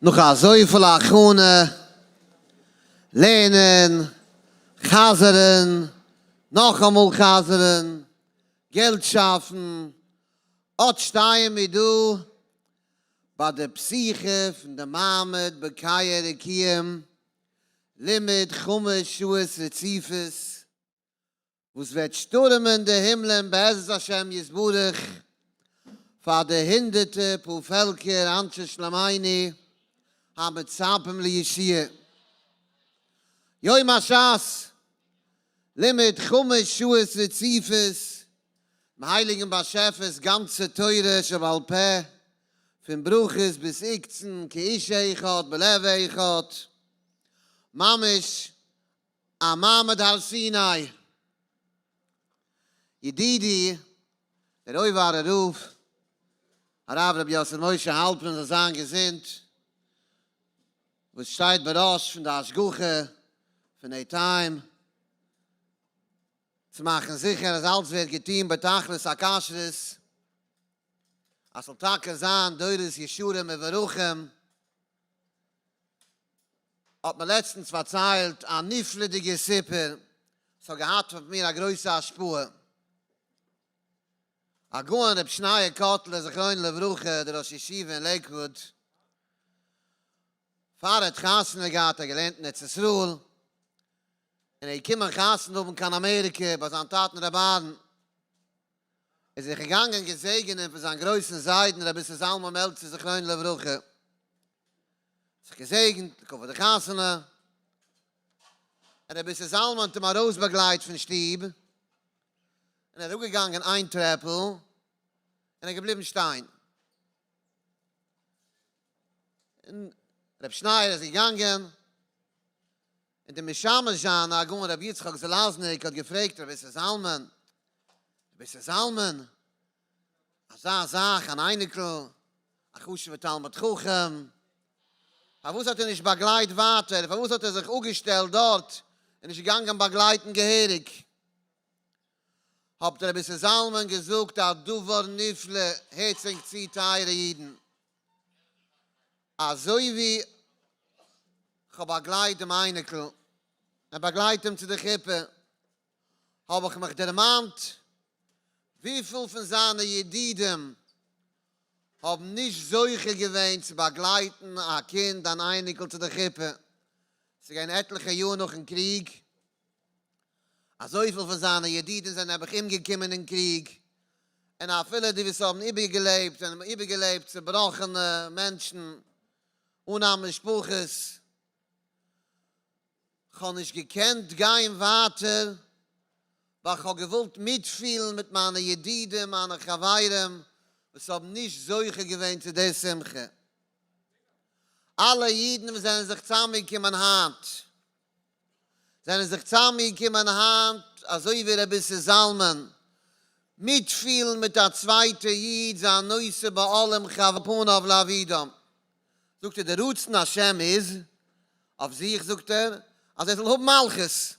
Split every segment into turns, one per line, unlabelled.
נאך אזויפיל הכנה, לערנען, חזר'ן, נאכאמאל חזר'ן, געלט שאפן, אט שטייען מיר דא ביי די פתיחה פון די מעמד בוקע רקיעים, לימוד חמש שעות רציפות, וואס וועט שטורעמען די הימלען בעזרת השם יתברך פאר די הונדערטער פאר פעלקער אנשי שלומינו המצפים לישועה. יום השס, לימוד חמש שעות רציפות, דעם הייליגן באשעפער'ס גאנצע תורה שבעל פה, פון ברכות ביז עוקצין, כאיש אחד בלב אחד, ממש א מעמד הר סיני. ידידי דער אויווארער רב, הרב רבי יוסף משה האלפרין זאל זיין געזונט, וואס שטייט בראש פון די השגחה פון עיטיים, צו מאכן זיכער אז אלץ ווערט געטון בתכלית הכשרות, אז ס'זאל טאקע זיין דורות ישרים מבורכים. האט מיר לעצטנס פארציילט א נפלא'דיגע סיפור, ס'האט געהאט אויף מיר א גרויסע השפעה. הגאון רבי שניאור קאטלער זכרונו לברכה, דער ראש ישיבה אין לעיקוואוד, פאר ער האט חתונה געהאט האט ער געלערנט אין ארץ ישראל, און ער איז געקומען חתונה האבן קיין אמעריקע ביי זיין טאטן רבי אהרן, איז ער זיך געגאנגען געזעגענען פון זיין גרויסן זיידן רבי איסר זלמן מעלצער זכרונו לברכה, זיך געזעגנט לכבוד די חתונה, און רבי איסר זלמן האט אים ארויסבאגלייט פון שטוב, און ער איז אראפגעגאנגען איין טרעפל, און ער איז געבליבן שטיין. און רבי שניאור איז געגאנגען, און דער משמש זיינע, הגאון רבי יצחק זלאזניק, האט געפרעגט רבי איסר זלמן, רבי איסר זלמן, אזא זאך, אן אייניקל, א חשוב'ער תלמיד חכם, פארוואס האט ער נישט באגלייט ווייטער, פארוואס האט ער זיך אפגעשטעלט דארט און נישט געגאנגען באגלייטן געהעריג? האט רבי איסר זלמן געזאגט א דבר נפלא, הערטס ענק צו טייערע אידן, אזוי ווי כ'האב באגלייט דעם אייניקל, און באגלייט אים צו די חופה, האב איך מיך דערמאנט וויפיל פון זיינע ידידים האבן נישט זוכה געווען צו באגלייטן א קינד אן אייניקל צו די חופה, ס'איז געווען עטליכע יאר נאכן קריג, אזויפיל פון זיינע ידידים זענען נעבעך אומגעקומען אין קריג, און אפילו די וואס האבן איבערגעלעבט זענען איבערגעלעבט צובראכענע מענטשן אן א משפחות. כ'האב נישט געקענט גיין ווייטער ווייל כ'האב געוואלט מיטפילן מיט מיינע ידידים, מיינע חברים וואס האבן נישט זוכה געווען צו די שמחה. אלע אידן וואס זענען זיך צוזאמגעקומען היינט, זענען זיך צוזאמגעקומען היינט אזוי ווי רבי איסר זלמן, מיטפילן מיט א צווייטע איד זיין נושא בעול עם פניו לאבידם. זאגט ער, דער רצון השם איז אויף זיך, זאגט ער, אז ער זאל האבן מלכות.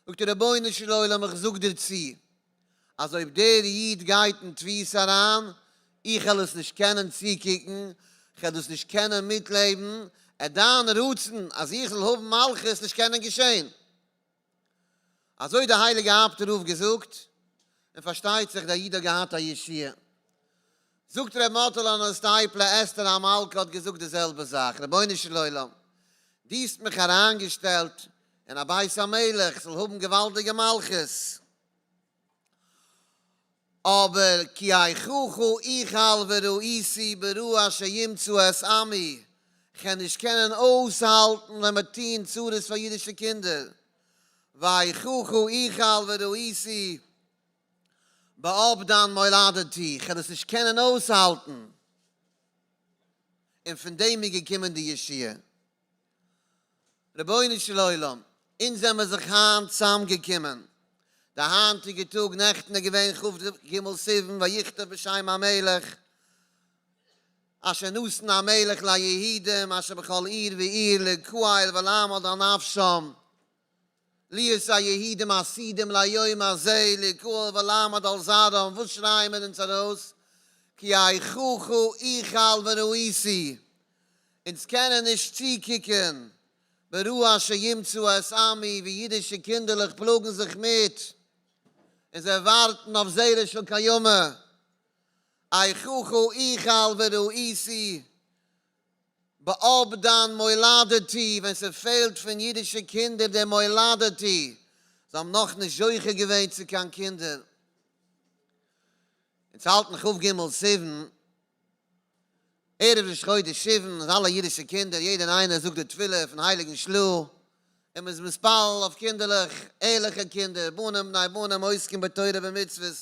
זאגט ער, רבונו של עולם, איך זאג דיר צו, אז אויב דער איד גייט אין תפיסה אריין, איך וועל עס נישט קענען צוקוקן, איך וועל דאס נישט קענען מיטלעבן, עט דיין רצון אז איך זאל האבן מלכות נישט קענען געשען. אזוי האט דער הייליגער אפטער רב געזאגט, און פארשטייט זיך דער איד האט געהאט א ישועה. זאגט ר' מאטעלע הארנאסטייפלער, אסתר המלכה האט געזאגט די זעלבע זאך, רבונו של עולם, דו האסט מיך אריינגעשטעלט אין א בית המלך, איך זאל האבן געוואלדיגע מלכות, אבער כי איככה אוכל וראיתי ברע אשר ימצא את עמי, כ'קען נישט קענען אויסהאלטן ווען מען טוהן צרות פאר אידישע קינדער, ואיככה אוכל וראיתי באבדן מולדתי, כ'וועל עס נישט קענען אויסהאלטן, און פון דעם איז געקומען די ישועה. רבונו של עולם, אונז זעמער זיך היינט צוזאמגעקומען, די היינטיגע טאג, נעכטן איז געווען כ"ג סיוון ויכתב בשם המלך, אשר נתן המלך ליהודים אשר בכל עיר ועיר לקהל ולעמוד על נפשם, להיות היהודים עתידים ליום הזה לקהל ולעמוד על זרעם, וואס שרייען מיר אונז ארויס? כי איככה אוכל וראיתי. אונז קענען נישט צוקוקען ברע אשר ימצא את עמי ווי אידישע קינדערלעך פלאגן זיך מיט און זיי ווארטן אויף זרע של קיימא, איככה אוכל וראיתי באבדן מולדתי, ווען ס'פעלט פון אידישע קינדער די מולדתי, זיי האבן נאכנישט זוכה געווען צו קיין קינדער. אונז האלטן כ"ג סיוון, ערב ראש חודש סיוון, אז אלע אידישע קינדער, יעדער איינער זאגט די תפילה פון הייליגן של"ה, און מ'איז מתפלל אויף קינדערלעך, ערליכע קינדער, בנים בני בנים עוסקים בתורה ומצוות.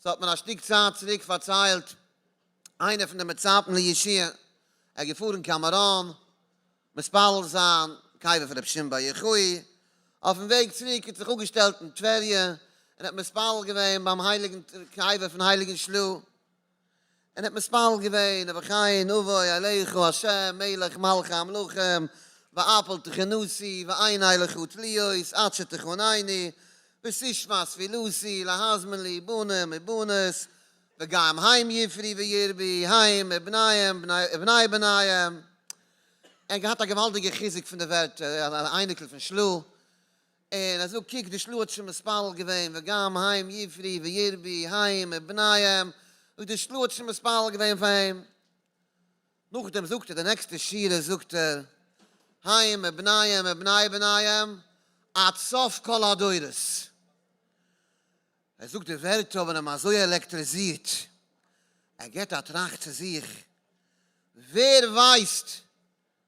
ס'האט מיר א שטיק צייט צוריק פארציילט איינער פון די מצפים לישועה, ער איז געפארן קיין מירון מתפלל זיין, קבר פון רבי שמעון בר יוחאי, אויפן וועג צוריק האט זיך אפגעשטעלט אין טבריה און האט מתפלל געווען ביים הייליגן קבר פון הייליגן של"ה, און האט מתפלל געווען ובכן אבוא אליך ה' מלך מלכי המלכים ואפיל תחינתי ועיני לך תלויות עד שתחנני ותשמע תפילתי להזמין לי בנים ובנות וגם הם יפרו וירבו הם ובניהם ובני בניהם. ער האט געהאט א געוואלדיגע חיזוק פון די ווערטער, אן אייניקל פון של"ה, און ער זאגט קוק די של"ה האט שוין מתפלל געווען וגם הם יפרו וירבו הם ובניהם, זאגט די של"ה האט שוין מתפלל געווען פאר אים. נאכדעם זאגט ער די נעקסטע שורה זאגט ער הם ובניהם ובני בניהם עד סוף כל הדורות. ער זאגט די ווערטער האבן אים אזוי עלעקטריזירט, ער געבט א טראכט צו זיך, ווער ווייסט,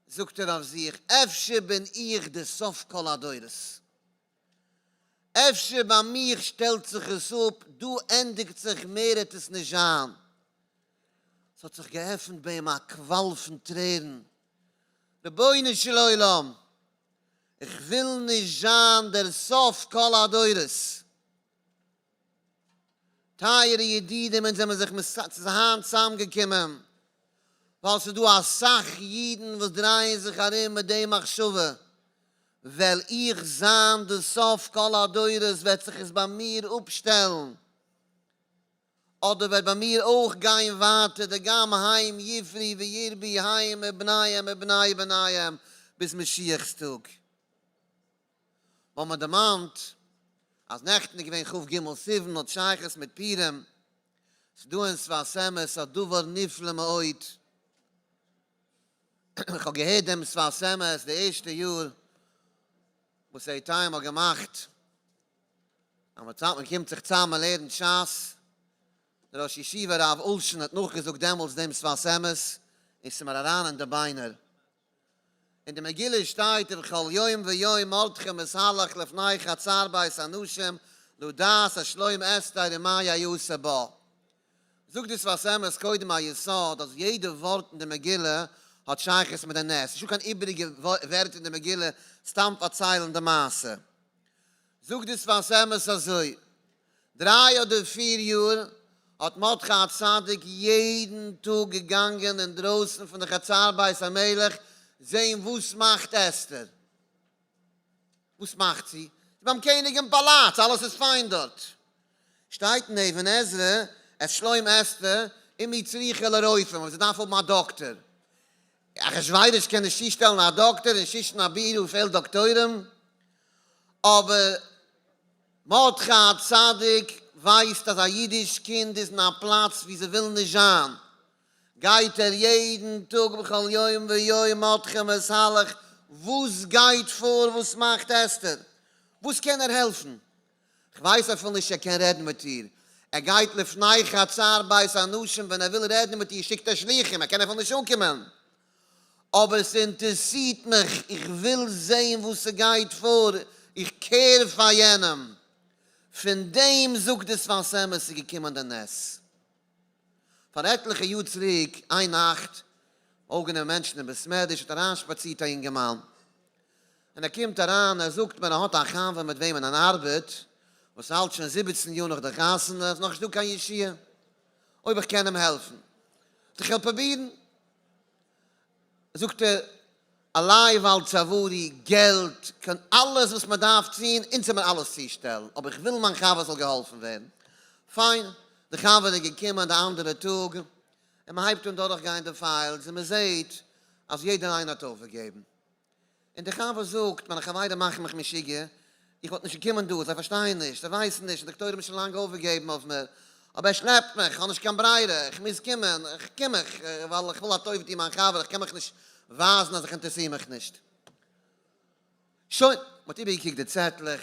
זאגט ער אויף זיך, אפשר בין איך די סוף כל הדורות, אפשר ביי מיך שטעלט זיך עס אפ, דא ענדיגט זיך מער העט עס נישט זיין. ס'האט זיך געעפנט ביי אים א קוואל פון טרערן, רבונו של עולם, איך וויל נישט זיין דער סוף כל הדורות. טייערע ידידים אונז זעמיר זיך היינט צוזאמגעקומען ווייל ס'איז דא אסאך אידן וואס דרייען זיך ארום מיט די מחשבה, וועל איך זיין די סוף כל הדורות וועט זיך עס ביי מיר אפשטעלן, אדער וועט ביי מיר אויך גיין ווייטער די גם הם יפרו וירבו הם ובניהם ובני בניהם ביז משיח'ס טאג. ווייל מען דערמאנט אז נעכטן איז געווען כ"ג סיוון האט שייכות מיט פורים, ס'דא אין שפת אמת א דבר נפלא מאוד, איך האב געהערט דעם שפת אמת די ערשטע יאר וואס עיתים האט געמאכט אז מען צאמט מען קומט זיך צאם מען לערנט שס, דער ראש ישיבה הרב אולשין האט נאכגעזאגט דעמאלטס דעם שפת אמת און ס'איז מיר אריין אין די ביינער. אין די מגילה שטייט ובכל יום ויום מרדכי מתהלך לפני חצר בית הנשים לדעת את שלום אסתר ומה יעשה בה. זאגט די שפת אמת קודם א יסוד אז יעדע ווארט אין די מגילה האט שייכות מיט די נס, נישטא קיין איבעריגע ווערטער אין די מגילה סתם פארציילן די מעשה. זאגט די שפת אמת אזוי, דריי אדער פיר יאר האט מרדכי הצדיק יעדן טאג געגאנגען אינדרויסן פון די חצר בית המלך זען וואס מאכט אסתר, וואס מאכט זי? זי ביים קעניג אין פאלאץ, אלעס איז פיין דארט. שטייט אין אבן עזרא, את שלום אסתר, אם היא צריכה לרופא, אויב זי דארף האבן א דאקטער. אחשורוש קען נישט צושטעלן א דאקטער, אין שושן הבירה פעלט דאקטוירים, אבער מרדכי הצדיק ווייסט אז א אידיש קינד איז אין א פלאץ ווי זיי ווילן נישט זיין, גייט ער יעדן טאג בכל יום ויום מרדכי מתהלך, וואס גייט פאר, וואס מאכט אסתר, וואס קען ער העלפן, כ'ווייס אפילו נישט ער קען רעדן מיט איר, ער גייט לפני חצר בית הנשים, ווען ער וויל רעדן מיט איר שיקט ער שליחים, ער קען אפילו נישט אנקומען, אבער ס'אינטערסירט מיך, איך וויל זען וואס ס'גייט פאר, איך care פאר יענעם, פון דעם זאגט די שפת אמת איז געקומען די נס. פאר עטליכע יאר צוריק איין נאכט, אויפגענומען מענטשן אין בית מדרש האט אריינשפאצירט א יונגערמאן, און ער קומט אריין, ער זאגט מיר ער האט א חבר מיט וועמען ער ארבעט, וואס האלט שוין 17 יאר נאך די חתונה, איז נאכנישט דא קיין ישועה, אויב איך קען אים העלפן, זאג איך כ'וועל פרובירן. זאגט ער, עלי ועל צווארי, געלט, קען אלעס וואס מען דארף טון, אונז וועל מיר אלעס צושטעלן, אבער איך וויל מיין חבר זאל געהאלפן ווערן. פיין, די חבר איז געקומען די אנדערע טאג, און מען הייבט אן דורכגיין די files, און מען זעט אז יעדער איינער האט אויפגעגעבן. און דער חבר זאגט, מיינע חברים מאכן מיך משוגע, איך וואלט נישט געקומען דא, זיי פארשטייען נישט, זיי ווייסן נישט, די דאקטוירים האבן שוין לאנג אויפגעגעבן אויף מיר, אבער ער שלעפט מיך, איך האב נישט קיין ברירה, איך מוז קומען, איך קום איך, ווייל איך וויל א טובה טון מיין חבר, איך קען מיך נישט ווייזן אז איך אינטערעסיר מיך נישט. שוין, מען האט איבערגעקוקט די צעטלעך,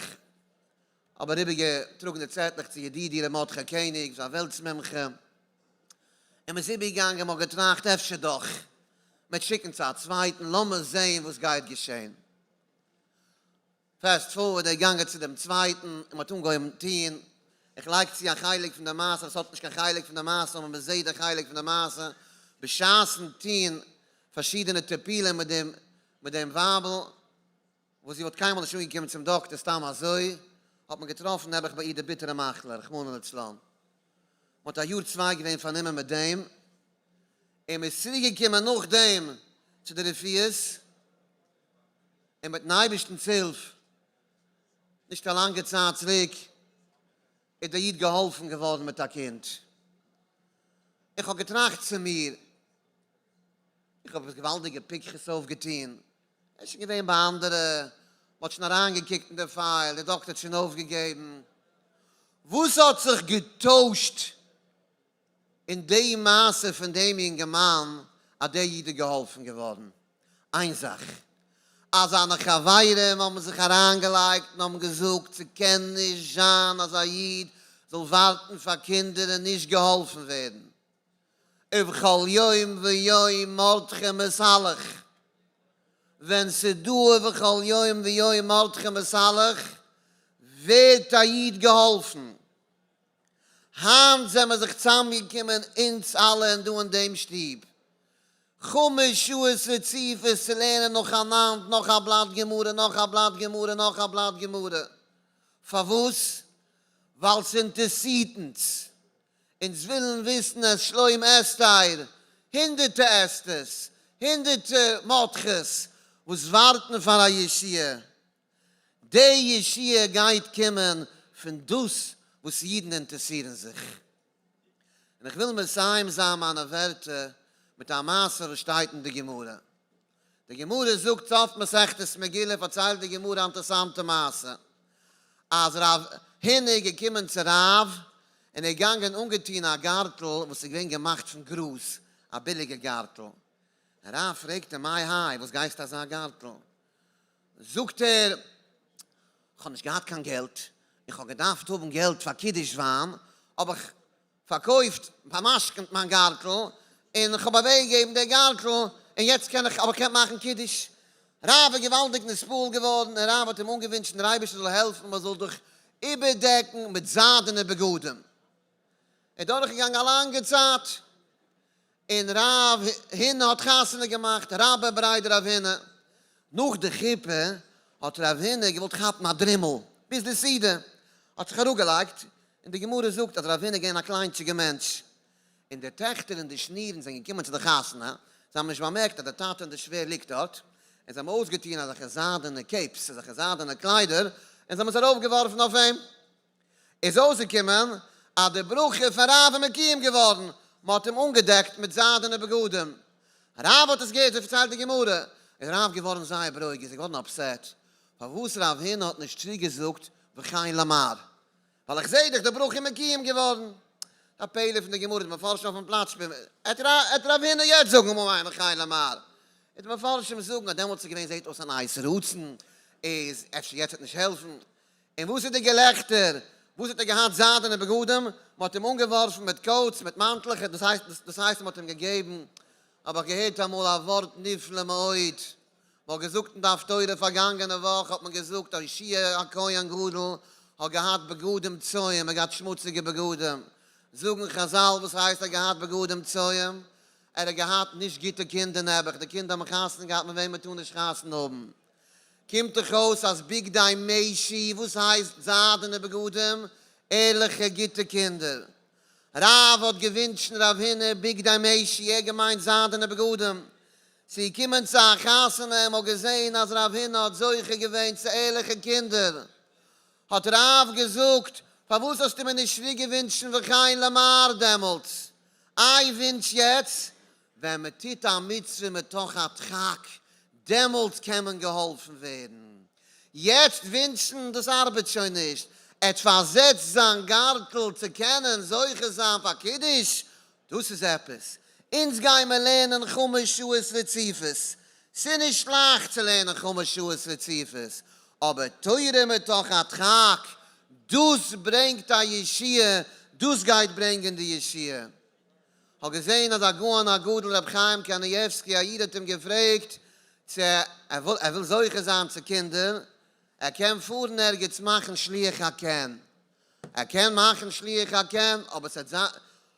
האב אריבערגעטראגן די צעטלעך צו ידידי ר' מרדכי קעניג, וואס איז א וועלטס מומחה, און מען איז איבערגעגאנגען, מען האט געטראכט אפשר דאך מען וועט שיקן צו א צווייטן, לאמיר זען וואס גייט געשען. fast forward, ער איז געגאנגען צו דעם צווייטן, און מען האט אנגעהויבן טון, איך לייג צו א חלק פון די מעשה וואס האט נישט קיין חלק פון די מעשה, אבער מען זעט די חלק פון די מעשה, בשעת'ן טון פארשידענע טיפולים מיט דעם מיט דעם ווייבל, וואס זי וואלט קיינמאל נישט אנגעקומען צום דאקטער סתם אזוי, האט מען געטראפן נעבעך ביי איר די ביטערע מחלה, רחמנא לצלן. מען האט א יאר צוויי געווען פארנומען מיט דעם, און מען איז צוריק געקומען נאכדעם צו די רפואות, און מיטן אייבערשטנ'ס הילף, נישט א לאנגע צייט צוריק, איז דער איד געהאלפן געווארן מיט א קינד. איך האב געטראכט צו מיר, איך האב עפעס געוואלדיגע פיקחות אויפגעטון, ער איז שוין געווען ביי אנדערע, מען האט שוין אריינגעקוקט אין די file, די דאקטער האט שוין אויפגעגעבן. וואס האט זיך געטוישט אין די מעשה פון דעם יונגערמאן אז דער איד איז געהאלפן געווארן? איין זאך, אז זיינע חברים האבן זיך אריינגעלייגט און האבן געזאגט, ס'קען נישט זיין אז א איד זאל ווארטן פאר קינדער און נישט געהאלפן ווערן. ובכל יום ויום מרדכי מתהלך, ווען ס'דא ובכל יום ויום מרדכי מתהלך, ווערט א איד געהאלפן. היינט זעמער זיך צאמגעקומען אונז אלע און דא אין דעם שטוב, חמש שעות רציפות צו לערנען נאכאנאנד נאך א בלאט גמרא, נאך א בלאט גמרא, נאך א בלאט גמרא. פארוואס? ווייל ס'אינטערסירט אונז. אונז ווילן וויסן את שלום אסתר, הונדערטע אסתר'ס, הונדערטע מרדכי'ס וואס ווארטן פאר א ישועה. די ישועה גייט קומען פון דאס וואס אידן אינטערסירן זיך. און איך וויל מסיים זיין מיינע ווערטער מיט א מעשה וואס שטייט אין די גמרא. די גמרא זאגט סוף מסכת מגילה פארציילט די גמרא א אינטערסאנטע מעשה, אז רב הונא איז געקומען צו רב און ער איז געגאנגען אנגעטון א גארטל וואס איז געווען געמאכט פון גראז, א ביליגע גארטל, און רב פרעגט אים מאי האי וואס גייסטו אזא גארטל? זאגט ער איך האב נישט געהאט קיין געלט, איך האב געדארפט האבן געלט פאר קידוש וויין, האב איך פארקויפט, פאר'משכנ'ט מיין גארטל, און איך האב אוועקגעגעבן די גארטל, און יעצט קען איך, האב איך געקענט מאכן קידוש. רב איז געוואלדיג נתפעל געווארן, און רב האט אים אנגעווינטשן דער אייבערשטער זאל העלפן מען זאל דיך איבערדעקן מיט זיידענע בגדים. איז דורכגעגאנגען א לאנגע צייט, און רב הונא האט חתונה געמאכט רבה בריה דרב הונא. נאך די חופה האט רב הונא געוואלט כאפן א דרימל ביז די סעודה, האט זיך אראפגעלייגט, און די גמרא זאגט אז רב הונא איז געווען א קליינטשיגע מענטש, און די טעכטער און די שנירן זענען געקומען צו די חתונה, זיי האבן נישט באמערקט אז די טאטע און די שווער ליגט דארט, און זיי האבן אויסגעטון אזעלכע זיידענע capes, אזעלכע זיידענע קליידער, און זיי האבן עס ארויפגעווארפן אויף אים. איז אויסגעקומען אז די ברכה פון רב איז מקוים געווארן, מען האט אים אנגעדעקט מיט זיידענע בגדים. רב האט עס געהערט, אזוי פארציילט די גמרא, איז רב געווארן זייער ברוגז, איז געווארן upset, פארוואס רב הונא האט נישט צוגעזאגט וכן למר, ווייל איך זעה דאך די ברכה איז מקוים געווארן. א פלא פון די גמרא, די מפרשים אויפן פלאץ שפילן, עט רב הונא יעצט זאגן אמן וכן למר, און די מפרשים זאגן אז דעמאלטס איז געווען זעט אויס אן עת רצון, איז אפשר יעצט וועט נישט העלפן, און וואס איז די געלעכטער? וואס האט ער געהאט זיידענע בגדים? מען האט אים אנגעווארפן מיט coats, מיט מאנטלעך, דאס הייסט, דאס הייסט מען האט אים געגעבן, האב איך געהערט אמאל א ווארט נפלא מאוד, מען האט געזאגט אין די הפטורה פארגאנגענע וואך האט מען געזאגט אז יהושע הכהן גדול האט געהאט בגדים צואים, ער האט געהאט שמוציגע בגדים, זאגן חזל וואס הייסט ער האט געהאט בגדים צואים? ער האט געהאט נישט גוטע קינדער נעבעך, די קינדער האבן חתונה געהאט מיט וועם מען טאר נישט חתונה האבן, קומט דאך אויס אז בגדי משי, וואס הייסט זיידענע בגדים? ערליכע גוטע קינדער. רב האט געווינטשן רב הונא בגדי משי, ער האט געמיינט זיידענע בגדים. ס'איז געקומען צו א חתונה און מ'האט געזען אז רב הונא האט זוכה געווען צו ערליכע קינדער. האט רב געזאגט, פארוואס האסטו מיר נישט פרי געווינטשן וכן למר דעמאלטס? איי ווינטש יעצט? ווען מען טוט א מצוה מתוך הדחק, דעמאלטס קען מען געהאלפן ווערן. יעצט ווינטשן, דאס ארבעט שוין נישט. ער האט פארזעצט זיין גארטל צו קענען זוכה זיין פאר קידוש, דאס איז עפעס. אונז גיימער לערנען חמש שעות רציפות. ס'איז נישט לייכט צו לערנען חמש שעות רציפות, אבער תורה מתוך הדחק, דאס ברענגט א ישועה, דאס גייט ברענגען די ישועה. כ'האב געזען אז הגאון הגדול רבי חיים קנייבסקי, א איד האט אים געפרעגט צו ער וויל זוכה זיין צו קינדער, ער קען פארן ערגעץ מאכן שילוח הקן, ער קען מאכן שילוח הקן, אבער ס'וועט זיין,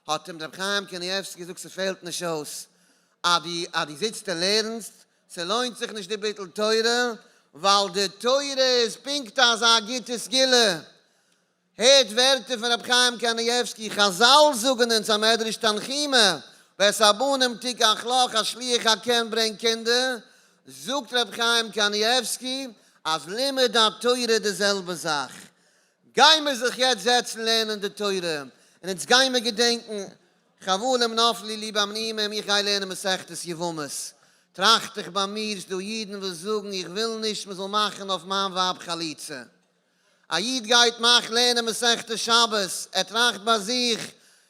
האט אים רבי חיים קנייבסקי געזאגט ס'פעלט נישט אויס, אז דו זיצט און לערנסט, ס'לוינט זיך נישט די ביטול תורה, ווייל די תורה איז פונקט אזא גוטע סגולה. הערט ווערטער פון רבי חיים קנייבסקי, חזל זאגן אונז א מדרש תנחומא, ואת הבנים תיקח לך, א שילוח הקן ברענגט קינדער, זאגט רבי חיים קנייבסקי אז לימוד התורה די זעלבע זאך, גיימער זיך יעצט זעצן לערנען די תורה, און אונז גיימער געדענקן חבלים נפלו לי במנעומים, איך גיי לערנען מסכת יבמות, טראכט איך ביי מיר, ס'דא אידן וואס זאגן איך וויל נישט מ'זאל מאכן אויף מיין ווייב חליצה, א איד גייט מאכן לערנען מסכת שבת, ער טראכט ביי זיך,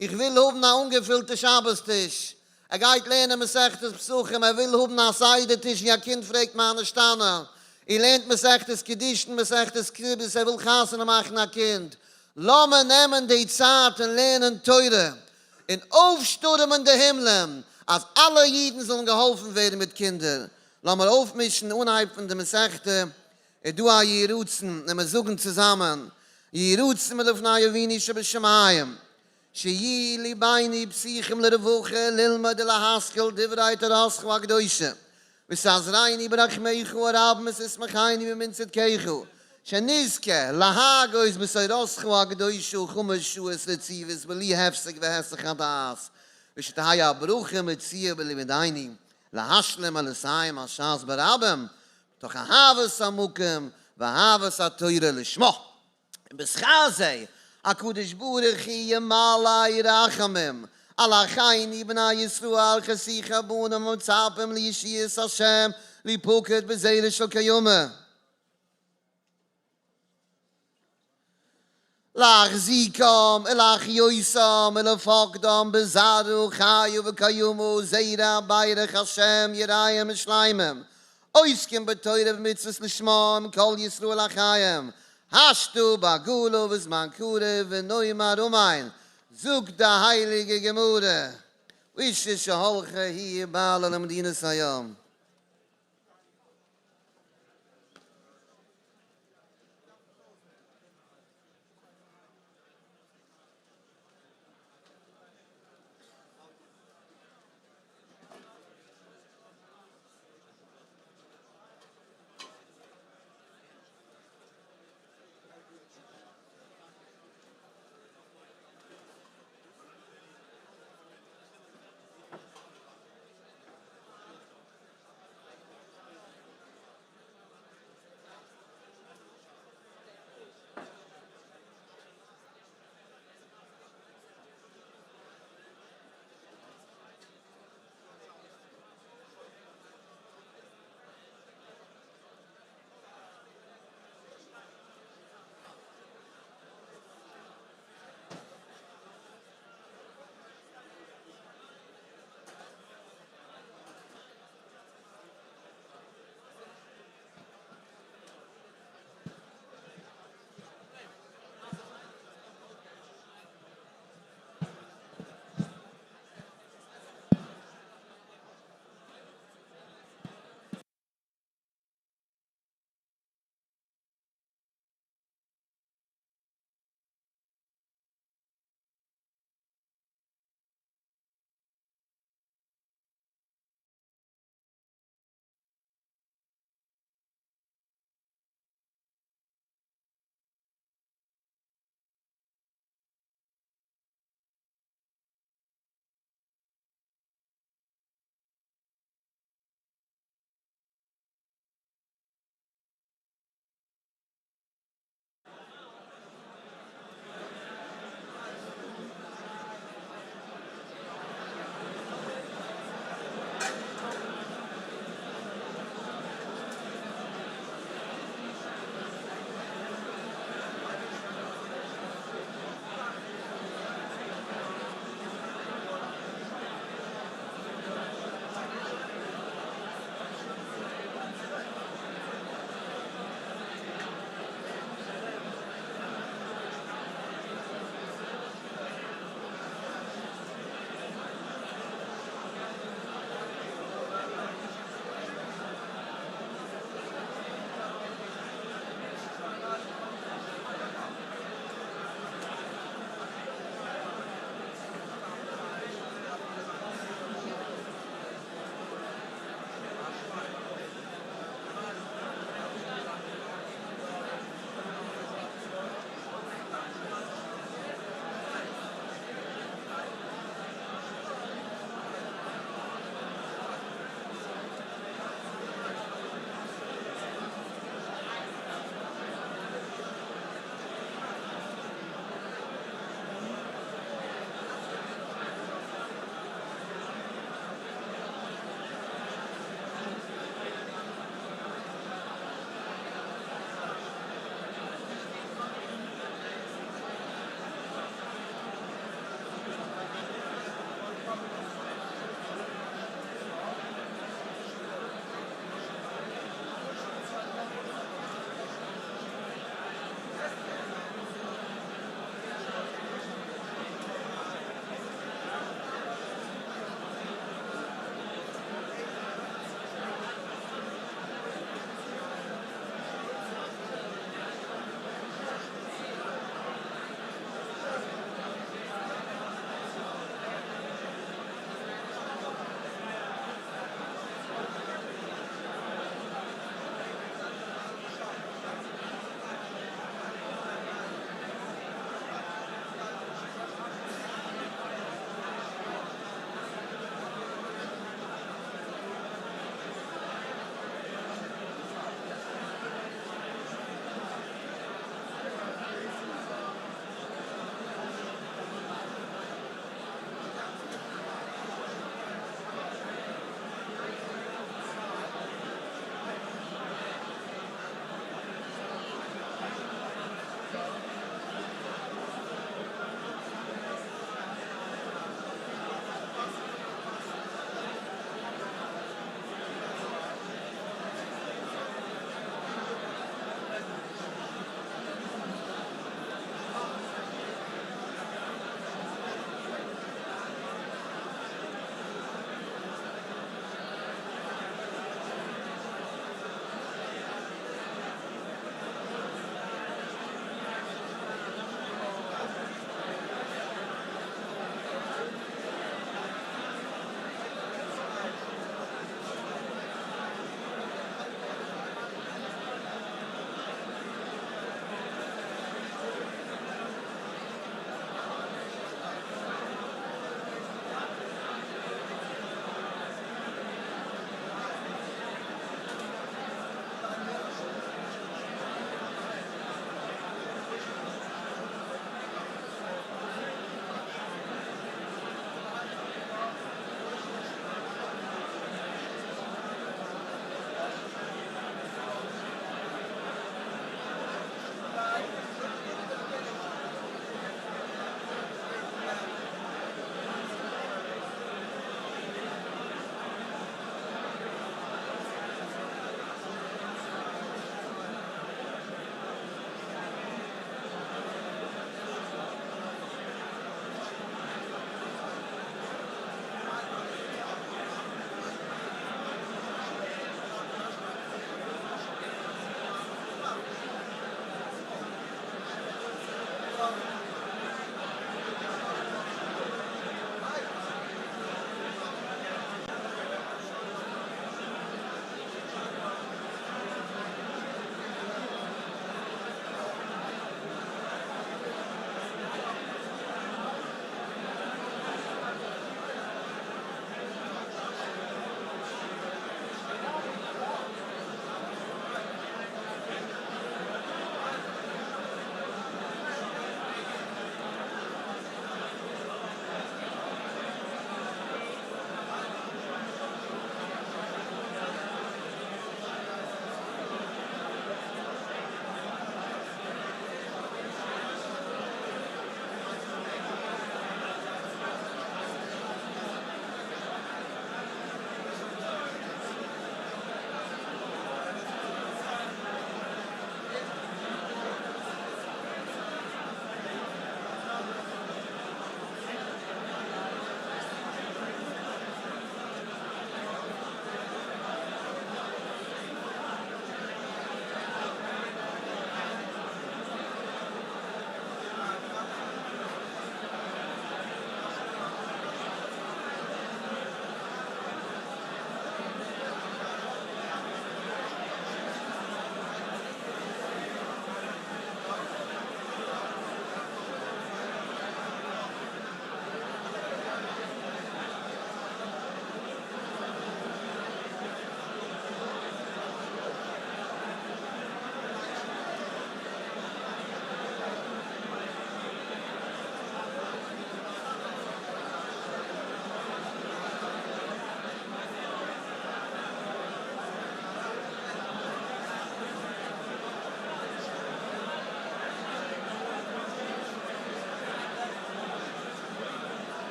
איך וויל האבן א אנגעפילטע שבת טיש, ער גייט לערנען מסכת פסחים, ער וויל האבן א סדר טיש ווי א קינד פרעגט מה נשתנה, ער לערנט מסכת קידושין, מסכת כתובות, ער וויל חתונה מאכן א קינד, לאמיר נעמען די צייט און לערנען תורה, און אויפשטורעמען די הימלען, אז אלע אידן זאלן געהאלפן ווערן מיט קינדער, לאמיר אויפמישן אנהייב פון די מסכתא, איז דא א יהי רצון, און מיר זאגן צוזאמען, יהי רצון מלפני אבינו שבשמים, שיהיו לבינו פתוחים לרווחה ללמוד ולהשכיל דברי תורתך הקדושה, ותעזרנו ברחמיך הרבים ותשמחנו בימין צדקך, שנזכה להגות בתורתך הקדושה חמש שעות רציפות בלי הפסק והיסח הדעת, ושתהא הברכה מצויה בלימודינו להשלים ולסיים הש"ס ברבים, מתוך אהבת המקום ואהבת התורה לשמה. ובשכר זה הקדוש ברוך הוא ימלא רחמים על אחינו בני ישראל חשוכי בנים המצפים לישועת השם להיפקד בזרע של קיימא. להחזיקם ולהחיותם ולפקדם בזרעא חיא וקיימא זרע ברך השם יראים ושלימים עוסקים בתורה ובמצוות לשמה עם כל ישראל אחיהם השתא בעגלא ובזמן קריב ונאמר אמן, זאגט די הייליגע גמרא, אשה שהלכה היא ובעלה למדינת הים.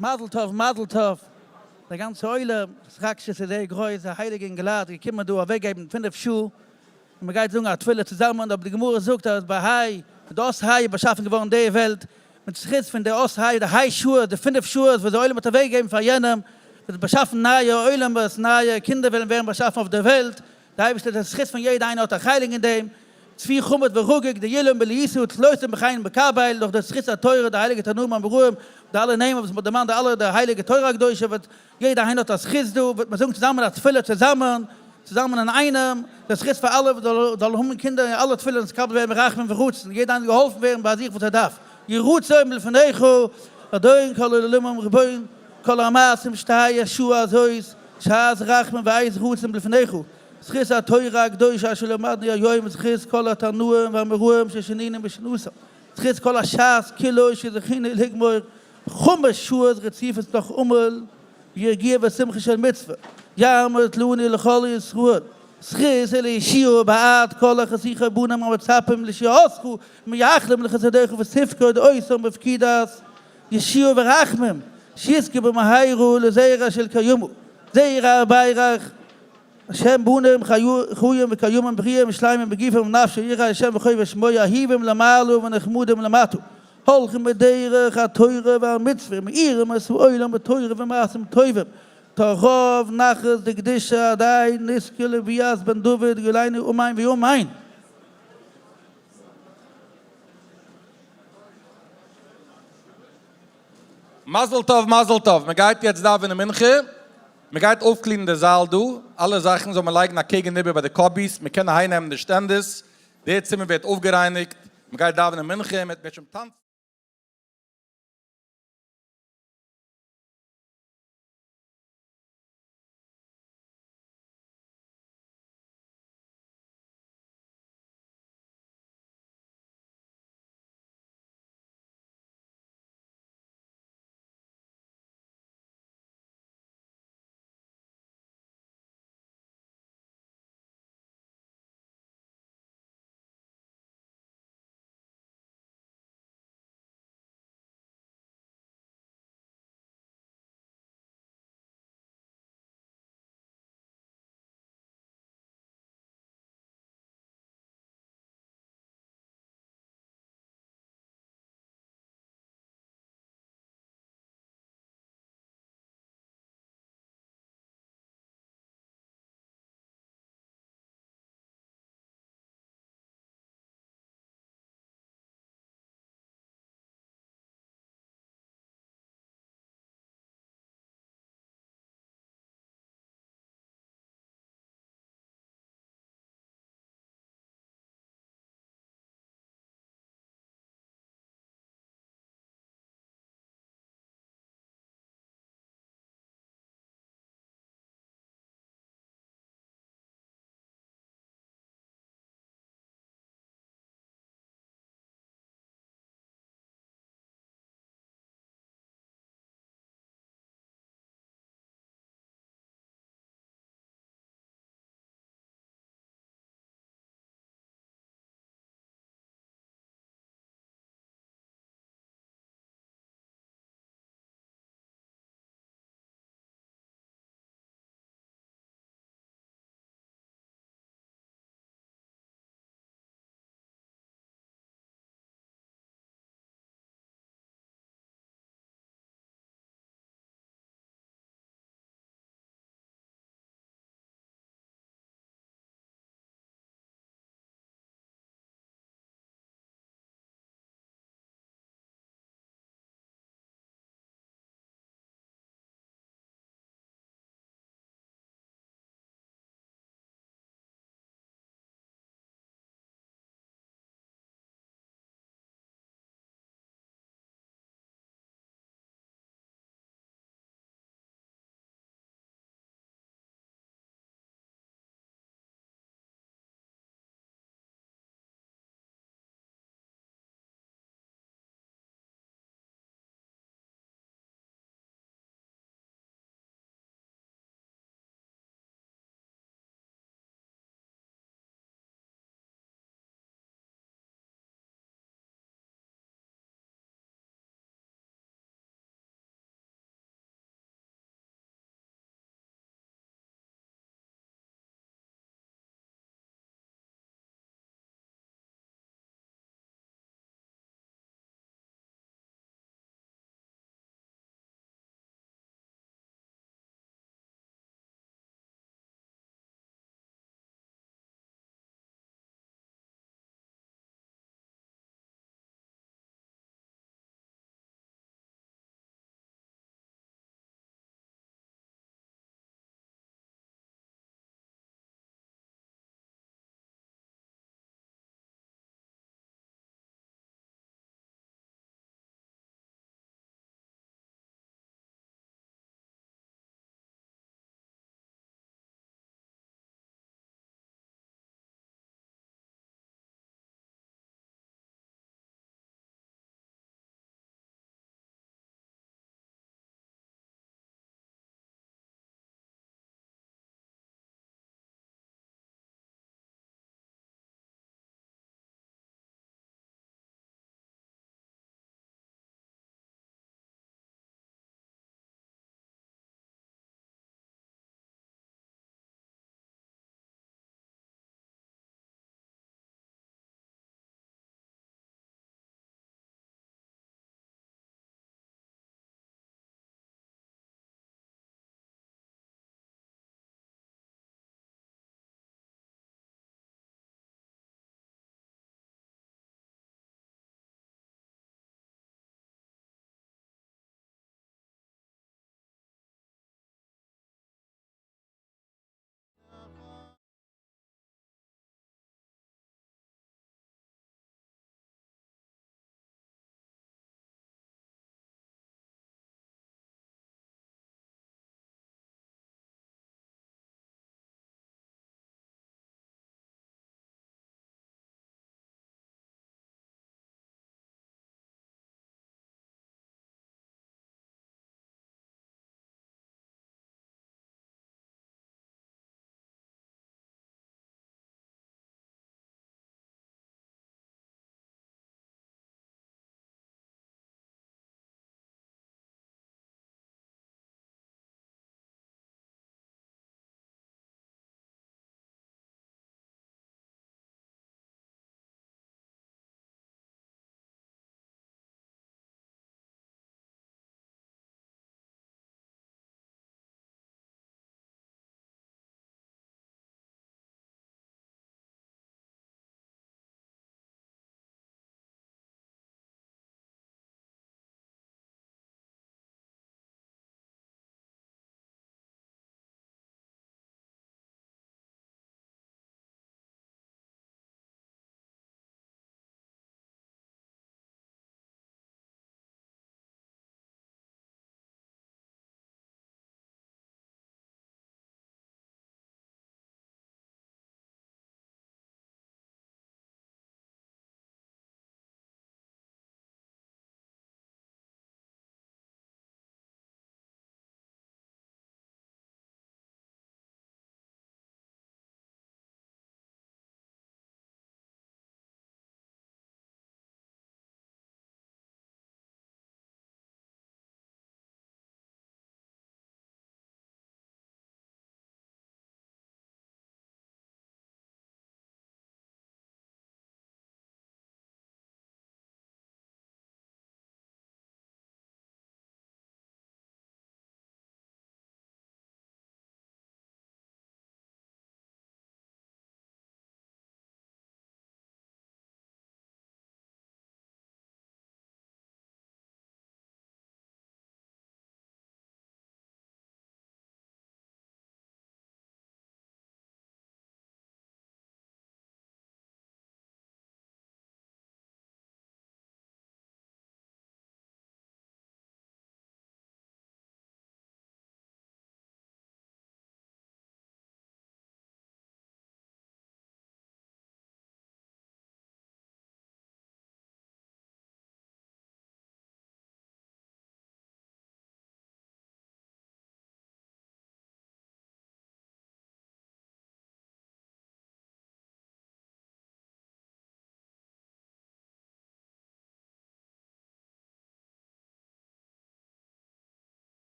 מזל טוב מזל טוב, דער גאנצע עולם, התרגשות איז זייער גרויס, די הייליגע אינגעלייט געקומען דא אוועקגעבן פינף שעה, און מען גייט זאגן א תפילה צוזאמען, אבער די גמרא זאגט אז ביי היי, מיט די אות היי איז באשאפן געווארן די וועלט, מיט זכות פון די אות היי, די היי שעות, די פינף שעות וואס די עולם האט אוועקגעגעבן פאר יענעם, וועט באשאפן נייע עולמות, נייע קינדער וועלן ווערן באשאפן אויף דער וועלט, די אייבערשטער די זכות פון יעדע איינער האט א חלק אין דעם, צבי חמד ורוגג די ילום בליסו תלותים בחיים מקבל, דורך די זכות התורה די הייליגע תנאים האמוראים, די אלע נעמען וואס מען האט דערמאנט די אלע די הייליגע תורה הקדושה וועט יעדע איינער האט א זכות דא, וועט מען זאגן צוזאמען א תפילה צוזאמען, צוזאמען אינאיינעם, די זכות פאר אלע וואס זאלן האבן קינדער און אלע תפילות נתקבל ווערן ברחמים ורצון, יעדע איינער זאל געהאלפן ווערן ביי זיך וואס ער דארף, יהי רצון מלפניך אדון כל העולמים רבון כל המעשים שתהא השעה הזאת שעת רחמים ועת רצון לפניך, זכות התורה הקדושה אשר למדנו היום זכות כל התנאים והאמוראים ששנינו משנתם, זכות כל הש"ס כולו שזכינו לגמור חמש שעות רציפות מתוך עמל ויגיעה ושמחה של מצוה, יעמוד לנו ולכל ישראל זכות ולישועה בעד כל החסיכי בנים המצפים לישועתך ומייחלים לחסדיך ותפקוד אותם בפקידת ישועה ורחמים, שיזכה במהרה לזרע של קיימא, זרע ברך השם בנים חיים וקיימים בריאים ושלימים בגופם ובנפשם יראי השם וחובבי שמו אהובים למעלה ונחמדים למטה הולכים בדרך התורה והמצוה ומאירים את העולם בתורה ומעשים טובים תוך רוב נחת דקדושה עדיין נזכה לביאת בן דוד גואלינו אמן ואמן.
מזל טוב מזל טוב, מען גייט יעצט דאווענען מנחה, מען גייט אויפקלינען די זאל דא, אלע זאכן זאל מען לייגן אקעגן איבער ביי די קאביס, מען קען אהיים נעמען די שטענדערס, די צימער ווערט אויפגערייניגט, מען גייט דאווענען מנחה, מען וועט שוין טאנצן.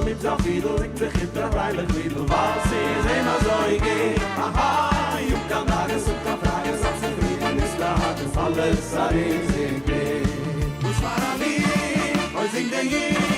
מיט זיין פידל זינגט זיך אונטער א פרייליך לידל ווייל ס'איז אים אזוי גוט אהא אן קיין דאגות אן קיין פראגעס האט צופרידן איז להכעיס אלעס ארום זינגט מיט וואס פאר א ליד אוי זינגט דער איד.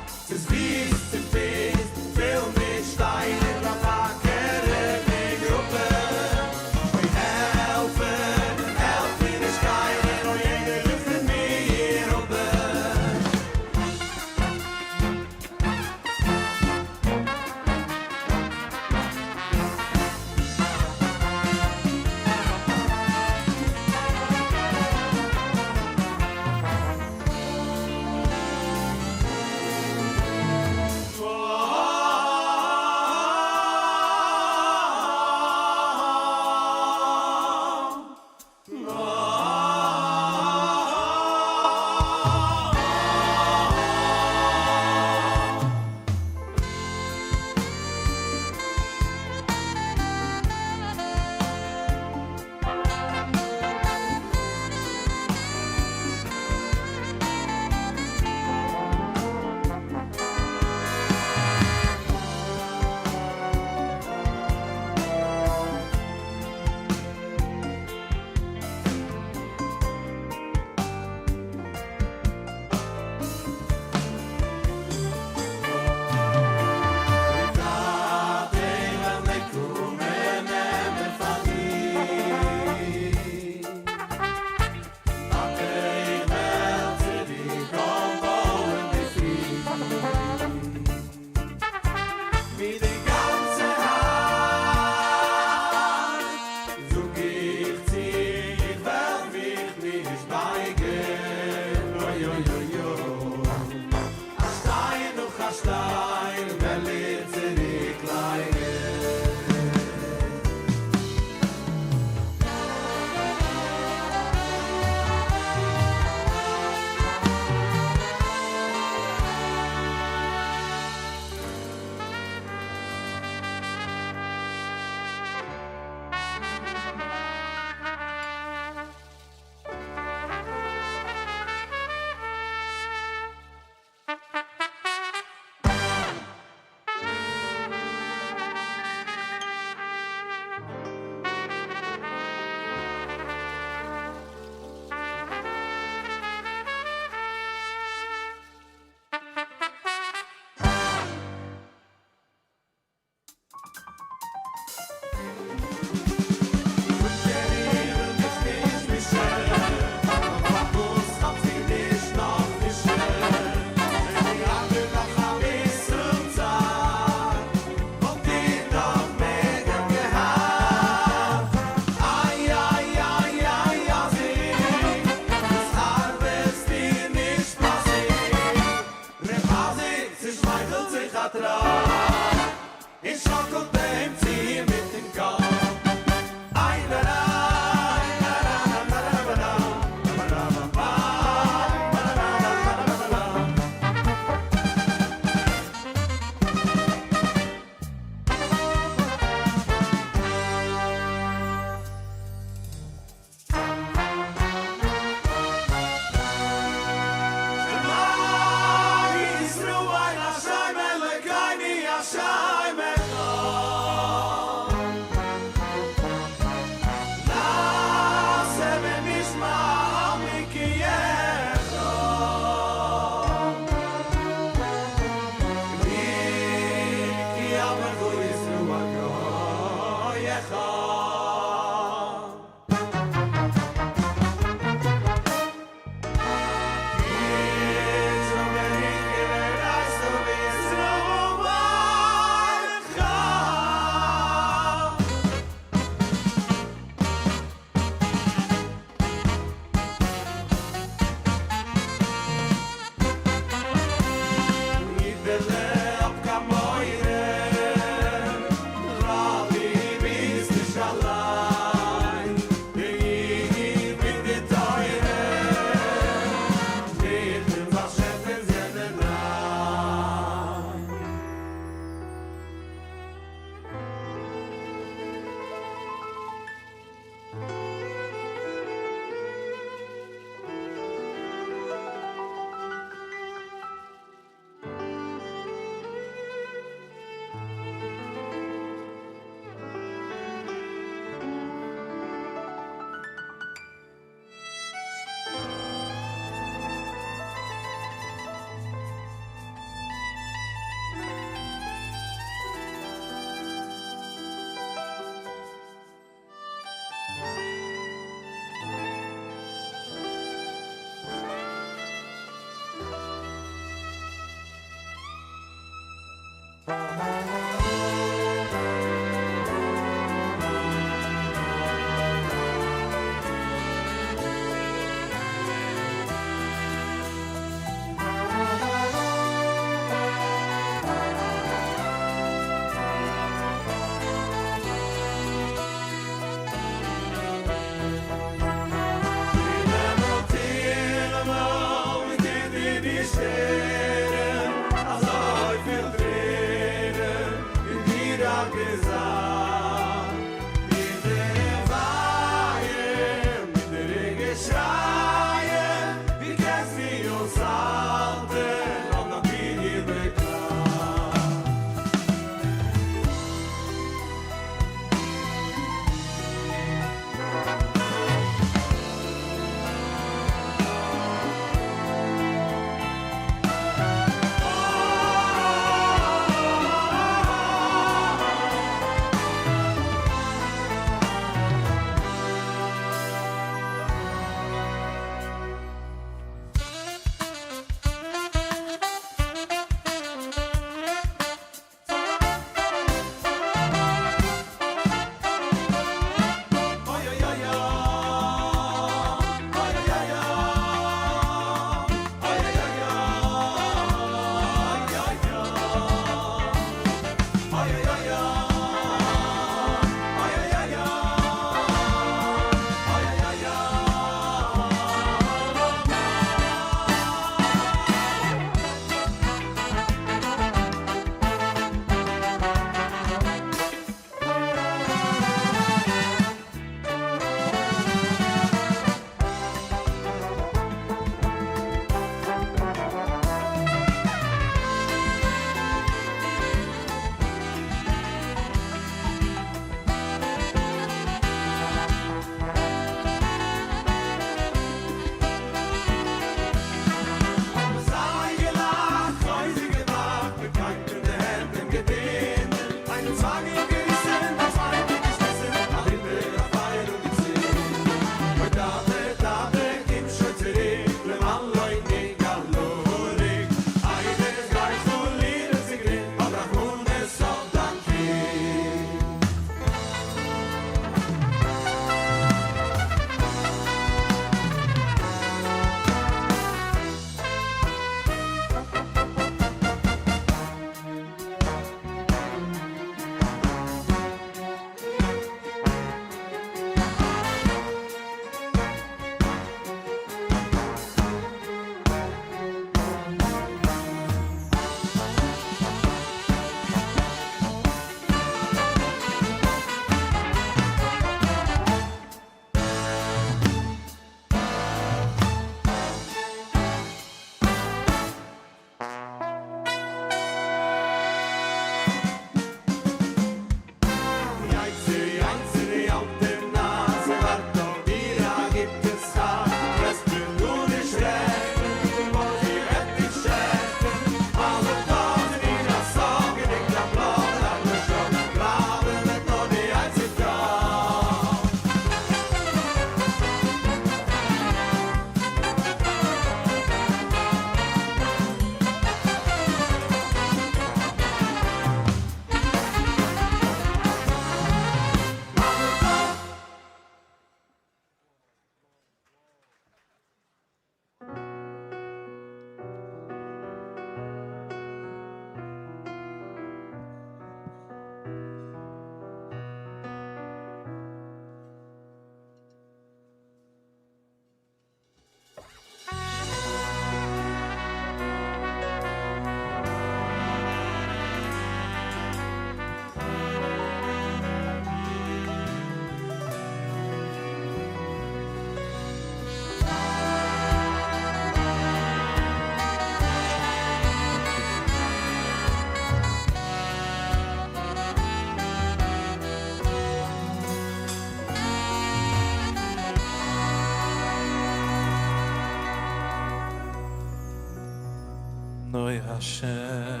נוי השם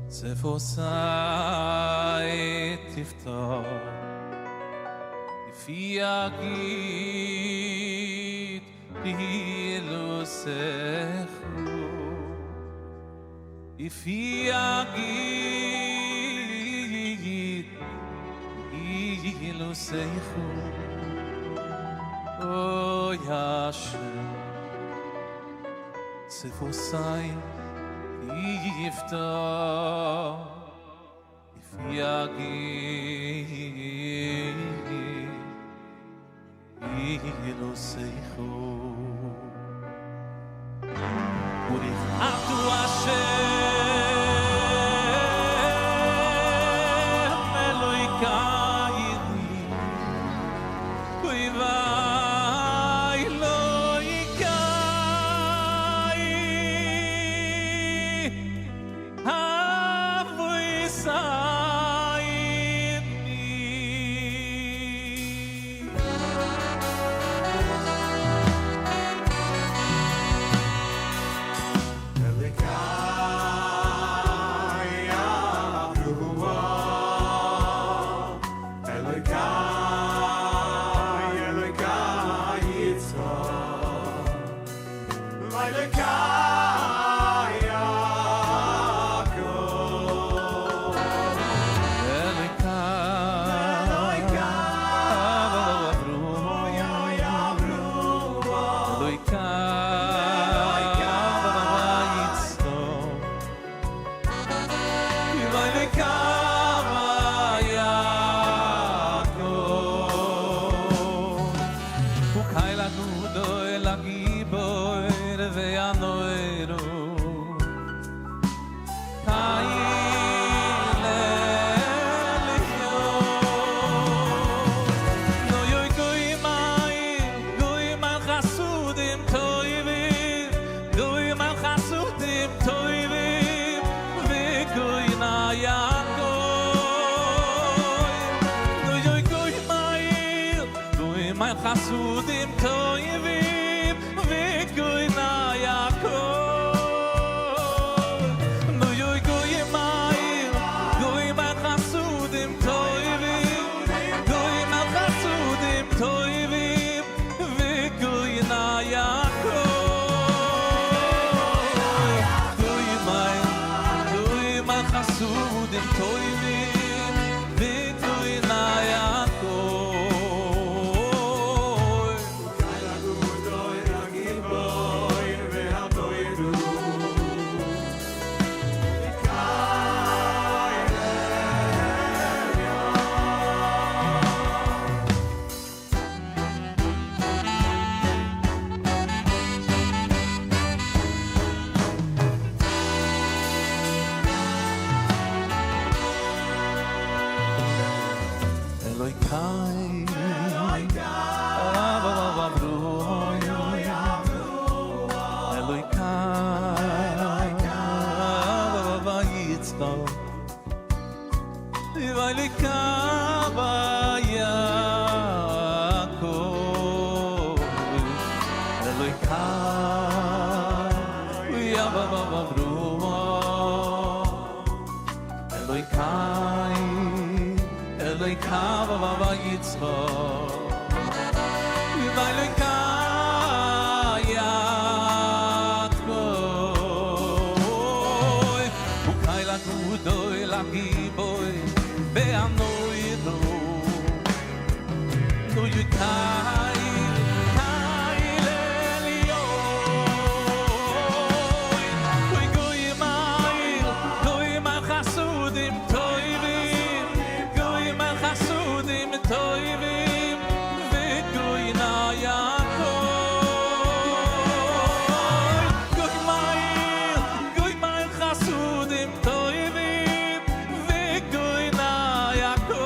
שפתי תפתח ופי יגיד תהילתך ופי יגיד תהילתך אוי השם שפתי תפתח ופי יגיד תהילתך ברוך אתה השם אלוקינו קובע אלוקי אבותינו.
אלוקי אברהם, אלוקי, אלוקי יצחק, ואלוקי יעקב.
אלוקי אברהם, אלוקי יצחק, ואלוקי יעקב. וקל הגדול הגיבור והנורא, חיל עליון. נו יוי גוי מיין, גוי מיין חסודים טויבים, גוי מיין חסודים טויבים, וגוי נא יעקב. נו יוי גוי מיין, גוי מיין חסודים טויבים, וגוי נא יעקב. נו יוי גוי מיין, גוי מיין חסודים טויבים, גוי מיין חסודים טויבים, וגוי נא יעקב. גוי מיין, גוי מיין חסודים טויבים, וגוי נא יעקב. אלוקי, אברהם, אלוקי, יצחק, ואלוקי יעקב, אלוקי, אברהם, אלוקי, אלוקי יצחק, ואלוקי יעקב, וקל הגדול הגיבור והנורא, נו יקייל, קייל עליון. אוי גוי מייל, גוי מייל חסודים טויבים, גוי מייל חסודים טויבים, וגוי נא יעקב. גוי מייל, גוי מייל חסודים טויבים, וגוי נא יעקב.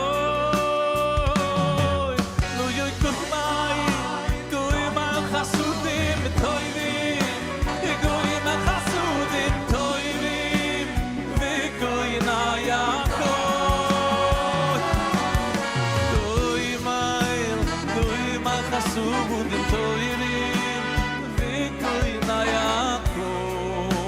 נו יוי גוי מייל, גוי מייל חסודים טויבים, גוי מייל חסודים טויבים, וגוי נא יעקב. גוי מייל, גוי מייל חסודים טויבים, וגוי נא יעקב.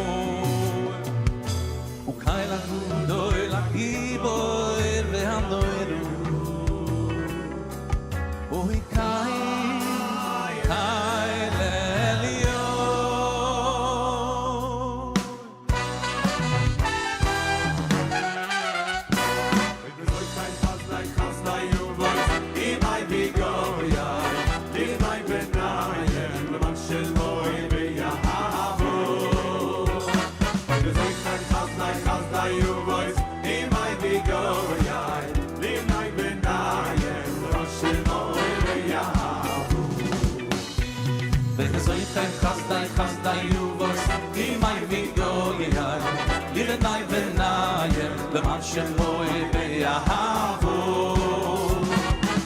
שמו ביהבו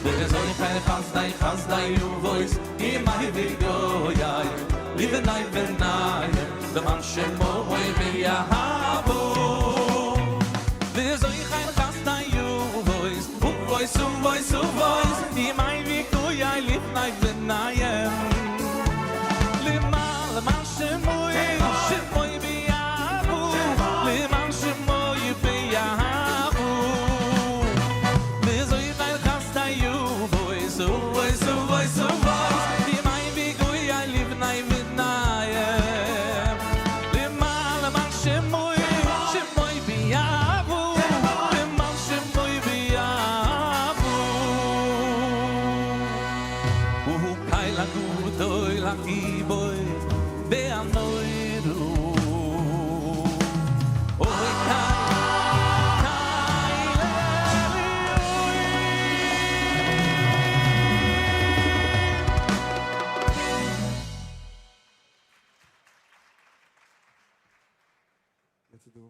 וזוי חי חסדי חסדי ובויס ימי ויגויי לבני בני למען שמו ביהבו וזוי חי חסדי ובויס ובויס ובויס ובויס ימי ויגויי לבני בני למען למען שמו שמו ביהבו למען שמו ביהבו וזוי חי חסדי ובויס ובויס ובויס ובויס ימי ויגויי לבני בני למען למען שמו שמו ביהבו למען שמו ביהבו הוא קייל הגודוי לגיבוי והנוירו אוי קייל קייל
יעצט איז דא.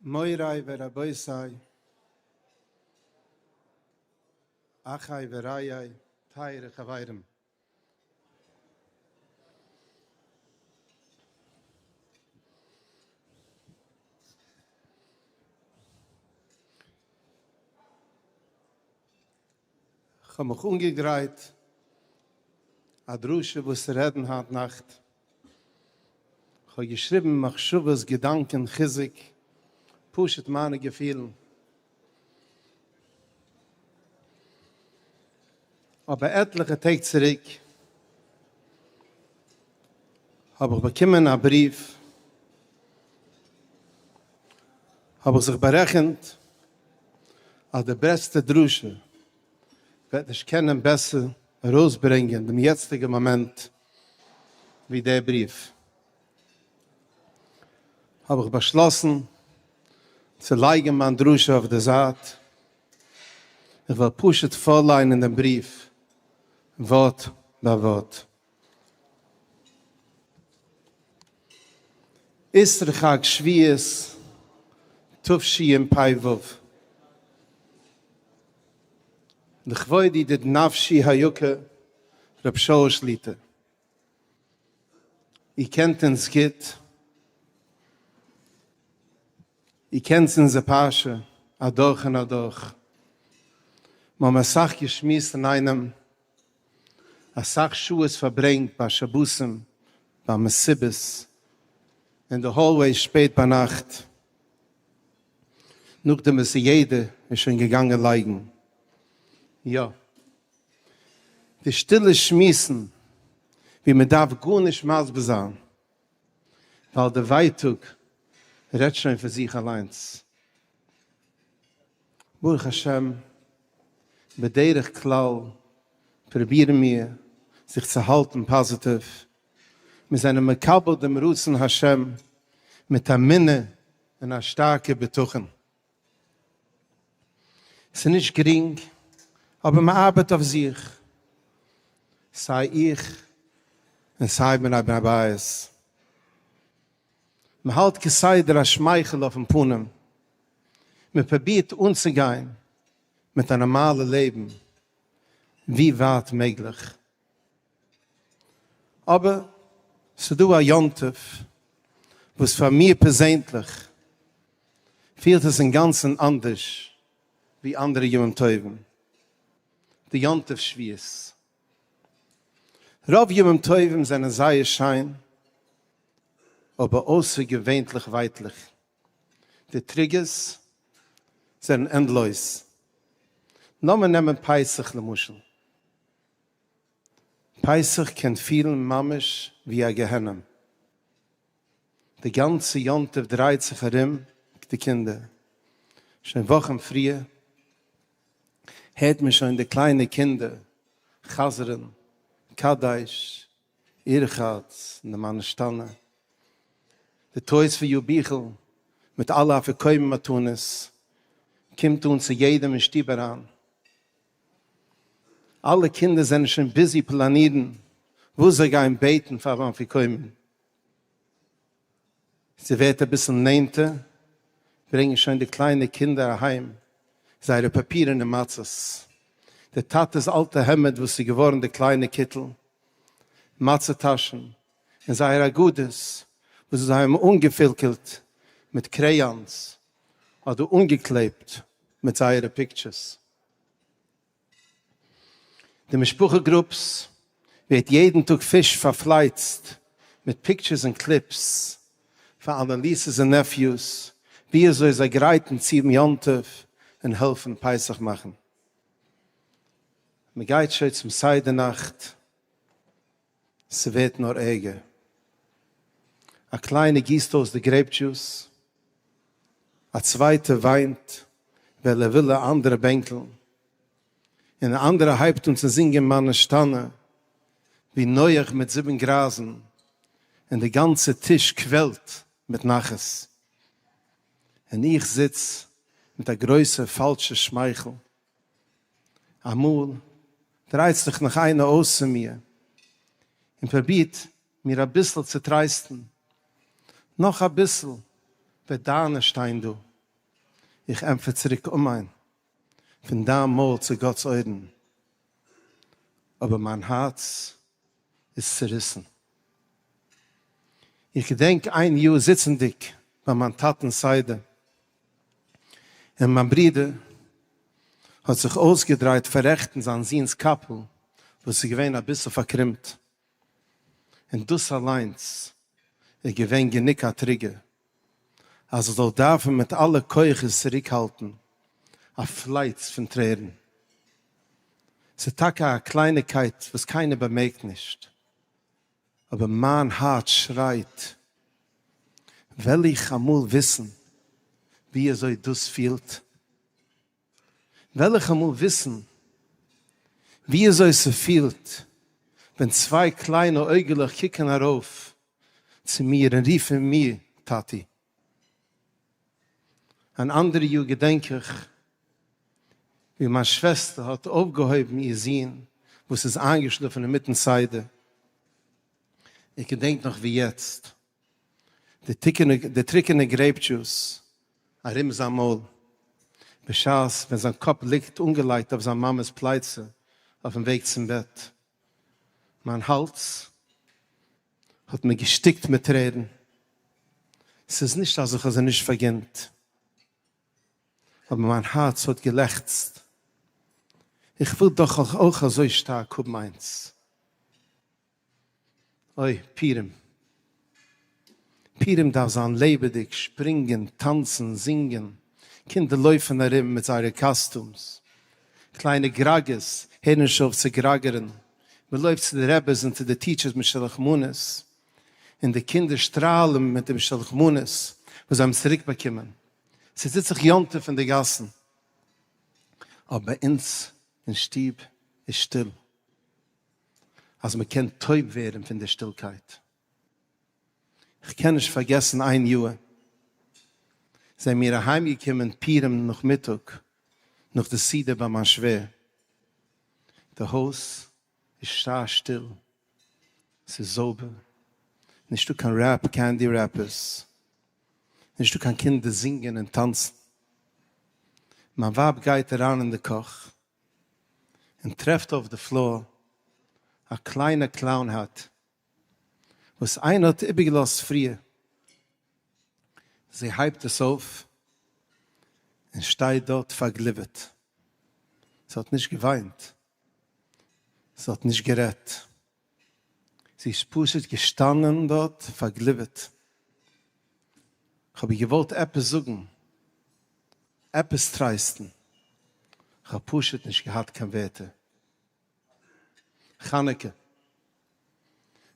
מורי ורבותי, אחי ורעיי, טייערע חברים. כ'האב מיך אנגעגרייט א דרשה וואס צו רעדן היינט נאכט. כ'האב געשריבן מחשבות, געדאנקען, חיזוק, פשוט מיינע געפילן. אבער עטליכע טעג צוריק האב איך באקומען א בריוו, האב איך זיך בארעכנט אז די בעסטע דרשה וועט נישט קענען בעסער ארויסברענגען דעם יעצטיגע מאמענט ווי דער בריוו, האב איך באשלאסן צו לייגן מיין דרשה אויף די זייט, איך וועל פשוט פארליינען דעם בריוו ווארט ביי ווארט. אסרו חג שבועות תשפ ו. לכבוד ידיד נפשי היקר ר' שאול שליטא. איר קענט אונז גוט, איר קענט אונזער פרשה אדורך און אדורך. מיר האבן אסאך געשמועסט אינאיינעם, אסאך שעות פארברענגט ביי שבתים, ביי מסיבות, אין די hallway שפעט ביינאכט, נאכדעם וואס יעדער איז שוין געגאנגען לייגן. יא. די שטילע שמועסן ווי מען דארף גארנישט מסביר זיין ווייל די ווייטאג רעדט שוין פון זיך אליינס. ברוך השם. בדרך כלל פרובירן מיר זיך צו האלטן פאזיטיוו, מיר זענען מקבל דעם רצון השם מיט אמונה און א שטארקע בטחון. ס'איז נישט גרינג, אבער מען ארבעט אויף זיך, סיי איך און סיי בני בני בית. מען האלט כסדר א שמייכל אויפן פנים, מען פרובירט אנצוגיין מיט א נארמאלע לעבן ווי ווייט מעגליך. אבער ס'דא א יום טוב וואס פאר מיר פערזענליך פילט עס אינגאנצן אנדערש ווי אנדערע ימים טובים, די יום טוב שבועות. רוב ימים טובים זענען זייער שיין, אבער אויסערגעווענליך ווייטליך. די triggers זענען ענדלויז. לאמיר נעמען פסח למשל. פסח קען פילן ממש ווי א גיהנום. די גאנצע יום טוב דרייט זיך ארום די קינדער. שוין וואכן פריער הערט מען שוין די קליינע קינדער חזר'ן קדש, ורחץ, און די מה נשתנה. די Toys for You ביכל מיט אלע אפיקומן מתנות קומט אן צו יעדעם אין שטוב אריין. אלע קינדער זענען שוין busy פלאנירן וואס זיי גייען בעטן פאר אפיקומן. ס'ווערט אביסל נענטער, ברענגען שוין די קליינע קינדער אהיים זייערע פאפירענע מצות, די טאטע'ס אלטע העמד וואס איז געווארן די קליינע קיטל, מצה טאשן, און זייערע הגדות וואס זיי האבן אנגעפילקעלט מיט crayons אדער אנגעקלעבט מיט זייערע pictures. די משפחה groups ווערט יעדן טאג פיש פארפלייצט מיט pictures און clips פאר אלע nieces און nephews ווי אזוי זיי גרייטן צו דעם יום טוב און העלפן פסח מאכן. מען גייט שוין צום סדר נאכט, ס'ווערט נאר ערגער. א קליינע גיסט אויס די grape juice, א צווייטע וויינט ווייל ער וויל א אנדערע בענקל, און א אנדערע הייבט אן צו זינגען מה נשתנה ווי נח מיט זיבן גרייזן, און די גאנצע טיש קוועלט מיט נחת. און איך זיץ מיט א גרויסע פאלשע שמייכל אמאל דרייט זיך נאך איינער אויס צו מיר און פרובירט מיר אביסל צו טרייסטן, נאך אביסל וועט דיינע שטיין דא. איך ענטפער צוריק אמן, פון דיין מויל צו גאט'ס אויערן, אבער מיין הארץ איז צוריסן. איך געדענק איין יאר זיצנדיג ביי מיין טאטנ'ס סדר, און מיין ברודער האט זיך אויסגעדרייט פאררעכטן זיין זוהן'ס קאפל וואס איז געווען אביסל פארקרומט, און דאס אליינס איז געווען גענוג א trigger אז איך זאל דארפן מיט אלע כוחות צוריקהאלטן א פלייץ פון טרערן. ס'איז טאקע א קלייניקייט וואס קיינער באמערקט נישט, אבער מיין הארץ שרייט, וועל איך אמאל וויסן ווי אזוי דאס פילט? וועל איך אמאל וויסן ווי אזוי ס'פילט ווען צוויי קליינע אויגעלעך קוקן ארויף צו מיר און רופן מיר טאטי? אן אנדערע יאר געדענק איך ווי מיין שוועסטער האט אויפגעהויבן איר זון וואס איז איינגעשלאפן אינמיטן סדר, איך געדענק נאך ווי יעצט, די טרוקענע grape juice ארום זיין מויל, בשעת ווען זיין קאפ ליגט אנגעלייגט אויף זיין מאמע'ס פלייצע אויפן וועג צום בעט. מיין האלז האט מיר געשטיקט מיט טרערן. ס'איז נישט אז איך האב זיי נישט פארגינט, אבער מיין הארץ האט געלעכצט. איך וויל דאך אויך אזוי שטארק האבן איינס. אוי, פורים. פורים דארף זיין לעבעדיג, שפרינגען, טאנצן, זינגען. קינדער לויפן ארום מיט זייערע costumes. קליינע גראגערס הערן נישט אויף צו גראגערן. מען לויפט צו די רעבעס און צו די teachers מיט שלח מנות, און די קינדער שטראלן מיט דעם שלח מנות וואס זיי האבן צוריק באקומען. ס'טוט זיך יום טוב אין די גאסן. אבער ביי אונז. אין שטוב איז שטיל, אז מען קען טויב ווערן פון די שטילקייט. איך קען נישט פארגעסן איין יאר זענען מיר אהיימגעקומען פורים נאכמיטאג נאך די סעודה ביי מיין שווער, די הויז איז שא שטיל, ס'איז זויבער, נישטא קיין רעפ קענדי רעפערס, נישטא קיין קינדער זינגען און טאנצן, מיין ווייב גייט אריין אין די קאך און טרעפט אויף די floor א קליינע clown hat וואס איינער האט איבערגעלאזט פריער, זי הייבט עס אויף און שטייט דארט פארגליווערט, זי האט נישט געוויינט, זי האט נישט גערעדט, זי איז פשוט געשטאנען דארט פארגליווערט, כ'האב איר געוואלט עפעס זאגן, עפעס טרייסטן, כ'האב פשוט נישט געהאט קיין ווערטער. חנוכה.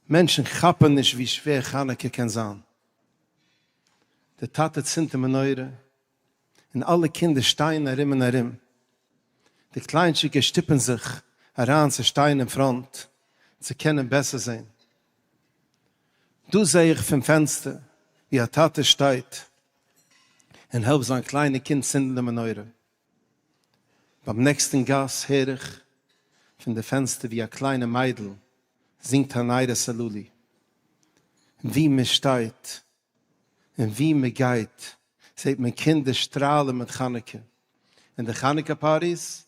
מענטשן כאפן נישט ווי שווער חנוכה קען זיין. דער טאטע צינדט די מנורה און אלע קינדער שטייען ארום און ארום. די קליינטשיגע שטופן זיך אריין צו שטיין אין front צו קענען בעסער זען. דא זע איך פון פענסטער ווי א טאטע שטייט און העלפט זיין קליינע קינד צינדן די מנורה. ביים נעקסטן גאס הער איך פון די פענסטער ווי א קליינע מיידל זינגט הנרות הללו. ווי מען שטייט און ווי מען גייט זעט מען קינדער שטראלען מיט חנוכה. און די חנוכה parties?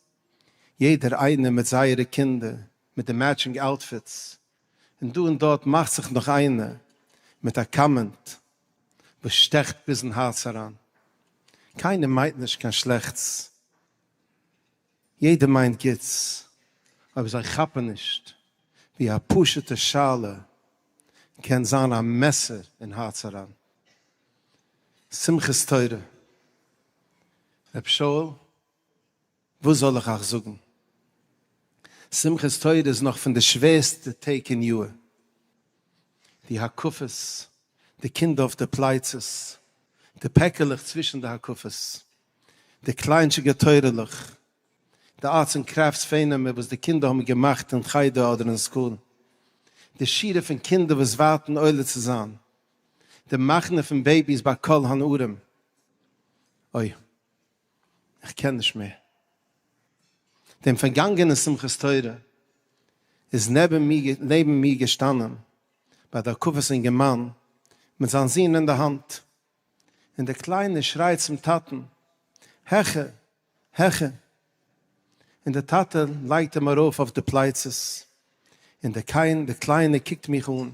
יעדער איינער מיט זייערע קינדער מיט די matching outfits. און דא און דארט מאכט זיך נאך איינער מיט א comment וואס שטעכט ביזן הארץ אריין. קיינער מיינט נישט קיין שלעכטס, יעדער מיינט גוטס, אבער זיי כאפן נישט ווי א פשוטע שאלה קען זיין א מעסער אין הארץ אריין. שמחת תורה, ר' שאול וואס זאל איך אייך זאגן? שמחת תורה איז נאך פון די שווערסטע טעג אין יאר. די הקפות, די קינדער אויף די פלייצעס, די פעקעלעך צווישן די הקפות, די קליינטשיגע תורה'לעך, די arts and crafts פענעמער וואס די קינדער האבן געמאכט אין חדר אדער אין school, די שורה פון קינדער וואס ווארטן עולה צו זיין, די מחנה פון babies ביי קול הנערים. אוי. איך קען נישט מער. דעם פארגאנגענע שמחת תורה איז נעבן מיר געשטאנען ביי די הקפות אינגערמאן מיט זיין זון אין די האנט, און דער קליינער שרייט צום טאטן, העכער! העכער! און דער טאטע לייגט אים ארויף אויף די פלייצעס, און דער קליינער קוקט מיך אן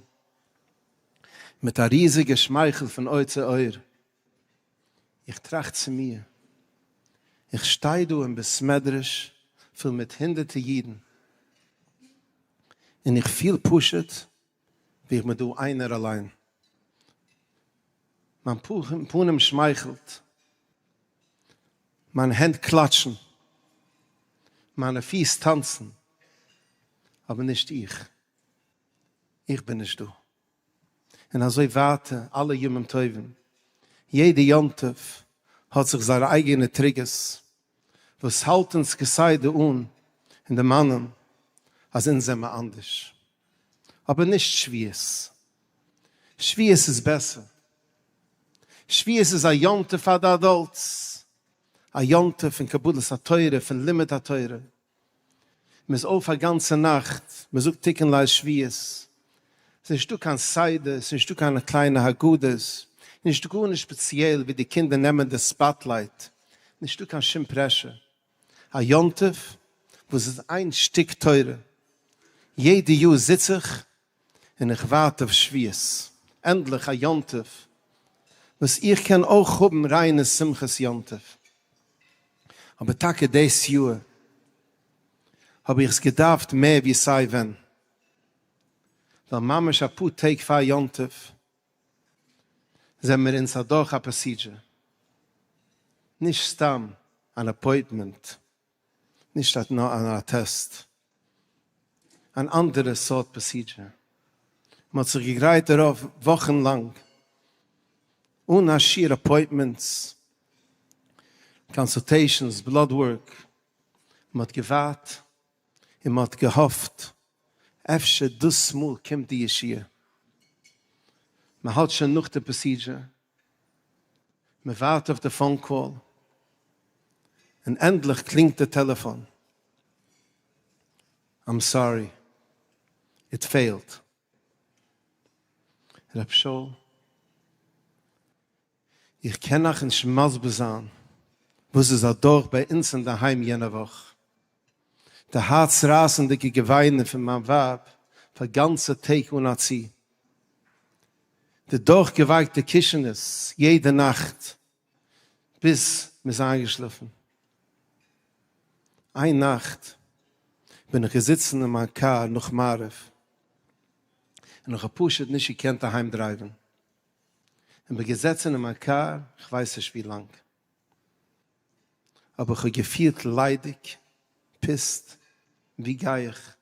מיט א ריזיגע שמייכל פון אויער צו אויער. איך טראכט צו מיר, איך שטיי דא אין בית מדרש פול מיט הונדערטער אידן, און איך פיל פשוט ווי איך בין דא איינער אליין. מיין פנים שמייכלט, מיינע הענט קלאטשן, מיינע פיס טאנצן, אבער נישט איך. איך בין נישט דא. און אזוי ווייטער אלע ימים טובים, יעדע יום טוב האט זיך זייערע אייגענע triggers וואס האלט אונז כסדר אן און דערמאנען אז אונז זעמער אנדערש. אבער נישט שביעות. שביעות איז בעסער. שביעות איז א יום טוב פאר די adults, א יום טוב פון קבלת התורה, פון לימוד התורה. מען איז אויף א גאנצע נאכט, מען זאגט תיקון ליל שביעות, ס'איז נישטא קיין סדר, ס'איז נישטא קיינע קליינע הגדות, נישטא גארנישט ספעציעל ווי די קינדער נעמען די spotlight, נישטא קיין שום pressure, א יום טוב וואס איז איין שטיק תורה, יעדע יאר זיץ איך און איך ווארט אויף שביעות, ענדליך א יום טוב וואס איך קען אויך האבן ריינע שמחת יום טוב. אבער טאקע דאס יאר האב איך עס געדארפט מער ווי סיי ווען, ווייל ממש אפאר טעג פאר יום טוב זענען מיר אונז אדורך א procedure, נישט סתם אן appointment, נישט נאר א טעסט, אן אנדערע סארט procedure. מען האט זיך געגרייט דערויף וואכן לאנג, אן א שיעור appointments, consultations, blood work. מען האט געווארט און מען האט געהאפט, אפשר דאס מאל קומט די ישועה. מען האלט שוין נאך די procedure, מען ווארט אויף די phone call, און ענדליך קלינגט די טעלעפאן, I'm sorry, it failed. ר' שאול, איך קען אייך נישט מסביר זיין וואס איז אדורך ביי אונז אינדערהיים יענע וואך. די הארצרייסענדיגע געוויינען פון מיין ווייב פאר גאנצע טעג אן א צי. די דורכגעווייקטע קישענעס יעדע נאכט ביז מ'איז איינגעשלאפן. איין נאכט בין איך געזיצן אין מיין קאר נאך מעריב און איך האב פשוט נישט געקענט אהיים דרייווען. און בין געזעצן אין מיין קאר כ'ווייס נישט ווי לאנג. אבער כ'האב געפילט ליידיג, פוסט, ווי גיי איך?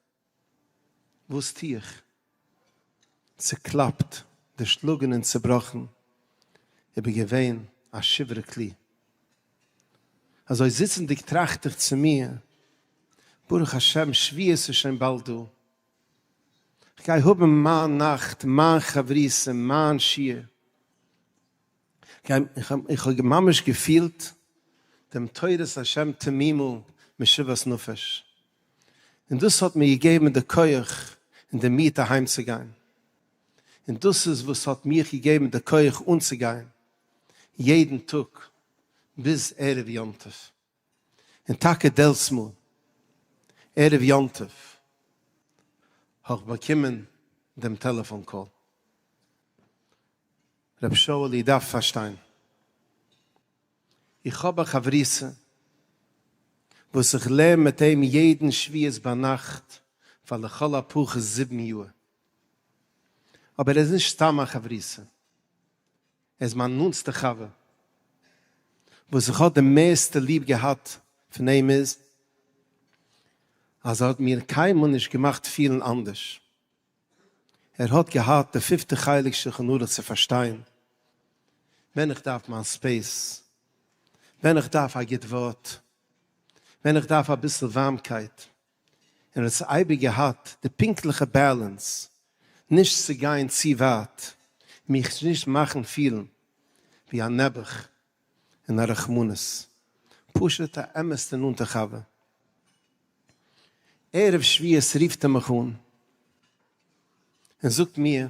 וואס טו איך? צוקלאפט, דערשלאגן און צובראכן, איך בין געווען א שברי כלי. אזוי זיצנדיג טראכט איך צו מיר, ברוך השם שבועות איז שוין באלד דא, כ'גיי האבן מיין נאכט, מיין חברותא, מיין שיעור. איך האב ממש געפילט דעם תורת השם תמימה משיבת נפש, און דאס האט מיר געגעבן די כח און די מוט אהיימצוגיין, און דאס איז וואס האט מיך געגעבן די כח אנצוגיין יעדן טאג ביז ערב יום טוב. און טאקע דעלסמאל ערב יום טוב האב איך באקומען דעם טעלעפאן call. ר' שאול איר דארפט פארשטיין, איך האב א חברותא וואס איך לערן מיט אים יעדן שבועות ביינאכט פאר לכל הפחות זיבן יאר, אבער ער איז נישט סתם א חברותא, ער איז מיין נאנטסטע חבר, וואס איך האב די מערסטע ליב געהאט פון אים איז אז ער האט מיר קיינמאל נישט געמאכט פילן אנדערש. ער האט געהאט די פיפטע חלק שלחן ערוך צו פארשטיין ווען איך דארף מיין space, ווען איך דארף א גוט ווארט, ווען איך דארף אביסל ווארמקייט, און ער האט אייביג געהאט די פונקטליכע balance נישט צו גיין צו ווייט, מיך נישט מאכן פילן ווי א נעבעך און א רחמנות, פשוט א אמת'ע נאנטע חבר. ערב שבועות רופט ער מיך אן און זאגט מיר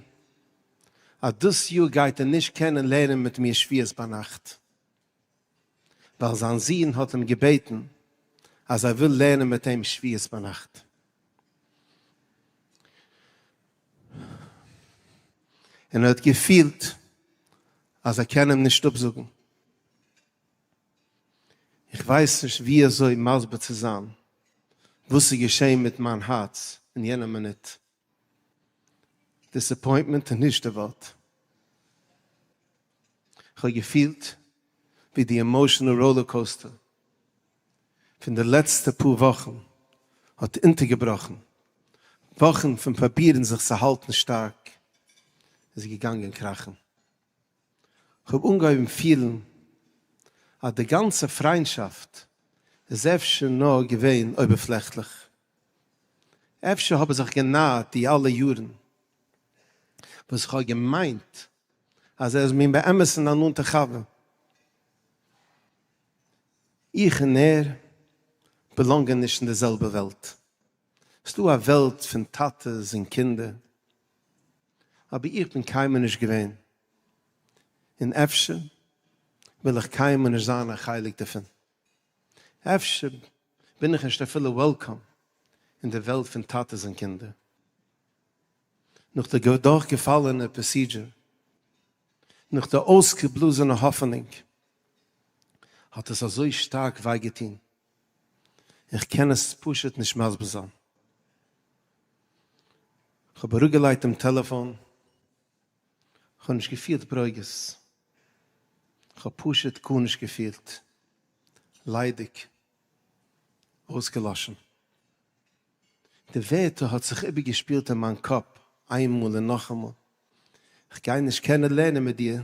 אז דאס יאר גייט ער נישט קענען לערנען מיט מיר שבועות ביינאכט, ווייל זיין זון האט אים געבעטן אז ער וויל לערנען מיט אים שבועות ביינאכט. און ער האט געפילט אז ער קען אים נישט אפזאגן. איך ווייס נישט ווי אזוי מסביר צו זיין וואס איז געשען מיט מיין הארץ אין יענע מינוט. Disappointment איז נישט די ווארט. איך האב געפילט ווי די emotional roller coaster פון די לעצטע פאר וואכן האט אונטערגעבראכן. וואכן פון פרובירן זיך צו האלטן שטארק איז געגאנגען קראכן. כ'האב אנגעהויבן פילן אז די גאנצע פריינטשאפט איז אפשר נאר געווען אויבערפלעכטליך. אפשר האב איך זיך גענארט די אלע יארן וואס כ'האב געמיינט אז ער איז מיר באמת'ן א נאנטע חבר. איך און ער באלאנגען נישט אין די זעלבע וועלט. ס'דא א וועלט פון טאטעס און קינדער, אבער איך בין קיינמאל נישט געווען, און אפשר וויל איך קיינמאל נישט זיין א חלק דערפון. אפשר בין איך נישט אפילו welcome אין די וועלט פון טאטעס און קינדער. נאך די דורכגעפאלענע procedure, נאך די אויסגעבלאזענע האפענונג, האט עס אזוי שטארק וויי געטון. איך קען עס פשוט נישט מסביר זיין. כ'האב אראפגעלייגט דעם טעלעפאן, כ'האב נישט געפילט ברוגז, כ'האב פשוט גארנישט געפילט, ליידיג, אויסגעלאשן. די ווערטער האט זיך איבערגעשפילט אין מיין קאפ איינמאל און נאכאמאל, כ'גיי נישט קענען לערנען מיט דיר,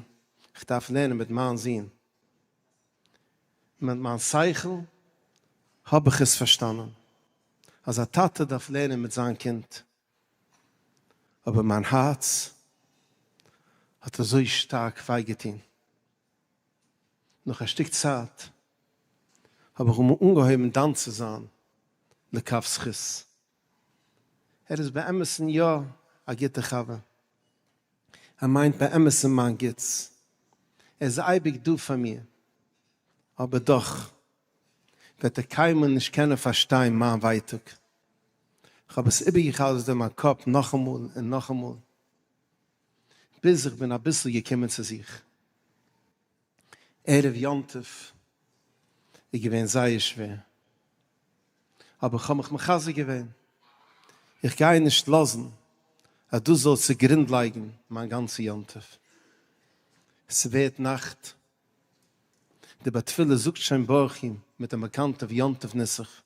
כ'דארף לערנען מיט מיין זון. מיט מיין שכל. האב איך עס פארשטאנען אז א טאטע דארף לערנען מיט זיין קינד, אבער מיין הארץ האט אזוי שטארק וויי געטון. נאך א שטיק צייט האב איך אים אנגעהויבן דן צו זיין לכף זכות. ער איז באמת'ן יא א גוטער חבר, ער מיינט באמת'ן מיין גוטס, ער איז אייביג דא פאר מיר, אבער דאך וועט ער קיינמאל נישט קענען פארשטיין מיין ווייטאג. כ'האב עס איבערגע'חזר'ט אין מיין קאפ נאכאמאל און נאכאמאל, ביז איך בין אביסל געקומען צו זיך. ערב יום טוב איז געווען זייער שווער, אבער כ'האב מיך מחזק געווען, איך גיי נישט לאזן אז דאס זאל צוגרונד לייגן מיין גאנצע יום טוב. ס'ווערט נאכט, די בעל תפילה זאגט שוין ברכו מיט דעם באקאנטע יום טוב נוסח,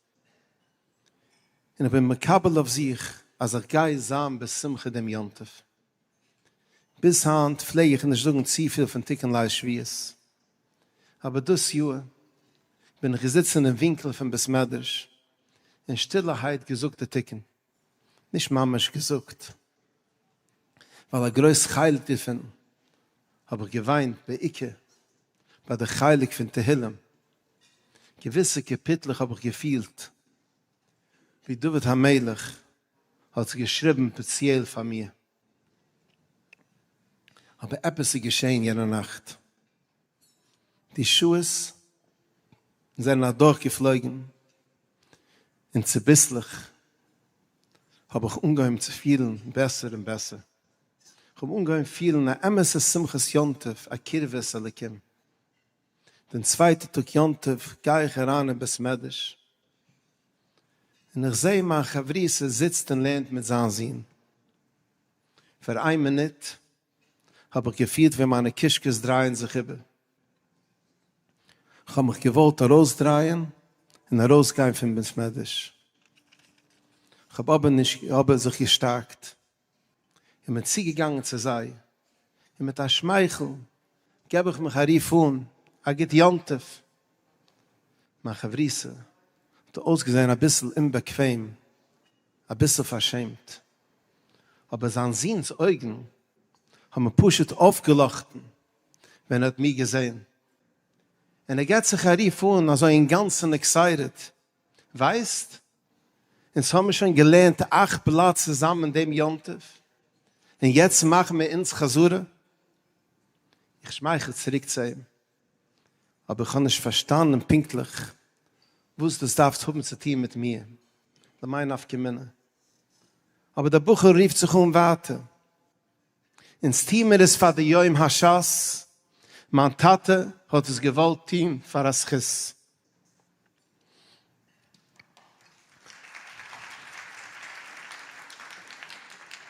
און איך בין מקבל אויף זיך אז איך גיי זיין בשמחה דעם יום טוב. ביז היינט פלעג איך נישט זאגן צופיל פון תיקון ליל שבועות, אבער דאס יאר בין איך געזיצן אין ווינקל פון בית מדרש און שטילערהייט געזאגט די תיקון, נישט ממש געזאגט, ווייל א גרויס חלק דערפון האב איך געוויינט בעיקר ביי די חלק פון תהילים, געוויסע קאפיטלעך האב איך געפילט ווי דוד המלך האט עס געשריבן ספעציעל פאר מיר. אבער עפעס איז געשען יענע נאכט. די שעות זענען אדורכגעפלויגן און צוביסלעך האב איך אנגעהויבן צו פילן בעסער און בעסער. איך האב אנגעהויבן פילן א אמת'ע שמחת יום טוב, א קרבת אלוקים. דעם צווייטע טאג יום טוב גיי איך אריין אין בית מדרש און איך זעה מיין חברותא זיצט און לערנט מיט זיין זון. פאר איין מינוט האב איך געפילט ווי מיינע קישקעס דרייען זיך איבער. כ'האב מיך געוואלט ארויסדרייען און ארויסגיין פון בית מדרש. כ'האב אבער נישט אבער זיך געשטארקט און בין צוגעגאנגען צו זיי, און מיט א שמייכל געב איך מיך א רוף אן, א גוט יום טוב! מיין חברותא האט אויסגעזען אביסל אומבאקוועם, אביסל פארשעמט, אבער זיין זון'ס אויגן האבן פשוט אויפגעלאכטן ווען ער האט מיר געזען, און ער געבט זיך א רוף אן אזוי אינגאנצן excited, ווייסט, אונז האמיר שוין געלערנט אכט בלאט צוזאמען דעם יום טוב, און יעצט מאכן מיר אונז חזרה. איך שמייכל צוריק צו אים, אבער איך האב נישט פארשטאנען פונקטליך וואס דאס דארף האבן צו טון מיט מיר, למאי נפקא מינה. אבער דער בחור רופט זיך אן ווייטער, אונז טוהן מיר עס פאר די יום השס, מיין טאטע האט עס געוואלט טוהן פאר א זכות.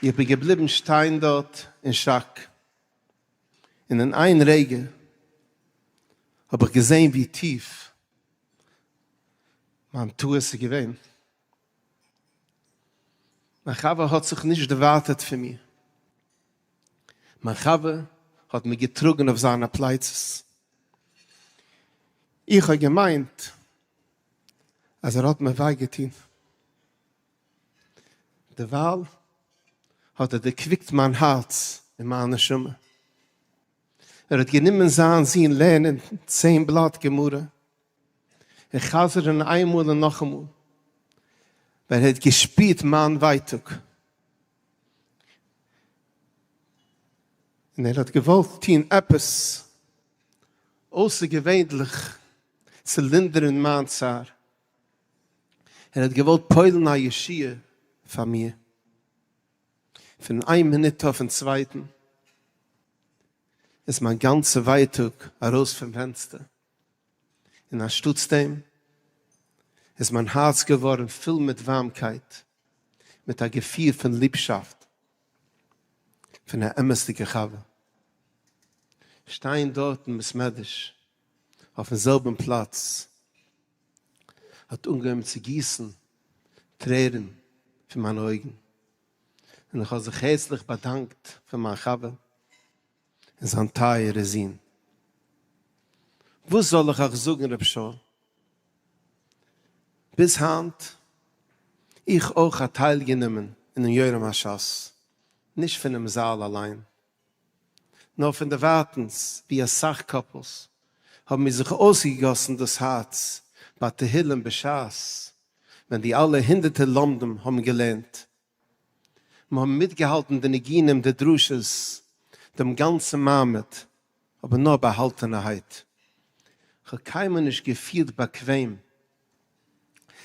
איך בין געבליבן שטיין דארט אין שאק, און אין איין רגע האב איך געזען ווי טיף מיין טעות איז געווען. מיין חבר האט זיך נישט דערווייטערט פון מיר. מיין חבר האט מיר געטראגן אויף זיינע פלייצעס. איך האב געמיינט אז ער האט מיר וויי געטון. דערווייל האט ער דערקוויקט מיין הארץ און מיין נשמה. ער האט גענומען זיין זון לערנען צען בלאט גמרא און חזר'ן איינמאל און נאכאמאל, ווייל ער האט געשפירט מיין ווייטאג, און ער האט געוואלט טון עפעס אויסערגעווענליך צו לינדערן מיין צער, ער האט געוואלט פועל'ן א ישועה פאר מיר, פון איין מינוט אויפ'ן צווייטן איז מיין גאנצע ווייטאג ארויס פון פענסטער. און אנשטאטס דעם איז מיין הארץ געווארן פול מיט ווארמקייט, מיט א געפיל פון ליבשאפט פון א אמת'דיגע חבר. שטיין דארט אין בית מדרש אויפן זעלבן פלאץ האט אנגעהויבן צו גיסן טרערן פון מיינע אויגן, און איך האב זיך הערצליך באדאנקט פאר מיין חבר און זיין טייערע זון. וואס זאל איך אייך זאגן ר' שאול? ביז היינט איך אויך א טייל גענומען אינעם יום השס, נישט פונעם זאל אליין, נאר פון דערווייטנס, ווי אסאך קאפלס האבן מיר זיך אויסגעגאסן דאס הארץ ביי תהילים בשעת ווען די אלע הונדערטער לומדים האבן געלערנט. מיר האבן מיטגעהאלטן די ניגונים, די דרשות, דעם גאנצן מעמד, אבער נאר באהאלטענערהייט. כ'האב קיינמאל נישט געפילט באקוועם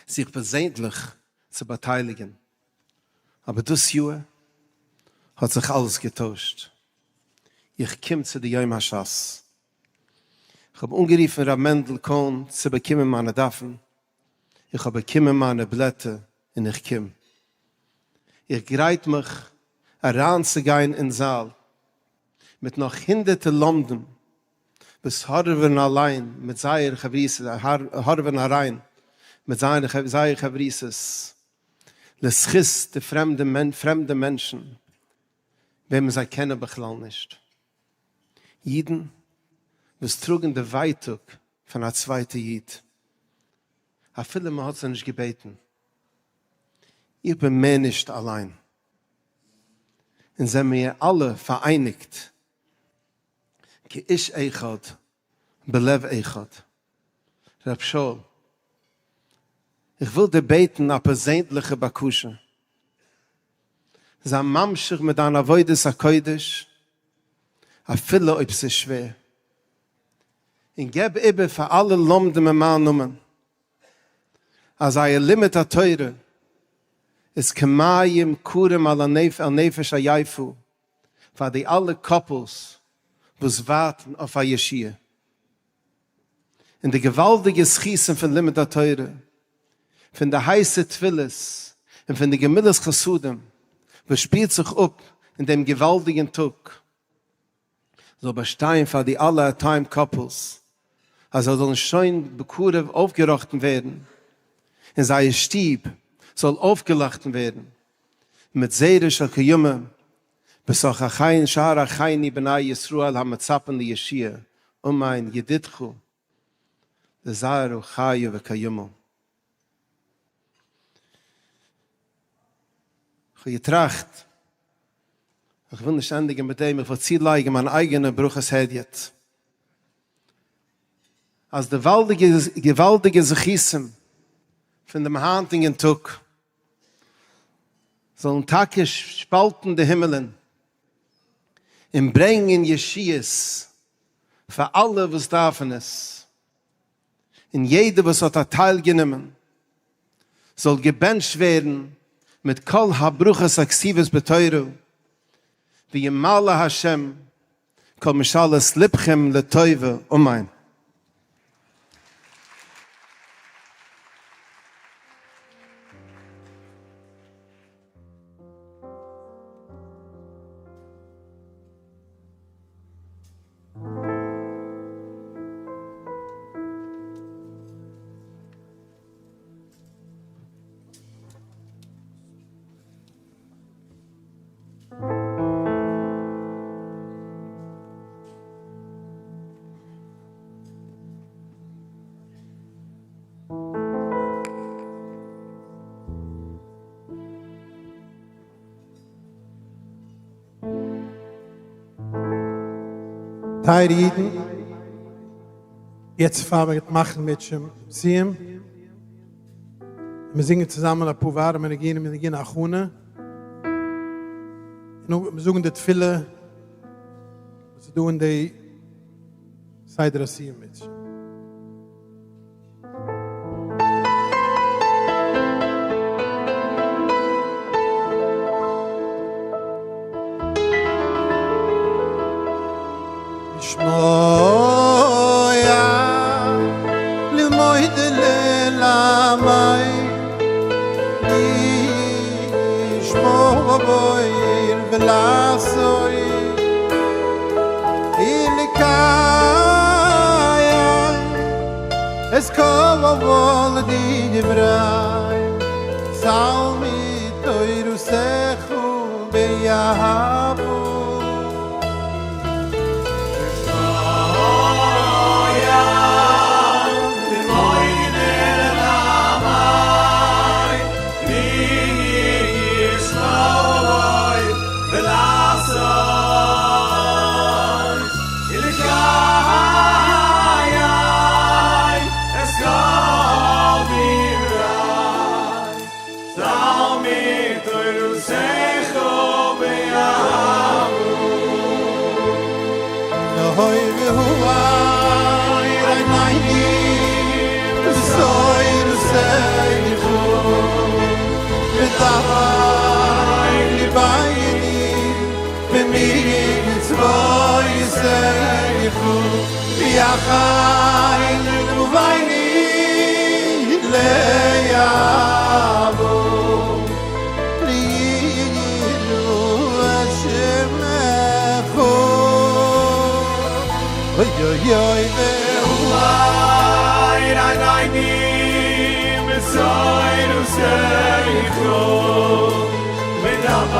זיך פערזענליך צו באטייליגן, אבער דאס יאר האט זיך אלעס געטוישט. איך קום צו די יום השס. כ'האב אנגערופן ר' מענדל קאהן צו באקומען מיינע דפים, איך האב באקומען מיינע בלעטער און איך קום. איך גרייט מיך אריינצוגיין אין זאל מיט נאך הונדערטער לומדים וואס הארעווען אליין מיט זייער חברותות, הארעווען אריין מיט זייער חברותות לזכות די פרעמדע מענטשן וועמען זיי קענען בכלל נישט. אידן וואס טראגן די ווייטאג פון א צווייטע איד אפילו מען האט זיי נישט געבעטן. איך בין מער נישט אליין. אונז זעמיר אלע פאראייניגט כאיש אחד בלב אחד. ר' שאול, איך וויל דיר בעטן א פערזענליכע בקשה. זיי ממשיך מיט דיין עבודת הקודש אפילו אויב ס'איז שווער. און געב איבער פאר אלע לומדים אין מיין נאמען אז זייער לימוד התורה איז כמים קרים על הנפש עייפה פאר די אלע קאפלס וואס ווארטן אויף א ישועה. און די געוואלדיגע זכותים פון לימוד התורה, פון די הייסע תפילות און פון די גמילות חסדים וואס שפירט זיך אפ אין דעם געוואלדיגן טאג, זאל באשטיין פאר די אלע א-טיים קאפלס אז זיי זאלן שוין בקרוב אויפגעראכטן ווערן און זייער שטוב זאל אויפגעלאכטן ווערן מיט זרע של קיימא בתוך אחינו שאר אחינו בני ישראל המצפים לישועה אמן ידידך לזרעא חייא וקיימא. כ'האב געטראכט, איך וויל נישט ענדיגן מיט דעם, איך וויל צולייגן מיין אייגענע ברכת הדיוט, אז די געוואלדיגע זכותים פון דעם היינטיגן טאג זאלן טאקע שפאלטן די הימלען און ברענגען ישועות פאר אלע וואס דארפן עס, און יעדער וואס האט א טייל גענומען זאל געבענטשט ווערן מיט כל הברכות הכתובות בתורה, וימלא ה' כל משאלות לבכם לטובה, אמן.
טייערע אידן, יעצט פאר מיר מאכן מיט שם סיום, מיר זינגען צוזאמען אפאר ווארעמע ניגונים ניגון הכנה, און מיר זאגן די תפילה וואס איז דא אין די סדר הסיום מיט. לשמוע ללמוד ללמד לשמור ולעשות ולקיים את כל דברי תלמוד תורתך באהבה.
ויחי לבבני ליעבור ליראו את שמך אוי אוי אוי ואולי רעייני מסויר וסייחו ודמי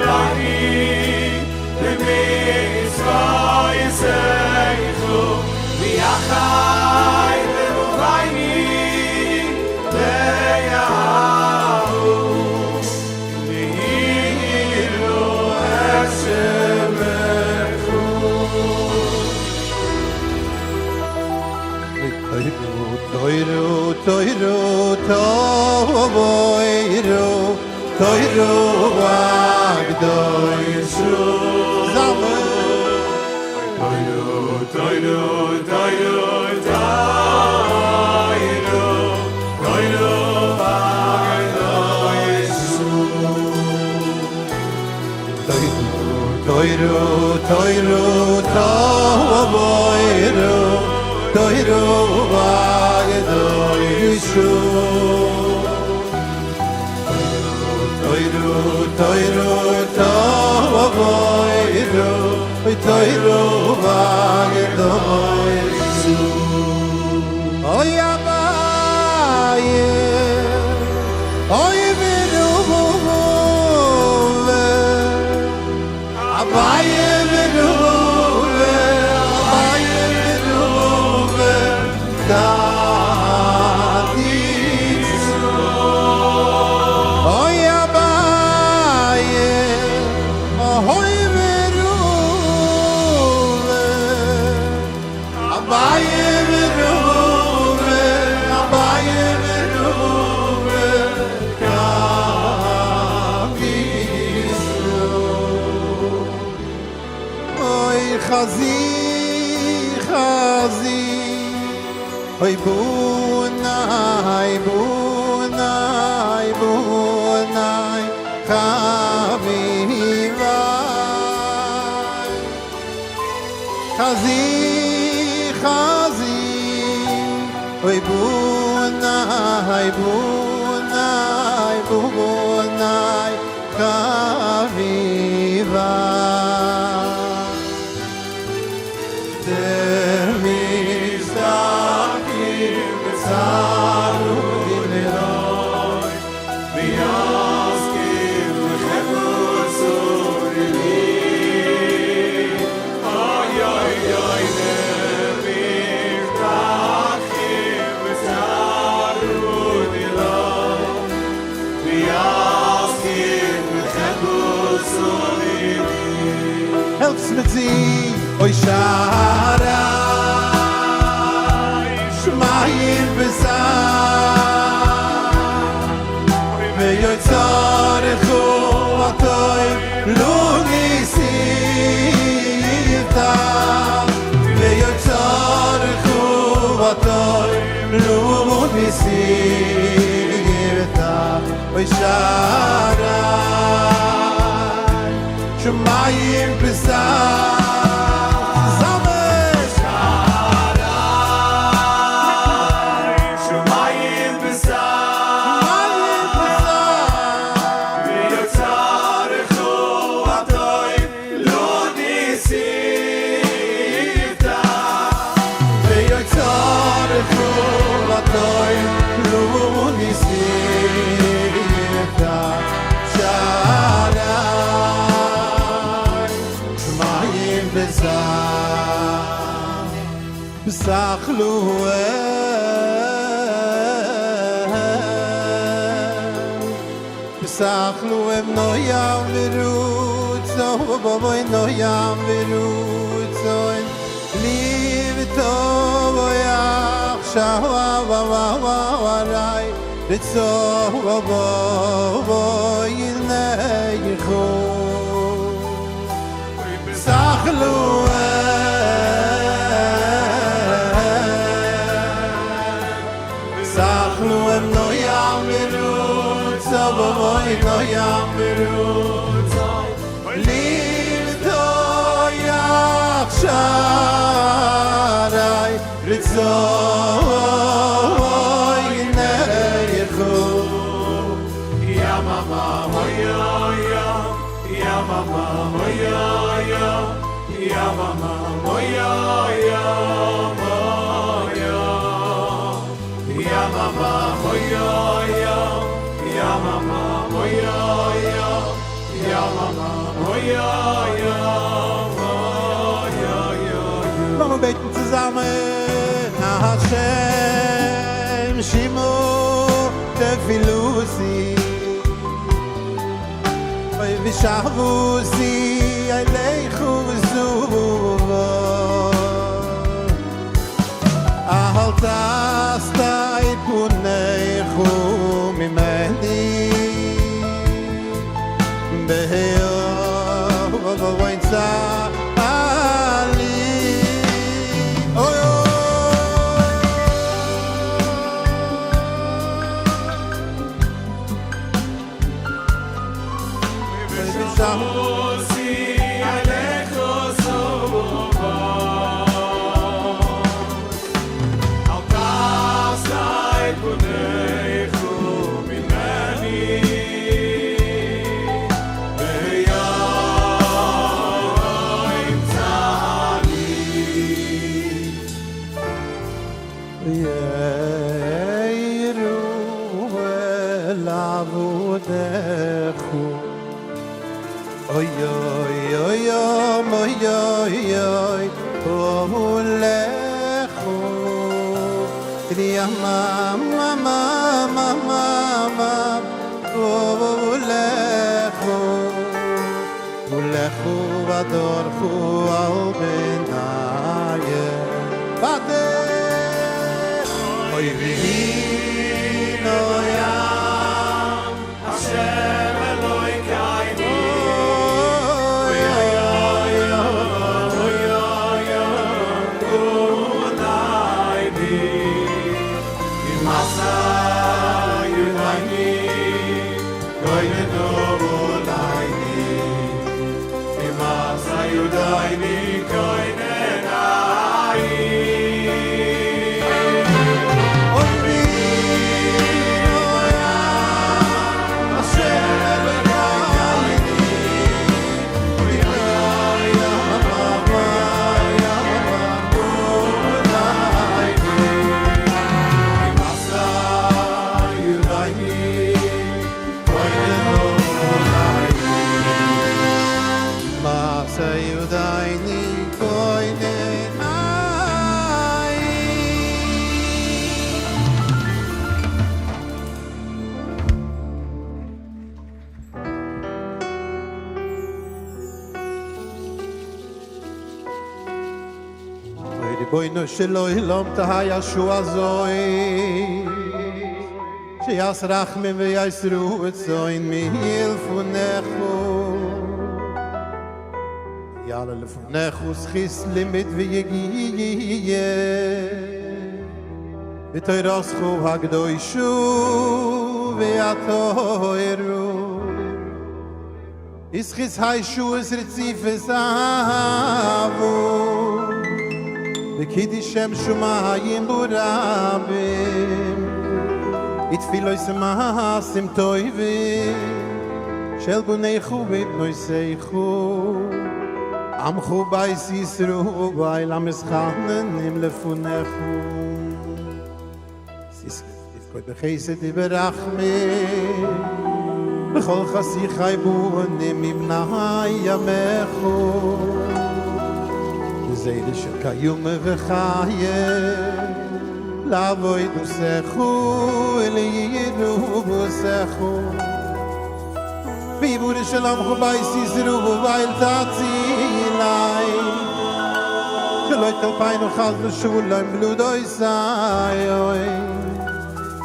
רעייני במצווה יסייחו ויחי לבבני ליעבור ליראו את שמך
Toiru, toiru, toiru, toiru, agdoishu. Zame.
Toiru, toiru, toiru, toiru, toiru, agdoishu.
Toiru, toiru, toiru, toiru, agdoishu. Toiru, toiru, toiru, toiru, agdoishu. Oy Abaye, oy Veruve, Abaye Veruve, Abaye Veruve, Kadishu. Oy Abaye, oy Veruve, Abaye Veruve, Abaye Veruve, Kadishu. Oy Chazi, Chazi, Oy Bunai, Bunai, Bunai, Chavivai. Chazi, Chazi, Oy Bunai, Bunai, Bunai, Chavivai. Der Mizrachi bezaru
Dineloi, ויסכים לחפוץ לי. אוי אוי אוי למבטחים וצרו דילוי, ויסכים לחפוץ לי.
Helps mit sie, oi Shara, Shmayim besar, ve'yoy tzarechu atoy, lu nisita, ve'yoy tzarechu atoy, lu nisita, oi Shara, Shmayim besar, Zamesh!
Shmayim besar, ויוצרכו atoy, lo nisita.
ויוצרכו atoy, lo nisita. Sharai, Shmayim besar, Besachlu Besachlu em noyam virutzo, boboy noyam virutzo, Liv tov yach shava wa wa wa wa rai, Ritzo boboy neichu. Besachlu Besachlu em noyam virutzo, boboy noyam virutzo, Liv tov yach shava
לאמיר בעטן צוזאמען, השם שמעה תפילתי, אוי ושועתי אליך תבוא, אל תסתר פניך ממני, ביום צר לי. אוי אוי. יראו אל עבדיך אוי אוי אוי אוי אוי אוי ולכו מה מה מה מה מה מה ולכו ולכו ודורכו על בניה בדרך אוי והנה ים
השם אלוהינו
אוי אוי אוי
אוי אוי משא יודייני גויננו מולייני משא יודייני גוינני
אוי והנה השם אלוהינו אוי אוי
משא יודייני גויננו מולייני
משא יודייני גוינני. אוי ריבונו של עולם תהא ישועה זאת שיעש רחמים ויסרו רצון מלפניך יעלה לפניך זכות לימוד ויגיעה בתורתך הקדושה והטהורה וזכות הישועות רציפות אהבה וקידוש שם שמים ברבים ותפילות ומעשים טובים של בניך ובנותיך עמך בית ישראל המתחננים לפניך תזכה בחסד וברחמים בכל חסיכי בונים מבני ימיך בזרע של קיימא וחיי לעבודתך וליראתך בעיבורו של עמך בית ישראל תצילם שלא תלפנו חס ושלום בלודויסאי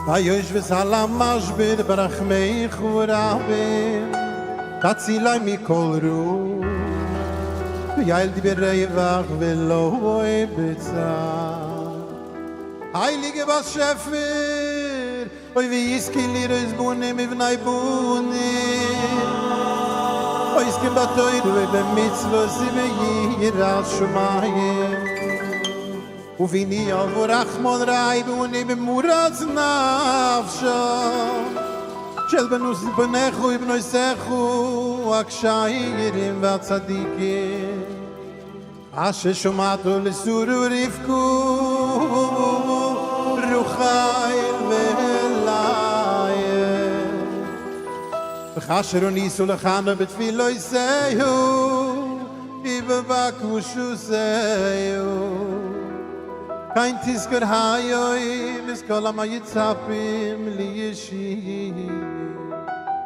היושבס על המשבר ברחמך ורבים תצילם מכל רע וילדי ברווח ולא בצער הייליגער באשעפער אוי ויזכה לראות בנים ובני בנים עוסקים בתורה ובמצוות וביראת שמים וביני אב ורחמן רעי בני במורת נפשו של בנוס בניך ובנויסך הכשרים והצדיקים אשר שמעתו לשרה ורבקה רחל ולאה וכאשר עניתו לחנה בתפילותיה ובבקשותיה. כן תזכור היום את כל המצפים לישועה.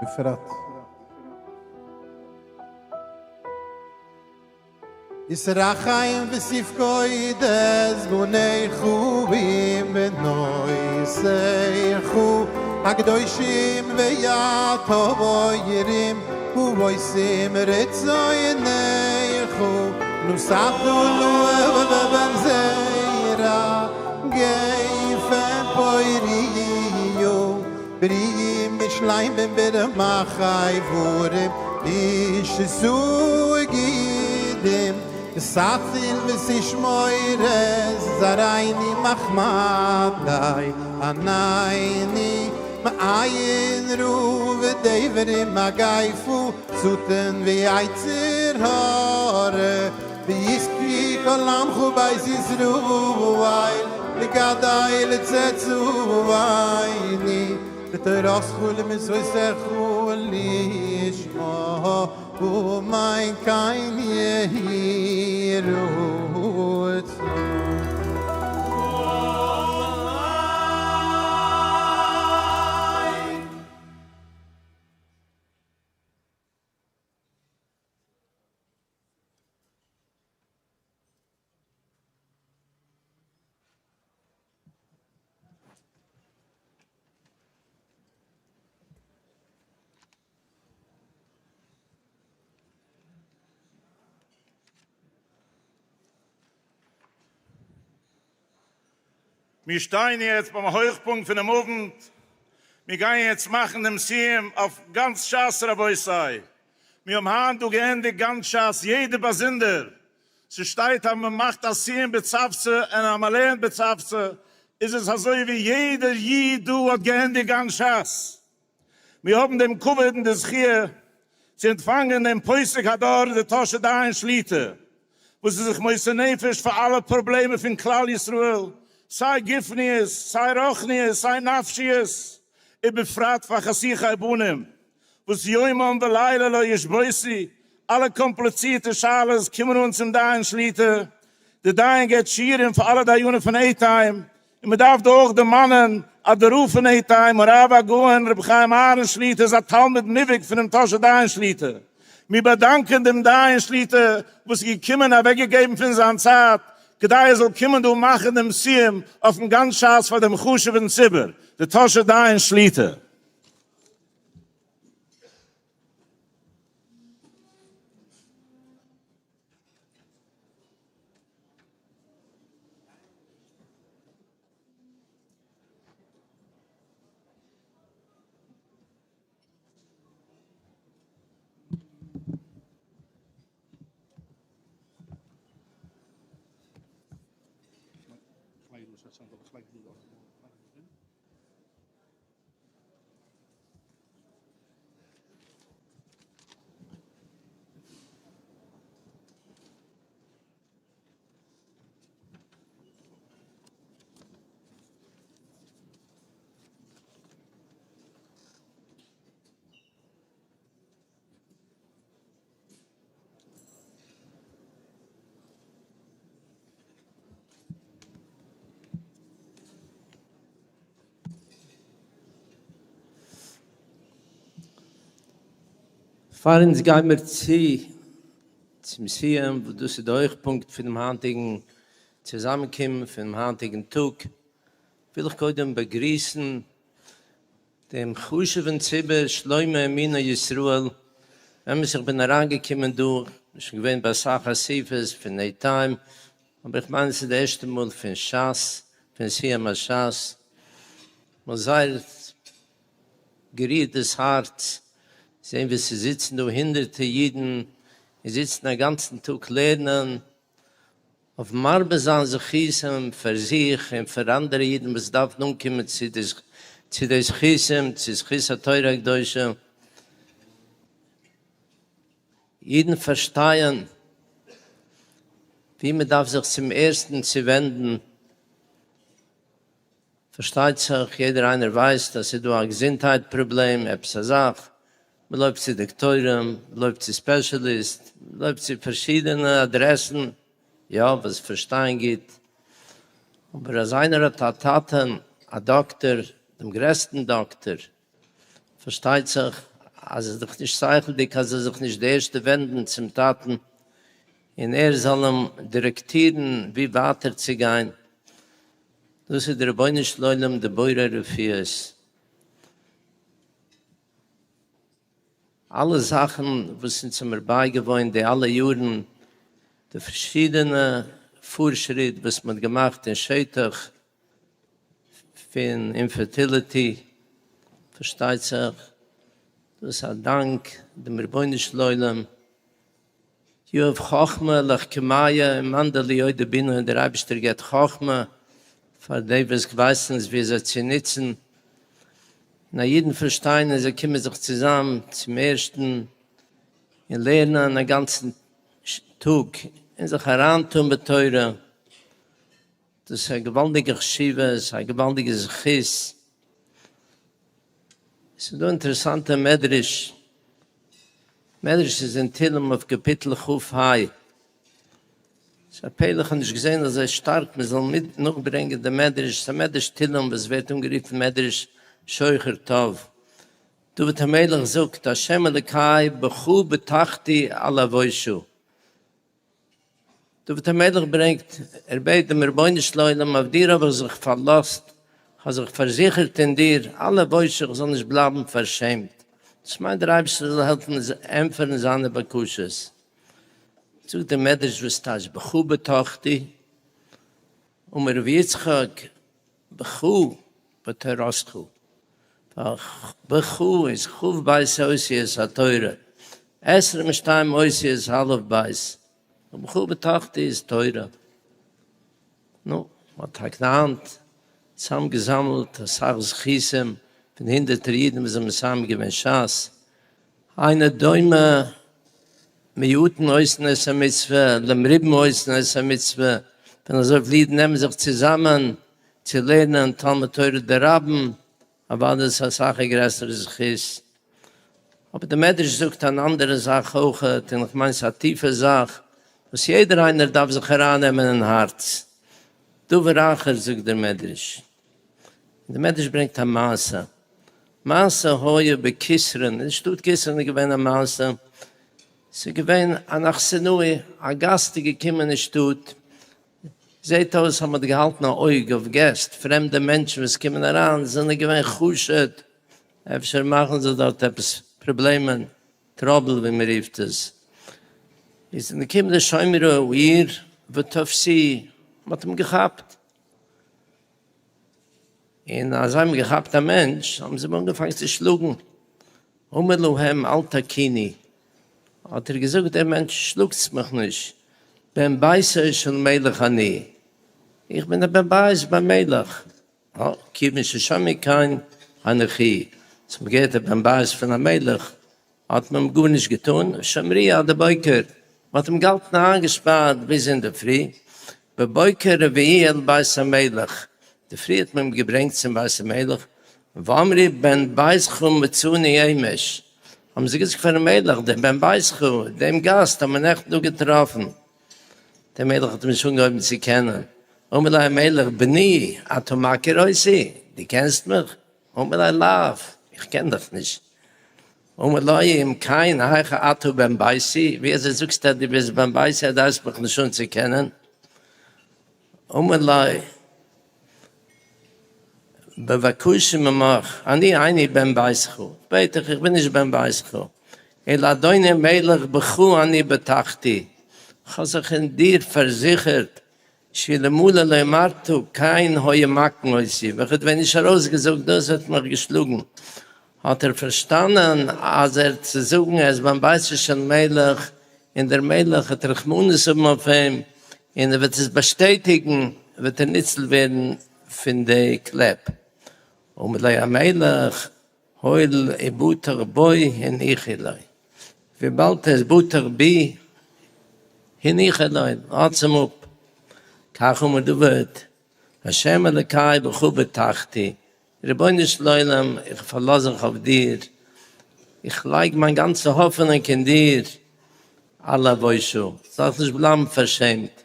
בפרט. יתרחם ותפקוד את בניך עם בנותיך הקדושים והטהורים העושים רצונך נתת להם זרע גפן פוריה בריאים ושלימים ברמ"ח איברים לשסה גידים ותציל ותשמור את זרענו מחמדי עננו מאין רעה ודבר ומגפה שטן ויצר הרע ויזכו כל עמך בית ישראל לגדל צאצאינו בתורתך ולמצוותיך לשמה אמן כן יהי רצון.
מיר שטייען יעצט ביים הויכפונקט פונעם אוונט, מיר גייען יעצט מאכן דעם סיום אויף גאנץ שס רבותי, מיר האבן היינט דא געענדיגט גאנץ שס יעדער באזונדער, ס'שטייט אז מ'מאכט א סיום בצוותא און אז מ'לערנט בצוותא איז עס אזוי ווי יעדער איד דא האט געענדיגט גאנץ שס. מיר האבן דעם כבוד און די זכיה צו ענטפאנגען דעם פוסק הדור דער טאהשער דיין שליטא, וואס איז זיך מוסר נפש פאר אלע פראבלעמען פון כלל ישראל, סיי גופניות, סיי רוחניות, סיי נפשיות, ובפרט פאר חשוכי בנים, וואס יומם ולילה לא ישבותו, אלע קאמפליצירטע שאלות קומען אן צום דיין שליטא, דער דיין געבט שיעורים פאר אלע דיינים פון עיטיים, און מען דארף דא אויך דערמאנען אז דער רב פון עיטיים הרב הגאון רבי חיים אהרן שליטא איז א תלמיד מובהק פונעם טאהשער דיין שליטא. מיר באדאנקען דעם דיין שליטא וואס איז געקומען אוועקגעגעבן פון זיין צייט כדי ער זאל קומען דא מאכן דעם סיום אויפן גאנץ שס פאר דעם חשוב'ן ציבור, דער טאהשער דיין שליטא.
פאר אונז גיימיר צו צום סיום, וואס דאס איז די הויכפונקט פונעם היינטיגן צוזאמענקום, פונעם היינטיגן טאג, וויל איך קודם באגריסן דעם חשוב'ן ציבור שלומי אמוני ישראל, אמת איך בין אריינגעקומען דא, שוין געווען ביי אסאך אסיפות פון עיטיים, אבער איך מיין עס איז די ערשטע מאל פון שס, פון סיום השס, מ'האט זייער גערירט דאס הארץ, זען ווי ס'זיצן דא הונדערטער אידן און זיצן א גאנצן טאג לערנען, אויף מרבה זיין זכותים פאר זיך און פאר אנדערע אידן וואס דארפן אנקומען צו די צו די זכותים, צו זכות התורה הקדושה. אידן פארשטייען ווי מען דארף זיך צום ערשטן צו ווענדן, פארשטייט זיך יעדער איינער ווייסט אז ס'איז דא א געזונטהייט פראבלעם, עפעס א זאך, מען לויפט צו דאקטוירים, מען לויפט צו specialist, מען לויפט צו פארשידענע אדרעסן, יא, וואס פארשטייען גוט. אבער אז איינער האט א טאטען א דאקטער, דעם גרעסטן דאקטער, פארשטייט זיך אז עס איז דאך נישט שכל'דיג אז ער זאל זיך נישט די ערשטע ווענדן צום טאטן און ער זאל אים דירעקטירן ווי ווייטער צו גיין, דאס איז די רבונו של עולם די בורא רפואות. אלע זאכן וואס אונז האמיר בייגעוואוינט די אלע יארן, די פארשידענע פארשריט וואס מען האט געמאכט אין שטח פון infertility, פארשטייט זיך דאס א דאנק דעם רבונו של עולם, יהב חכמה לחכימיא ומאן דלא ידע בינה און דער אייבערשטער געבט חכמה פאר די וואס ווייסן עס ווי אזוי צו נוצן, און א אידן פארשטיין און זיי קומען זיך צוזאם צום ערשטן און לערנען א גאנצן טאג און זיך אריינטון בתורה, דאס איז א געוואלדיגע חשיבות, א געוואלדיגע זכות. עס איז דא אינטערעסאנטע מדרש, מדרש איז אין תהלים אויף קאפיטל כ ה, ס'איז א פלא איך האב נישט געזען אזוי שטארק מען זאל מיט נאכברענגען די מדרש, ס'איז א מדרש תהלים וואס ווערט אנגערופן מדרש שוחר טוב, דוד המלך זאגט השם אלקי בך בטחתי אל אבושה, דוד המלך ברענגט, ער בעט דעם רבונו של עולם, אויף דיר האב איך זיך פארלאזט, כ'האב זיך פארזיכערט אין דיר, אל אבושה איך זאל נישט בלייבן פארשעמט. דאס מיינט דער אייבערשטער זאל העלפן ענטפערן זיינע בקשות. זאגט דער מדרש וואס טייטש בך בטחתי? אמר רבי יצחק, בך בתורתך, בך איז כ ב אותיות התורה, עשרים ושתיים אותיות אלף בית, בך בטחתי איז תורה. נו, מ'האט טאקע היינט צוזאמגעזאמלט אסאך זכותים פון הונדערטער אידן וואס זענען מסיים געווען שס, אינו דומה מיעוטין עושין את המצוה למרובין עושין את המצוה, ווען אזויפיל אידן נעמען זיך צוזאמען צו לערנען תלמוד תורה דרבים, אוודאי איז אסאך א גרעסערע זכות. אבער די מדרש זאגט אן אנדערע זאך אויכעט, און איך מיין ס'איז א טיפע זאך וואס יעדער איינער דארף זיך ארייננעמען אין הארץ. דבר אחר זאגט דער מדרש, און דער מדרש ברענגט א מעשה, מעשה היה בכתרון, אין שטאט כתרון איז געווען א מעשה, ס'איז געווען אן אכסנאי, א גאסט איז געקומען אין שטאט, זעט אויס אז מ'האט געהאלטן א אויג אויף געסט, פרעמדע מענטשן וואס קומען אריין זענען געווען חשוד, אפשר מאכן זיי דארט עפעס פראבלעמען, trouble ווי מ'רופט עס. איז געקומען די שומרי העיר ותפסוהו, מ'האט אים געכאפט. און אז זיי האבן געכאפט א מענטש האבן זיי אים אנגעפאנגען צו שלאגן, אמר להם אל תכוני, האט ער געזאגט דער מענטש שלאגטס מיך נישט, בן ביתו של מלך אני, איך בין א בן בית ביים מלך, כיוון ששמעו כן הניחוהו, אז מען געהערט א בן בית פון א מלך האט מען אים גארנישט געטאן, שמרוהו עד הבוקר, מען האט אים געהאלטן איינגעשפארט ביז אינדערפרי, בבוקר הביאוהו אל בית המלך, אינדערפרי האט מען אים געברענגט צום בית המלך, ואמרו בן ביתך מצאנו אמש, האבן זיי געזאגט פארן מלך, דער בן ביתך, דעם גאסט האבן מיר נעכטן דא געטראפן, דער מלך האט אים נישט אנגעהויבן צו קענען, אמר לו המלך בני אתה מכיר אותי, דו קענסט מיך? אמר לו לאו, איך קען דיך נישט. אמר לו אם כן היאך אתה בן ביתי, ווי אזוי זאגסטו אז דו ביסט בן ביתי אז דו הייבסט מיך נישט אן צו קענען? אמר לו בבקשה ממך, אני איני בן ביתך, איך בעט דיך איך בין נישט בן ביתך, אלא אדוני המלך בך אני בטחתי, איך האב זיך אין דיר פארזיכערט, שאלמלא לא אמרת כן היו מכין אותי, ווען כ'וואלט ווען נישט ארויסגעזאגט דאס וואלט מיך געשלאגן, האט ער פארשטאנען אז ער צו זאגן ער איז בן ביתו של מלך און דער מלך וועט רחמנות האבן אויף אים און ער וועט עס באשטעטיגן וועט ער ניצל ווערן פון די קלעפ. אמר לו המלך הואיל ובטח בו הניחו לו, וויבאלד ער איז בטח בי, הניחו לו, לאזטס אים אפ. כך אמר דוד, ה' אלקי בך בטחתי, רבונו של עולם איך פארלאז זיך אויף דיר, איך לייג מיין גאנצע האפענונג אין דיר, אל אבושה, זאל איך נישט בלייבן פארשעמט.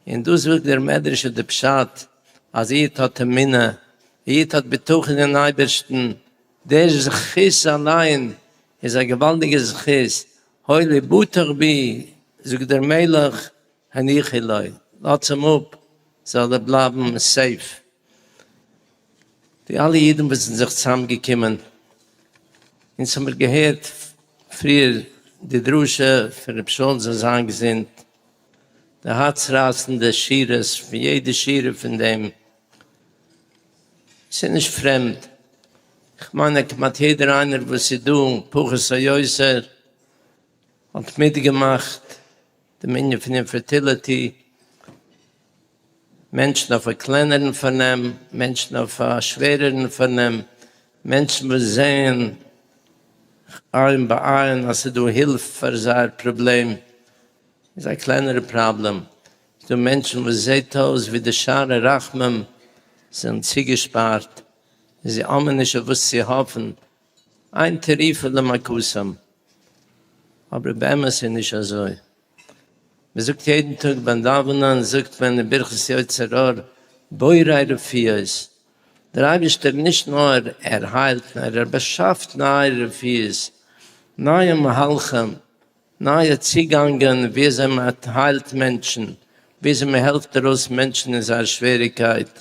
און דאס זאגט דער מדרש איז די פשט. אז איר האט אמונה, איר האט בטחון אין אייבערשטן, דער זכות אליין איז א געוואלדיגע זכות, הואיל ובטח בי, זאגט דער מלך, הניחו לו, לאטס אים אפ, זאל ער בלייבן safe. די אלע אידן וואס זענען זיך צוזאם געקומען, אונז האמיר געהערט פריער די דרשה פון ר' שאול זאל זיין געזונט, די הארצרייסנדע שורות פון יעדע שורה פון דעם, ס'איז נישט פרעמד, כ'מיין אז כמעט יעדער איינער וואס איז דא פחות או יותר האט מיטגעמאכט דעם ענין פון infertility, מענטשן אויף א קלענערן פארנעם, מענטשן אויף א שווערערן פארנעם, מענטשן וואס זעען עין בעין אז ס'איז דא הילף פאר זייער פראבלעם, איז א קלענערע פראבלעם, ס'איז דא מענטשן וואס זעט אויס ווי די שערי רחמים זענען צוגעשפארט און זיי האבן נישט אויף וואס צו האפן, אין תרופה למכתם, אבער באמת איז נישט אזוי, מען זאגט יעדן טאג ביים דאווענען זאגט מען אין ברכת יוצר אור בורא רפואות, דער אייבערשטער נישט נאר ער היילט נאר ער באשאפט נייע רפואות, נייע מהלכים, נייע צוגאנגען ווי אזוי מען היילט מענטשן, ווי אזוי מען העלפט ארויס מענטשן אין זייער שוועריגקייט.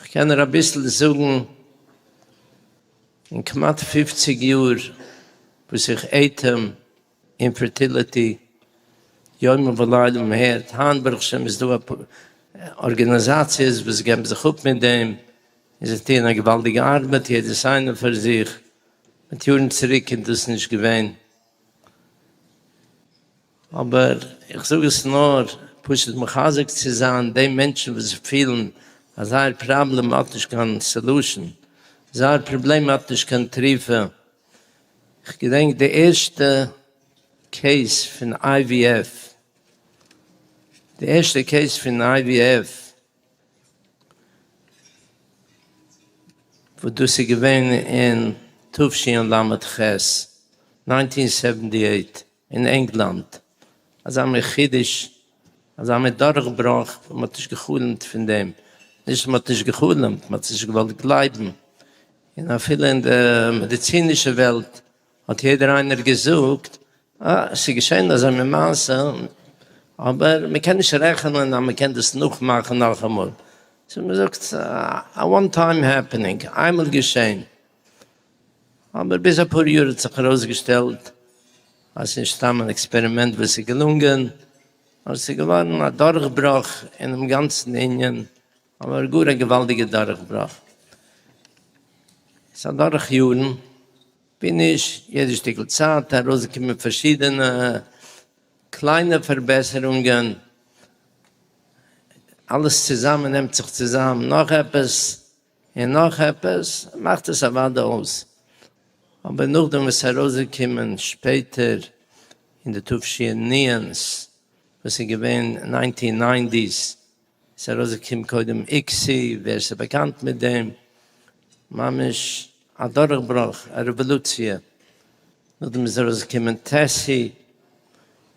כ'קען נאר אביסל זאגן, אין כמעט פופציג יאר וואס איך אטעם infertility יומם ולילה מען הערט, היינט ברוך השם איז דא אפאר ארגאניזאציעס וואס געבן זיך אפ מיט דעם, און זיי טוען א געוואלדיגע ארבעט יעדעס איינער פאר זיך, מיט יארן צוריק איז דאס נישט געווען. אבער איך זאג עס נאר פשוט מחזק צו זיין די מענטשן וואס פילן אז זייער פראבלעם האט נישט קיין solution, זייער פראבלעם האט נישט קיין תרופה. איך געדענק די ערשטע case פון IVF, די ערשטע case פון IVF, וואס דאס איז געווען אין תשל"ח, nineteen seventy eight, אין ענגלאנד, אזא מין חידוש, אזא מין דורכברוך, וואס מען האט נישט גע'חלומ'ט פון דעם, נישט מען האט נישט גע'חלומ'ט, מען האט עס נישט געוואלט גלייבן, און אפילו אין די מעדיצינישע וועלט האט יעדער איינער געזאגט, אה, ס'איז געשען אזא מין מעשה, אבער מ'קען נישט רעכענען אז מ'קען דאס נאכמאכן נאכאמאל. so מ'זאגט, א one time happening, איינמאל געשען. אבער ביז אפאר יאר האט זיך ארויסגעשטעלט אז ס'איז נישט סתם אן עקספערימענט וואס איז געלונגען, נאר ס'איז געווארן א דורכברוך אינעם גאנצן ענין, אבער גאר א געוואלדיגע דורכברוך. ס'איז אדורך יארן. ווי נישט יעדע שטיקל צייט ארויסגעקומען פארשידענע קליינע פארבעסערונגען, אלעס צוזאמען נעמט זיך צוזאם נאך עפעס און נאך עפעס מאכט עס אוודאי אויס, אבער נאכדעם וואס ס'איז ארויסגעקומען שפעטער אין די תש"נ'ס וואס איז געווען nineteen nineties ס'איז ארויסגעקומען קודם ICSI, ווער ס'איז באקאנט מיט דעם, ממש א דורכברוך, א רעוואלוציע, נאכדעם איז ארויסגעקומען TESE,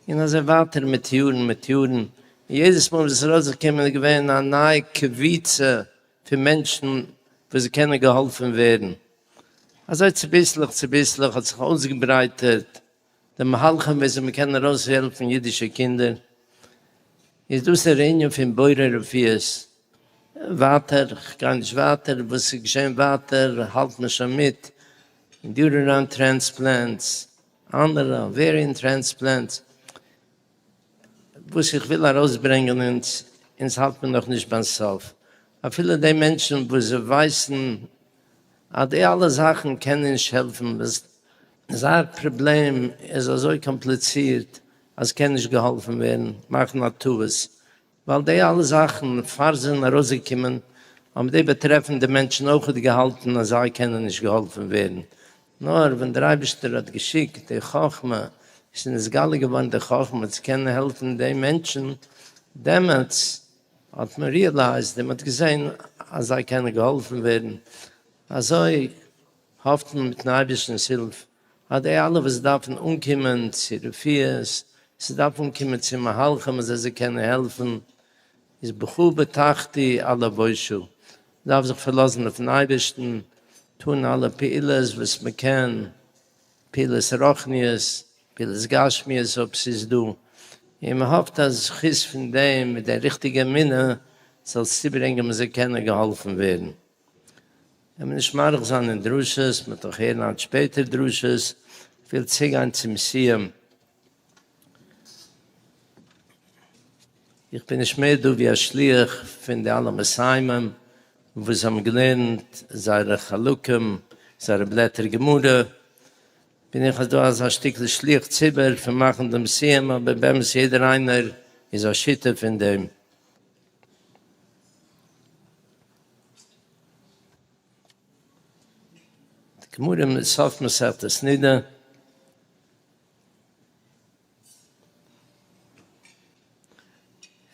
און אזוי ווייטער מיט יארן מיט יארן, און יעדעס מאל וואס ס'איז ארויסגעקומען איז געווען א נייע קבוצה פון מענטשן וואס קענען געהאלפן ווערן, אזוי צוביסלעך צוביסלעך האט זיך אויסגעברייטערט די מהלכים וויאזוי מען קען ארויסהעלפן אידישע קינדער, איז דאס דער ענין פון בורא רפואות. ווייטער, כ'גיי נישט ווייטער, וואס איז געשען ווייטער האלט מען שוין מיט, uterine transplants, אנדערע ovarian transplants, וואס איך וויל ארויסברענגען אונז, אונז האלט מען נאכנישט ביים סוף, אפילו די מענטשן וואס זיי ווייסן אז די אלע זאכן קענען נישט העלפן, זייער פראבלעם איז אזוי קאמפליצירט אז ס'קען נישט געהאלפן ווערן, מאכן א טעות, ווייל די אלע זאכן פאר זיי זענען ארויסגעקומען האבן די באטרעפנדע מענטשן אויכעט געהאלטן אז זיי קענען נישט געהאלפן ווערן, נאר ווען דער אייבערשטער האט געשיקט די חכמה, עס איז נתגלה געווארן די חכמה צו קענען העלפן די מענטשן, דעמאלטס האט מען realized און מען האט געזען אז זיי קענען געהאלפן ווערן, אזוי האפט מען מיטן אייבערשטנ'ס הילף אז די אלע וואס דארפן אנקומען צו רפואות, ס'דארף אנקומען צו מהלכים אז זיי זאלן קענען העלפן. איז בך בטחתי אל אבושה, מ'דארף זיך פארלאזן אויפן אייבערשטן, טון אלע פעולות וואס מ'קען, פעולות רוחניות, פעולות גשמיות אויב ס'איז דא, און מ'האפט אז זכות פון דעם מיט די ריכטיגע אמונה זאל עס צוברענגען מ'זאל קענען געהאלפן ווערן. וועל מיר נישט מאריך זיין אין דרשות, מ'וועט נאך הערן היינט שפעטער דרשות, כ'וויל צוגיין צום סיום. איך בין נישט מער דא ווי א שליח פון די אלע מסיימים וואס האבן געלערנט זייערע חלקים, זייערע בלעטער גמרא, בין איך דא אזא שטיקל שליח ציבור פון מאכן דעם סיום, אבער באמת יעדער איינער איז א שותף אין דעם. די גמרא אין סוף מסכת נידה.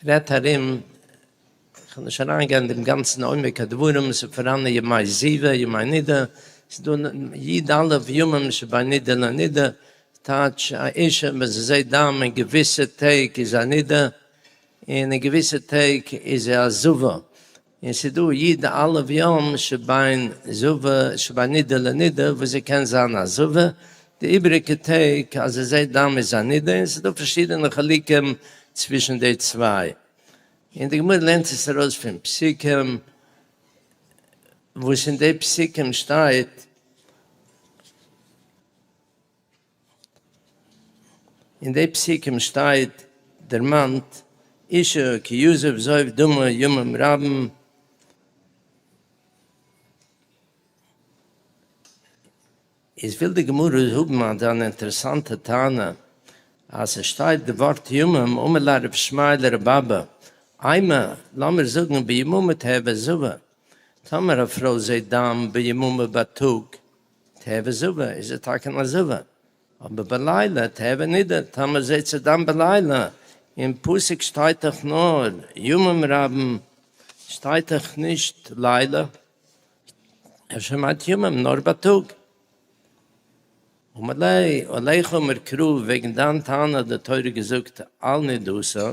רעדט ארום, איך וועל נישט אריינגיין אין דעם גאנצן עומק הדברים, עס איז פאראן ימי זיבה, ימי נידה, עס איז דא י א ימים שבין נידה לנידה, טייטש א אישה ווען זי זעט דם אין געוויסע טעג איז א נידה, און אין געוויסע טעג איז זי א זבה, און ס'איז דא י א יום שבין זבה שבין נידה לנידה וואס זי קען זיין א זבה, די איבעריגע טעג אז זי זעט דם איז א נידה, און ס'איז דא פארשידענע חילוקים צווישן די צוויי, און די גמרא לערנט עס ארויס פון פסוקים וואס אין די פסוקים שטייט. אין די פסוקים שטייט דערמאנט אישה כי יזוב זוב דמה ימים רבים, איז וויל די גמרא האבן אזאן אינטערעסאנטע טענה אז עס שטייט די ווארט ימים אמר ליה רב שמעיה לרב אבא אימא לאמיר זאגן ביממה תהוי זבה טאמער א פרוי זעט דם ביממה בייטאג תהוי זבה איז ער טאקע א זבה, אבער בלילה תהוי נידה, טאמער זעט זי דם בלילה, אין פסוק שטייט דאך נאר ימים רבים, שטייט דאך נישט לילה, אפשר מיינט ימים נאר בייטאג. אמר ליה, עליך אמר קרא, וועגן דיין טענה האט די תורה געזאגט על נדתה,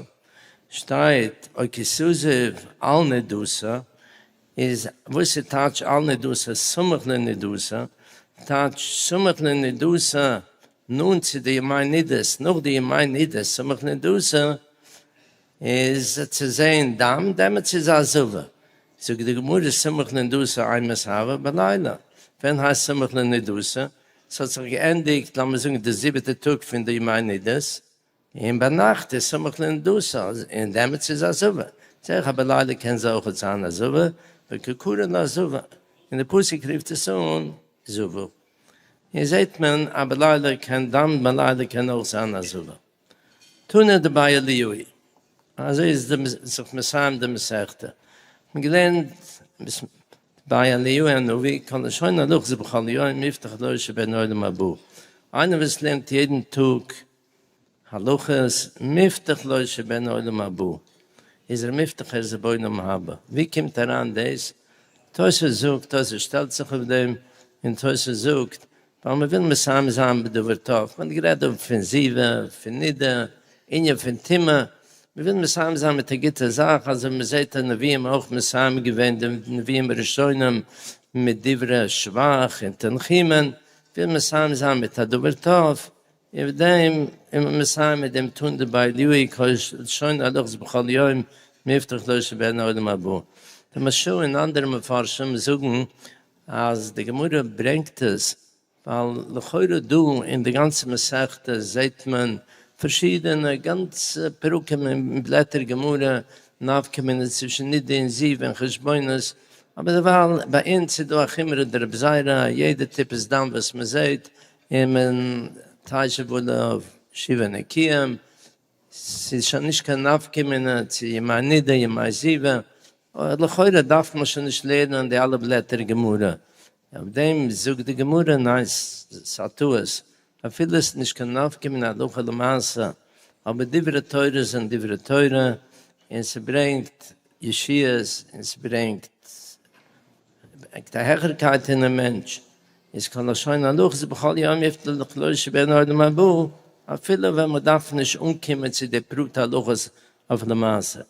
שטייט או כי תזוב על נדתה, איז וואס איז טייטש על נדתה סמוך לנדתה? טייטש סמוך לנדתה נאנט צו די ימי נידות, נאך די ימי נידות סמוך לנדתה איז צו זעהן דם, דעמאלטס איז א זבה. זאגט די גמרא סמוך לנדתה אימת הוי בלילה, ווען הייסט סמוך לנדתה? ס'האט זיך געענדיגט לאמיר זאגן די זיבעטע טאג פון די ימי נידות, און ביינאכט איז סמוך לנדתה, און דעמאלטס איז א זבה. זעה איך אז בלילה קען זי אויכעט זיין א זבה, וקא קרי לה זבה, און די פסוק רופט עס אן זבה. און זעט מען אז בלילה קען דם בלילה קען אויך זיין א זבה. תנא דבי אליהו, אזוי איז זיך מסיים די מסכתא. מ'האט געלערנט ביי אליהו הנביא, כל השונה הלכות בכל יום מובטח לו שבן עולם הבא. איינער וואס לערנט יעדן טאג הלכות מובטח לו שבן עולם הבא, איז ער מובטח ער איז בעולם הבא. ווי קומט אריין דאס? תוס' זאגט, תוס' שטעלט זיך אויף דעם, און תוס' זאגט, ווייל מען וויל מסיים זיין בדבר טוב, מען האט גערעדט דא פון זיבה, פון נידה, ענין פון טומאה, מען וויל מסיים זיין מיט א גוטע זאך, אזוי ווי מען זעט אז נביאים האבן אויך מסיים געווען די נביאים הראשונים מיט דברי שבח און תנחומין, וויל מסיים זיין מיט א דבר טוב, איבער דעם איז מען מסיים מיט דעם תנא דבי אליהו כל השונה הלכות בכל יום מובטח לו שבן עולם הבא. די מהרש"א און אנדערע מפרשים זאגן אז די גמרא ברענגט עס ווייל לכאורה דא אין די גאנצע מסכתא זעט מען פארשידענע גאנצע פרקים און בלעטער גמרא נפקא מינה צווישן נידה און זיבה און חשבונות, אבער דערווייל ביי אונז איז דא א חומרא דרבי זירא יעדע טיפת דם וואס מען זעט און מען תשב עליו שבעה נקיים, ס'איז שוין נישט קיין נפקא מינה צו ימי נידה ימי זיבה, לכאורה דארף מען שוין נישט לערנען די אלע בלעטער גמרא, אויף דעם זאגט די גמרא ניין ס'איז א טעות, אפילו ס'איז נישט קיין נפקא מינה הלכה למעשה, אבער דברי תורה זענען דברי תורה, און ס'ברענגט ישועות און ס'ברענגט א העכערקייט אינעם מענטש, איז כל השונה הלכות בכל יום מובטח לו שבן עולם הבא, אפילו ווען מען דארף נישט אנקומען צו די פרטי הלכות אויף למעשה.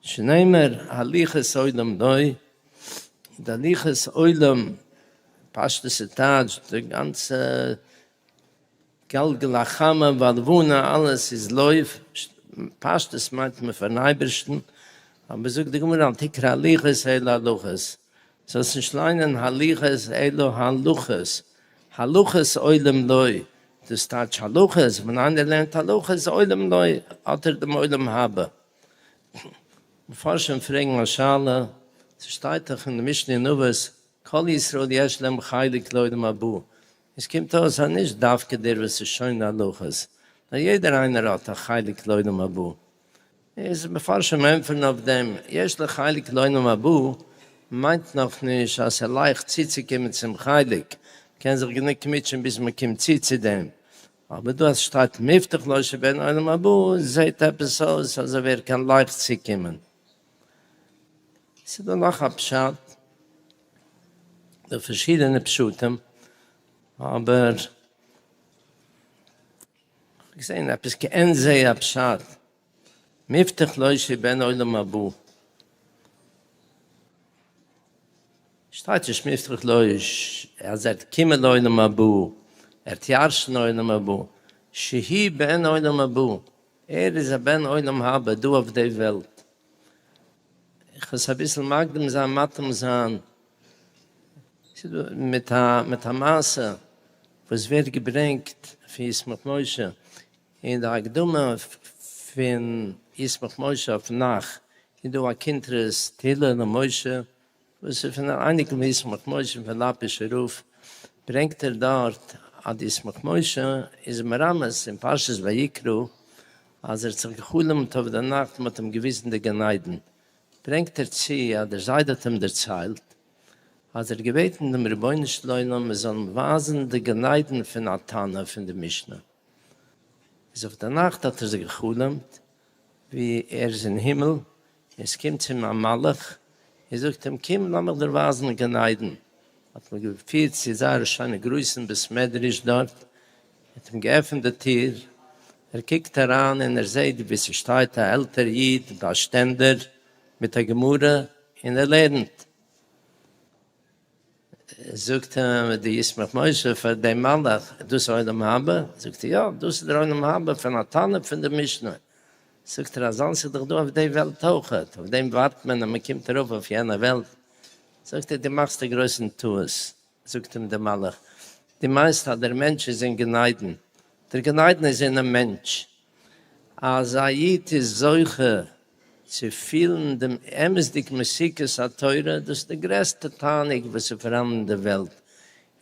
שנאמר הליכות עולם לו, די הליכות עולם, פשטות איז טייטש די גאנצע גלגל החמה והלבנה אלעס איז לו, פשטות מיינט מען פארן אייבערשטן, אבער זאגט די גמרא אל תקרא הליכות אלא הלכות, זאלסט נישט ליינען הליכות אלא הלכות, הלכות עולם לו, דאס טייטש הלכות, ווען איינער לערנט הלכות עולם לו האט ער דעם עולם הבא. מפרשים פרעגן א שאלה, ס'שטייט דאך אין די משנה אין אבות כל ישראל יש להם חלק לעולם הבא, עס קומט אויס אז נישט דווקא דער וואס איז שונה הלכות, נאר יעדער איינער האט א חלק לעולם הבא. איז מפרשים ענטפערן אויף דעם, יש לו חלק לעולם הבא מיינט נאכנישט אז ס'איז לייכט צוצוקומען צום חלק, מ'קען זיך גענוג מוטשען ביז מ'קומט צו צו דעם, אבער דא אז ס'שטייט מובטח לו שהוא בן עולם הבא זעהט עפעס אויס אזוי ווי ער קען לייכט צוקומען. ס'איז דא נאך א פשט, דא פארשידענע פשטים, אבער כ'האב געזען עפעס כעין זה א פשט, מובטח לו שהוא בן עולם הבא. שטייט נישט מובטח לו אז ער וועט קומען לעולם הבא, ער וועט ירש'ן עולם הבא, שהוא בן עולם הבא, ער איז א בן עולם הבא דא אויף די וועלט. איך וועל עס אביסל מקדים זיין מטעים זיין מיט א מיט א מעשה וואס ווערט געברענגט פון ישמח משה אין די הקדמה פון ישמח משה אויף נ"ך איז דא א קונטרס תהילה למשה וואס איז פון אן אייניקל פון ישמח משה פון לאפישער רב, ברענגט ער דארט אז די ישמח משה איז מרמז אין פרשת ויקרא אז ער האט זיך גע'חלומ'ט אויף די נאכט מען האט אים געוויזן די גן עדן, ברענגט ער צו אז דער זיידע האט אים דערציילט אז ער האט געבעטן דעם רבונו של עולם מען זאל אים ווייזן די גן עדן פון א תנא פון די משנה, איז אויף די נאכט האט ער זיך גע'חלומ'ט ווי ער איז אין הימל עס קומט צו אים א מלאך און זאגט אים, קום לאמיך דיר ווייזן גן עדן. האט אים געפירט צו זייער א שיינע גרויסן בית מדרש דארט, האט אים געעפנט די טיר, ער קוקט אריין און ער זעט ווי ס'שטייט א עלטער איד ביי א שטענדער מיט א גמרא און ער לערנט. זאגט אים די ישמח משה פאר דעם מלאך, דאס איז עולם הבא? זאגט ער, יא, דאס איז דער עולם הבא פון א תנא פון די משנה. זאגט ער, אזאנס איז דאך דא אויף די וועלט אויכעט, אויף דעם ווארט מען אז מען קומט ארויף אויף יענע וועלט. זאגט ער, דו מאכסט א גרויסן טעות, זאגט אים דער מלאך, דו מיינסט אז דער מענטש איז אין גן עדן, דער גן עדן איז אינעם מענטש, אז א איד איז זוכה צו פילן דעם אמת'דיג מתיקות התורה, דאס איז די גרעסטע תענוג וואס איז פאראן אין די וועלט.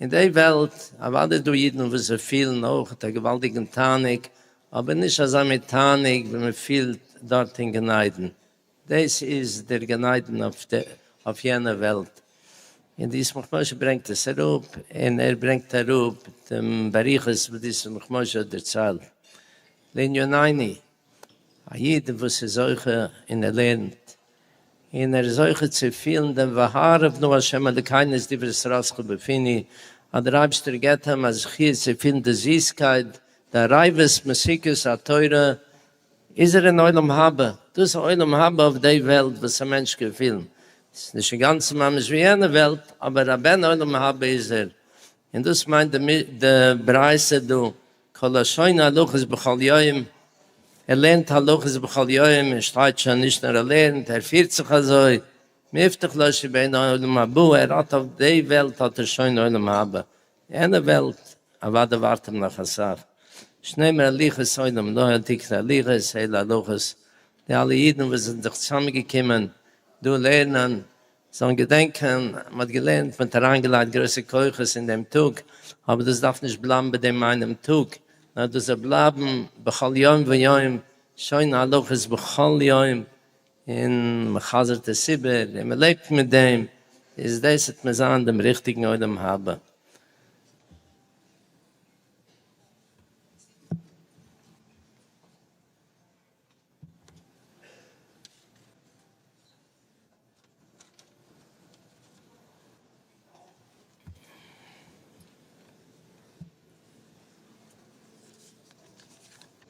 אין די וועלט, אוודאי איז דא אידן וואס זיי פילן אויך א געוואלדיגן תענוג, אבער נישט אזא מין תענוג ווי מען פילט דארט אין גן עדן. דאס איז דער גן עדן אויף יענע וועלט. און די ישמח משה ברענגט עס אראפ, און ער ברענגט אראפ דעם באריכות וואס די ישמח משה האט דערציילט. לענינינו, א איד וואס איז זוכה און ער לערנט, און ער איז זוכה צו פילן דעם והערב נא ה' אלוקינו את דברי תורתך בפינו, אז דער אייבערשטער געבט אים א זכי' צו פילן די זיסקייט, די עריבות מתיקות התורה, איז ער אין עולם הבא, דאס איז עולם הבא אויף די וועלט וואס א מענטש קען פילן, ס'איז נישט אינגאנצן ממש ווי יענע וועלט, אבער א בן עולם הבא איז ער, און דאס מיינט די ברייתא דא, כל השונה הלכות בכל יום, ער לערנט הלכות בכל יום, ער שטייט שוין נישט נאר ער לערנט, ער פירט זיך אזוי, מובטח לו שהוא בן עולם הבא, ער האט אויף די וועלט האט ער שוין עולם הבא, יענע וועלט אוודאי ווארט אים נאך אסאך, שנאמר הליכות עולם לא אל תקרא הליכות אלא הלכות, די אלע אידן וואס זענען זיך צוזאמגעקומען דא לערנען, זאלן געדענקען, מען האט געלערנט, מען האט אריינגעלייגט גרויסע כוחות אין דעם טאג, אבער דאס דארף נישט בלייבן ביי דעם איינעם טאג, נאר דאס זאל בלייבן בכל יום ויום, שונה הלכות בכל יום, און מען חזר'ט עס איבער, און מען לעבט מיט דעם, איז דאס וועט מען זיין דעם ריכטיגן עולם הבא.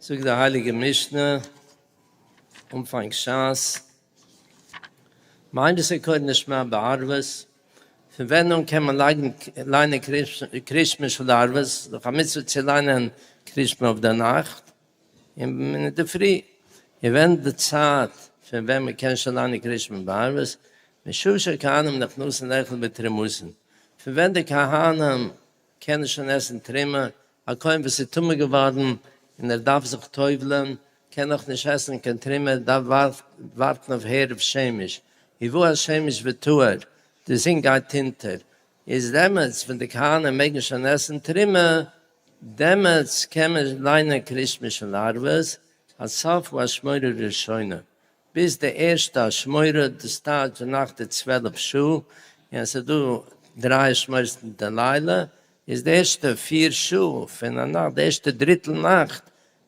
זאגט די הייליגע משנה, אנפאנג שס. מאימתי קורין את שמע בערבית, פון ווען אן קען מען ליינען קריאת שמע של ערבית, דאך א מצוה צו ליינען קריאת שמע אויף די נאכט און אינדערפרי, און ווען די צייט פון ווען מען קען שוין ליינען קריאת שמע בערבית, משעה שהכהנים נכנסין לאכול בתרומתן, פון ווען די כהנים קענען שוין עסן תרומה, א כהן וואס איז טמא געווארן און ער דארף זיך טובל'ען, קען נאך נישט עסן קיין תרומה, ער דארף ווארטן אויף הערב שמש, ובא השמש וטהר, די זון גייט אונטער, איז דעמאלטס ווען די כהנים מעגן שוין עסן תרומה, דעמאלטס קען מען ליינען קריאת שמע של ערבית, עד סוף האשמורה הראשונה, ביז די ערשטע אשמורה, דאס טייטש נאך די 12 שעה, און עס איז דא דריי אשמורות אין די לילה, איז די ערשטע פיר שעה פון א נאכט, די ערשטע דריטל נאכט,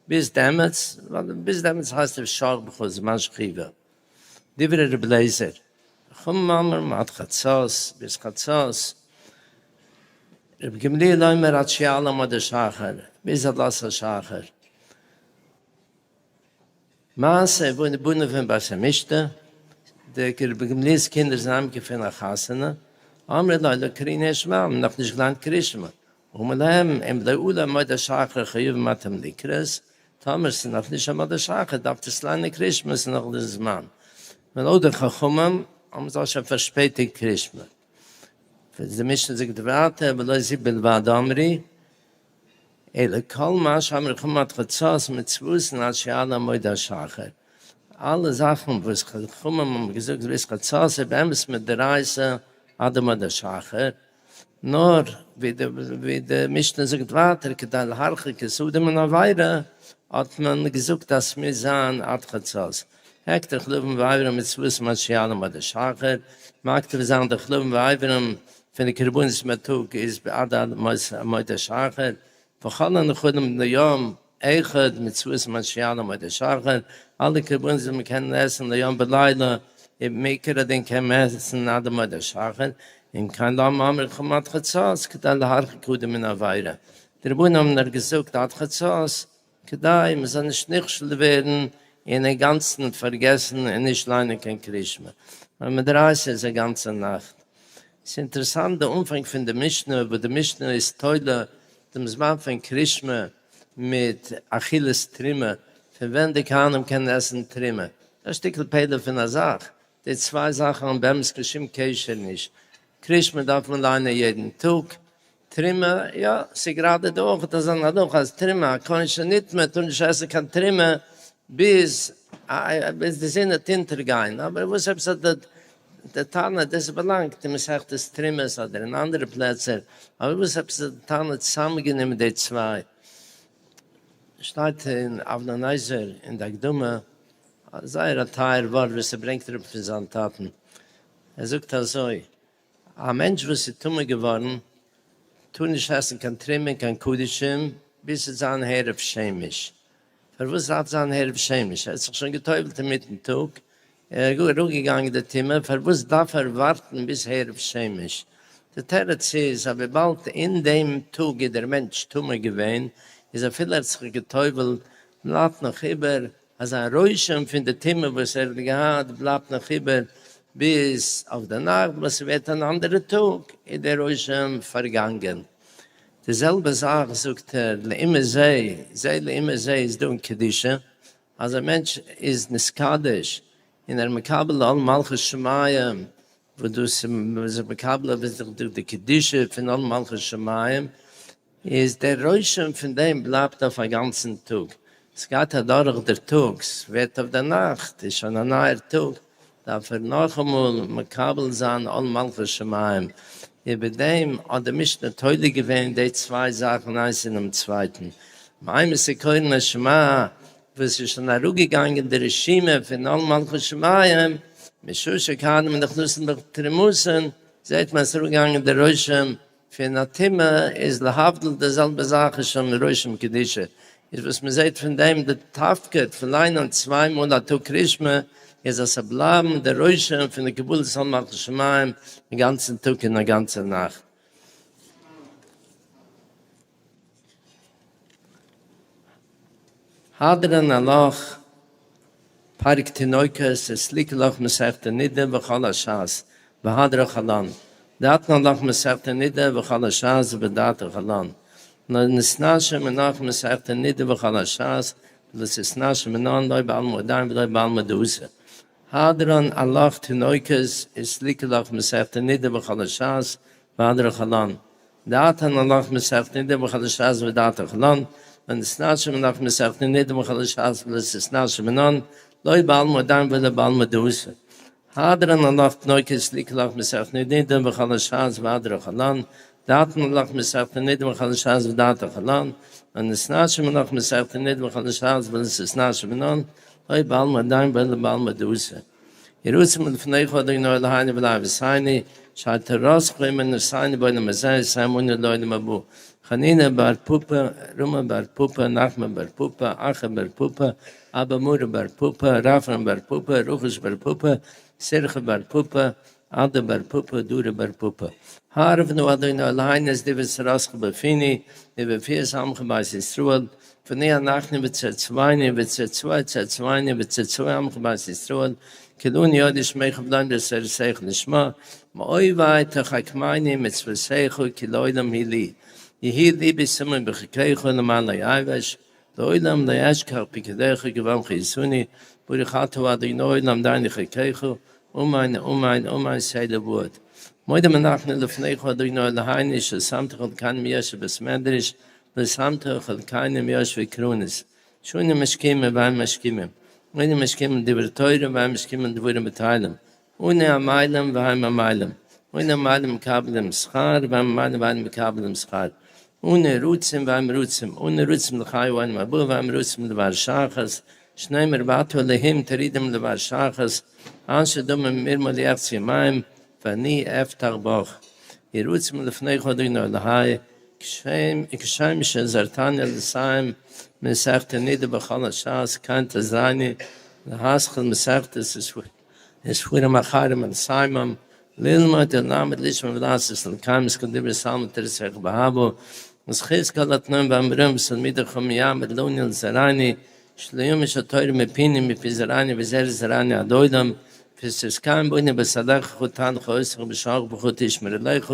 ביז דעמאלטס, ווייל ביז דעמאלטס הייסט עס שכבך זמן שכיבה. דברי ר' אליעזר, חכמים אומרים עד חצות, ביז חצות, ר' גמליאל אומר עד שיעלה עמוד השחר, ביז עלות השחר. מעשה ובנו פון בית המשתה, די רבי גמליאל'ס קינדער זענען אהיימגעקומען פון א חתונה, אמרו לו לא קרינו שמע, מ'האט נאכנישט געליינט קריאת שמע, אמר להם, אם לא עלה עמוד השחר חייבים אתם לקרות, טאמער ס'איז נאכנישט עמוד השחר דארפט עטס ליינען קריאת שמע, ס'איז נאך די זמן. און לויט די חכמים האבן זיי שוין פארשפעטיגט קריאת שמע. די משנה זאגט ווייטער ולא זו בלבד אמרו, אלא כל מה שאמרו חכמים עד חצות מצוותן עד שיעלה עמוד השחר, אלע זאכן וואס חכמים האבן געזאגט ביז חצות איז באמת מדאורייתא עד עמוד השחר, נאר ווי די משנה זאגט ווייטער כדי להרחיק את האדם מן העבירה האט מען געזאגט אז ס'מוז זיין עד חצות, הקטר חלבים ואיברים מצוותן עד שיעלה עמוד השחר, מקטיר זיין די חלבים ואיברים פון די קרבנות בייטאג איז עד עמוד השחר, וכל הנאכלים ליום אחד מצוותן עד שיעלה עמוד השחר, אלע קרבנות וואס מען קען עסן ליום ולילה, איז מעיקר הדין קען מען עסן עד עמוד השחר, אם כן למה אמרו חכמים עד חצות כדי להרחיק האדם מן העבירה, די רבנן האבן נאר געזאגט עד חצות כדי מען זאל נישט נכשל ווערן און אינגאנצן פארגעסן און נישט ליינען קיין קריאת שמע, ווייל מדאורייתא איז א גאנצע נאכט. ס'איז אינטערעסאנט די אנפאנג פון די משנה, וואס די משנה איז תולה דעם זמן פון קריאת שמע מיט אכילת תרומה, פון ווען די כהנים קענען עסן תרומה. ס'איז א שטיקל פלא פון א זאך, די צוויי זאכן האבן באמת קיין שום קשר נישט. קריאת שמע דארף מען ליינען יעדן טאג, תרומה, יא, ס'איז גראדע דא אויך אזא הלכה אז תרומה, א כהן שנטמא טאר נישט עסן קיין תרומה ביז ביז די זון וועט אונטערגיין, אבער וואס עפעס האט די תנא, דאס באלאנגט אין מסכת תרומות אדער אין אנדערע פלעצער, אבער וואס עפעס האט די תנא צוזאמגענומען די צוויי? שטייט אין אבני נזר אין די הקדמה, זייער א טייער ווארט וואס ער ברענגט אראפ פון זיין טאטן, ער זאגט אזוי, א מענטש וואס איז טמא געווארן טאר נישט עסן קיין תרומה און קיין קדשים ביז ס'וועט זיין הערב שמש. פארוואס דארף זיין הערב שמש? ער האט זיך שוין גע'טובל'ט אינמיטן טאג, ער איז גאר אראפגעגאנגען די טומאה, פארוואס דארף ער ווארטן ביז הערב שמש? די תירוץ איז אז וויבאלד אין דעם טאג איז דער מענטש טמא געווען, איז אפילו ער האט זיך גע'טובל'ט בלייבט נאך איבער אזא רושם פון די טומאה וואס ער האט געהאט בלייבט נאך איבער ביז אויף די נאכט וואס ס'ווערט אן אנדערע טאג איז דער רושם פארגאנגען. די זעלבע זאך זאגט ער לעומת זה, זה לעומת זה איז דא אין קדושה, אז א מענטש איז נתקדש און ער מקבל עול מלכות שמים, וואס דאס איז מקבל אויף זיך די קדושה פון עול מלכות שמים, איז דער רושם פון דעם בלייבט אויף א גאנצן טאג, ס'גייט אדורך דער טאג, ס'ווערט אויף דער נאכט, איז שוין א נייער טאג, דארף ער נאכאמאל מקבל זיין עול מלכות שמים, איבער דעם האט די משנה תולה געווען די צוויי זאכן איינס אינעם צווייטן, מאימתי קורין את שמע, וואס איז שוין אראפגעגאנגען די רשימה פון עול מלכות שמים, משעה שהכהנים נכנסין בתרומתן, זעט מען אז ס'איז אראפגעגאנגען די רושם פון א טומאה איז להבדיל די זעלבע זאך איז שוין רושם קדושה, איז וואס מען זעט פון דעם די תפקיד פון ליינען צוויי מאל א טאג קריאת שמע איז אז ס'זאל בלייבן די רושם פון די קבלת עול מלכות שמים א גאנצן טאג און א גאנצע נאכט. הדרן עלך. פרק תינוקות, וסליקא לך מסכת נידה וכל הש"ס, והדרך עלן. דעתנא לך מסכת נידה וכל הש"ס ודעתך עלן. לא נתנשי מנך מסכת נידה וכל הש"ס, ולא תתנשי מנן לא בעלמא הדין ולא בעלמא דאתי. הדרן עלך תינוקות, וסליקא לך מסכת נידה וכל הש"ס, והדרך עלן. דעתן עלך מסכת נידה וכל הש"ס ודעתך עלן. לא נתנשי מנך מסכת נידה וכל הש"ס ולא תתנשי מנן לא בעלמא הדין ולא בעלמא דאתי. הדרן עלך תינוקות וסליקא לך מסכת נידה וכל הש"ס והדרך עלן. דעתן עלך מסכת נידה וכל הש"ס ודעתך עלן. לא נתנשי מנך מסכת נידה וכל הש"ס ולא תתנשי מנן לא בעלמא הדין ולא בעלמא דאתי. יהי רצון מלפניך אדוני אלהינו ואלהי אבותינו שתהא תורתך אמונתנו בעולם הזה ותקיים בנו לעולם הבא. חנינא בר פפא, רמי בר פפא, נחמן בר פפא, אחא בר פפא, אבא מרי בר פפא, רפרם בר פפא, רחש בר פפא, סירחא בר פפא, אדא בר פפא, דרי בר פפא. הערב נא אדוני אלהינו את דברי תורתך בפינו ובפיות עמך בית ישראל, ונהיה אנחנו וצאצאינו וצאצאי צאצאינו וצאצאי עמך בית ישראל, כולנו יודעי שמך ולומדי תורתך לשמה, מאויבי תחכמני מצוותיך כי לעולם היא לי. יהי לבי שמח בחוקיך למען לא אבוש, לעולם לא אשכח פקודיך כי בם חייתני, ברוך אתה אדוני למדני חוקיך, אמן אמן אמן סלה ועד. מודים אנחנו לפניך אדוני אלהינו ששמת חלקנו מיושבי בית מדרש ולא שמת חלקנו מיושבי קרנות, שאנו משכימים והם משכימים, אנו משכימים לדברי תורה והם משכימים לדברים בטלים, אנו עמלים והם עמלים, אנו עמלים ומקבלים שכר והם עמלים ואינם מקבלים שכר, אנו רצים והם רצים, אנו רצים לחיי העולם הבא והם רצים לדבר שחת, שנאמר ואתה אלהים טרודים לדבר שחת, אנשי דמים מרמה לא יחצו ימיהם, ואני אבטח בך. יהי רצון מלפניך אדוני אלהי, כשם שעזרתני לסיים מסכת נידה בכל הש"ס, כן תעזרני להתחיל מסכת הספרים האחרים ולסיימם, ללמוד וללמד לשמור ולעשות ולקיים את כל דברי תלמוד תורתך באהבה, וזכות כל התנאים והאמוראים ותלמידי חכמים יעמוד לנו ולזרענו, שלא ימוש התורה מפינו ומפי זרענו וזרע זרענו עד עולם, ותתקיים בנו בהתהלכך תנחה אותך ובשכבך תשמר אליך,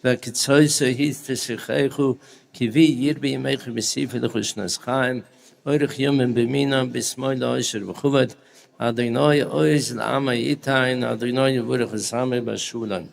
והקיצות היא תשיחך, כי בי ירבו ימיך ויוסיפו לך שנות חיים, אורך ימים בימינה, בשמאלו עושר וכבוד, אדוני עוז לעמו יתן, אדוני יברך את עמו בשלום.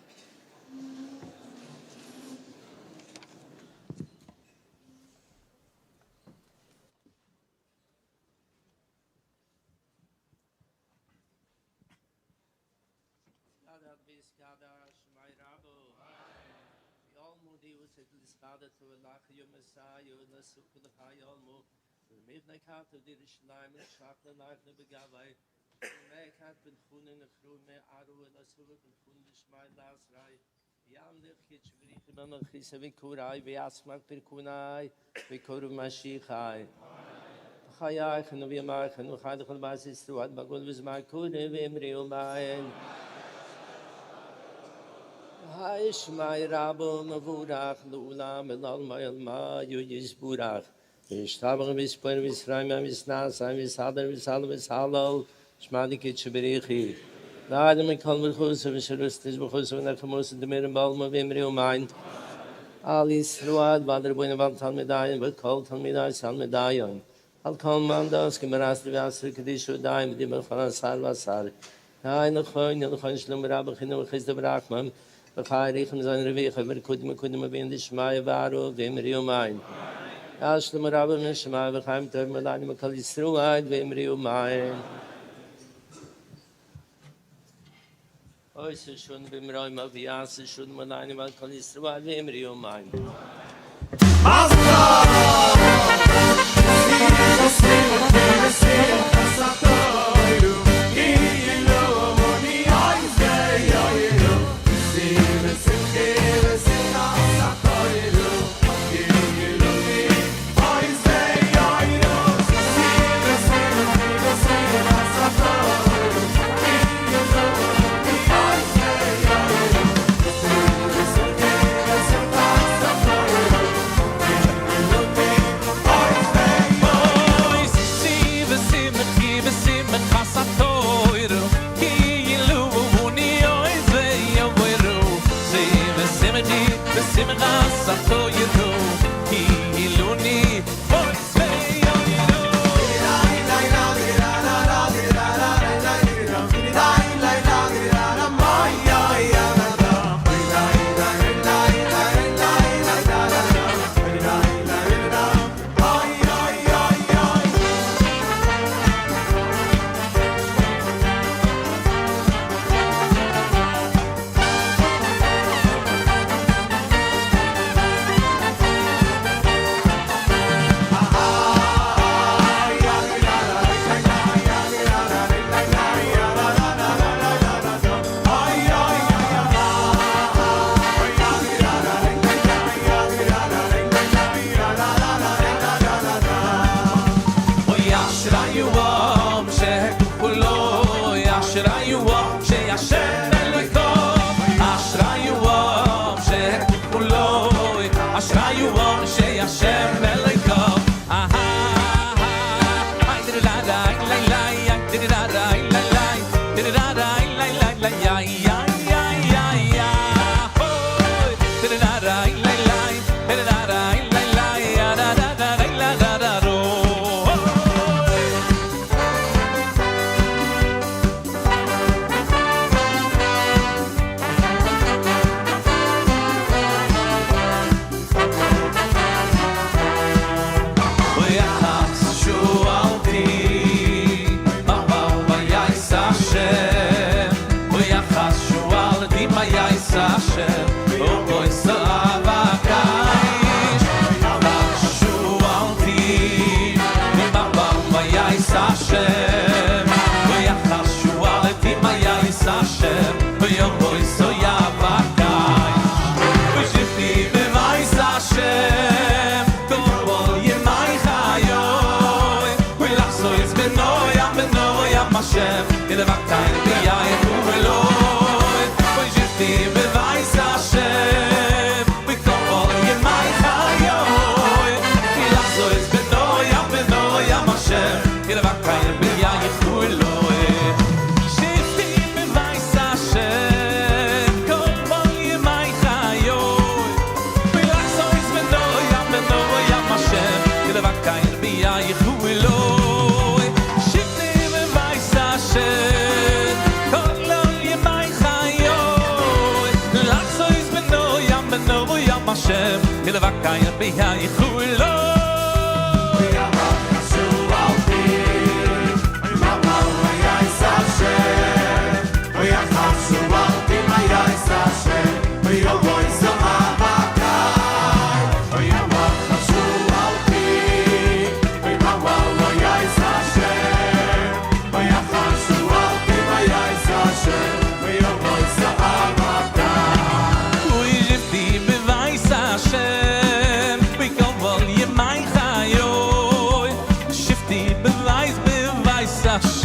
על ישראל ועל רבונו ועל תלמידיהם וכל תלמידי תלמידיהם על כל מאן דעסקין ברתא דאתרא קדישא ודיים בדמעה בכל אתר ואתר היי נכון נכון שלום רב חינוך וחסד ורחמים בחיי ריחם זין רוויחה ורקודים וקודים אביהם דשמיא וארו ואמרי אמן. יא שלום רב משמיא וחיים טובים עלינו וכל ישראל ואמרי אמן. עושה שלום במרומיו ויעשה שלום עלינו ועל כל ישראל ואמרי אמן.
מזל טוב! שמחה שמחה שמחה.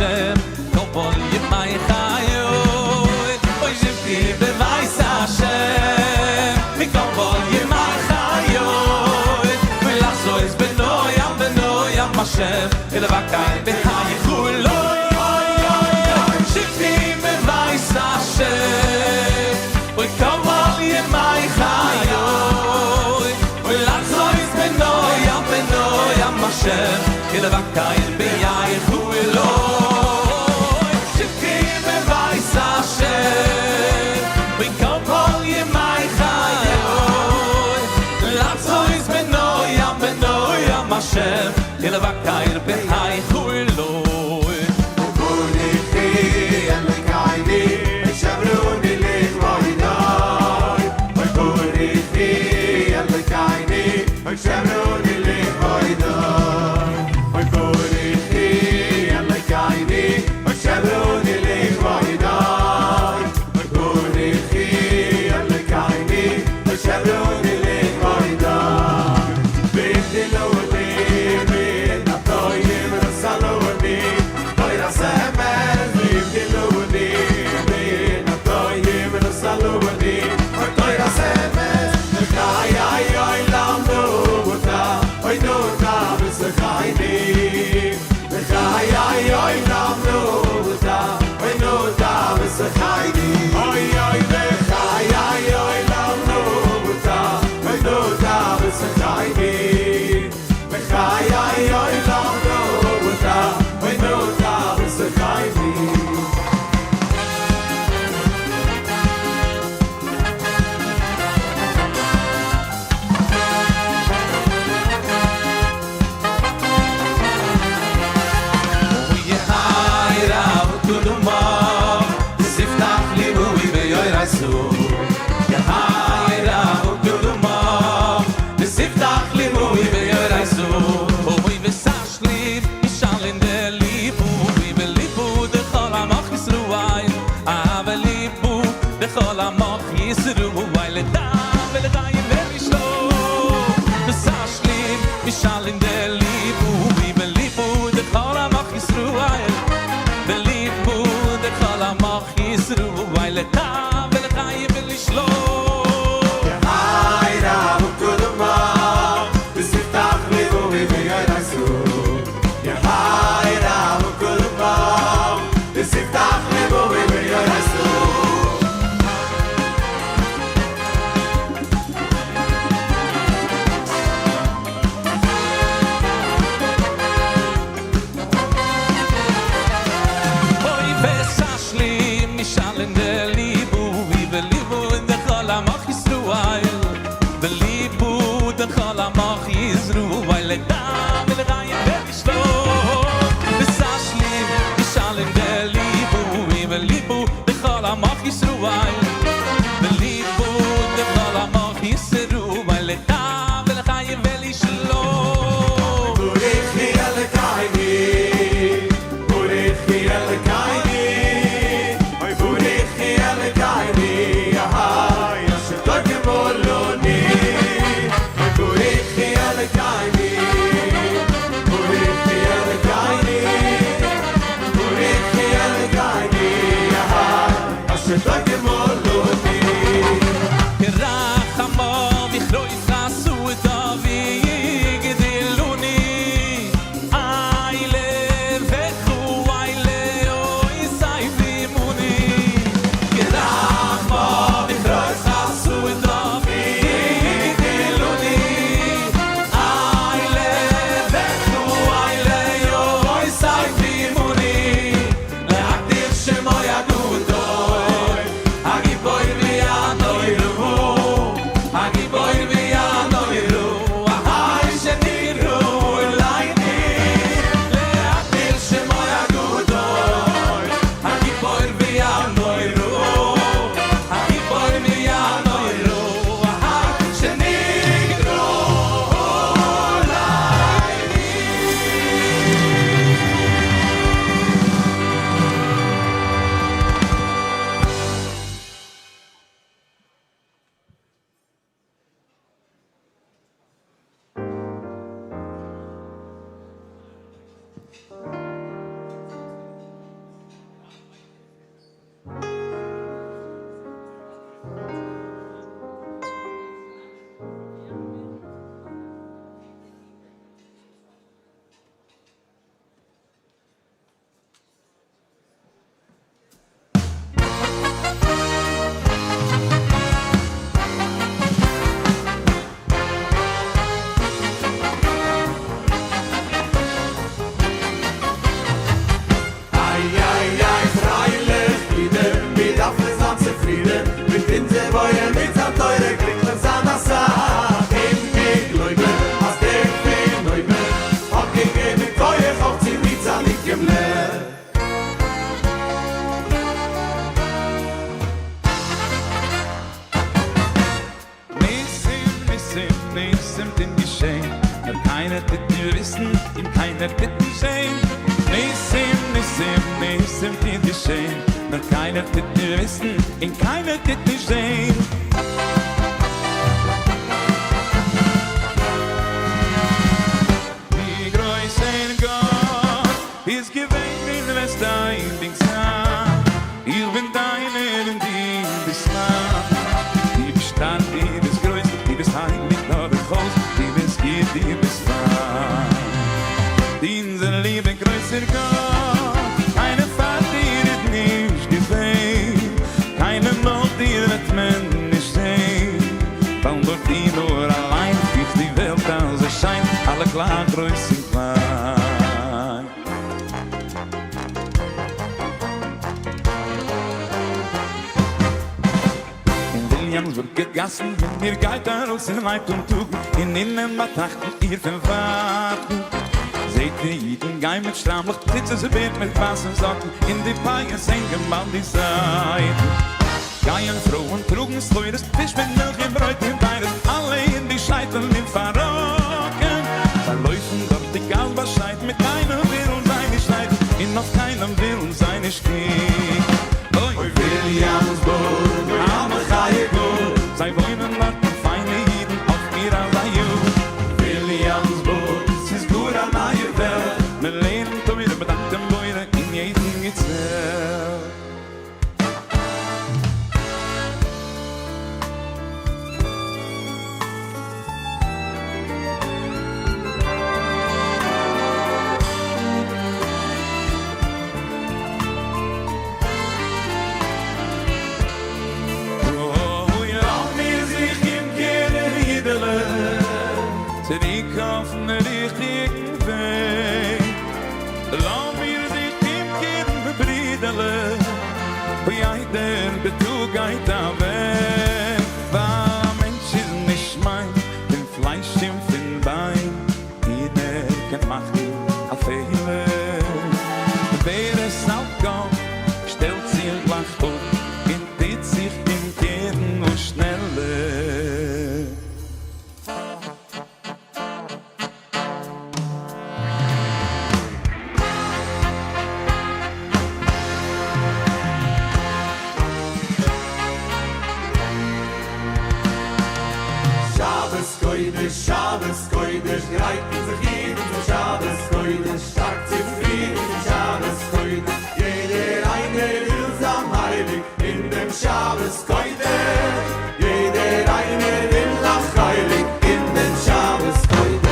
Hashem, סחורות, פיש מיט מילך און ברויט און פירות, אלע אין די שייטלען און פארראקן. זיי לויפן דורך די גאס באשיידן, מיט קיינעם ווילן זיי נישט ריידן, און אויף קיינעם ווילן זיי נישט קוקן. אוי וויליאמסבורג, אוי א מחיה גאר, זיי וואוינען דארטן פיינע אידן, אויף מיר אזא יאר. וויליאמסבורג, ס'איז גאר א נייע וועלט, מען לערנט תורה, מען דאנקט דעם בורא אין יעדן געצעלט. אוי לאמיר זיך אומקערן אידעלע, צוריק אויפן ריכטיגן וועג, לאמיר זיך אומקערן ברידעלע, ווי איידער די טאג גייט אוועק, ווייל א מענטש איז נישט מיין פון פלייש און פון ביין, און ער קען מאכן א פעלער, ווער עס האלט גאט שטעלט זיך גלייך אפ און טוט זיך אומקערן וואס שנעלער.
שבת קודש שבת קודש גרייטן זיך אידן צום שבת קודש שטארק צופרידן צום שבת קודש יעדער איינער וויל זיין הייליג אין דעם שבת קודש יעדער איינער וויל א חלק אין דעם שבת קודש.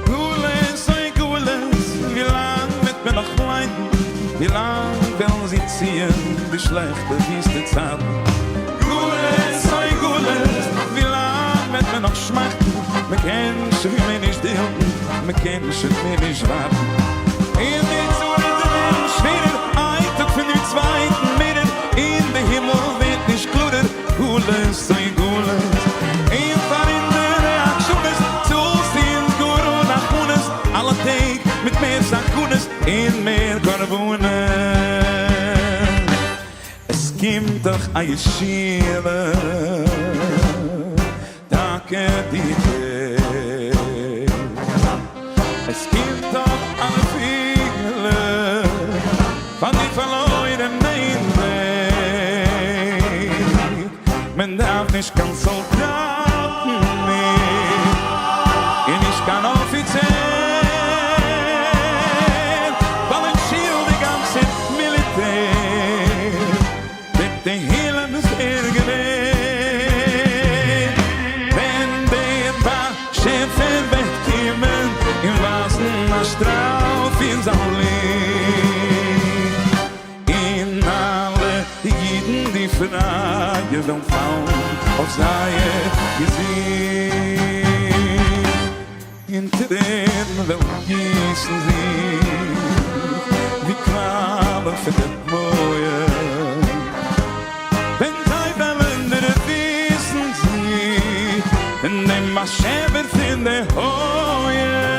גלות אוי גלות, ווי לאנג וועט מען נאך ליידן, ווי לאנג וועלן זיך ציען די שלעכטע וויסטע צייטן. גלות אוי גלות, ווי לאנג וועט מען נאך שמאכטן, מען קען שוין מער נישט דילדן, מען קען שוין מער נישט ווארטן. און די צרות ווערן שווערער, איין טאג פון דעם צווייטן מערער, און די הימל ווערט נישט קלארער, גלות אוי גלות, און פאר אונזערע עקשנות צאלסטו אונז גאר אן רחמנות, אלע טעג מיט מער סכנות און מער קרבנות. עס קומט דאך א ישועה טאקע די טעג, עס קומט דאך א נפילה פאר די פארלוירענע אין וועג, מען דארף נישט קיין סאלדאטן מער און נישט קיין אפיצער, ווייל אין שול די גאנצע מיליטער מיט תהילים איז ער געווען, ווען דער באשעפער וועט קומען און ווייזן א שטראל פון זיין ליכט, און אלע אידן די פרייע וועלן פאלן אויף זייער געזיכט, און טרערן וועלן גיסן זיך ווי קוואלן פון דער מויער, ווען זיי וועלן דערוויסן זיך פון דעם באשעפער פון די הויעך.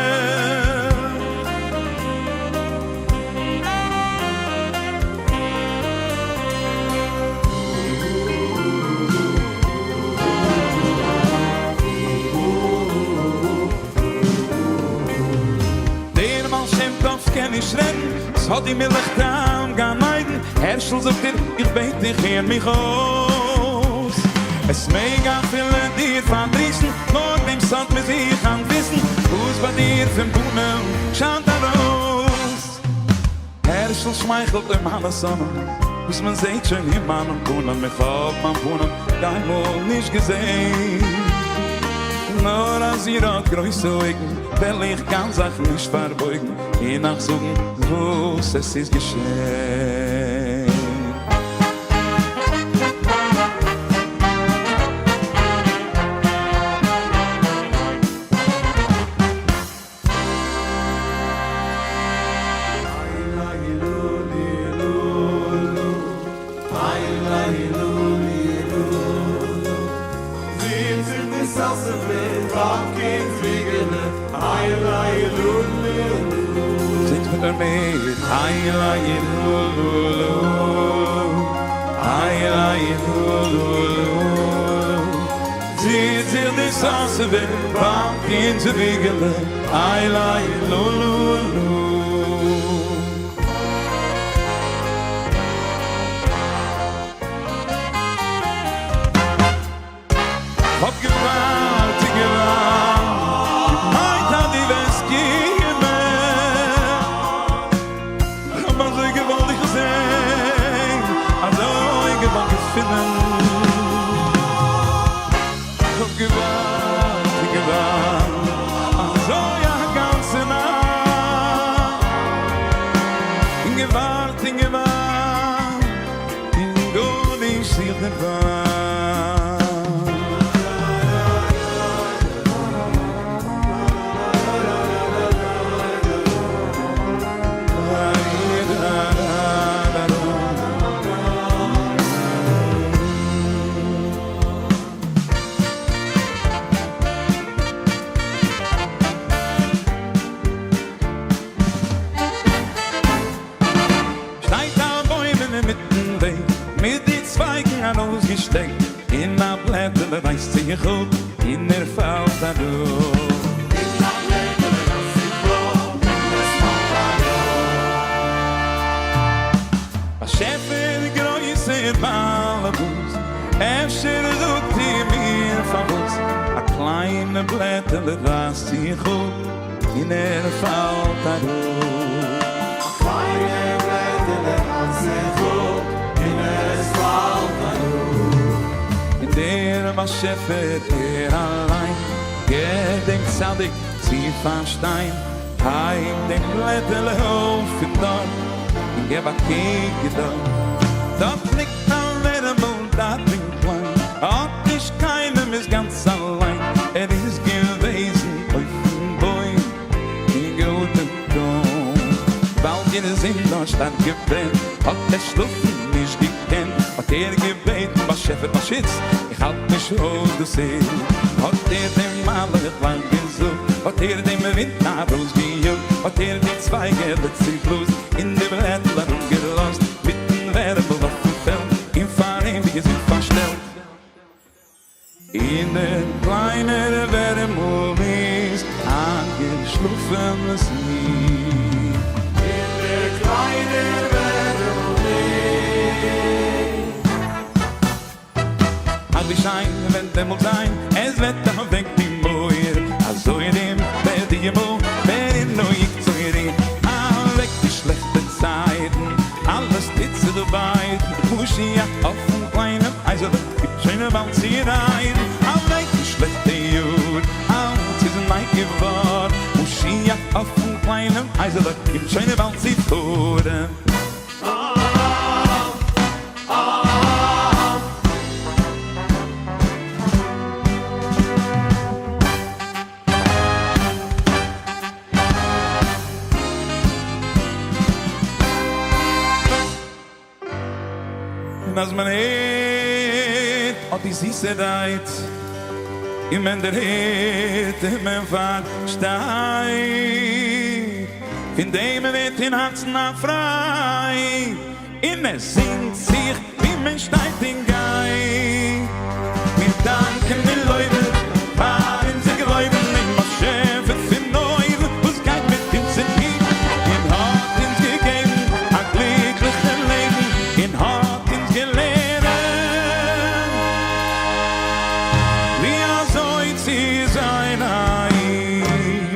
דער בעל שם טוב קען נישט רעדן, ס'האט די מילך טעם גן עדן, הערשל זאגט איר, איך בעט דיך הער מיך אויס, עס מעג אפילו דיר פארדריסן, נאר דעם סוד מוז איך אנטוויסן, וואס ביי דיר פון פנים שיינט ארויס. הערשל שמייכלט אוי מיינע שונאים, וואס מען זעהט שוין אין מיינעם פנים, איך האב מיין פנים קיינמאל נישט געזעהן, נאר אז איר האט גרויסע אויגן, וועל איך קיין זאך נישט פארבויגן, און אייך זאגן וואס עס איז געשעהן. זינגט מיט מיר מיט, איי איי לו לו לו. סאסובער ביים קינד'ס וויגעלע, איי ליי לו לו לו. כ'האב געווארט און געווארט, געמיינט אז דו וועסט קומען, כ'האב אזוי געוואלט דיך זען, אזוי געוואלט געפינען. כ'האב געווארט און געווארט, אזוי א גאנצע נאכט, און געווארט און געווארט, און גארנישט זיך דערווארט. שטייט א בוים אינמיטן וועג, מיט די צווייגן ארויסגעשטעקט, און א בלעטעלע רייסט זיך אפ, און ער פאלט אראפ.
און א בלעטעלע רייסט זיך אפ, און עס פאלט אראפ.
באשעפער גרויסער באלעבאס, אפשר זאגט איר מיר פארוואס א קליינע בלעטעלע רייסט זיך אפ און ער פאלט אראפ?
א קליינע בלעטעלע רייסט זיך אפ און עס פאלט אראפ.
און דער באשעפער ער אליין געבט דעם צדיק צו פארשטיין, הייב דעם בלעטעלע אויף פון דארט און געב א קוק דארט, דארט ליגט א ווערעמל דארט און קליין, האט נישט קיינעם איז גאנץ אליין, ער איז געוועזן אויפן בוים און געאטעמט אויף, ווייל די זון האט שטארק געברענט האט ער שלאפן נישט געקענט, האט ער געבעטן באשעפער באשיץ איך האלט נישט אויס דאס היץ, האט ער דעם מלאך גלייך געזאגט, האט ער דעם ווינט ארויסגעיאגט, האט ער די צווייגעלע צובלאזט און די בלעטל אראפגעלאזט, מיטן ווערעמל אויפן פעלד און פאר אים די זון פארשטעלט. און דער קליינער ווערעמל איז איינגעשלאפן זיך.
און דער קליינער ווערעמל איז.
אך ווי שיין וועט דעמאלט זיין, עס וועט אוועק די מויער, אזוי ארום וועט די הימל ווערן נויג צוריק, אוועק די שלעכטע צייטן, אלעס טוט זיך בייטן, משיח אויפן קליינעם אייזעלע קומט שוין באלד צו רייטן, אוועק די שלעכטע יאר, אלץ איז ניי געווארן, משיח אויפן קליינעם אייזעלע קומט שוין באלד צו פארן. און אז מען הערט אט די זיסע רייד, און מען דערהערט און מען פארשטייט, פון דעם ווערט אין הארצן א פרייד, און עס זינגט זיך ווי מען שטייט און גייט. מיר דאנקען און לויבן פאר אונזער גלויבן אין באשעפער פון אויבן, וואס גייט מיט אונז און היט, און האט אונז געגעבן א גליקליכע לעבן, און האט אונז געלערנט ווי אזוי צו זיין א איד.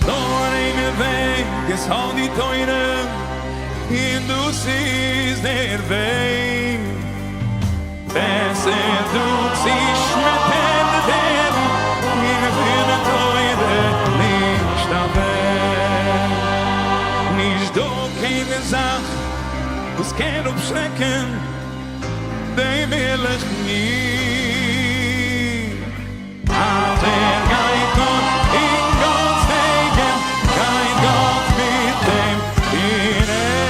נאר איין וועג עס האט די תורה, און דאס איז דער וועג. בעסער דא צו שמעטערט ווערן, און פון די תורה נישט אוועק. נישט דא קיין זאך וואס קען אפשרעקן דעם ערליכן איד. אז ער גייט נאר אין גאט'ס וועגן, גייט גאט מיט אים און ער היט.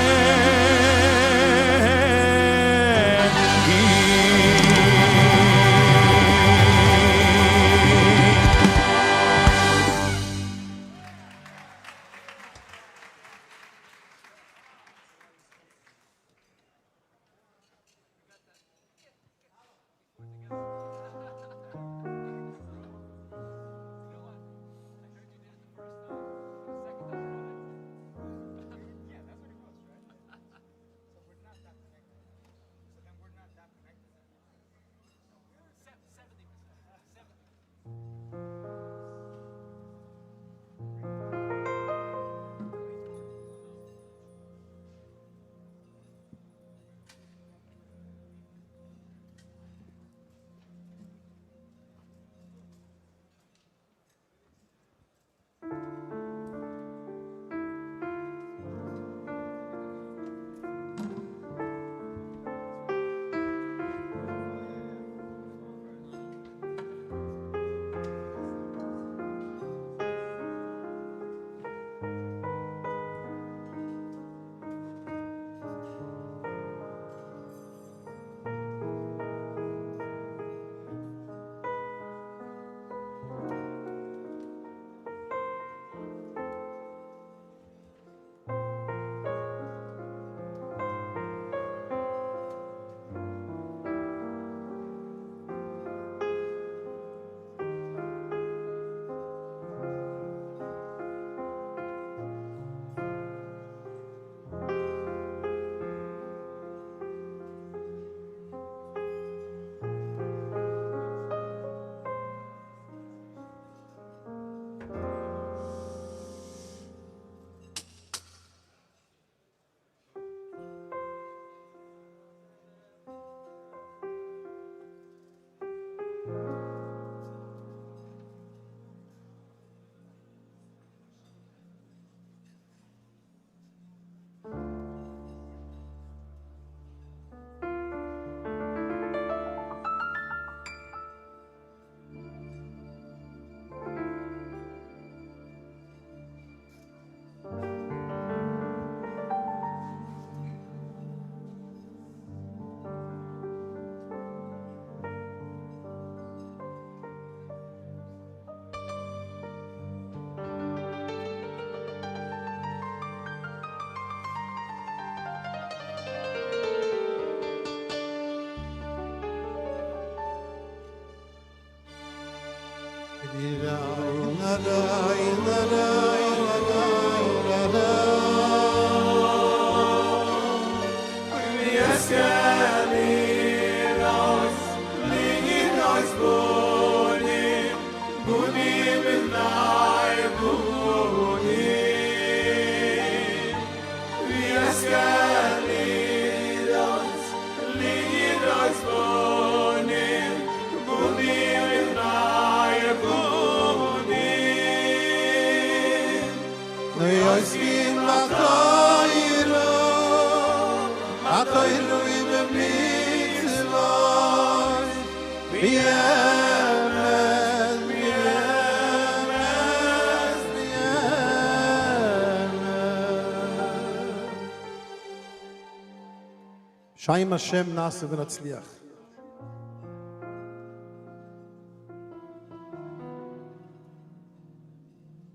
שם השם נעשה ונצליח.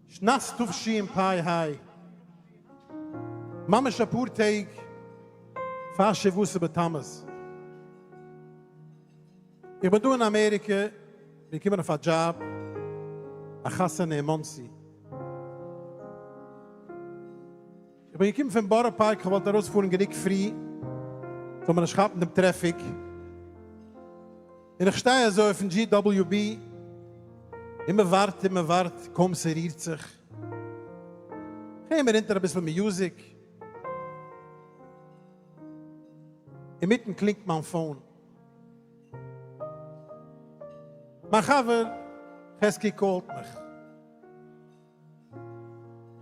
שנת תשפ"ה, ממש אפאר טעג פאר שבעה עשר בתמוז. איך בין דא אין אמעריקע, בין געקומען אויף א דזשאב, א חתונה אין מאנסי. איך בין געקומען פון בארא פארק, איך וואלט ארויספארן גענוג פרי, זאל מען נישט כאפן דעם טרעפיק, און איך שטיי אזוי אויפן GWB, און מען ווארט און מען ווארט, קוים ס'רירט זיך, איך הער מיר אונטער אביסל music, אינמיטן קלינגט מיין phone, מיין חבר חזקי call ט מיך.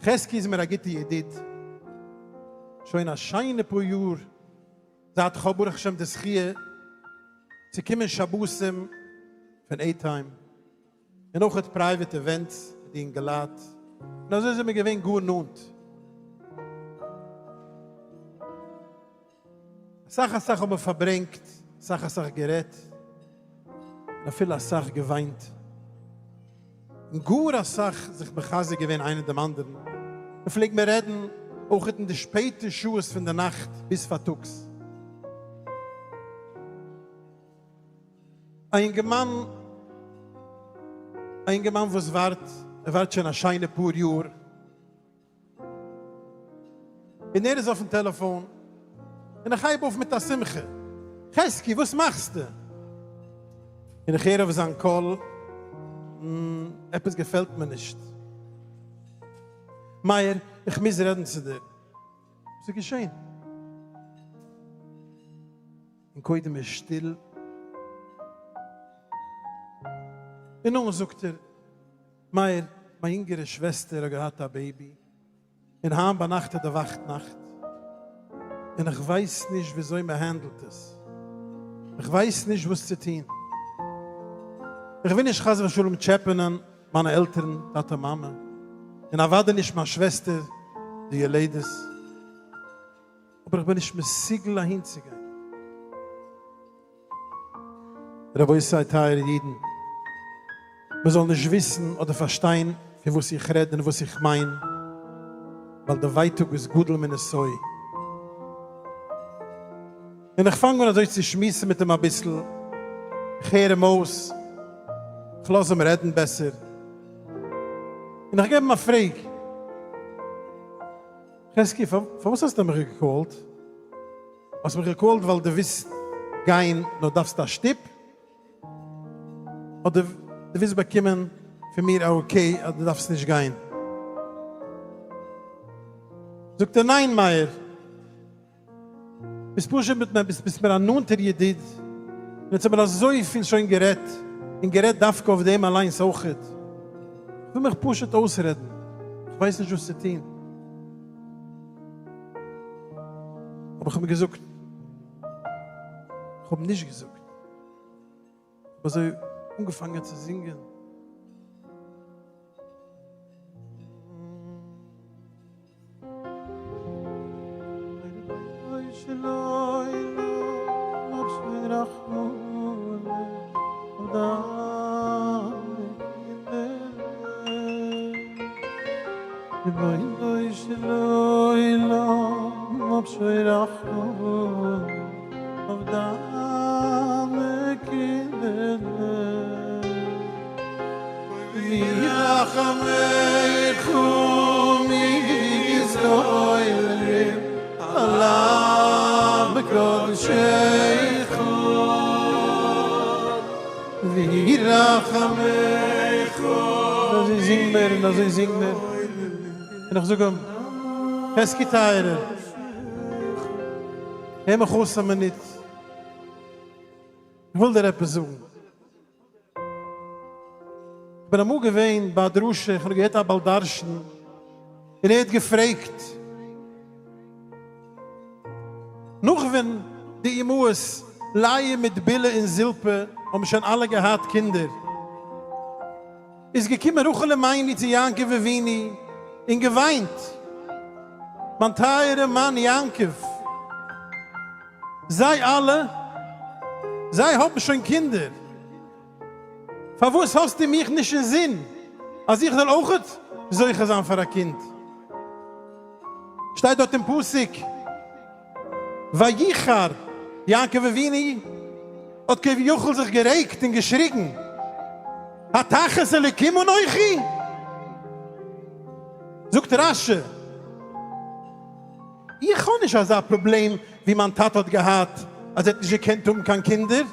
חזקי איז מיר א גוטע ידיד שוין א שיינע פאר יאר זייט כ'האב ברוך השם די זכיה צו קומען שבתים פון עי-טיים און אויכעט private events מיט די אינגעלייט און אזוי זעמיר געווען גאר נאנט. אסאך אסאך האבן מיר פארברענגט, אסאך אסאך גערעדט, און אפילו אסאך געוויינט, און גאר אסאך זיך מחזק געווען איינער דעם אנדערן, מען פלעג מיר רעדן אויך אין די שפעטע שעות פון די נאכט ביז פארטאגס. א אינגערמאן, א אינגערמאן וואס ווארט, ער ווארט שוין א שיינע פאר יאר, און ער איז אויפן טעלעפאן, און איך הייב אויף מיט א שמחה, חזקי וואס מאכסטו? און איך הער אויף זיין קול, עפעס געפעלט מיר נישט. מאיר, איך מוז רעדן צו דיר. וואס איז געשען? און קודם איז שטיל, און נאכדעם זאגט ער, מאיר, מיין יונגערע שוועסטער האט געהאט א baby, און היינט ביינאכט איז די וואכט נאכט, און איך ווייס נישט וויאזוי מען handle ט עס, איך ווייס נישט וואס צו טון, איך וויל נישט חס ושלום טשעפענען מיינע עלטערן, טאטע מאמע, און אוודאי נישט מיין שוועסטער די יולדת, אבער איך בין נישט מסוגל אהינצוגיין. רבותי טייערע אידן, מען זאל נישט וויסן אדער פארשטיין פון וואס איך רעד און וואס איך מיין, ווייל די ווייטאג איז גדול מנשוא. און איך פאנג אן אזוי צו שמועסן מיט אים אביסל, איך הער אים אויס, איך לאז אים רעדן בעסער, און איך געב אים א פרעג, חזקי, פארוואס האסטו מיך גע call ט? האסט מיך גע call ט ווייל דו ווילסט גיין נאר דארפסט א שטופ? אדער דו ווילסט באקומען פון מיר א okay אז דו דארפסט נישט גיין? זאגט ער ניין מאיר, ביסט פשוט מיט מיר, ביסט מיר א נאנטער ידיד, און אונז האבן אזויפיל שוין גערעדט, און גערעדט דווקא אויף דעם אליינס אויכעט, כ'וויל מיך פשוט אויסרעדן, כ'ווייס נישט וואס צו טון. האב איך אים געזאגט, איך האב נישט געזאגט, איך האב אזוי אנגעפאנגען צו זינגען. רבונו של עולם האב שוין רחמנות אויף דיינע קינדערלעך. וירחמך מתגוללים על עם קדשך וירחמך אזוי זינג מיר און אזוי זינג מיר און איך זאג אים חזקי טייערער הער מיך אויס א מינוט איך וויל דיר עפעס זאגן. כ'בין אמאל געווען ביי א דרשה, איך האב געהערט א בעל דרשן, און ער האט געפרעגט, נאך ווען די אמהות לאה מיט בלהה און זלפה האבן שוין אלע געהאט קינדער, איז געקומען רחל אמנו צו יעקב אבינו און געוויינט, מיין טייערע מאן יעקב, זיי אלע, זיי האבן שוין קינדער, פארוואס האסטו מיך נישט אינזין אז איך זאל אויכעט זוכה זיין פאר א קינד? שטייט דארט אין פסוק, ויחר יעקב אבינו האט כביכול זיך גערעגט און געשריגן, התחת אלוקים אנכי? זאגט רשי, איך האב נישט אזא פראבלעם ווי מיין טאטע האט געהאט אז ער האט נישט געקענט האבן קיין קינדער,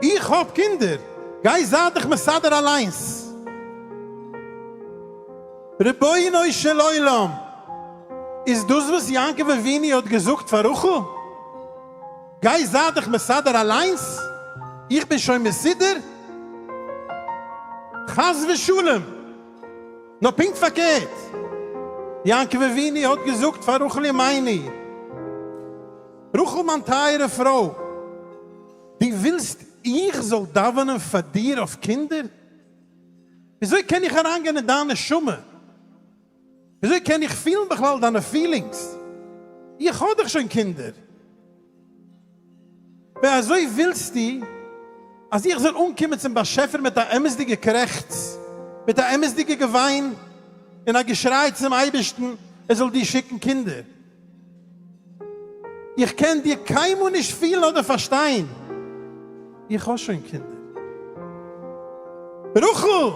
איך האב קינדער, גיי זיי דיך מסדר אליינס. רבונו של עולם, איז דאס וואס יעקב אבינו האט געזאגט פאר רחל? גיי זיי דיך מסדר אליינס, איך בין שוין מסודר? חס ושלום! נאר פונקט פארקערט, יעקב אבינו האט געזאגט פאר רחל אמנו, רחל מיין טייערע פרוי, דו ווילסט איך זאל דאווענען פאר דיר אויף קינדער? וויאזוי קען איך אריינגיין אין דיין נשמה? וויאזוי קען איך פילן בכלל דיינע feelings? איך האב דאך שוין קינדער. ווי אזוי ווילסטו אז איך זאל אנקומען צום באשעפער מיט א אמת'דיגע קרעכץ, מיט א אמת'דיגע געוויין און א געשריי צום אייבערשטן ער זאל דיר שיקן קינדער? איך קען דיר קיינמאל נישט פילן אדער פארשטיין, איך האב שוין קינדער. רחל,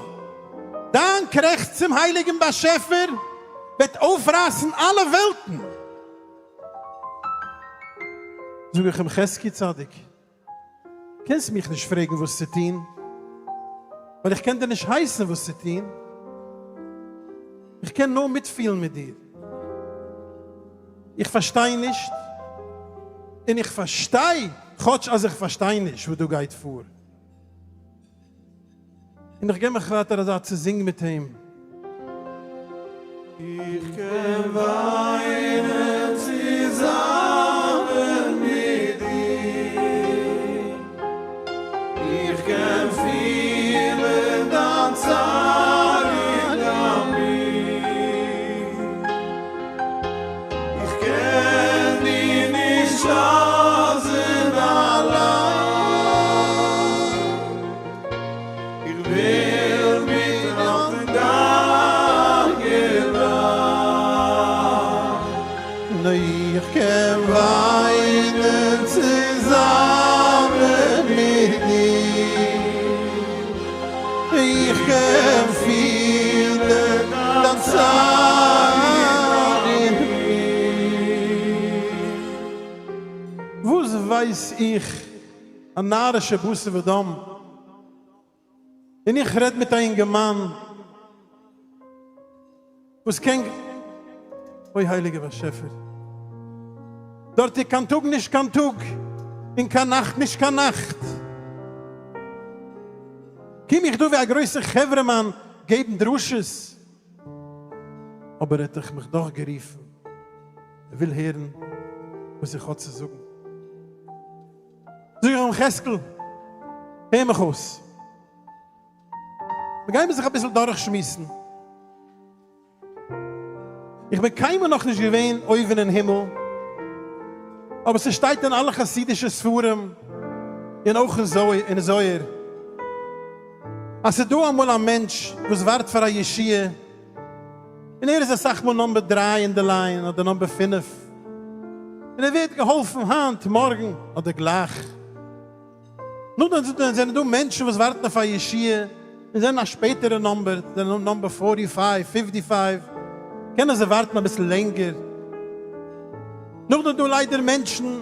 דיין קרעכץ צום הייליגן באשעפער וועט אויפרייסן אלע וועלטן. זאג איך אים, חזקי צדיק, קענסט מיך נישט פרעגן וואס צו טון, ווייל איך קען דיר נישט הייסן וואס צו טון, איך קען נאר מיטפילן מיט דיר. איך פארשטיי נישט, און איך פארשטיי כאטש אז איך פארשטיי נישט וואס דא גייט פאר. און איך גיב מיך ווייטער אזא צוזינג מיט אים.
איך קען וויינען צוזאמען מיט דיר, איך קען פילן דיין צער און דיין מי, איך קען דיר נישט לאזן אליין. איך וויל מיטהאלטן דיין געוויין.
איך קען וויינען צוזאמען מיט דיר, איך קען פילן דיין צער אין מיר. וואס ווייס איך א נארישע בשר ודם, און איך רעד מיט א אינגערמאן וואס קען, אוי הייליגער באשעפער, דארט איז קיין טאג נישט קיין טאג, און קיין נאכט נישט קיין נאכט, קום איך דא ווי א גרויסער חברה'מאן געבן דרשות, אבער ער האט דאך מיך דאך גערופן, ער וויל הערן וואס איך האב צו זאגן. זאג איך אים, חזקאל, הער מיך אויס, מיר גיימיר זיך אביסל דורכשמועסן. איך בין קיינמאל נאכנישט געווען אויבן אין הימל, אבער ס'שטייט אין אלע חסידישע ספרים און אויך אין זוהר, אז ס'דא אמאל א מענטש וואס ווארט פאר א ישועה, און ער איז אסאך מאל number דריי אין די line אדער number פינף, און ער ווערט געהאלפן היינט, מארגן, אדער גלייך. נאכדעם זענען דא מענטשן וואס ווארטן אויף א ישועה. און זענען א שפעטערע number, זענען number forty five, fifty five, קענען זיי ווארטן אביסל לענגער. נאכדעם איז דא ליידער מענטשן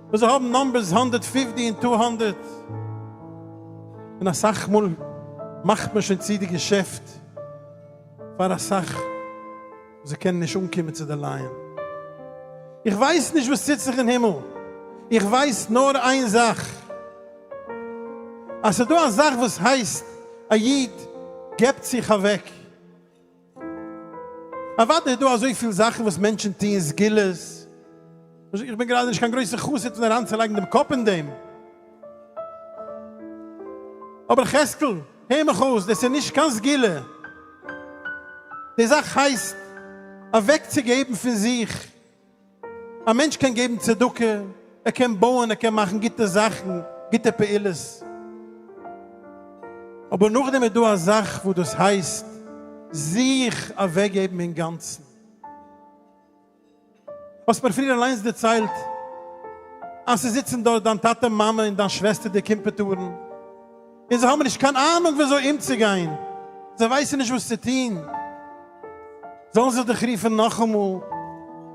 וואס זיי האבן numbers 150 און 200, און אסאך מאל מאכט מען שוין צו די געשעפט פאר אסאך וואס זיי קענען נישט אנקומען צו די line. איך ווייס נישט וואס טוט זיך אין הימל, איך ווייס נאר איין זאך, אז ס'איז דא א זאך וואס הייסט א איד געבט זיך אוועק. אוודאי איז דא אזויפיל זאכן וואס מענטשן טוען סגולות, איך בין גראדע נישט קיין גרויסע חסיד פון אריינצולייגן דעם קאפ אין דעם, אבער חזקאל, הער מיך אויס, דאס איז נישט קיין סגולה, די זאך הייסט אוועקצוגעבן פון זיך. א מענטש קען געבן צדקה, ער קען בויען, ער קען מאכן גוטע זאכן, גוטע פעולות, אבער נאכדעם איז דא א זאך וואס דאס הייסט זיך אוועקגעבן אינגאנצן. האסט מיר פריער אליינס דערציילט אז ס'זיצן דארט דיין טאטע מאמע און דיין שוועסטער די קימפעטארן, און זיי האבן נישט קיין אהנונג וויאזוי אומצוגיין, זיי ווייסן נישט וואס צו טון. זאלן זיי דיך רופן נאכאמאל?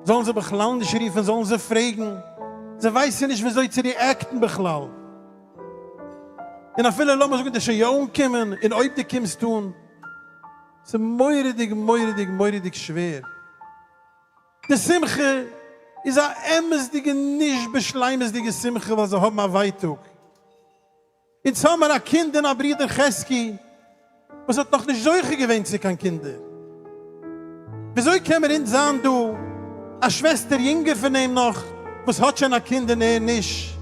זאלן זיי בכלל נישט רופן? זאלן זיי פרעגן? זיי ווייסן נישט וויאזוי צו react ן בכלל. און אפילו לאמיר זאגן דו שוין יא אנקומען, און אויב דו קומסט אן, ס'איז מורא'דיג מורא'דיג מורא'דיג שווער. די שמחה איז א אמת'דיגע נישט בשלימות'דיגע שמחה ווייל זיי האבן א ווייטאג. אונז האמער א קינד און א ברודער חזקי וואס האט נאך נישט זוכה געווען צו קיין קינדער. וויאזוי קען מיר אונז זיין דא א שוועסטער יונגער פון אים נאך וואס האט שוין א קינד און ער נישט?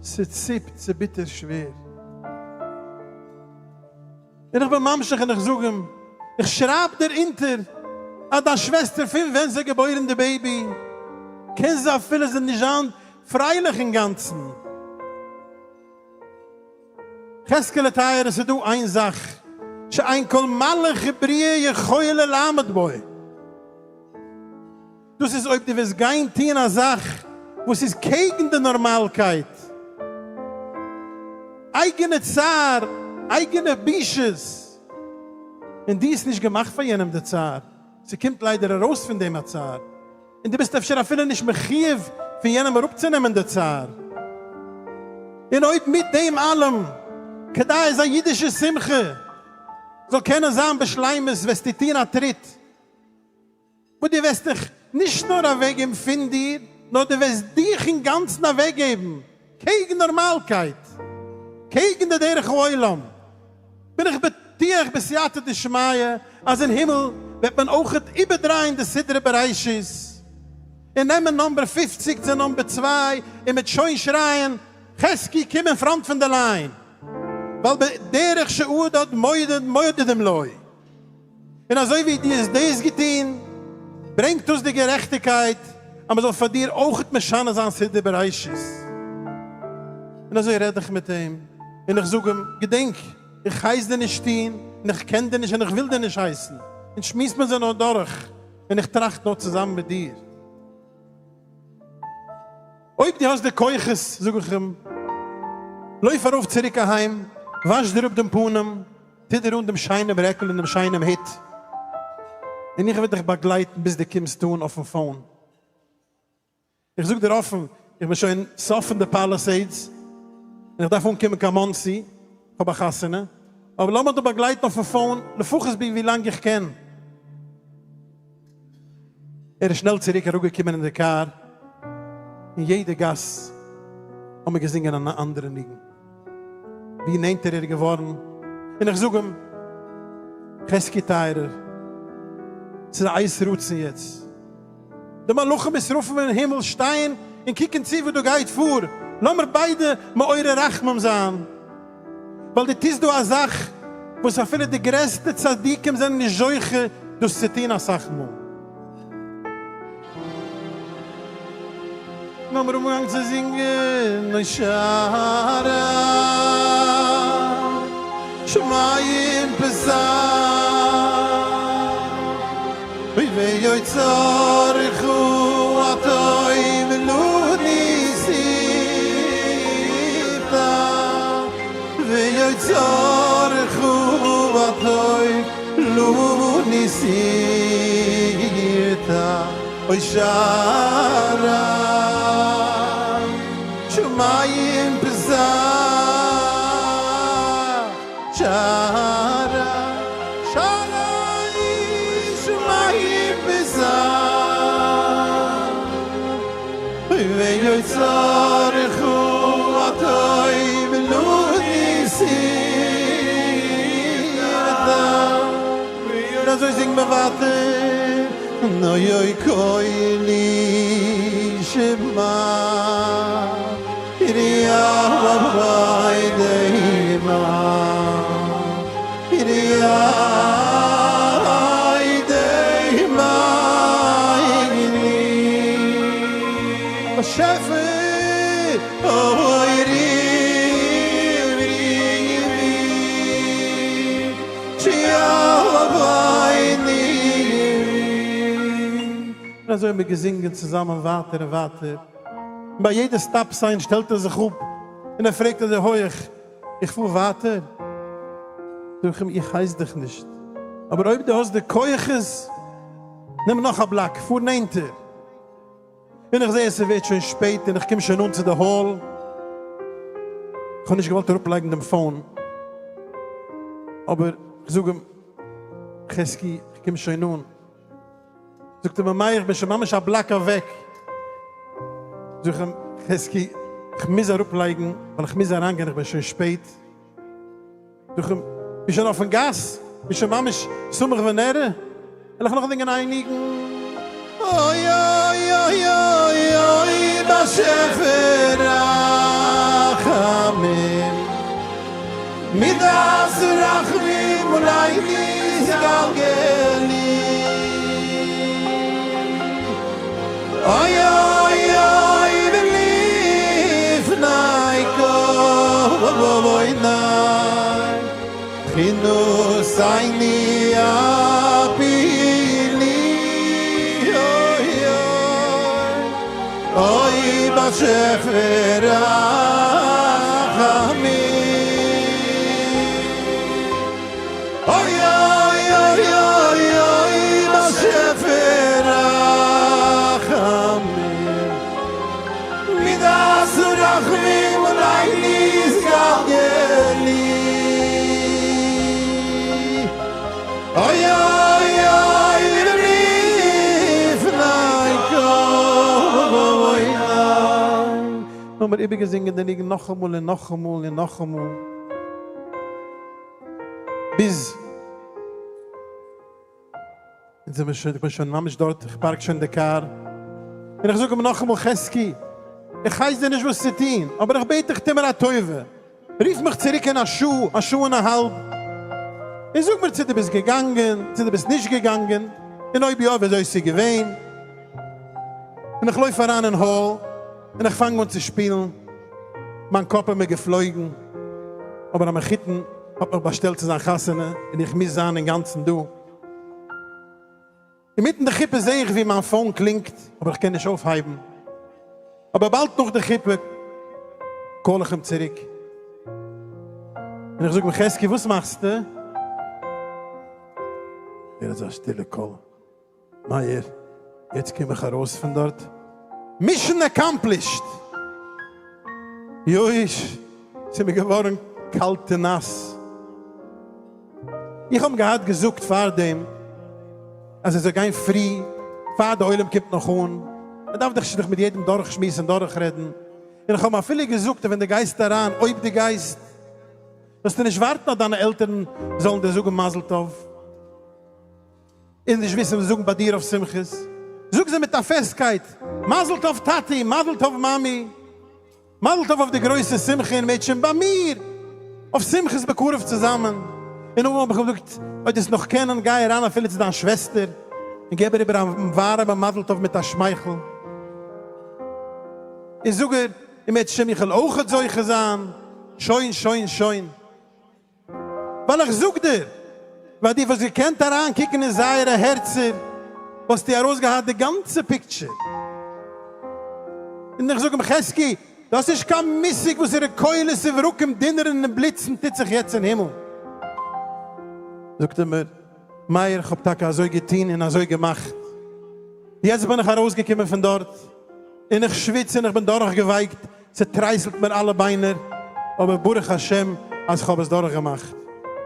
ס'ציפט, ס'ביטער שווער. און איך בין ממשיך און איך זאג אים, איך שרייב דיר אונטער אז דיין שוועסטער פון ווען זי האט געבוירן די baby קען זי אפילו זי נישט זיין פרייליך אינגאנצן. חזקאל'ע טייערע ס'איז דא איין זאך שאין כל מלאך ובריאה יכולה לעמוד בו, דאס איז אויב דו וועסט גיין טון א זאך וואס איז קעגן די נארמאלקייט, אייגענע צער, אייגענע בושות, און דו האסט נישט געמאכט פאר יענעם די צער, ס'קומט ליידער ארויס פון דעם א צער, און דו ביסט אפשר אפילו נישט מחיוב פון יענעם אראפצונעמען די צער. און אויב מיט דעם אלעם, כדי אז א אידישע שמחה זאל קענען זיין בשלימות וועסטו טון א טריט וואס דו וועסט דיך נישט נאר אוועקגעבן פון דיר, נאר דו וועסט דיך אינגאנצן אוועקגעבן קעגן נארמאלקייט, קעגן די דרך העולם, בין איך בטוח בסייעתא דשמיא אז אין הימל וועט מען אויכעט איבערדרייען די סדרי בראשית און נעמען number 50 צו number צוויי און מ'עט שוין שרייען חזקי קום אין front פון די line ווייל בדרך שאדם מודד מודדים לו. און אזוי ווי דו האסט דאס געטון, ברענגט דאס די גערעכטיגקייט אז מען זאל פאר דיר אויך משנה זיין סדר בראשית. און אזוי רעד איך מיט אים, און איך זאג אים, געדענק, איך הייס דיר נישט טון, און איך קען דיר נישט און איך וויל דיר נישט הייסן, אונז שמועסט מען זיי נאר דורך, און איך טראכט נאר צוזאמען מיט דיר. אויב דו האסט די כוחות, זאג איך אים, לויף ארויף צוריק אהיים, וואש דיר אפ דעם פנים, טו דיר אן דעם שיינעם רעקל און דעם שיינעם הוט, און איך וועל דיך באגלייטן ביז דו קומסט אן אויפן phone. איך זאג דיר אפן, איך בין שוין סוף פון די פאליסעידס, און איך דארף אנקומען קיין מאנסי, איך האב א חתונה, אבער לאמיך דיך באגלייטן אויפן phone לפחות ווי לאנג איך קען. ער איז שנעל צוריק אראפגעקומען אין די קאר, אין יעדע גאס האבן מיר געזינגען אן אנדערע ניגון, ווי נענטער ער איז געווארן, און איך זאג אים, חזקי טייערער, ס'איז א עת רצון יעצט, די מלאכים ושרפים אין הימל שטייען און קוקן צו וואס דא גייט פאר, לאמיר ביידע מעורר רחמים זיין, ווייל דו טוסט דא א זאך וואס אפילו די גרעסטע צדיקים זענען נישט זוכה דאס צו טון אסאך מאל. לאמיר אנפאנגען צו זינגען הושענא שמים פסח אוי ויוצרך הטוב לו ניסית ויוצרך. ניסית אוי שערי שמים פתח שערי שערי שמים פתח ויוצרך הטוב לו ניסית און אזוי זינגט מען ווייטער, אוי אוי קולי שמע יריעה דהימה יריעה דהימה באשעפער אוי ריב ריב ריב און אזוי האבן מיר געזינגען צוזאמען ווייטער און ווייטער, און ביי יעדע stop sign שטעלט ער זיך אפ און ער פרעגט אזוי הויעך, איך פאר ווייטער? זאג איך אים, איך הייס דיך נישט, אבער אויב דו האסט די כוחות, נעם נאך א בלאק, פאר נענטער. און איך זע עס ווערט שוין שפעט און איך קום שוין אן צו די hall, איך האב נישט געוואלט אראפלייגן דעם phone, אבער איך זאג אים, חזקי איך קום שוין אן, זאגט ער מיר, מאיר איך בין שוין ממש א בלאק אוועק, זאג איך אים, חזקי איך מוז אראפלייגן ווייל איך מוז אריינגיין איך בין שוין שפעט, זאג איך אים, ביסט שוין אויפן גאס? ביסט שוין ממש סמוך ונראה? וועל איך נאך זינגען איין ניגון. אוי אוי אוי אוי אוי באשעפער רחמים מידת רחמים אולי נתגלגלי אוי אוי אוי ולפני כל עיני כינוסני אפילי אוי אוי אוי באשעפער רחמים אוי אוי אוי אוי אוי באשעפער רחמים מידת רחמים אולי נתגלגלי אוי אוי אוי ולפני כל האמיר איבערגעזינגען די ניגון נאכאמאל און נאכאמאל און נאכאמאל. ביז אונז זעמיר שוין, איך בין שוין ממש דארט, איך park שוין די קאר, און איך זאג אים נאכאמאל, חזקי, איך הייס דיר נישט וואס צו טון, אבער איך בעט דיך טו מיר א טובה, רוף מיך צוריק אין א שעה, א שעה און א האלב, און זאג מיר צו דו ביסט געגאנגען, צו דו ביסט נישט געגאנגען, און אויב יא, וויאזוי עס איז געווען. און איך לויף אריין אין hall, און איך פאנג אן צו שפילן, מיין קאפ איז מיר געפלויגן, אבער א מחותן האט מיך באשטעלט צו זיין חתונה און איך מוז זיין אינגאנצן דא. אינמיטן די חופה זעה איך ווי מיין phone קלינגט, אבער איך קען נישט אויפהייבן. אבער באלד נאך די חופה call איך אים צוריק און איך זאג אים, חזקי וואס מאכסטו? הער אזא שטילע קול. מאיר, יעצט קום איך ארויס פון דארט. Mission accomplished! יויש, ס'איז מיר געווארן קאלט און נאס. איך האב אים געהאט געזאגט פארדעם אז ער זאל גיין פרי, פאר די עולם קומט נאך אן. מען דארף דאך זיך מיט יעדעם דורכשמועסן און דורכרעדן. און איך האב אים אפילו געזאגט אז ווען דו גייסט אריין, אויב דו גייסט, זאלסטו נישט ווארטן אז דיינע עלטערן זאלן דיר זאגן מזל טוב. און נישט וויסן וואס זאגן ביי דיר אויף שמחות, זאג זיי מיט א פעסטקייט, מזל טוב טאטי, מזל טוב מאמי, מזל טוב אויף די גרויסע שמחה און מערטשעם ביי מיר אויף שמחות בקרוב צוזאמען. און נאכדעם האב איך געזאגט, אויב דו וועסט נאך קענען, גיי אריין אפילו צו דיין שוועסטער און געב איר איבער א ווארעמע מזל טוב מיט א שמייכל, און זאג איר, אם ירצה השם איך וועל אויכעט זוכה זיין, שוין שוין שוין. ווייל איך זאג דיר, ווען דו וואלסט געקענט אריין קוקן אין זייערע הערצער, וואלסטו ארויס געהאט די גאנצע picture. און איך זאג אים, חזקי, דו האסט נישט קיין מושג וואסערע קולות וברקים דונערן און בליצן טוט זיך יעצט אין הימל. זאגט ער מיר. מאיר, כ'האב טאקע אזוי געטון און אזוי געמאכט. יעצט בין איך ארויסגעקומען פון דארט, און איך שוויץ און איך בין דורכגעווייקט, ס'טרייסלט מיר אלע ביינער, אבער ברוך השם אז כ'האב עס דורכגעמאכט,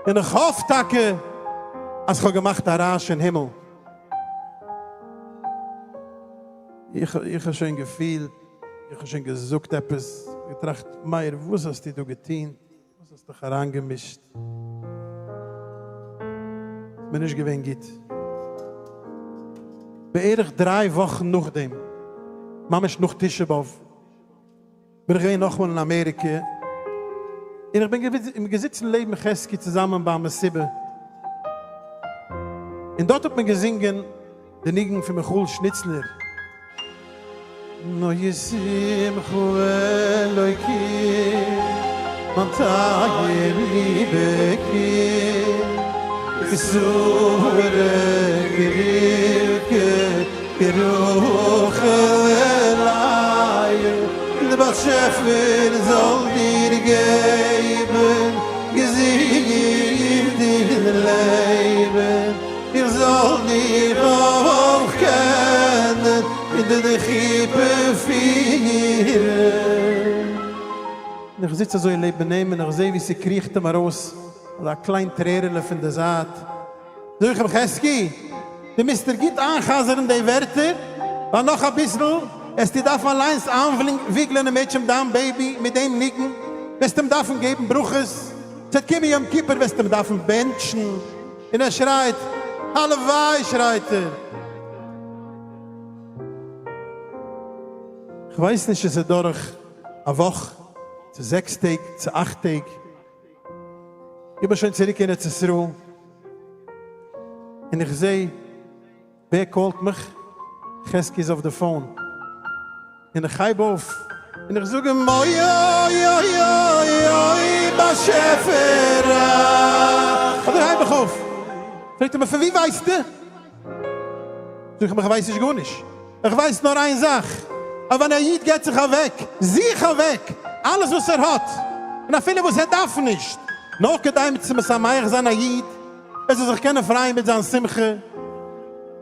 און איך האף טאקע אז כ'האב געמאכט א רעש אין הימל. איך האב שוין געפילט, איך האב שוין געזאגט עפעס, געטראכט, מאיר וואס האסטו דא געטון? וואס האסט דיך אריינגעמישט? ס'מיר נישט געווען גוט. בערך דריי וואכן נאכדעם, ממש נאך תשעה באב, בין איך געווען נאכאמאל אין אמעריקע, און איך בין געזיצן לעבן חזקי צוזאמען ביי א מסיבה, און דארט האט מען געזינגען די ניגון פון מיכאל שניצלער, נאר ישימך אלוקים מיין טייער ליבע קינד, כשרה כרבקה כרחל ולאה, דער באשעפער זאל דיר געבן געזונט און לעבן. איך זאל דיך אויך קענען אונטער די חופה פירן. און איך זיץ אזוי לעבן אים און איך זע ווי ס'קריכט אים ארויס אזא קליין טרערעלע פון די זייט. זאג איך אים, חזקי, דו מוזט דיר גוט איינ'חזר'ן די ווערטער, ווייל נאך אביסל עסטו דארפן אליינס איינוויגלען און מערטשעם דיין baby מיט דעם ניגון, וועסט אים דארפן געבן ברכות, ס'וועט קומען יום כיפור וועסטו אים דארפן בענטשן. און ער שרייט, הלוואי שרייט ער. כ'ווייס נישט צו ס'איז דורך א וואך, צו זעקס טעג, צו אכט טעג. איך בין שוין צוריק אין ארץ ישראל, און איך זע ווער call ט מיך, חזקי איז אויף די phone, און איך הייב אויף און איך זאג אים אוי אוי אוי אוי אוי באשעפער אה. אדער הייב איך אויף, פרעגט ער מיר פון ווי ווייסטו? זאג איך אים איך ווייס נישט גארנישט, איך ווייס נאר איין זאך, אז ווען א איד געבט זיך אוועק, זיך אוועק, אלעס וואס ער האט, און אפילו וואס ער דארף נישט, נאר כדי צו משמח זיין א איד, ער זאל זיך קענען פרייען מיט זיין שמחה,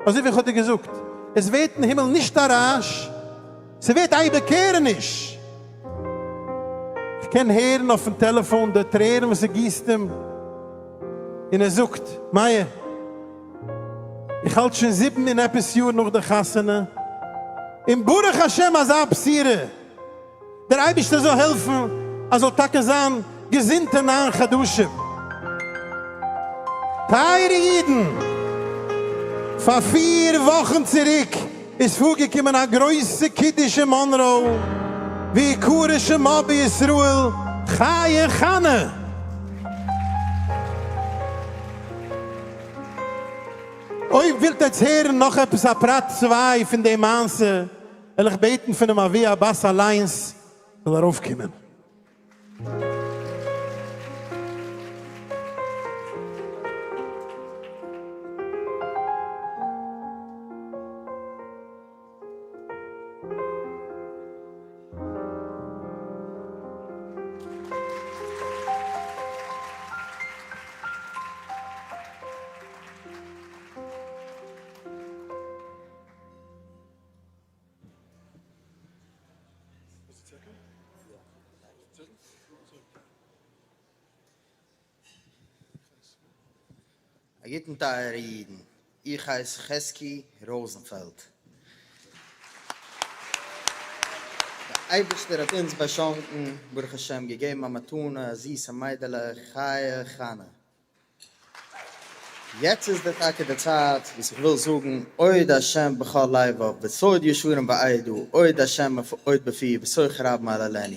אזוי ווי איך האב דיר געזאגט, עס ווערט אין הימל נישט א רעש, ס'ווערט א איבערקערעניש. איך קען הערן אויפן טעלעפאן די טרערן וואס ער גיסט אים, און ער זאגט, מאיר, איך האלט שוין זיבן און עפעס יאר נאך די חתונה, און ברוך השם אזא בשורה, דער אייבערשטער זאל העלפן אז זאל טאקע זיין געזונטע ניין חדשים. טייערע אידן, פאר פיר וואכן צוריק איז פארגעקומען א גרויסע קידוש אין מאנראו, ויקרא שמה בישראל חיה חנה. אויב ווילט עטץ הערן נאך עפעס א פרט צוויי פון די מעשה, וועל איך בעטן פונעם אבי הבת אליינס זאל ארויפקומען.
א גוטן טייערע אידן, איך הייס חזקי ראזענפעלד. דער אייבערשטער האט אונז באשאנקן, ברוך השם, געגעבן א מתנה, א זיסע מיידעלע, חיה חנה. יעצט איז די טאקע די צייט וואס איך וויל זאגן אוד השם בכל לבב וסוד ישרים בעדה אוד השם עוד בפי בתוך רבים אהללנו.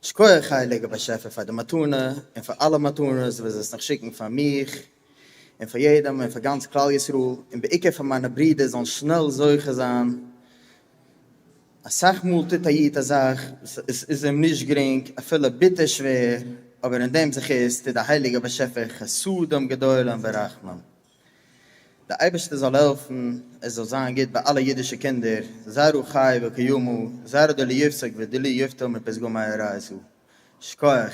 שכוח הייליגער באשעפער פאר די מתנה און פאר אלע מתנות וואס וועסט נאך שיקן פאר מיך און פאר יעדעם און פאר גאנץ כלל ישראל און בעיקר פאר מיינע ברידער זאלן שנעל זוכה זיין. אסאך מאל טוט א איד א זאך וואס עס איז אים נישט גרינג, אפילו ביטער שווער, אבער אין דעם זכות טוט דער הייליגער באשעפער חסדים גדולים ורחמים. דער אייבערשטער זאל העלפן עס זאל זיין גוט ביי אלע אידישע קינדער, זרעא חי וקיימא, זרעא דלא יפסק ודלא יפטר מפתגמי אורייתא. שכוח.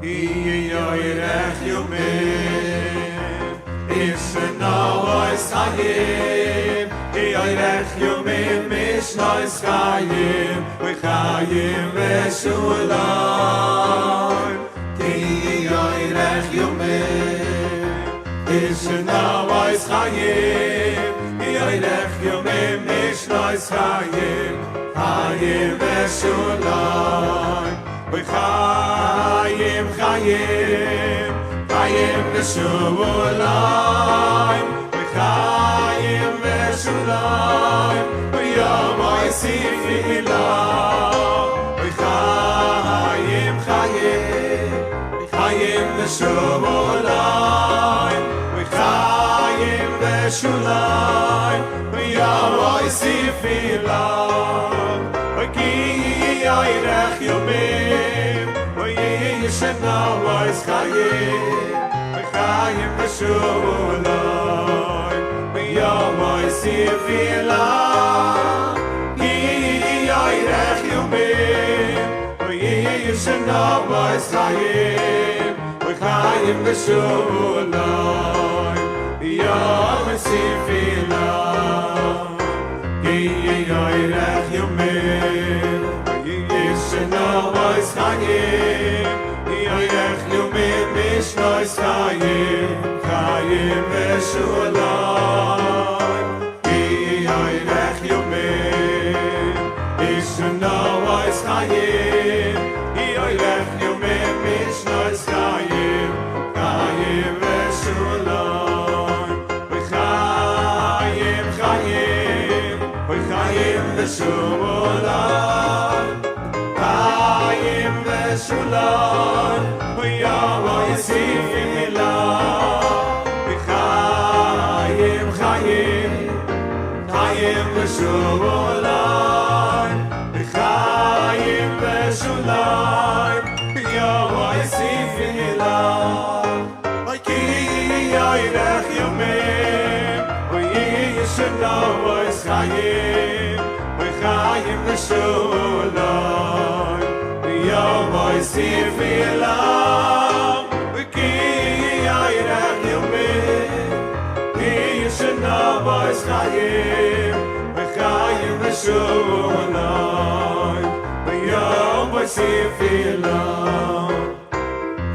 יוירעך יומים איש נאויס חיים יוירעך יומים מיש נויס חיים וחיים ושוליים כי יוירעך יומים איש נאויס חיים יוירעך יומים מיש נויס חיים חיים ושוליים וחיים חיים חיים ושוליים וחיים ושוליים ויום אויסיף לה וחיים חיים חיים ושוליים וחיים ושוליים ויום אויסיף לה כי יוירך יומים וישנה וייס חיים וחיים ושוליים ויום אויסיף לה כי יוירך יומים וישנה וייס חיים וחיים ושוליים יום אויסיף לה כי יוירך יומים וישנה וייס חיים יוירך יומים מישנויס חיים חיים ושוליים כי יוירך יומים ישנה וייס חיים יוירך יומים מישנויס חיים חיים ושוליים וחיים חיים וחיים ושוליים חיים ושוליים ויום יוסיף מילה וחיים חיים חיים ושוליים וחיים ושוליים יום יוסיף מילה כי יוירך יומים וישנה וייס חיים וחיים ושוליים יום יוסיף לה וכי יוירך יומים וישנה וייס חיים וחיים ושוליים ויום יוסיף לה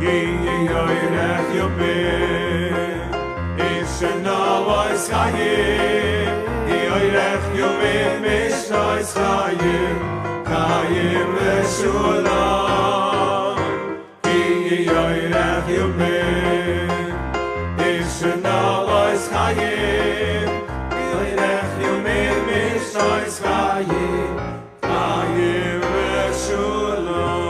כי יוירך יומים ישנה וייס חיים יוירך יומים ישנה חיים חיים ושוליים כי יוירך יומים ישנה וייס חיים יוירך יומים ישנה חיים חיים ושוליים.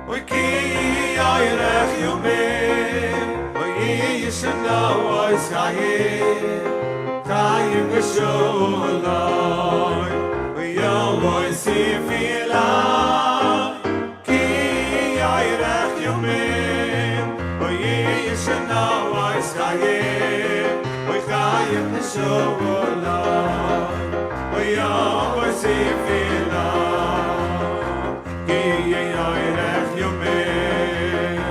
אוי כי יוירך יומים אוי ישנה וייס חיים חיים ושוליים ויום יוסיף לה כי יוירך יומים אוי ישנה וייס חיים אוי חיים ושוליים ויום יוסיף לה כי יוירך יומים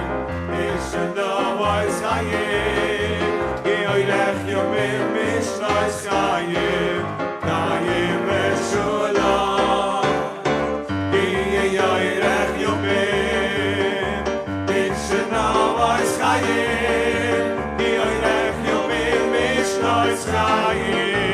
ישנה וייס חיים כי יוירך יומים ישנה חיים חיים ושוליים כי יוירך יומים ישנה וייס חיים כי יוירך יומים ישנה חיים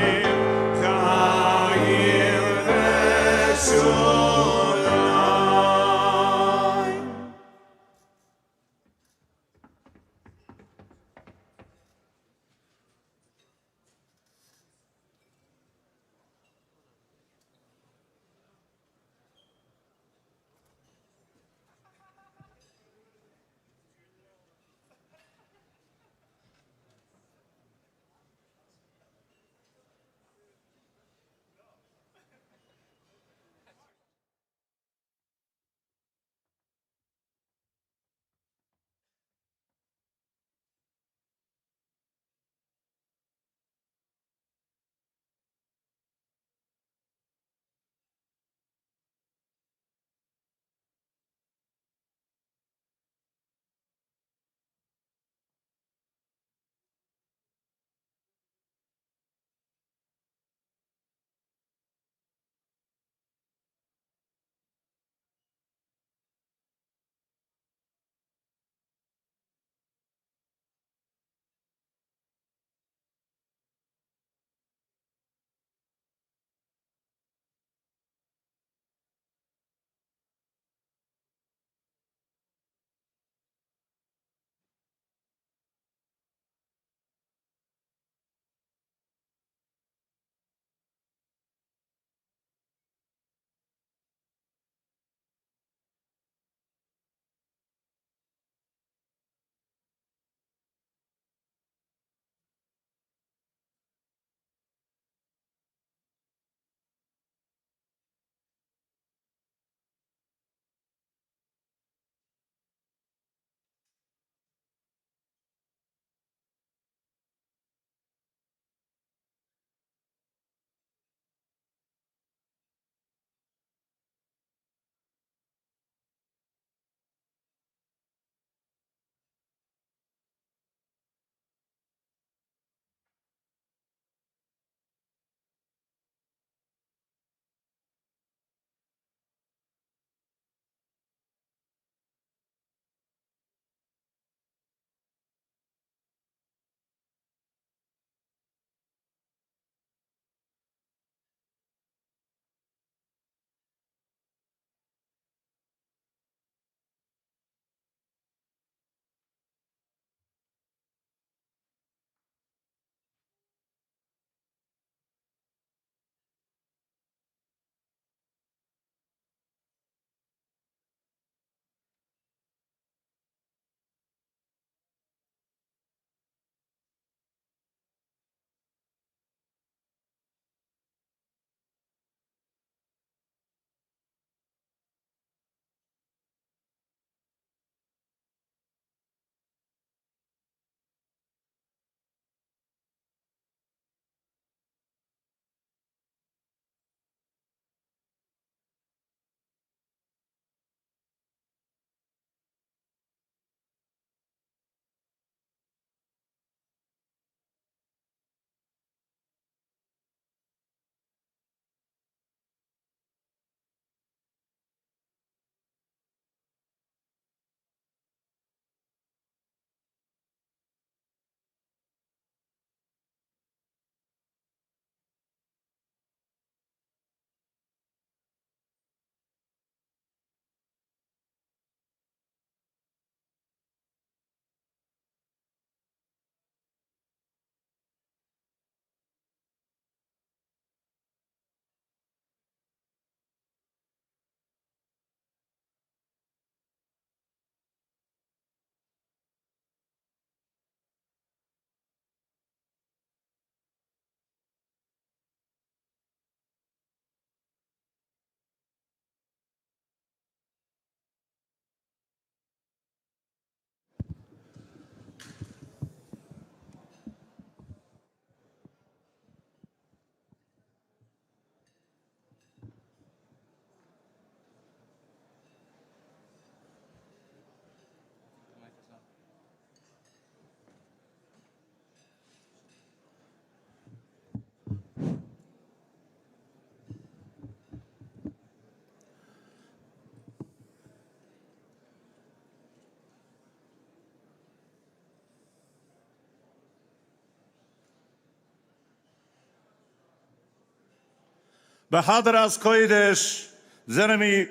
בהדרת קודש זענען מיר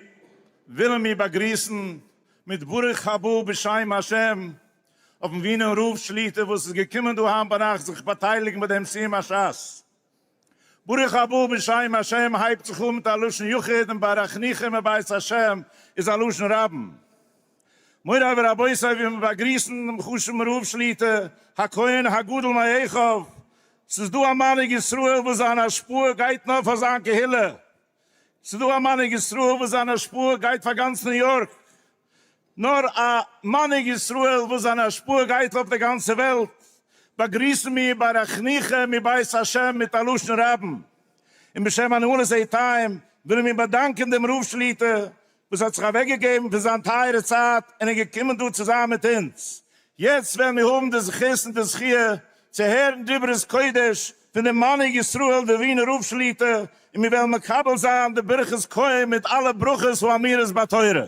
ווילן מיר באגריסן מיט ברוך הבא בשם השם אויפן ווינער רב שליטא וואס איז געקומען דא היינט ביינאכט זיך באטייליגן ביי דעם סיום השס. ברוך הבא בשם השם הייבט זיך אן מיט א לשון יחיד און ברכניכם מבית השם איז א לשון רבים. מורי ורבותי ווי מיר באגריסן דעם חשוב'ן רב שליטא הכהן הגדול מאחיו, ס'איז דא א מנהיג ישראל וואס זיין השפעה גייט נאר פאר זיין קהילה, ס'איז דא א מנהיג ישראל וואס זיין השפעה גייט פאר גאנץ ניו יארק, נאר א מנהיג ישראל וואס זיין השפעה גייט אויף די גאנצע וועלט, באגריסן מיר ברכניכם מבית השם מיט א לשון רבים, און בשם הנהלת עיתיים ווילן מיר באדאנקען דעם רב שליטא וואס האט זיך אוועקגעגעבן פון זיין טייערע צייט און איז געקומען דא צו זיין מיט אונז. יעצט וועלן מיר האבן די זכות און די זכיה צו הערן דברות קודש פון דעם מנהיג ישראל דער ווינער רב שליטא, און מיר וועלן מקבל זיין די ברכת כהן מיט אלע ברכות האמורות בתורה.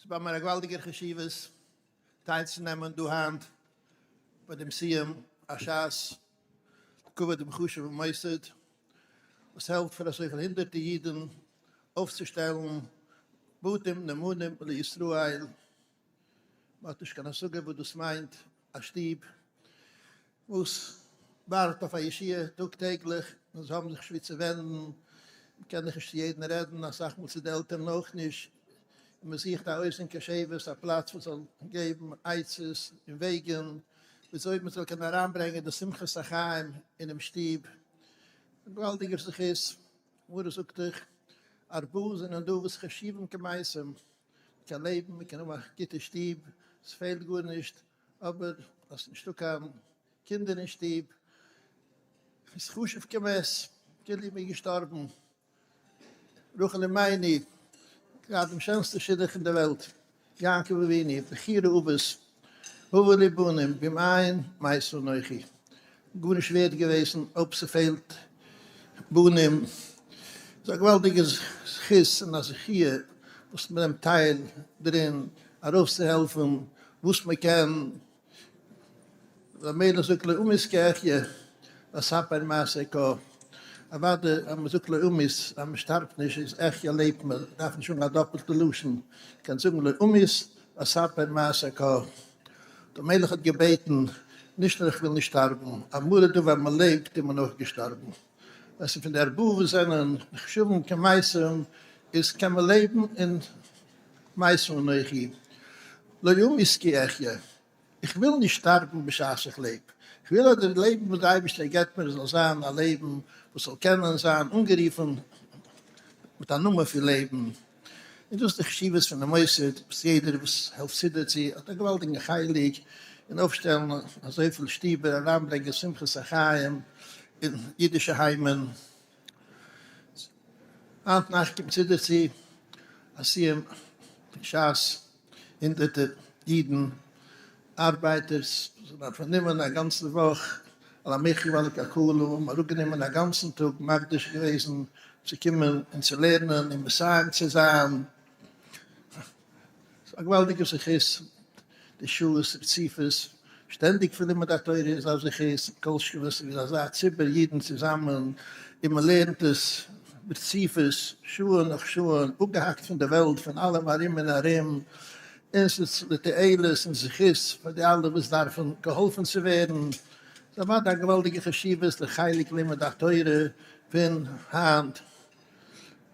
ס'איז ביי מיר א געוואלדיגער חשיבות טיילצונעמען דא היינט ביי דעם סיום השס לכבוד דעם חשוב'ן מוסד וואס העלפט פאר אזויפיל הונדערטער אידן אויפצושטעלן בתים נאמנים לישראל. מ'האט נישט קיין השגה וואס דאס מיינט א שטוב וואס ווארט אויף א ישועה טאג טעגליך, און זיי האבן זיך נישט וואו צו ווענדן, מ'קען דאך נישט צו יעדן רעדן, אסאך מאל צו די עלטערן אויך נישט, און מ'זוכט א אוזן קשבת, א פלאץ וואס זאל געבן עצות און וועגן וויאזוי מ'זאל קענען אריינברענגען די שמחת החיים אינעם שטוב, א געוואלדיגער זכות, גמרא זאגט דאך, ארבעה זענען דא וואס חשובים כמתים, מ'קען לעבן, מ'קען האבן א גוטע שטוב, ס'פעלט גארנישט, אבער אז ס'נישטא קיין קינדער אין שטוב, איז חשוב כמת, כאילו מ'איז געשטארבן. רחל אמנו, געהאט דעם שענסטע שידוך אין די וועלט, יעקב אבינו, בחיר האבות, הבה לי בנים, ואם אין, מתה אנכי. גארנישט ווערד געוועזן אויב ס'פעלט בנים. ס'איז א געוואלדיגע זכות און א זכיה וואס מ'נעמט טייל דערין ארויסצוהעלפן וואס מ'קען. דער המלך זאגט לא אמות כי אחיה ואספר מעשה קה. אוודאי אז מ'זאגט לא אמות אז מ'שטארבט נישט איז אחיה לעבט מען, מ'דארף נישט זאגן א דאפעלטע לשון, מ'קען זאגן לא אמות ואספר מעשה קה. דער מלך האט געבעטן, נישט נאר איך וויל נישט שטארבן, אמאל איז דא ווען מען לעבט איז מען אויך געשטארבן. עס איז פון די ארבעה וואס זענען נחשבים כמתים, איז קען מען לעבן און מתה אנכי לא אמות כי אחיה, איך וויל נישט שטארבן בשעת איך לעב, איך וויל אז די לעבן וואס די אייבערשטער געבט מיר זאל זיין א לעבן וואס זאל קענען זיין אנגערופן מיט א נאמען פון לעבן. און דאס איז די חשיבות פון די מוסד, וואס יעדער וואס העלפט צו דערצו האט א געוואלדיגן חלק אין אויפשטעלן אזויפיל שטיבער, אריינברענגען שמחת החיים אין אידישע היימען. היינט נאכט קומט צו דערצו א סיום פון שס, הונדערטער אידן ארבייטערס זענען פארנומען א גאנצע וואך על המחיה ועל הכלכלה, האבן אראפגענומען א גאנצן טאג מקדיש געוועזן צו קומען און צו לערנען און מסיים צו זיין, ס'איז א געוואלדיגע זכות די שעות רציפות שטענדיג פון לימוד התורה איז א זכות, כל שכן ווען ס'איז אזא ציבור אידן צוזאמען און מ'לערנט עס ברציפות שעה נאך שעה, אפגעהאקט פון די וועלט פון אלעם ארום און ארום, און ס'איז לתועלת און זכות פאר די אלע וואס דארפן געהאלפן צו ווערן, ס'איז אוודאי א געוואלדיגע חשיבות די חלק לימוד התורה פון היינט,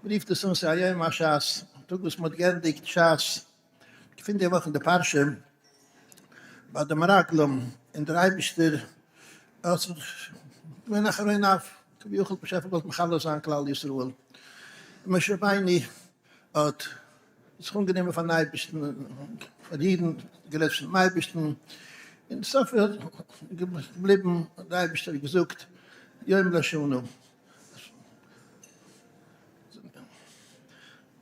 מ'רופט עס אן ס'איז א יום השס, א טאג וואס מ'האט געענדיגט שס, געפינט די וואך אין די פרשה ביי די מרגלים און דער אייבערשטער האט זיך געווען א חרון אף, כביכול באשעפער געוואלט מכלה זיין כלל ישראל, און משה רבינו האט זיך אנגענומען פארן אייבערשטן, פאר אידן. גערעדט פונעם אייבערשטן, און סוף איז געבליבן, דער אייבערשטער האט געזאגט יום לשנה.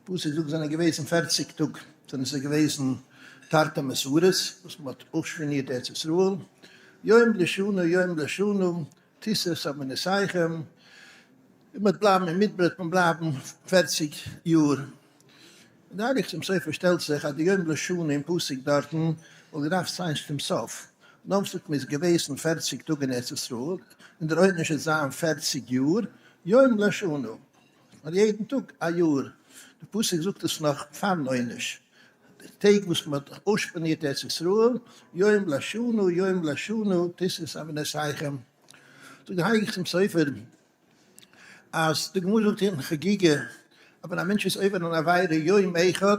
פסוק זאגט זענען געוועזן פערציג טאג זענען זיי געוועזן תרתי מסורות וואס מען האט אויסשפיאנירט ארץ ישראל, יום לשנה יום לשנה תשאו את עונותיכם, און מען וועט בלייבן אין מדבר וועט מען בלייבן פערציג יאר, און די הייליגע חתם סופר שטעלט זיך אז די יום לשנה אין פסוק דארטן וואלט געדארפט זיין צום סוף, נאר וואס זאגט מען איז געוועזן פערציג טאג אין ארץ ישראל און דער עונש וועט זיין פערציג יאר, יום לשנה. נאר יעדן טאג א יאר, די פסוק זאגט עס נאך פארן עונש, די טעג וואס מען האט אויסשפיאנירט ארץ ישראל, יום לשנה יום לשנה תשאו את עונותיכם, זאגט דער הייליגער חתם סופר אז די גמרא זאגט אין חגיגה אז ווען א מענטש איז עובר אן עבירה יום אחד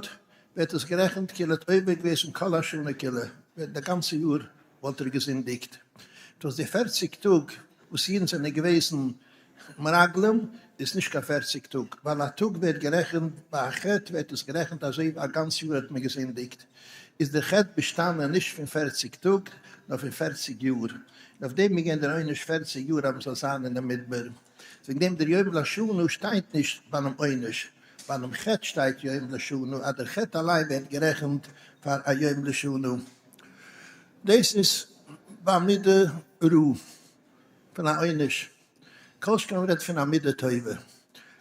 ווערט עס גערעכנט כאילו ער האט עובר געוועזן כל השנה כולה, ווערט די גאנצע יאר וואלט ער געזינדיגט, דאס די פערציג טאג וואס אידן זענען געוועזן מרגלים איז נישט קיין פערציג טאג, ווייל א טאג ווערט גערעכנט, ביי א חטא ווערט עס גערעכנט אזוי ווי א גאנץ יאר האט מען געזינדיגט, איז דער חטא באשטאנען נישט פון פערציג טאג, נאר פון פערציג יאר, און אויף דעם איז געווען דער עונש פערציג יאר אז מען זאל זיין אינעם מדבר, וועגן דעם דער יום לשנה שטייט נישט ביים עונש, ביים חטא שטייט יום לשנה, אז דער חטא אליין ווערט גערעכנט פאר א יום לשנה. דאס איז ביי מידה רעה פון א עונש, כל שכן מ'רעדט פון א מידה טובה,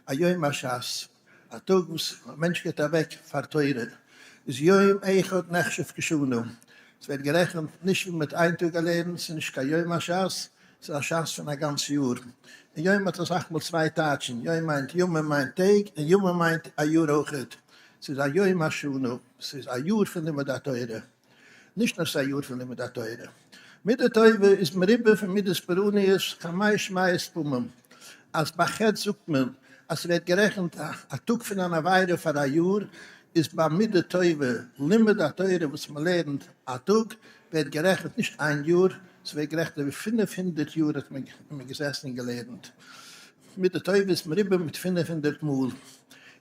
א יום השס, א טאג וואס א מענטש געבט אוועק פאר תורה, איז יום אחד נחשב כשנה, ס'ווערט גערעכנט נישט ווי מ'האט איין טאג געלערנט, ס'איז נישט קיין יום השס, ס'איז א שס פון א גאנץ יאר. און יום האט אסאך מאל צוויי טייטשן, יום מיינט ימים מיינט טעג, און ימים מיינט א יאר אויכעט, ס'איז א יום השנה, ס'איז א יאר פון לימוד התורה. נישט נאר ס'איז א יאר פון לימוד התורה. מידה טובה איז מרובה פון מידת פורעניות חמש מאות פעמים. אז ביי חטא זאגט מען אז ס'ווערט גערעכנט א טאג פון אן עבירה פאר א יאר, איז ביי מידה טובה, לימוד התורה וואס מ'לערנט א טאג, ווערט גערעכנט נישט איין יאר, ס'ווערט גערעכנט אזוי ווי 500 יאר האט מען געזעסן און געלערנט. מידה טובה איז מרובה מיט 500 מאל. און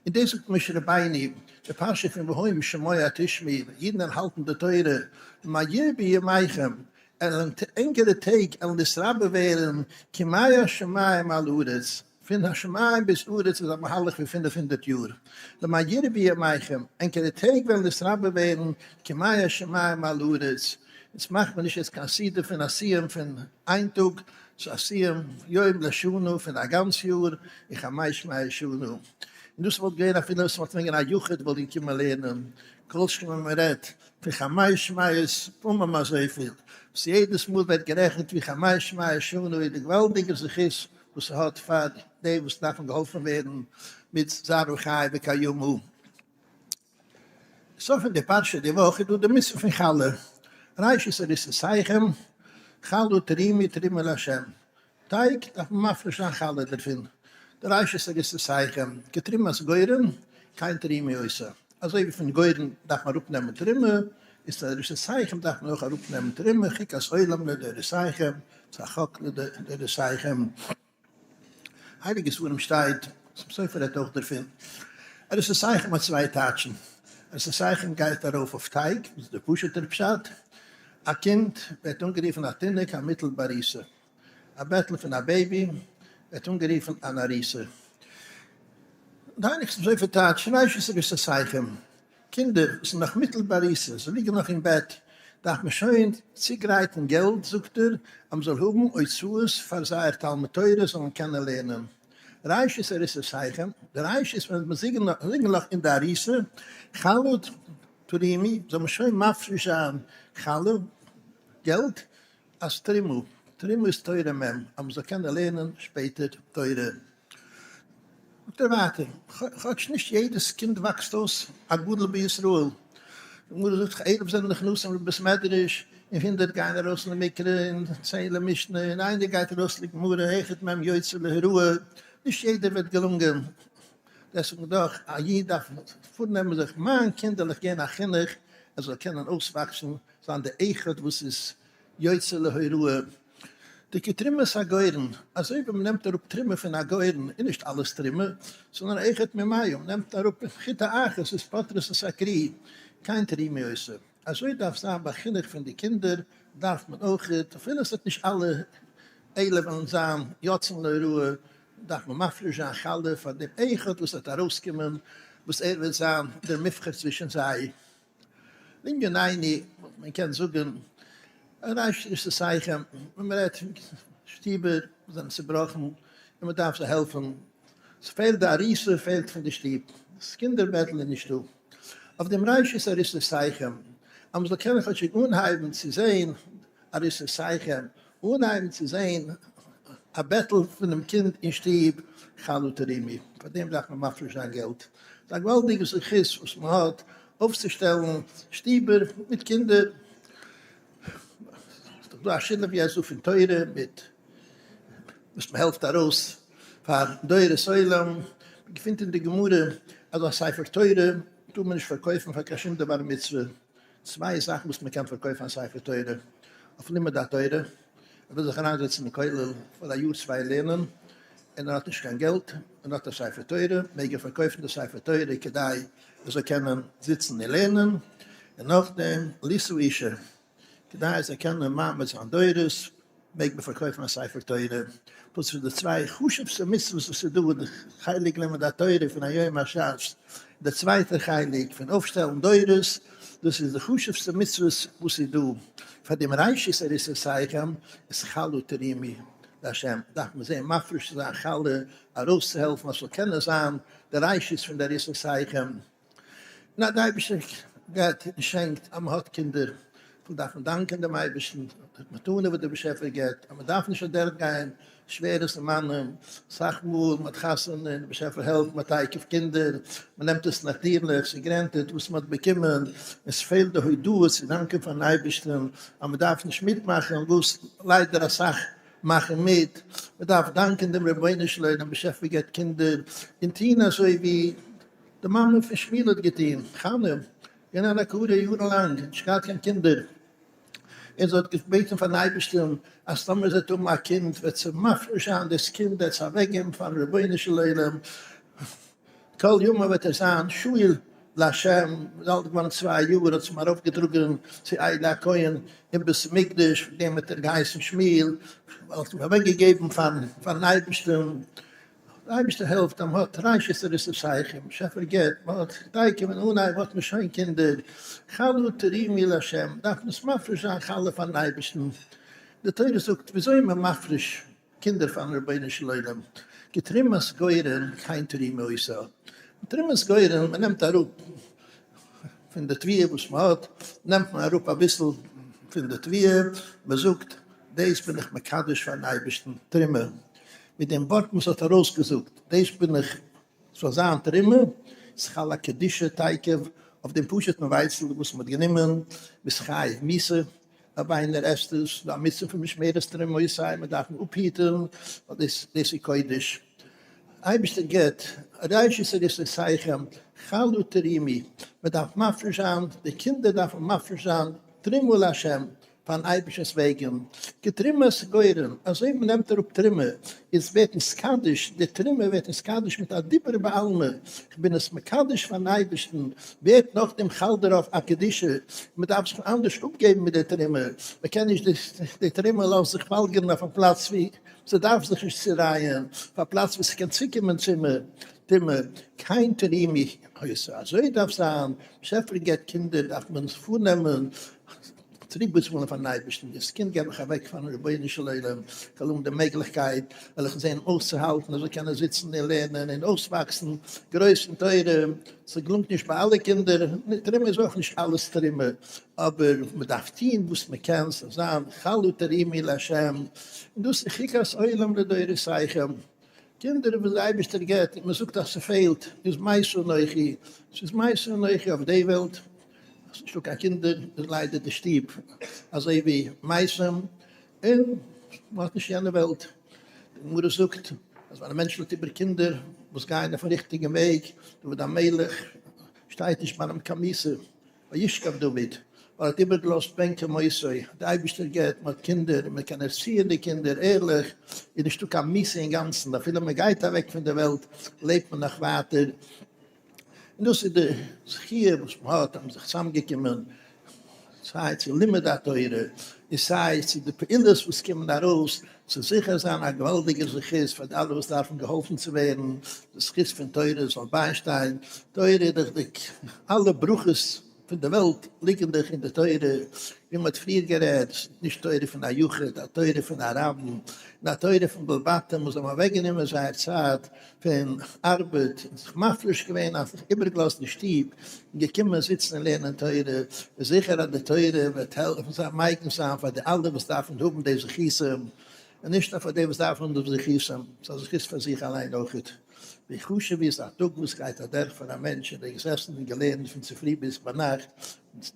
דאס זאגט משה רבינו, די פרשה פון והיה אם שמוע תשמעו, אידן וועלן האלטן די תורה, למען ירבו ימיכם, עלן ענקערע טעג עלן נתרבה ווערן כמי השמים על הארץ, פון השמים ביז ארץ איז א מהלך פון 500 יאר, למען ירבו ימיכם, ענקערע טעג וועלן נתרבה ווערן כמי השמים על הארץ, יעצט מאכט מען נישט יעצט קיין סעודה פון א סיום פון איין טאג, ס'איז א סיום יום לשנה פון א גאנץ יאר, און חמש מאות שנה. און דאס וואלט געווען אפילו עס וואלט ווען געווען א יחיד וואלט געקומען לערנען, כל שכן ווען מען רעדט פון חמש מאות פעמים אזויפיל, וואס יעדעס מאל ווערט גערעכנט ווי חמש מאות שנה, איז די געוואלדיגע זכות וואס ס'האט פאר די וואס דארפן געהאלפן ווערן מיט זרעא חי וקיימא. סוף פון די פרשה די וואך איז דא די מצוה פון חלה, ראשית עריסותיכם, חלה תרימו תרומה לה', טייג דארף מען מפריש זיין חלה דערפון, די ראשית עריסותיכם, כתרומת גורן, כן תרימו אותה, אזוי ווי פון גורן דארף מען אראפ נעמען תרומה, איז פון עריסותיכם דארף מען אויך אראפ נעמען תרומה, חוקת עולם לדורותיכם, ס'איז א חק לדורותיכם. הייליגע ספרים שטייט, חתם סופר רעדט אויך דערפון, עריסותיכם האט צוויי טייטשן, עריסותיכם גייט ארויף אויף טייג, דאס איז דער פשוט'ער פשט, א קינד ווערט אנגערופן א תינוק המוטל בעריסה, א בעטל פון א בעיבי ווערט אנגערופן אן עריסה. די הייליגע חתם סופר טייטשט ראשית עריסותיכם, קינדער וואס איז נאך מוטל בעריסה, זיי ליגן נאך אין בעט, דארף מען שוין צוגרייטן געלט, זאגט ער, אז מען זאל האבן הוצאות פאר זייער תלמוד תורה זאלן קענען לערנען. ראשית עריסותיכם, די ראשית ווען זיי ליגן נאך אין די עריסה, חלה תרימו, זאל מען שוין מפריש זיין חלה, געלט, אז תרומה, תרומה איז תורה מ', אז מען זאל קענען לערנען שפעטער תורה. זאגט ער ווייטער, כאטש נישט יעדעס קינד וואקסט אויס א גדול בישראל, די גמרא זאגט אלף זענען נכנסים לבית מדרש, און הונדערט גייען ארויס למקרא, און צען למשנה, און איינער גייט ארויס לגמרא, אחד מהם יוצא להוראה, נישט יעדער וועט געלונגען, דעסוועגן דאך, א איד דארף פארנעמען זיך, מיין קינד זאל איך געבן א חינוך ער זאל קענען אויסוואקסן, זיין די אחד וואס איז יוצא להוראה. די כתרומת הגורן, אזוי ווי מ'נעמט אראפ תרומה פון א גורן, איז נישט אלעס תרומה, ס'איז נאר אחד ממאה, מ'נעמט אראפ חיטה אחת איז פוטרת את הכרי, כן תרימו אותה. אזוי דארף זיין ביי חינוך פון די קינדער, דארף מען אויכעט, אפילו עס וועט נישט אלע אלה וועלן זיין יוצאין להוראה, דארף מען מפריש זיין חלה פאר דעם אחד וואס וועט ארויסקומען, וואס ער וועט זיין דער מובחר צווישן זיי. לענינינו, מען קען זאגן ראשית עריסותיכם, ווען מען רעדט פון שטיבער וואס זענען צובראכן און מען דארף זיי העלפן, ס'פעלט די עריסה פעלט פון די שטוב, דאס קינדער בעטל איז נישטא, אויף דעם ראשית עריסותיכם, אז מען זאל קענען כאטשיג אנהייבן צו זען עריסותיכם, אנהייבן צו זען א בעטל פונעם קינד אין שטוב, חלה תרימו, פאר דעם דארף מען מפריש זיין געלט, ס'איז א געוואלדיגע זכות וואס מען האט אויפצושטעלן שטיבער מיט קינדער, ס'איז דאך דא א שילוב יעצט דא פון תורה מיט וואס מען העלפט ארויס פאר דורות עולם, מען געפינט אין די גמרא אז א ספר תורה טאר מען נישט פארקויפן פאר קיין שום דבר מצוה, צוויי זאכן וואס מען קען פארקויפן א ספר תורה, אויף לימוד התורה, ער וויל זיך אריינזעצן אין כולל פאר א יאר צוויי לערנען, און ער האט נישט קיין געלט, און האט א ספר תורה, מעג ער פארקויפן די ספר תורה כדי ער זאל קענען זיצן און לערנען, און נאכדעם לישא אשה, כדי ער זאל קענען מעמיד זיין דורות, מעג מען פארקויפן א ספר תורה, דאס איז די צוויי חשוב'סטע מצוות וואס איז דא, די חלק לימוד התורה פון היום הש"ס, די צווייטע חלק פון אויפשטעלן דורות, דאס איז די חשוב'סטע מצוות וואס איז דא, פאר דעם ראשית עריסותיכם איז חלה תרימו לה', דארף מען זען מפריש צו זיין חלה ארויסצוהעלפן אז ס'זאל קענען זיין די ראשית פון די עריסותיכם. און אז די אייבערשטער געבט און שענקט אז מען האט קינדער, דארף מען דאנקען דעם אייבערשטן, די מתנה וואס דער באשעפער געבט, אז מען דארף נישט אדורך גיין שווערע זמנים, אסאך מאל מען האט חתונה און דער באשעפער העלפט מען האט תיכף קינדער, מען נעמט עס נאטירליך, ס'איז גרענטעד וואס מען האט באקומען, עס פעלט די הודאה צו דאנקען פארן אייבערשטן אז מען דארף נישט מיטמאכן וואס ליידער אסאך מאכן מיט, מען דארף דאנקען דעם רבונו של עולם, באשעפער געבט קינדער, און טון אזוי ווי די מאמע פון שמואל האט געטון, חנה, געווען אן עקרה יארן לאנג, נישט געהאט קיין קינדער, און זי האט געבעטן פארן אייבערשטן אז טאמער זי וועט האבן א קינד וועט זי מפריש זיין דאס קינד, וועט עס אוועקגעבן פארן רבונו של עולם, כל ימיו וועט ער זיין שאול לה', איז אלט געווארן צוויי יאר האט זי אים ארויפגעטראגען צו עלי הכהן אין בית המקדש, פון דעם האט ער געהייסן שמואל, ווייל האט אים אוועקגעגעבן פארן אייבערשטן. דער אייבערשטער העלפט אז מען האט ראשית עריסותיכם, באשעפער געבט, מען האט תיכף אין אנהייב האט מען שוין קינדער, חלה תרימו לה', דארף מען עס מפריש זיין חלה פארן אייבערשטן, די תורה זאגט ווי אזוי מען מפריש קינדער פארן רבונו של עולם, כתרומת גורן כן תרימו אותה, תרומת גורן מען נעמט אראפ פון די תבואה וואס מען האט, נעמט מען אראפ אביסל פון די תבואה, מען זאגט דאס בין איך מקדש פארן אייבערשטן, תרומה, מיט דעם ווארט וואס האט ארויסגעזאגט, דאס בין איך, ס'זאל זיין תרומה, איז חל א קדושה תיכף אויף דעם פשוט'ן ווייצל וואס מ'האט גענומען, מ'איז חייב מיתה אויב איינער עסט עס, דא א מצוה פון משמרת תרומותי, מ'דארף אים אפהיטן, ווייל דאס דאס איז קודש. אייבערשטער געבט, ראשית עריסותיכם, חלה תרימו, מ'דארף מפריש זיין, די קינדער דארפן מפריש זיין תרומה לה', פארן אייבערשטנ'ס וועגן, כתרומת גורן, אזוי ווי מ'נעמט אראפ תרומה, איז ווערט נתקדש, די תרומה ווערט נתקדש מיט א דיבור בעלמא, כ'בין עס מקדש פארן אייבערשטן, ווערט נאכדעם חל דערויף א קדושה, מ'דארף זיך אנדערש אפגעבן מיט די תרומה, מ'קען נישט די תרומה לאזן זיך וואלגערן אויף א פלאץ ווי ס'דארף זיך נישט צורייען, אויף א פלאץ ווי ס'קען צוקומען צו טומאה, כן תרימו אותה, אזוי דארף זיין, באשעפער געבט קינדער דארף מען עס פארנעמען, צוריק באצאלן פארן אייבערשטן, דאס קינד געב איך אוועק פארן רבונו של עולם, איך וועל האבן די מעגליכקייט, וועל איך זען אויסצוהאלטן, ער זאל קענען זיצן און לערנען און אויסוואקסן גרויס אין תורה, ס'געלונגט נישט ביי אלע קינדער, תרומה איז אויך נישט אלעס תרומה, אבער מען דארף טון וואס מען קען, ס'זאל זיין חלה תרימו לה', און דאס איז חוקת עולם לדורותיכם, קינדער וואס דער אייבערשטער געבט און מען זאגט אז ס'פעלט, איז מתה אנכי, ס'איז מתה אנכי אויף די וועלט. אז נישטא קיין קינדער איז ליידער די שטוב אזוי ווי מתים און מען האט נישט יענע וועלט. די גמרא זאגט אז ווען א מענטש לאזט איבער קינדער וואס גייען אויפן ריכטיגן וועג, דוד המלך שטייט נישט ביי אים קיין מיתה, וישכב דוד, ווייל ער האט איבערגעלאזט בן כמותו, די אייבערשטער געבט, מען האט קינדער און מען קען ערציען די קינדער ערליך, איז נישטא קיין מיתה אינגאנצן, אפילו מען גייט אוועק פון די וועלט לעבט מען נאך ווייטער. און דאס איז די זכיה וואס מען האט אז מען איז זיך צוזאמגעקומען. סיי צו לימוד התורה און סיי צו די פעולות וואס קומען ארויס, ס'זאל זיכער זיין א געוואלדיגע זכות פאר די אלע וואס דארפן געהאלפן צו ווערן, די זכות פון תורה זאל ביישטיין, תורה איז דאך די אלע ברכות פון די וועלט ליגן דאך אין די תורה, ווי מען האט פריער גערעדט, נישט תורה פון א יחיד, א תורה פון א רבים, און א תורה פון בעלי בתים וואס האבן אוועקגענומען זייער צייט פון ארבעט און זיך מפריש געווען און זיך איבערגעלאזט די שטוב און געקומען זיצן און לערנען תורה, איז זיכער אז די תורה וועט העלפן זיין מגין זיין פאר די אלע וואס דארפן האבן די זכותים, און נישט נאר פאר די וואס דארפן האבן די זכותים, ס'איז א זכות פאר זיך אליין אויכעט. ווי חשוב איז א טאג וואס גייט אדורך פאר א מענטש און ער איז געזעסן און געלערנט פון צופרי ביז ביינאכט,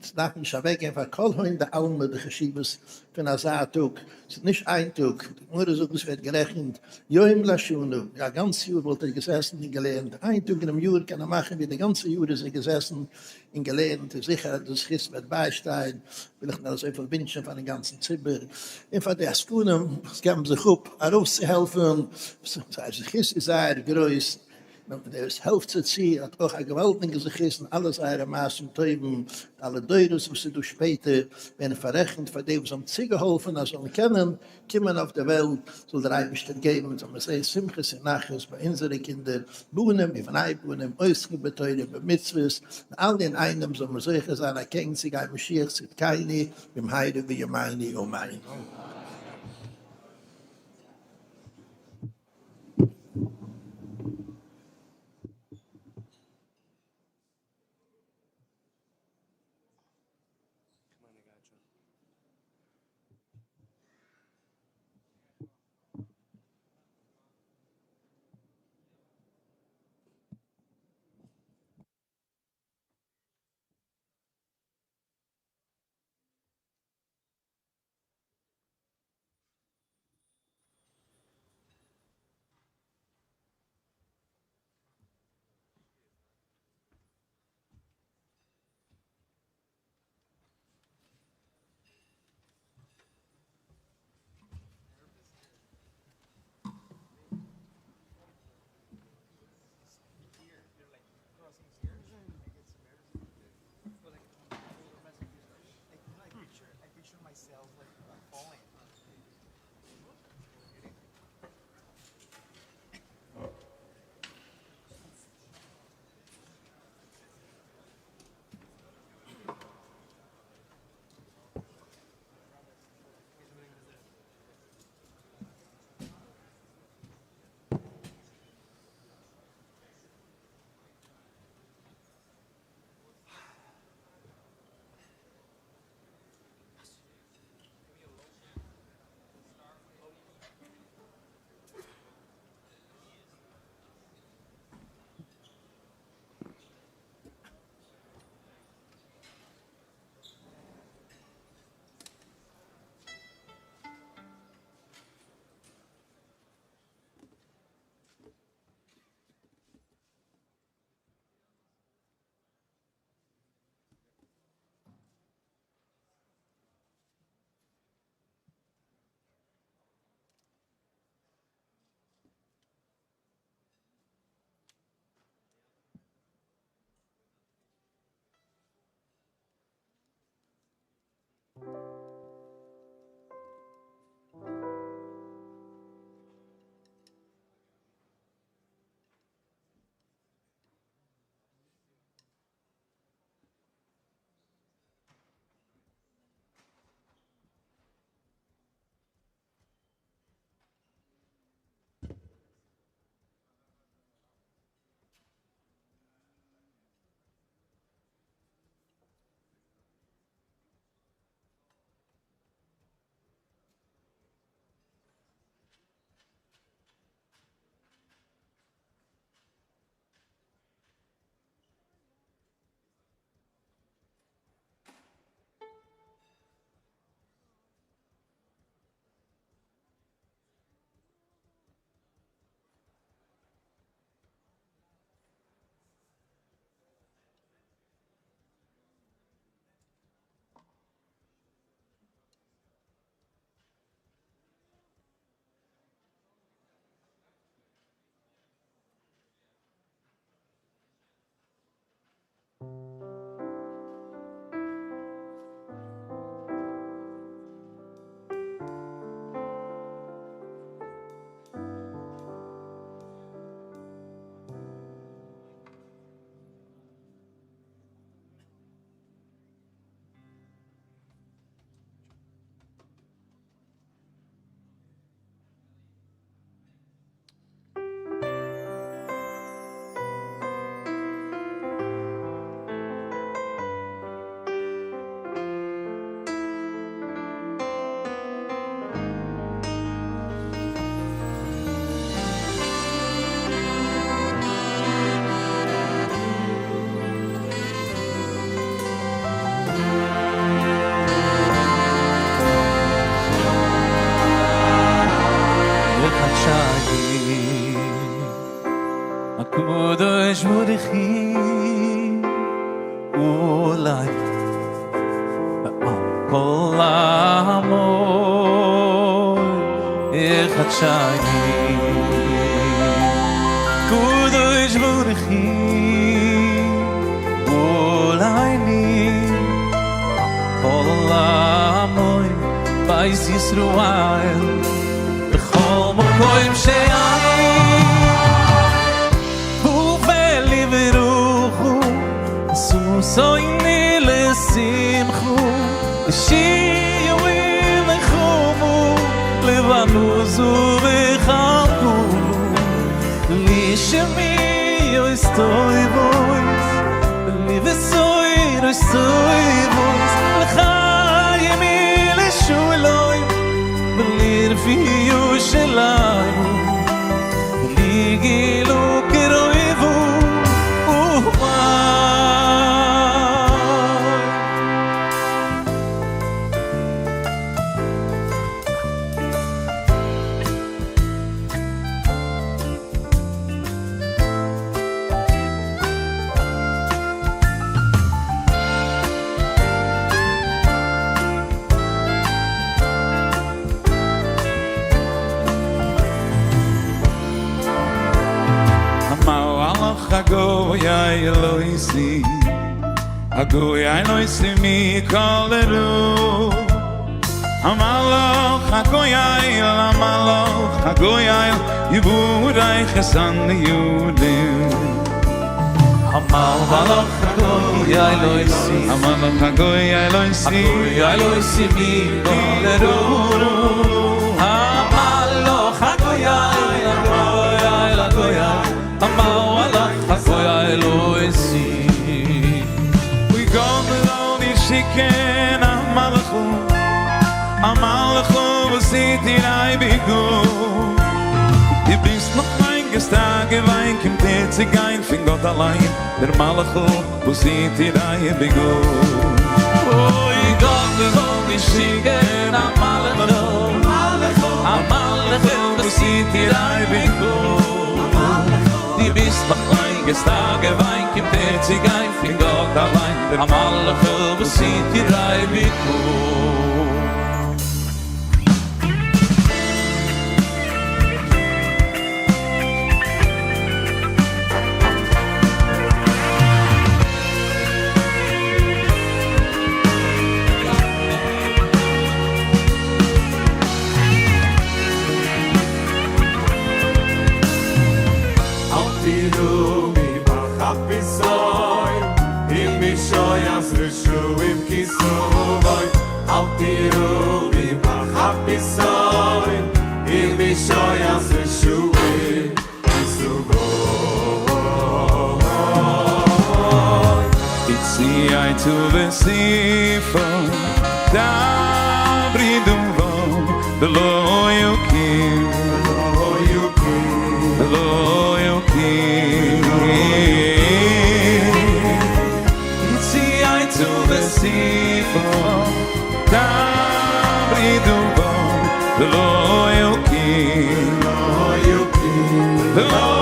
ס'דארף נישט אוועקגיין פאר כל הון דעלמא די חשיבות פון אזא טאג, ס'איז נישט איין טאג, די גמרא זאגט עס ווערט גערעכנט יום לשנה, א גאנץ יאר וואלט ער געזעסן און געלערנט, איין טאג אינעם יאר קען ער מאכן ווי די גאנצע יאר איז ער געזעסן און געלערנט, איז זיכער אז די זכות וועט ביישטיין, וויל איך נאר אזויפיל ווינטשן פארן גאנצן ציבור און פאר די עסקנים וואס געבן זיך אפ ארויסצוהעלפן, זייער זכות איז זייער גרויס. נאר דער וואס העלפט זיי צו האט אויך א געוואלדיגע זכות אין אלע זייערע מעשים טובים, אלע דורות וואס איז דא שפעטער ווערן פאררעכנט פאר די וואס האבן צוגעהאלפן אז זאלן קענען קומען אויף די וועלט, זאל דער אייבערשטער געבן זאל מען זען שמחות און נחת ביי אונזערע קינדער, בנים ובני בנים, עוסקים בתורה ובמצוות, און אלע אינאיינעם זאל מען זוכה זיין אקעגן צו גיין משיח צדקינו במהרה בימינו אמן.
כל עמו יחדשני קדוש ברוך הוא ולעיני כל עמו בית ישראל בכל מקום שאני ובלברכו ששוני לשמחו שיהיו לחומו לבנוזו וחלקו לשמי יסתוי בויס לבסוי רסוי בויס לחיים לשולוי ולרפיו שלנו לגילו קרויבו Agoy Agoy Eloisi mi koleru Amaloch agoy amaloch agoy Yiburay chesan yudim
Amaloch agoy Eloisi
Amaloch agoy Eloisi
Agoy Eloisi mi koleru Amaloch agoy agoy Amaloch agoy Eloisi
We go alone shiken amaloch Amaloch v'siti rai bigu Di bist noch mein gestage wein kim te gein fin Gott allein der Malach v'siti rai bigu
Oy Gott soll di schicken Amalach Amalach v'siti rai bigu Di bist noch mein gestage wein kim te gein fin Gott allein der Malach v'siti rai bigu
Tu vesifo da bridum vo de lo yukim lo yukim lo yukim Itzi ai tu vesifo da bridum vo de lo yukim lo yukim lo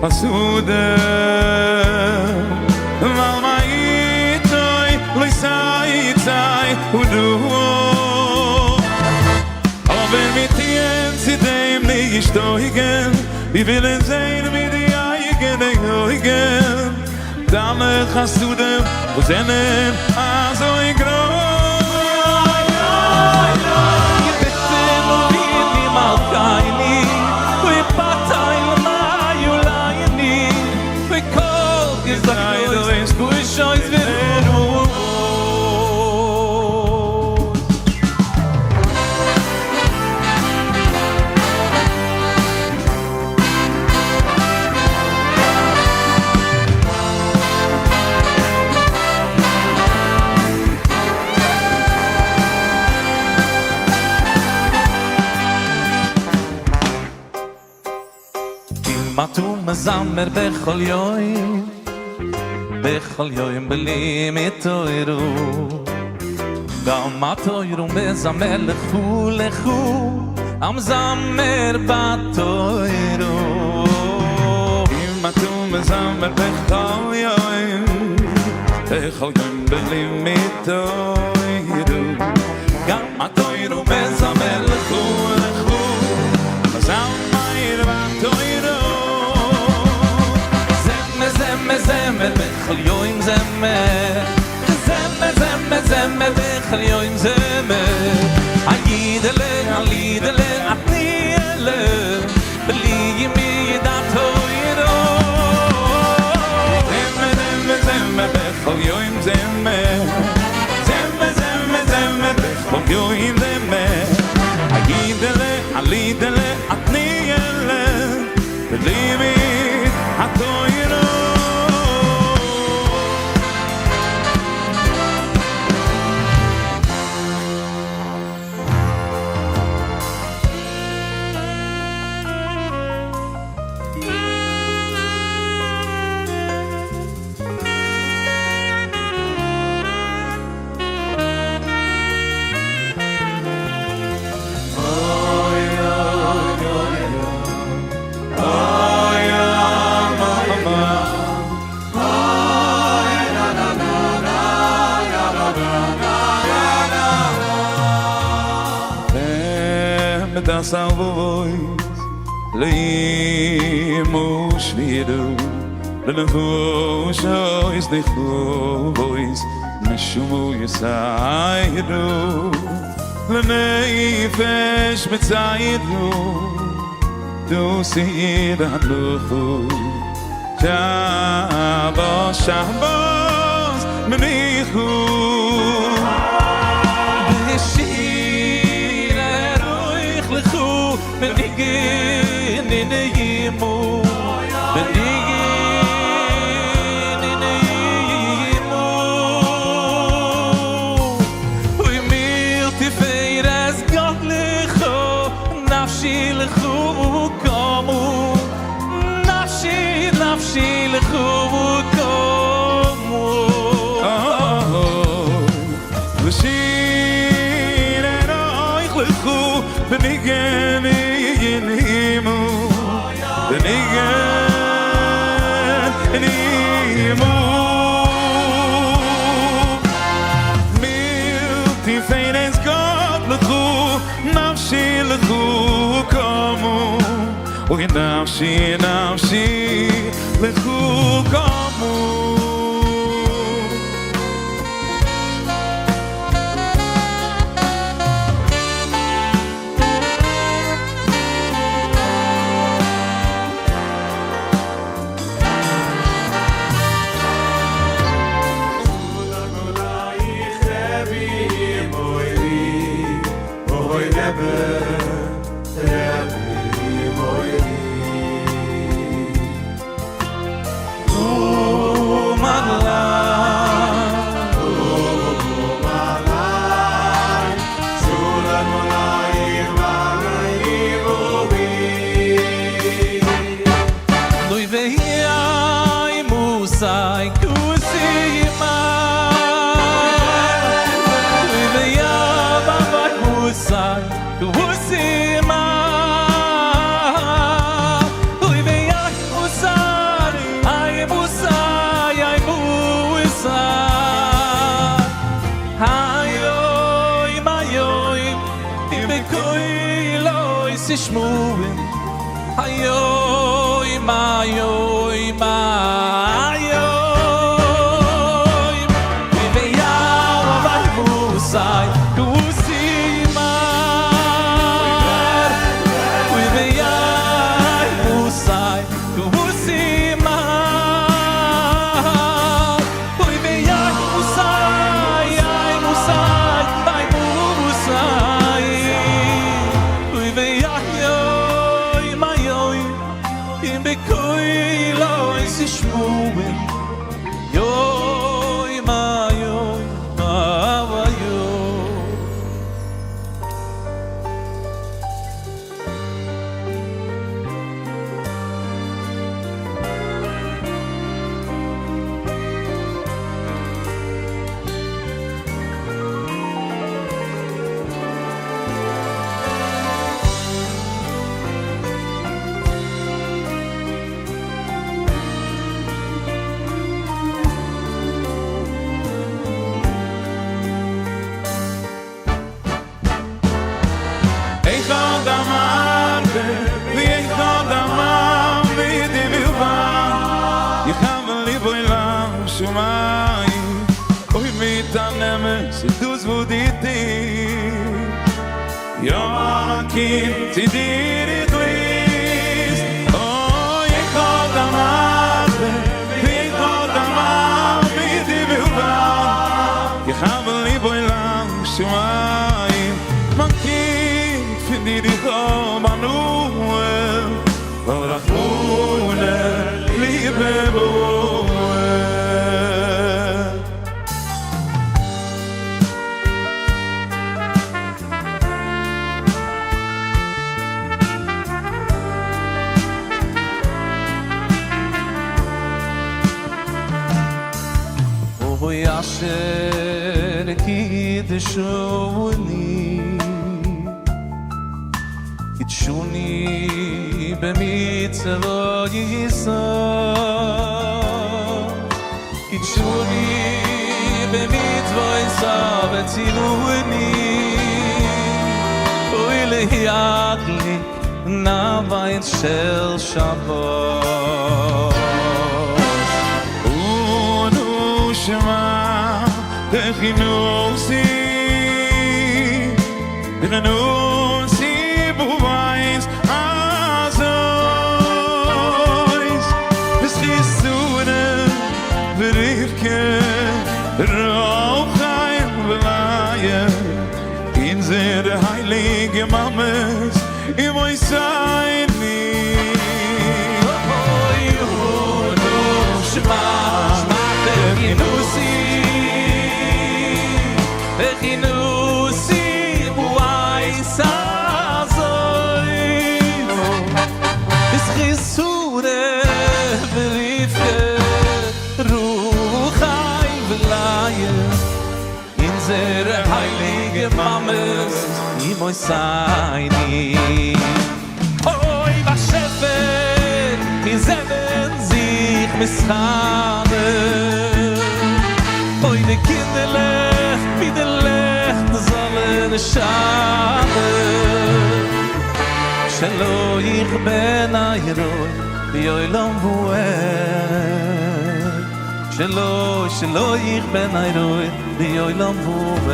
חסדים ווייל מאתו לא תצא הודאה. אבער מיר טוען צו דעם נישט טויגן, מיר ווילן זען מיט די אייגענע אויגן דיינע חסדים וואס זענען אזוי גרויס.
אם אתה מזמר בכל יום, בכל יום בלי מתוירו, גם התוירו מזמר לכו לכו, המזמר בתוירו.
אם אתה מזמר בכל יום, בכל יום בלי מתוירו, גם התוירו מזמר לכו לכו, המזמר בתוירו.
זמר זמר זמר בכל יום זמר, זמר זמר זמר בכל יום זמר, הידלה הלידלה התניאלה, בלי ימי דתוירו.
זמר זמר זמר בכל יום זמר, זמר זמר זמר בכל יום זמר, הידלה הלידלה התניאלה, בלי ימי התוירו. Das avois leimu shviru levu shois nichois meshumu yisayru lenefesh mitzayru du sir haluchu Shabbos Shabbos menichu.
Benigin in yimu, benigin in yimu. Uy mil tifeires got lecho, nafshi lechu komu, nafshi, nafshi lechu komu.
Oh, v'shir eroich lechu, benigin in yimu, benigin in yimu. Mil tifeires got lechu, nafshi lechu komu, oy nafshi, nafshi lechu komu.
Usai. תשמעון היום היום היום וביער מוסי כוסי מר וביער מוסי כוסי מר וביער מוסי ay מוסי ay מוסי וביער אוי im בקוי לא ישמעון יוי מה יוי מה יוי
Ich hab da Marbe, wie ich hab da Mann, wie die will war. Ich hab ein Lieb und Lamm, Schumai. Oi, mit an Nemme, sie du's wo die die. Ja, Kind, sie dir it liest. Oi, ich hab da Marbe, wie ich hab da Mann, wie die will war. Ich hab ein Lieb und Lamm, Schumai. Man kind, find ich dich auch Manuel. Weil Rachmune, liebe Boel.
Oy asher kidshuni kidshuni b'mitzvot yisa kidshuni b'mitzvot yisa v'tziluni oy lehiyadlik navayit shel Shabbos.
Unu shema techinusi techinusi buwais azois b'schisune v'rivke rochayim v'laye in zer heilige mames im oy sayni.
Oy unu shema shema techinusi techinusi buwais azois b'schisune v'rivke ruchayim v'laye in zer heilige mames im oy sayni. Oy bashefer in zeben sich mischane Oy de kinderlech wie de lecht sollen schane Shelo ich ben ayroy bi olam vuet Shelo shelo ich ben ayroy bi olam vuet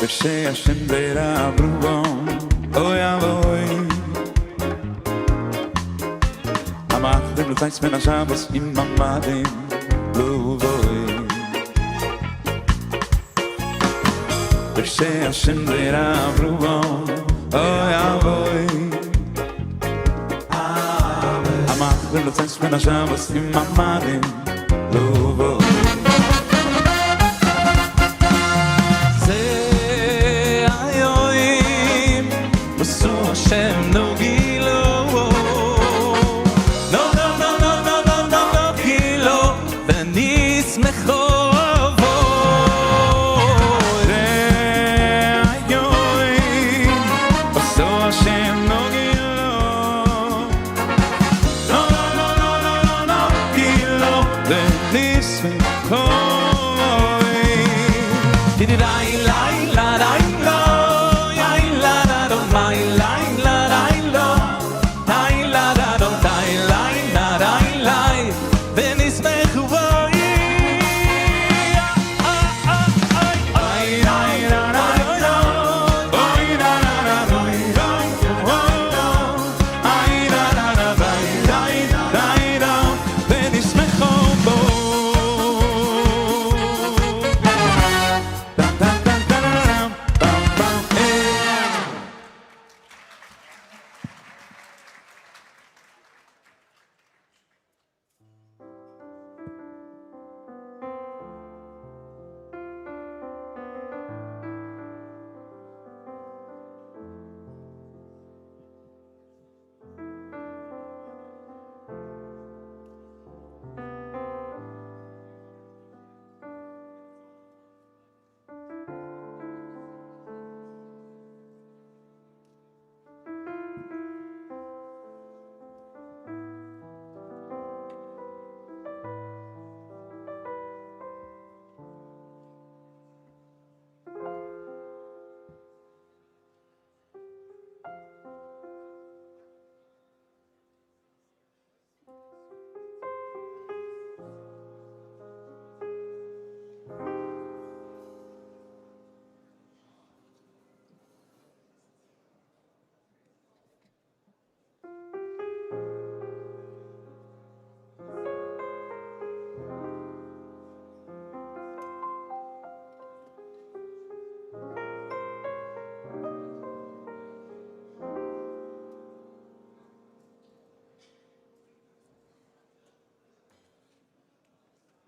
Beshe Hashem beira avrubom, oy avoy. Amach dem letzais men ha-Shabbos im amadim luvoy. Beshe Hashem beira avrubom, oy avoy. Amach dem letzais men ha-Shabbos im amadim luvoy.
Hashem no gilo no no no no no no no no gilo ונסמכו
זה היום, עשו השם no gilo.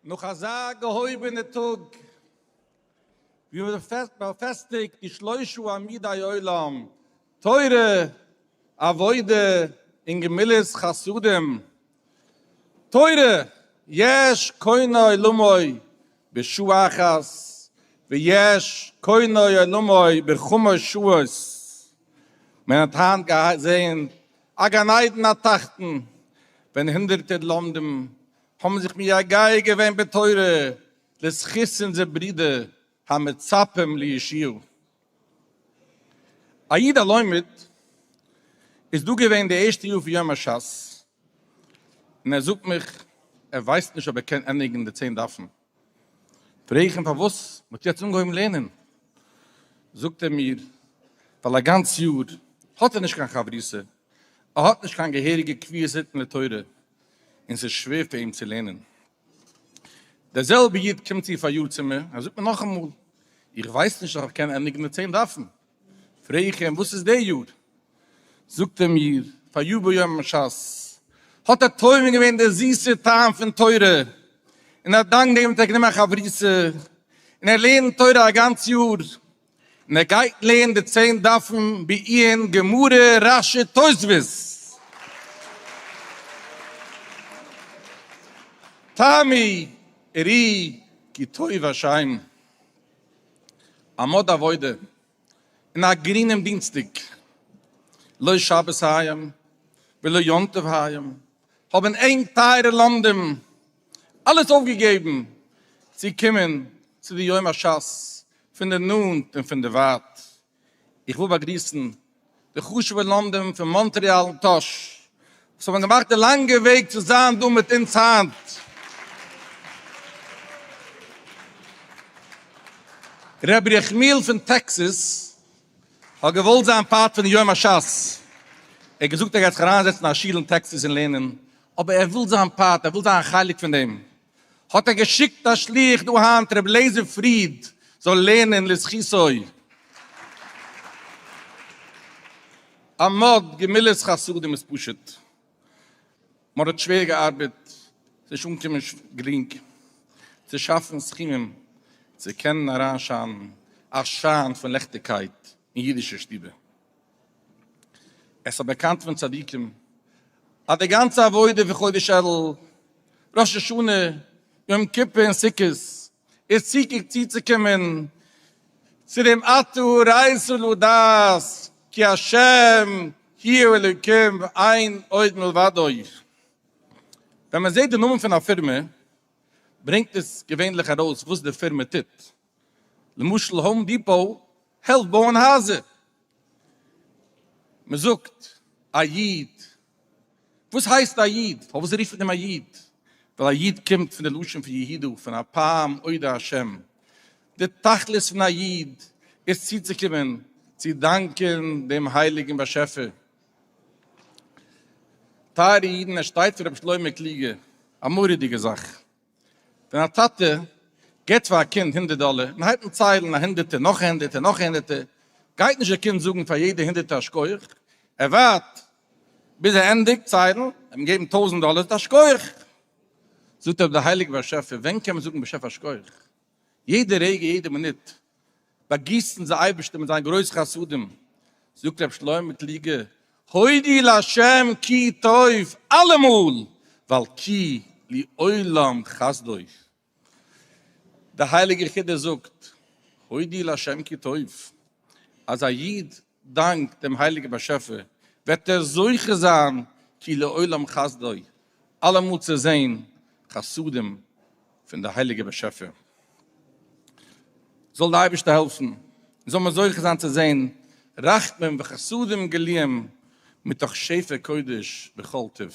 נאך אזא געהויבענע טאג ווי מען באפעסטיגט די שלושה עמודי עולם, תורה, עבודה און גמילות חסדים. תורה, יש קונה עולמו בשעה אחת, ויש קונה עולמו בחמש שעות. מען האט היינט געזען א גן עדן התחתון, ווען הונדערטער לומדים האבן זיך מייגע געווען בתורה לזכות אונזער ברודער המצפים לישועה. א איד א לומד איז דא געווען די ערשטע יאר פון יום השס, און ער זאגט מיך ער ווייסט נישט אויב ער קען ענדיגן די צען דפים. פרעג איך אים פארוואס מען האט יעצט אנגעהויבן לערנען, זאגט ער מיר ווייל א גאנץ יאר האט ער נישט קיין חברותא, ער האט נישט קיין געהעריגע קביעות עתים לתורה, און ס'איז שווער פאר אים צו לערנען. דער זעלבער איד קומט צו פאריאר צו מיר, ער זאגט מיר נאכאמאל, איך ווייס נישט אויב איך קען ענדיגן די צען דפים. פרעג איך אים, וואס איז די יאר? זאגט ער מיר, פאריאר ביום השס האט ער טועם געווען די זיסע טעם פון תורה, און א דאנק דעם האט ער גענומען א חברותא, און ער לערנט תורה א גאנץ יאר, און ער גייט לערנען די צען דפים בעיון גמרא רשי תוספות. טעמי וראי כי טוב השם. עמוד עבודה אין א גרינעם דינסטאג, לא שבת היום ולא יום טוב היום, האבן ענק טייערע לומדים אלעס אויפגעגעבן צו קומען צו די יום השס פון די נאנט און פון די ווייט. איך וויל באגריסן די חשוב'ע לומדים פון מאנטריאל און טאהש וואס האבן געמאכט די לאנגע וועג צו זיין דא מיט אונז היינט. ר' ירחמיאל פון טעקסעס האט געוואלט זיין part פון די יום השס, ער האט געזאגט ער גייט זיך אריינזעצן אין א שול אין טעקסעס און לערנען, אבער ער וויל זיין part, ער וויל זיין א חלק פון דעם, האט ער געשיקט א שליח דא היינט ר' לעזער פריד זאל לערנען לזכותו. עמוד גמילות חסדים איז פשוט, מען האט שווער געארבעט, ס'איז נישט אנגעקומען גרינג צו שאפן סכומים צו קענען אריינשיינען א שיין פון ליכטיגקייט אין אידישע שטיבער. עס איז באקאנט פון צדיקים אז די גאנצע עבודה פון חודש אלול, ראש השנה, יום כיפור און סוכות איז צוצוקומען צו דעם אתה הראת לדעת כי השם הוא האלוקים ואין עוד מלבדו. ווען מען זעט די נאמען פון א פירמע ברענגט עס געווענליך ארויס וואס די פירמע טוט, למשל האום דיפאו העלפט בויען הייזער. מען זאגט א איד, וואס הייסט א איד? פארוואס רופט מען אים א איד? ווייל א איד קומט פון די לשון פון יהודה, פון הפעם אודה השם. די תכלית פון א איד איז צוצוקומען צו דאנקען דעם הייליגן באשעפער. טייערע אידן, עס שטייט פון רבי שלמה קלוגער א מורא'דיגע זאך. ווען א טאטע געבט פאר א קינד הונדערט דאלער און הייבט אן ציילן א הונדערטער נאך א הונדערטער נאך א הונדערטער, גייט נישט דער קינד זאגן פאר יעדע הונדערטער א שכוח, ער ווארט ביז ער ענדיגט ציילן, אים געבן טויזנט דאלער, זאגט א שכוח. זאגט אבער דער הייליגער באשעפער, ווען קען מען זאגן באשעפער א שכוח? יעדע רגע יעדע מינוט באגיסט אונז דער אייבערשטער מיט זיין גרויס חסדים, זאגט רבי שלמה קלוגער, הודו לה' כי טוב, אלעמאל, ווייל כי לעולם חסדו. דער הייליגער חידא זאגט, הודו לה' כי טוב, אז א איד דאנקט דעם הייליגן באשעפער, וועט ער זוכה זיין כי לעולם חסדו, אלעמאל צו זען חסדים פון די הייליגע באשעפער. זאל די אייבערשטער העלפן זאל מען זוכה זיין צו זען רחמים וחסדים גלויים מתוך שפע קודש בכל טוב.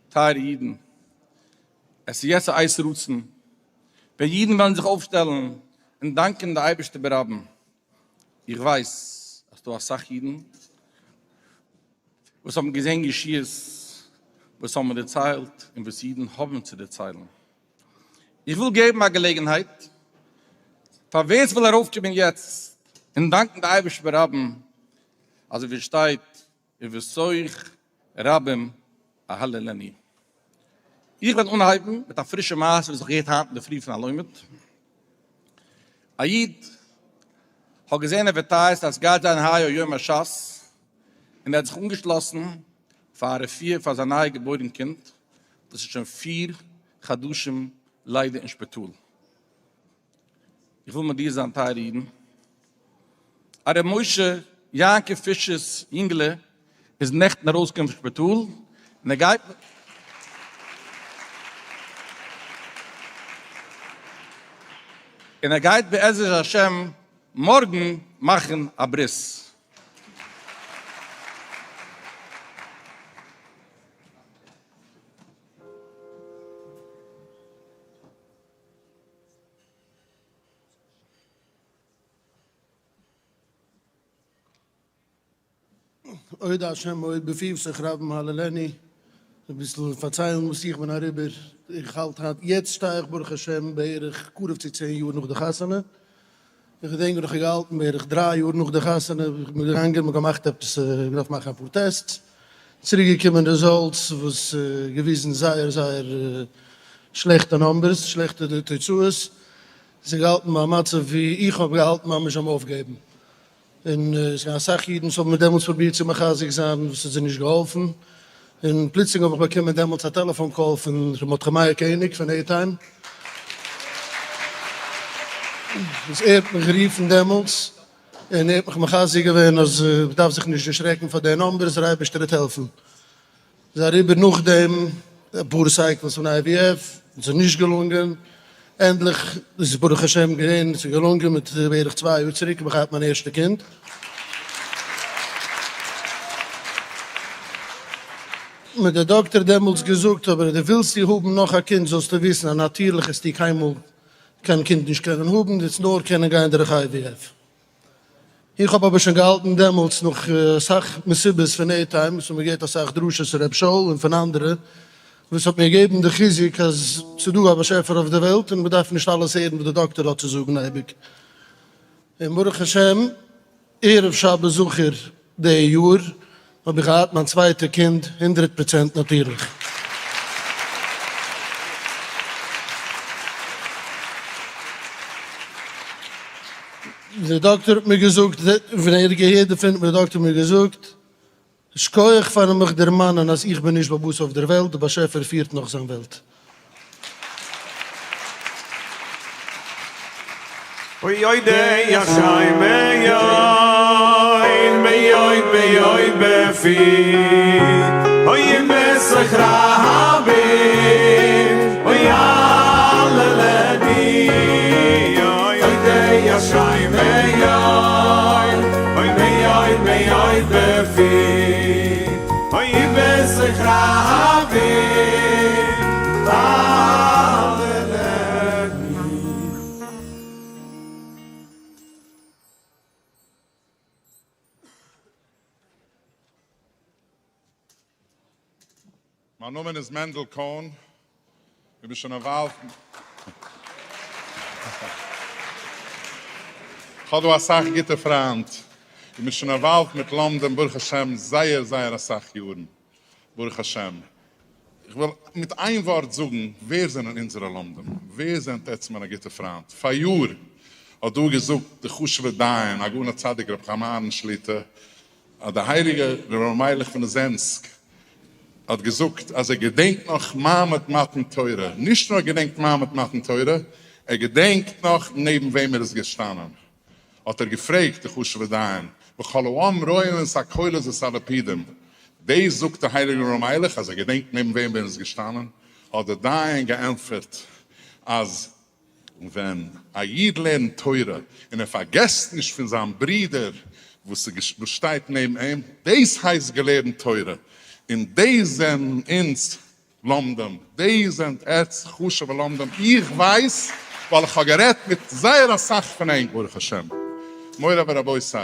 טייערע אידן, עס איז יעצט א עת רצון ווען אידן וועלן זיך אויפשטעלן און דאנקען די אייבערשטער ברבים. איך ווייס אז ס'דא אסאך אידן וואס האבן געזען ישועות וואס האבן דערציילט און וואס אידן האבן צו דערציילן. איך וויל געבן א געלעגנהייט פאר ווער עס וויל ארויפקומען יעצט און דאנקן די אייבערשטן ברבים, אזוי ווי עס שטייט ובתוך רבים אהללנו. איך וועל אנהייבן מיט א פרישע מעשה וואס איך געהערט היינט אינדערפרי פון א לומד. א איד האט געזען advertised אז סגייט זיין היי יאר יום הש"ס, און ער האט זיך אנגעשלאסן פאר א רפואה פאר זיין ניי געבוירן קינד וואס איז שוין פיר חדשים ליידער אין שפיטאל. איך וויל מודיע זיין טייערע אידן, אז ר' משה יעקב פישער'ס יונגעלע איז נעכטן ארויסגעקומען פון שפיטאל, און ער גייט און ער גייט בעזרת השם מארגן מאכן א ברית.
אודה השם מאוד בפי ובתוך רבים אהללנו, אביסל פארציילן וואס איך בין אריבער, איך האלט היינט, יעצט שטיי איך ברוך השם בערך קרוב צו צען יאר נאך די חתונה, איך געדענק ווען איך האב געהאלטן בערך דריי יאר נאך די חתונה, איך בין געגאנגען, מ'האט געמאכט עפעס, געדארפט מאכן אפאר tests, צוריק געקומען results וואס געוויזן זייער זייער שלעכטע numbers, שלעכטע תוצאות, ס'איז געהאלטן ביי א מצב ווי איך האב געהאלטן ממש ביים אויפגעבן, און עס געווען אסאך אידן וואס האבן מיר דעמאלטס פרובירט צו מחזק זיין וואס האט זיי נישט געהאלפן, און פלוצלינג האב איך באקומען דעמאלטס א טעלעפאן call פון ר' מרדכי מאיר קעניג פון עירטיים, וואס ער האט מיך גערופן דעמאלטס און ער האט מיך מחזק געווען אז מען דארף זיך נישט דערשרעקן פאר די numbers, דער אייבערשטער וועט העלפן. איז אריבער נאכדעם אפאר cycles פון IVF, און ס'איז נישט געלונגען, ענדליך איז ברוך השם געווען, ס'איז געלונגען מיט בערך צוויי יאר צוריק האב איך געהאט מיין ערשטע קינד. מיר דער דאקטער דעמאלטס געזאגט אבער דו ווילסט דו האבן נאך א קינד זאלסטו וויסן אז נאטירליך וועסטו קיינמאל קיין קינד נישט קענען האבן, דו וועסט נאר קענען גיין דורך IVF. איך האב אבער שוין געהאלטן דעמאלטס נאך אסאך מסיבות פון עירטיים וואס האט מיר געהערט אסאך דרשות פון ר' שאול און פון אנדערע וואס האט מיר געגעבן די חיזוק אז ס'איז דא א באשעפער אויף די וועלט און מ'דארף נישט אלעס הערן וואס די דאקטער האט צו זאגן אייביג. און ברוך השם ערב שבת זכור די יאר האב איך געהאט מיין צווייטע קינד 100% נאטירליך. דער דאקטער האט מיר געזאגט, ווען ער האט געהערט דערפון האט מיר דער דאקטער מיר געזאגט, שכוח פארן מיך דערמאנען אז איך בין נישט בעל הבית אויף דער וועלט, דער באשעפער פירט נאך זיין וועלט.
אוי אוי די אשי מיין מיין מיין בפי אוי מסך רבים אוי אלע לדי אוי אוי די אשי מיין אוי מיין מיין בפי אוי מסך רבים אלע לדי.
מיין נאמען איז מענדל קאהן, איך בין שוין א ווייל, כ'האב דא אסאך גוטע פריינט, איך בין שוין involved מיט לומדים ברוך השם זייער זייער אסאך יארן, ברוך השם. איך וויל מיט איין ווארט זאגן, ווער זענען אונזערע לומדים? ווער זענט עטץ מיינע גוטע פריינט? פאריאר האט דא געזאגט די חשוב'ע דיין הגאון הצדיק רבי חיים אהרן שליט"א, אז די הייליגע רבי אלימלך פון ליזענסק האט געזאגט אז ער געדענקט נאך מעמד מתן תורה, נישט נאר ער געדענקט מעמד מתן תורה, ער געדענקט נאך נעבן וועם ער איז געשטאנען. האט ער געפרעגט די חשוב'ע דיין, וכל העם רואים את הקולות ואת הלפידים, דאס זאגט די הייליגע ר' מיילעך אז ער געדענקט נעבן וועם ער איז געשטאנען, האט די דיין געענטפערט אז ווען א איד לערנט תורה און ער פארגעסט נישט פון זיין ברודער וואס שטייט נעבן אים, דאס הייסט געלערנט תורה, און דאס זענען אונז לומדים, די זענט עטץ חשוב'ע לומדים, איך ווייס ווייל איך האב גערעדט מיט זייער אסאך פון ענק ברוך השם, מורי ורבותי,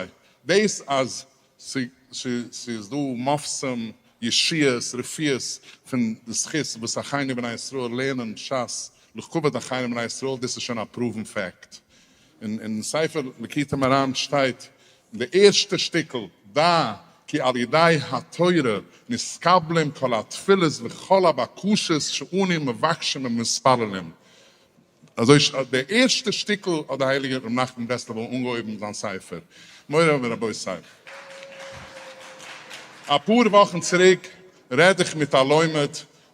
דאס אז ס'איז דא מופתים, ישועות, רפואות פון די זכות וואס אחינו בני ישראל לערנען שס לכבוד אחינו בני ישראל, דאס איז שוין א proven fact, אין ספר ליקוטי מוהר"ן שטייט אין די ערשטע שטיקל, דע. כי על ידי התורה נתקבלים כל התפילות וכל הבקשות שאנו מבקשים ומתפללים. אזוי די ערשטע שטיקל האט די הייליגער ר' נחמן ברסלבער אנגעהויבן זיין ספר. מורי ורבותי, אפאר וואכן צוריק רעד איך מיט א לומד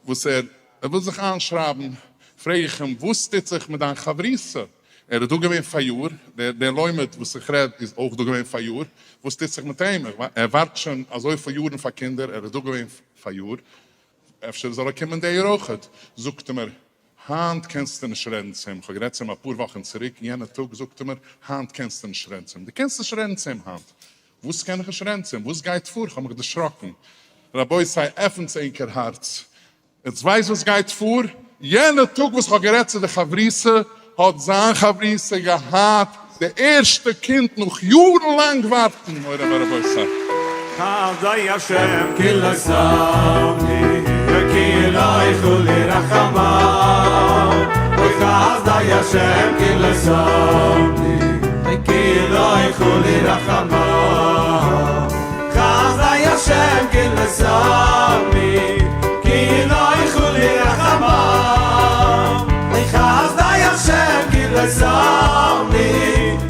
וואס ער וויל זיך איינשרייבן, פרעג איך אים וואס טוט זיך מיט דיין חברותא? ער איז דא געווען פאריאר, דער לומד וואס איך רעד איז אויך דא געווען פאריאר, וואס טוט זיך מיט אים? ער ווארט שוין אזויפיל יארן פאר קינדער, ער איז דא געווען פאריאר, אפשר זאל ער קומען די יאר אויכעט? זאגט ער מיר, היינט קענסטו נישט רעדן צו אים, איך האב גערעדט צו אים אפאר וואכן צוריק, יענע טאג, זאגט ער מיר, היינט קענסטו נישט רעדן צו אים, דו קענסט נישט רעדן צו אים היינט, וואס קען איך נישט רעדן צו אים, וואס גייט פאר, איך האב מיך דערשראקן, רבותי עפנטס ענקער הארץ, עטס ווייסט וואס גייט פאר? יענע טאג וואס כ'האב גערעדט צו די חברותא האט זיין חברותא געהאט די ערשטע קינד נאך יארן לאנג ווארטן, מורי ורבותי.
חסדי השם כי לא שמי וכי לא יכולי רחמיו אוי חסדי השם כי לא שמי וכי לא יכולי רחמיו חסדי השם כי לא שמי כי לא יכולי רחמיו אוי חסדי השם כי לא שמי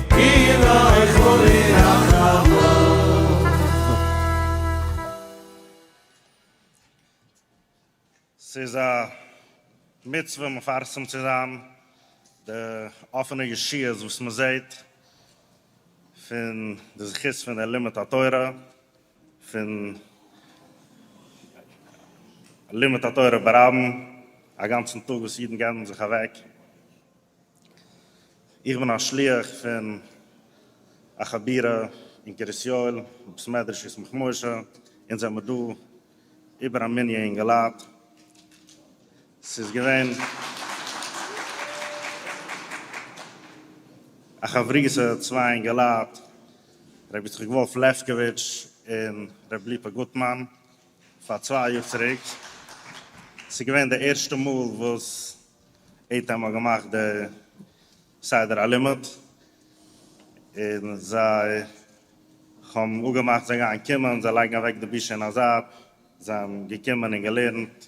כי לא יכולי רחמיו.
ס'איז א מצוה מפרסם צו זיין די אפענע ישועות וואס מען זעט פון די זכות פון די לימוד התורה, פון לימוד התורה ברבים, א גאנצן טאג וואס אידן געבן זיך אוועק. איך בין א שליח פון א חבורה אין קרית יואל, בית מדרש ישמח משה, אונז זעמיר דא איבער א מנין אינגעלייט, ס'איז געווען א חברותא צוויי אינגעלייט, ר' יצחק וואלף לעפקאוויטש און ר' ליפא גוטמאן, פאר צוויי יאר צוריק, ס'איז געווען די ערשטע מאל וואס עיטעם האט געמאכט די סדר הלימוד, און זיי האבן אפגעמאכט זיי גייען קומען, זיי לייגן אוועק די בושה אין א זייט, זיי האבן געקומען און געלערנט,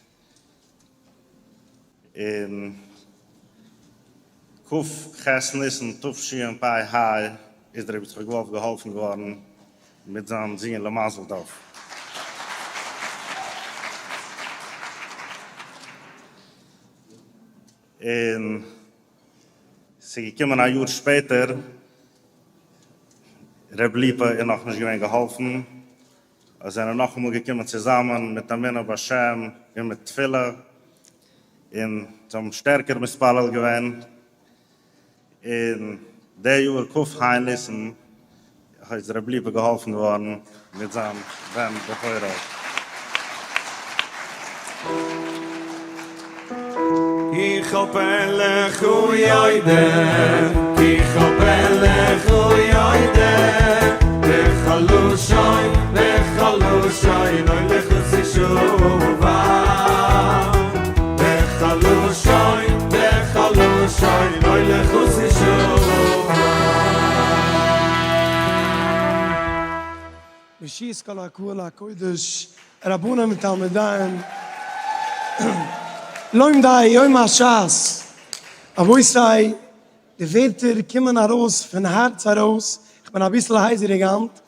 און כ"ח ניסן תשפ"ה איז דער רבי יצחק וואלף געהאלפן געווארן מיט זיין זון למזל טוב. און ס'איז געקומען א יאר שפעטער, ר' ליפא איז נאכנישט געווען געהאלפן, זיי זענען נאכאמאל געקומען צוזאמען מיט אמונה בשם און מיט תפילה, און זיי האבן שטערקער מתפלל געווען, און די יאר כ"ה ניסן איז רבי ליפא געהאלפן געווארן מיט זיין בן בכורו.
כי כל פלך הוא יודע, כי כל פלך הוא יודע, בכל לשון, בכל לשון, אוי לכו תשובה. בכל לשון, בכל לשון, אוי לכו תשובה.
בראשית כל הקהל הקודש רבנים ותלמידיהם לומדי יום הש"ס רבותי די ווערטער קומען ארויס פון הארץ ארויס, איך בין אביסל הייזעריג היינט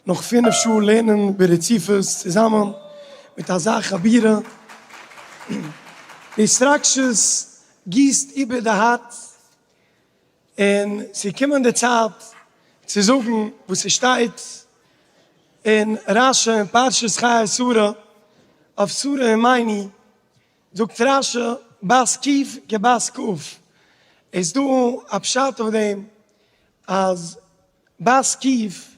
נאך פינף שעה לערנען ברציפות צוזאמען מיט אזא חבורה, די התרגשות גיסט איבער די הארץ, און ס'איז געקומען די צייט צו זאגן וואס ס'שטייט אין רשי אין פרשת חיי שרה אויף שרה אמנו, זאגט רשי בת קוף כבת כף, איז דא א פשט אויף דעם אז בת קוף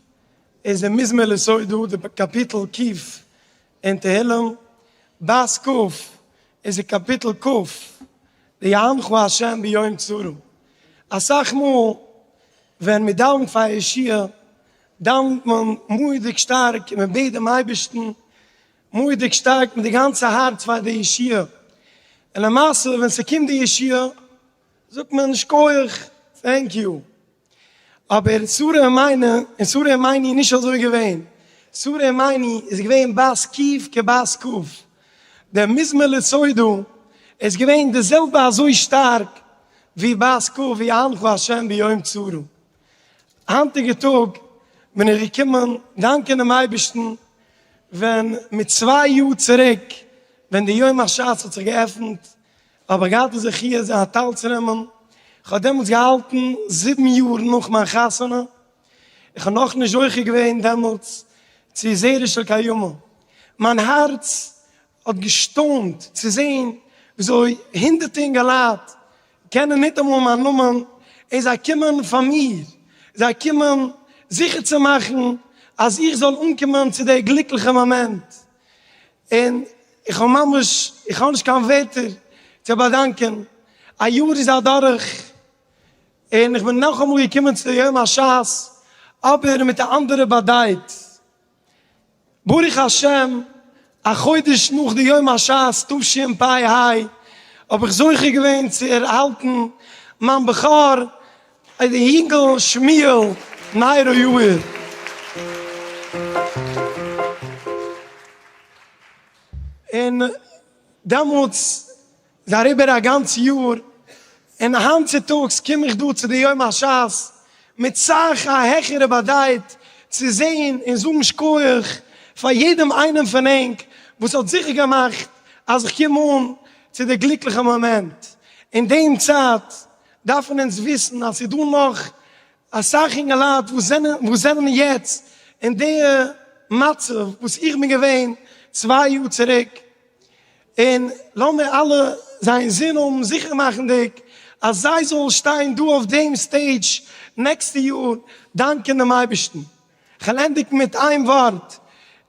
איז די מזמור לתודה די קאפיטל קוף אין תהלים, בת כף איז די קאפיטל כ' די יענך ה' ביום צרה. אסאך מאל ווען מען דאווענט פאר א ישועה דאווענט מען מורא'דיג שטארק און מען בעט דעם אייבערשטן מורא'דיג שטארק מיט די גאנצע הארץ פאר די ישועה, און למעשה ווען ס'קומט די ישועה זאגט מען שכוח, thank you. אבער שרה אמנו און שרה אמנו איז נישט אזוי געווען. שרה אמנו איז געווען בת ק' כבת כ', דער מזמור לתודה איז געווען די זעלבע אזוי שטארק ווי בת ק' ויענך ה' ביום צרה. היינטיגע טאג בין איך געקומען דאנקען דעם אייבערשטן ווען מיט צוויי יאר צוריק ווען די יום השס האט זיך געעפנט האב איך געהאט די זכיה זיך אנטיילצונעמען, איך האב דעמאלטס געהאלטן זיבן יאר נאך מיין חתונה, איך האב נאכנישט זוכה געווען דעמאלטס צו זרע של קיימא, מיין הארץ האט געשטוינט צו זען וויאזוי הונדערטע אינגעלייט קענען ניטאמאל מיין נאמען און זיי קומען פאר מיר, זיי קומען זיכער צו מאכן אז איך זאל אנקומען צו די גליקליכע מאמענט, און איך האב ממש, איך האב נישט קיין ווערטער צו באדאנקען, א יאר איז אדורך און איך בין נאכאמאל געקומען צו די יום השס, אבער מיט א אנדערע באדייט. ברוך השם א חודש נאך די יום השס תשפ ה האב איך זוכה געווען צו ערהאלטן מיין בכור די אינגל שמואל ניירא יאיר. און דעמאלטס איז אריבער א גאנץ יאר, און היינט צוטאגס קום איך דא צו די יום השס מיט סאך א העכערע באדייט צו זען און זאגן שקויעך פאר יעדעם איינעם פון ענק וואס האט זיכער געמאכט אז איך קום אן צו די גליקליכע מאמענט. אין דעם צייט דארפן אונז וויסן אז ס'איז דא נאך אסאך אינגעלייט וואס זענען וואס זענען יעצט אין די מצב וואס איך בין געווען צוויי יאר צוריק, און לאמיר אלע זיי אינזין האבן זיכער מאכנדיג אז זיי זאלן שטיין דא אויף דעם stage נעקסטע יאר דאנקען דעם אייבערשטן. כ'וועל ענדיגן מיט איין ווארט,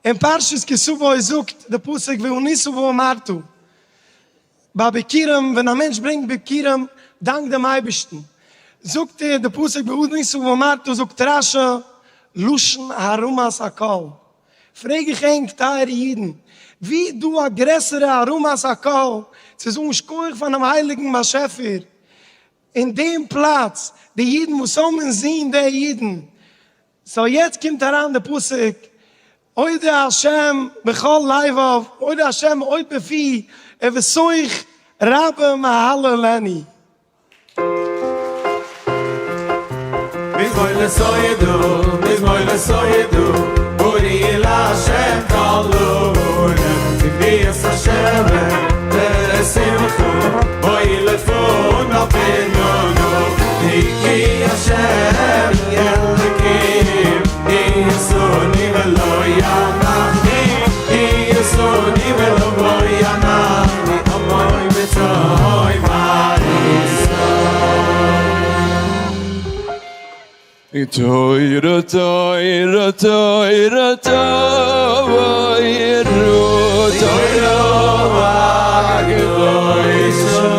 אין פרשת כי תבוא זאגט די פסוק וענית ואמרת, ביי ביכורים ווען א מענטש ברענגט ביכורים דאנקט דעם אייבערשטן, זאגט ער די פסוק וענית ואמרת זאגט רשי לשון הרמת הקול, פרעג איך ענק טייערע אידן, ווי איז דא א גרעסערע הרמת הקול צו זאגן שכוח פארנעם הייליגן באשעפער אין דעם פלאץ, די אידן וואס האבן אינזין די אידן, so יעצט קומט אריין די פסוק אודה השם בכל לבב אודה השם עוד בפי ובתוך רבים אהללנו.
מזמור לתודה, מזמור לתודה, הריעו לה' כל הארץ, תקדיש השם בשמחה, בואי לפניו ברננה, כי השם אלוקים, יעשני ולא ינחנו, יעשני ולא ינחנו, אוי מצוי
תורה תורה תורה תורה תורה הקדושה.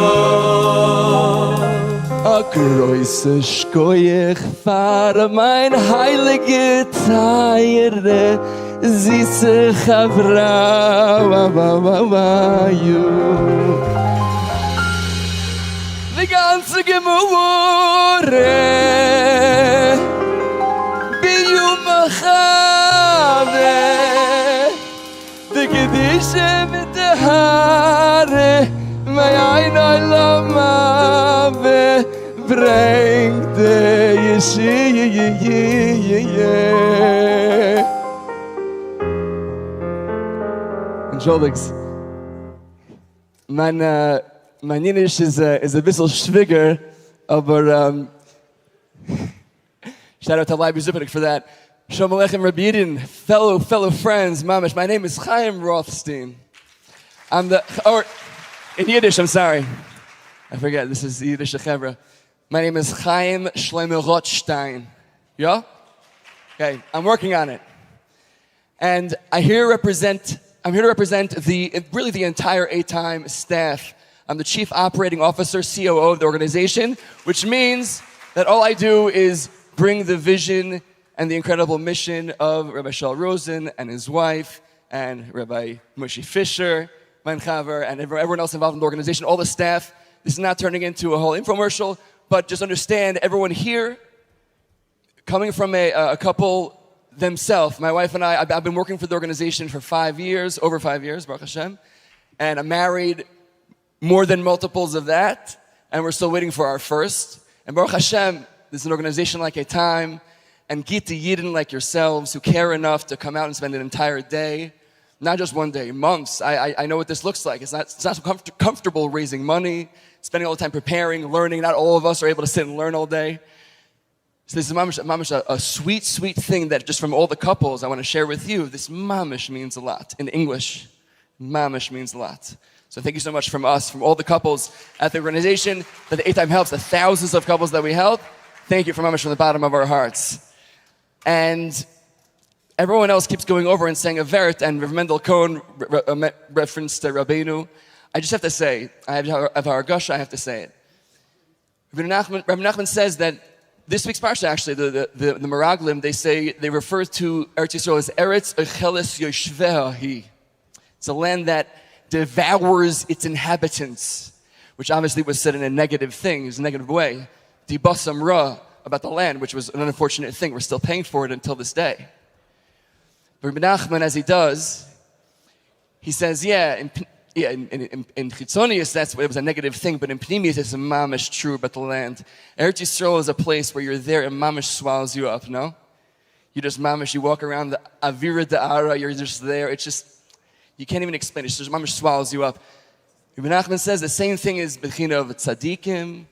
א גרויסע שקויעך פאר מיין הייליגע טייערע זיסע חברה. די גאנצע גמרא ביומא חדא, די קדושה מיט די הארה מעין עולם הבא ברענגט די ישועה.
אנטשולדיגטס. מיין מיין אידיש איז איז אביסל שוויגער אבער shout out to לייבי זופניק for that. שלום עליכם רבי אידן, fellow fellow friends, ממש my name is חיים ראטסטין, I'm the or in Yiddish I'm sorry I forget this is אידישע חברה, my name is חיים שלמה ראטשטיין, יא? okay I'm working on it. And I here represent, I'm here to represent the, really the entire A-Time staff. I'm the Chief Operating Officer, COO of the organization, which means that all I do is bring the vision and the incredible mission of Rabbi Shaul Rosen and his wife, and Rabbi Moshe Fisher, mein chaver, and everyone else involved in the organization, all the staff. This is not turning into a whole infomercial, but just understand everyone here, coming from a, a couple themselves. My wife and I, I've, I've been working for the organization for five years, over five years, Baruch Hashem, and I'm married more than multiples of that, and we're still waiting for our first. And Baruch Hashem, there's an organization like Atime and Gita Yidden like yourselves who care enough to come out and spend an entire day, not just one day, months. I, I, I know what this looks like. It's not, it's not so comfort- comfortable raising money, spending all the time preparing, learning. Not all of us are able to sit and learn all day. So this is mamish, mamish a, a sweet, sweet thing that just from all the couples I want to share with you. This mamish means a lot in English. Mamish means a lot. So thank you so much from us, from all the couples at the organization that the Atime helps, the thousands of couples that we help. Thank you from mamish from the bottom of our hearts. And everyone else keeps going over and saying Avert and Rav Mendel Cohen re- re- reference to Rabbeinu. I just have to say, I have, have Hargasha, I have to say it. Rabbi Nachman, Rabbi Nachman says that this week's parsha, actually, the, the, the, the Meraglim, they say, they refer to Eretz Yisrael as Eretz Ocheles Yoshveha It's a land that devours its inhabitants, which obviously was said in a negative thing, it was a negative way. Dibasam Ra, about the land, which was an unfortunate thing. We're still paying for it until this day. But Rabbi Nachman, as he does, he says, yeah, in, yeah, in, in, in, in Chitzonius, that's it was a negative thing, but in Pnimius, it's mamish true about the land. Eretz Yisrael is a place where you're there and mamish swallows you up, no? You just mamish, you walk around the Avira Da'ara, you're just there. It's just, you can't even explain it. It's just mamish swallows you up. Rabbi Nachman says the same thing is Bechina of tzaddikim,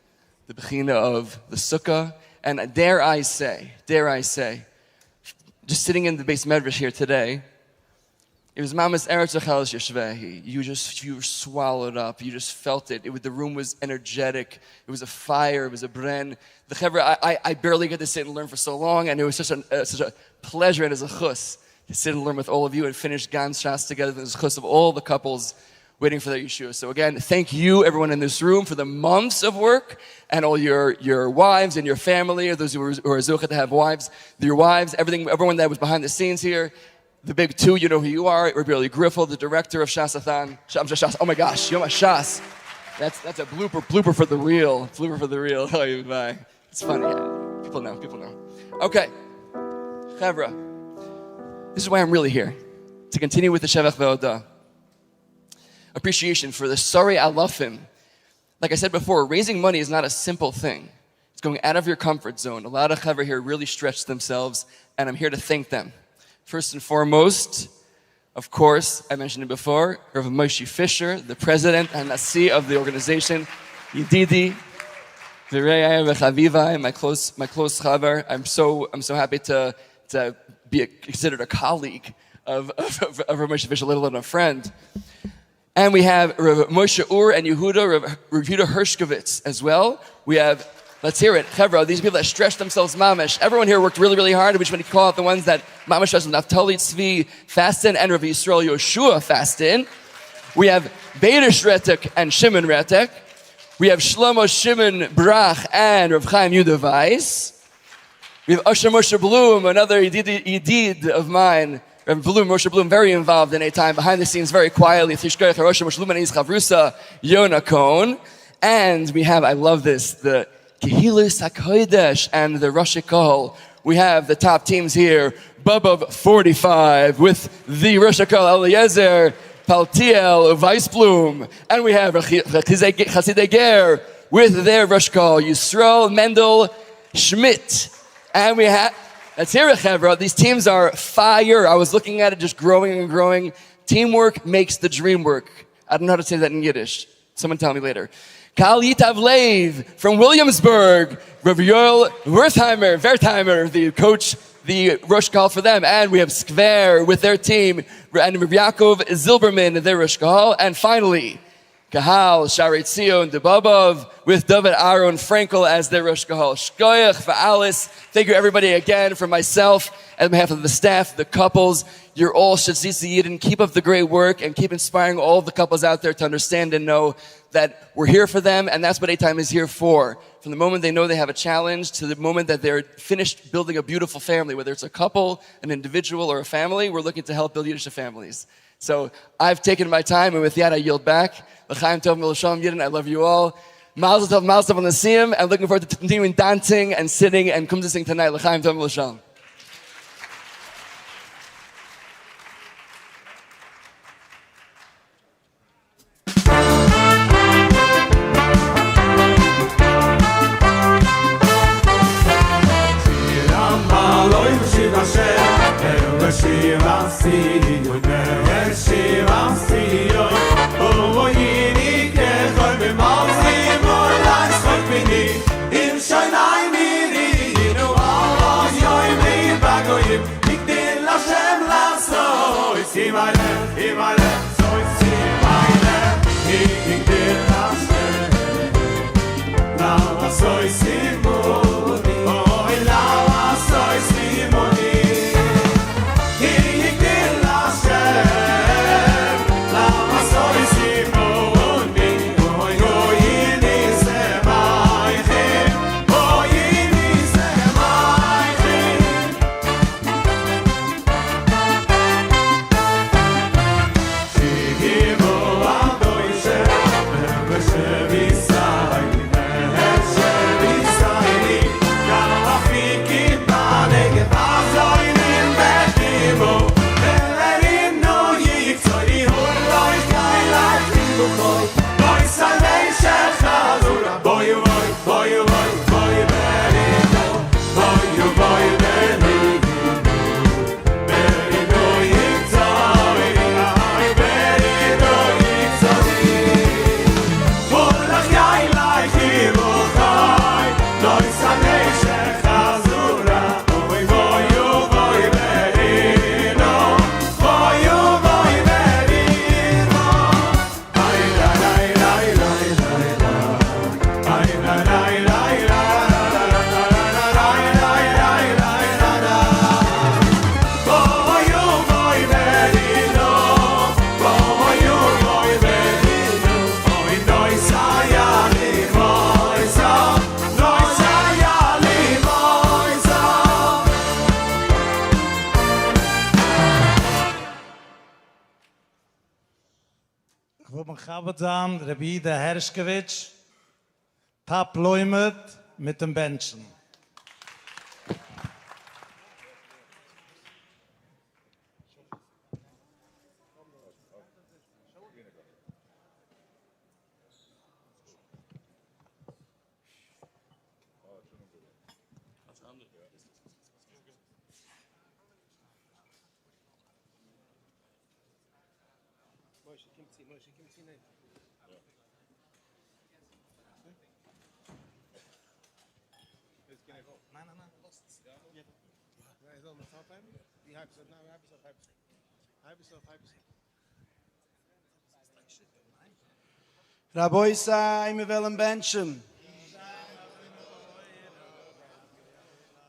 the Bechina of the sukkah, and dare I say, dare I say, just sitting in the beis medrash here today, it was Mama's Eretz Acheles Yeshvehi. You just, you were swallowed up. You just felt it. it was, the room was energetic. It was a fire. It was a bren. The chevra, I, I, I barely got to sit and learn for so long, and it was such a, uh, such a pleasure and as a chus to sit and learn with all of you and finish Gans Shas together. The chus of all the couples waiting for their Yeshua. So again, thank you, everyone in this room, for the months of work and all your, your wives and your family, or those who are, who are zocha to have wives, your wives, everything, everyone that was behind the scenes here. The big two, you know who you are. Rabbi Eli Griffel, the director of Shasathon. Shas, oh my gosh, Yom Shas. That's, that's a blooper, blooper for the real. Blooper for the real. Oh, bye. It's funny. People know, people know. Okay. Chevra. This is why I'm really here. To continue with the Shevach Ve'odah. Appreciation for the sorry alafim. Like I said before, raising money is not a simple thing. It's going out of your comfort zone. A lot of chevra here really stretched themselves, and I'm here to thank them. First and foremost, of course, I mentioned it before, Rav Moshe Fisher, the president and Nasi of the organization, Yedidi, my close, my close chaver. I'm so, I'm so happy to, to be a, considered a colleague of, of, of, of Rav Moshe Fisher, let alone a friend. And we have Rav Moshe Ur and Yehuda, Rav Yehuda Hershkovitz as well. We have, let's hear it, Chevra, these people that stretch themselves mamish. Everyone here worked really, really hard. We just want to call out the ones that mamish has Naftali Tzvi Fastin and Rav Yisrael Yoshua Fastin. We have Beidish Retek and Shimon Retek. We have Shlomo Shimon Brach and Rav Chaim Yehuda Weiss. We have Usher Moshe Bloom, another Yedid of mine. Rav Bloom, Moshe Bloom, very involved in a time, behind the scenes, very quietly. Tishkoyach Harosha Moshe Bloom and his Chavrusa, Yona Kohn. And we have, I love this, the Kehilis HaKodesh and the Rosh Kahol. We have the top teams here, Bubov 45 with the Rosh Kahol Eliezer, Paltiel, Weisblum, and we have Chasidei Ger with their Rosh Kahol, Yisrael Mendel Schmidt. And we have, let's hear it, Chevra. These teams are fire. I was looking at it just growing and growing. Teamwork makes the dream work. I don't know how to say that in Yiddish. Someone tell me later. Kal Yitav Leiv from Williamsburg, Rav Yoel Wertheimer, Wertheimer, the coach, the Rosh Kahal for them. And we have Skver with their team, and Rav Yaakov Zilberman, their Rosh Kahal. And finally, Kahal, Shaarei Tzion, Debabov, with David Aaron Frankel as their Rosh Kahal. Shkoyach Alice. Thank you everybody again for myself and on behalf of the staff, the couples. You're all Shatzitzi Yidden. Keep up the great work and keep inspiring all the couples out there to understand and know that we're here for them, and that's what Atime is here for. From the moment they know they have a challenge to the moment that they're finished building a beautiful family, whether it's a couple, an individual, or a family, we're looking to help build Yiddish families. So I've taken my time, and with that, I yield back. L'chaim tov milasham yidden, I love you all. Mazel tov, mazel tov on the siyum, and looking forward to continuing dancing and sitting and kumsing tonight. L'chaim tov milasham.
מכבד זיין רבי יהודה הערשקאוויטש, top לומד מיטן בענטשן.
רבותי, מיר וועלן בענטשן.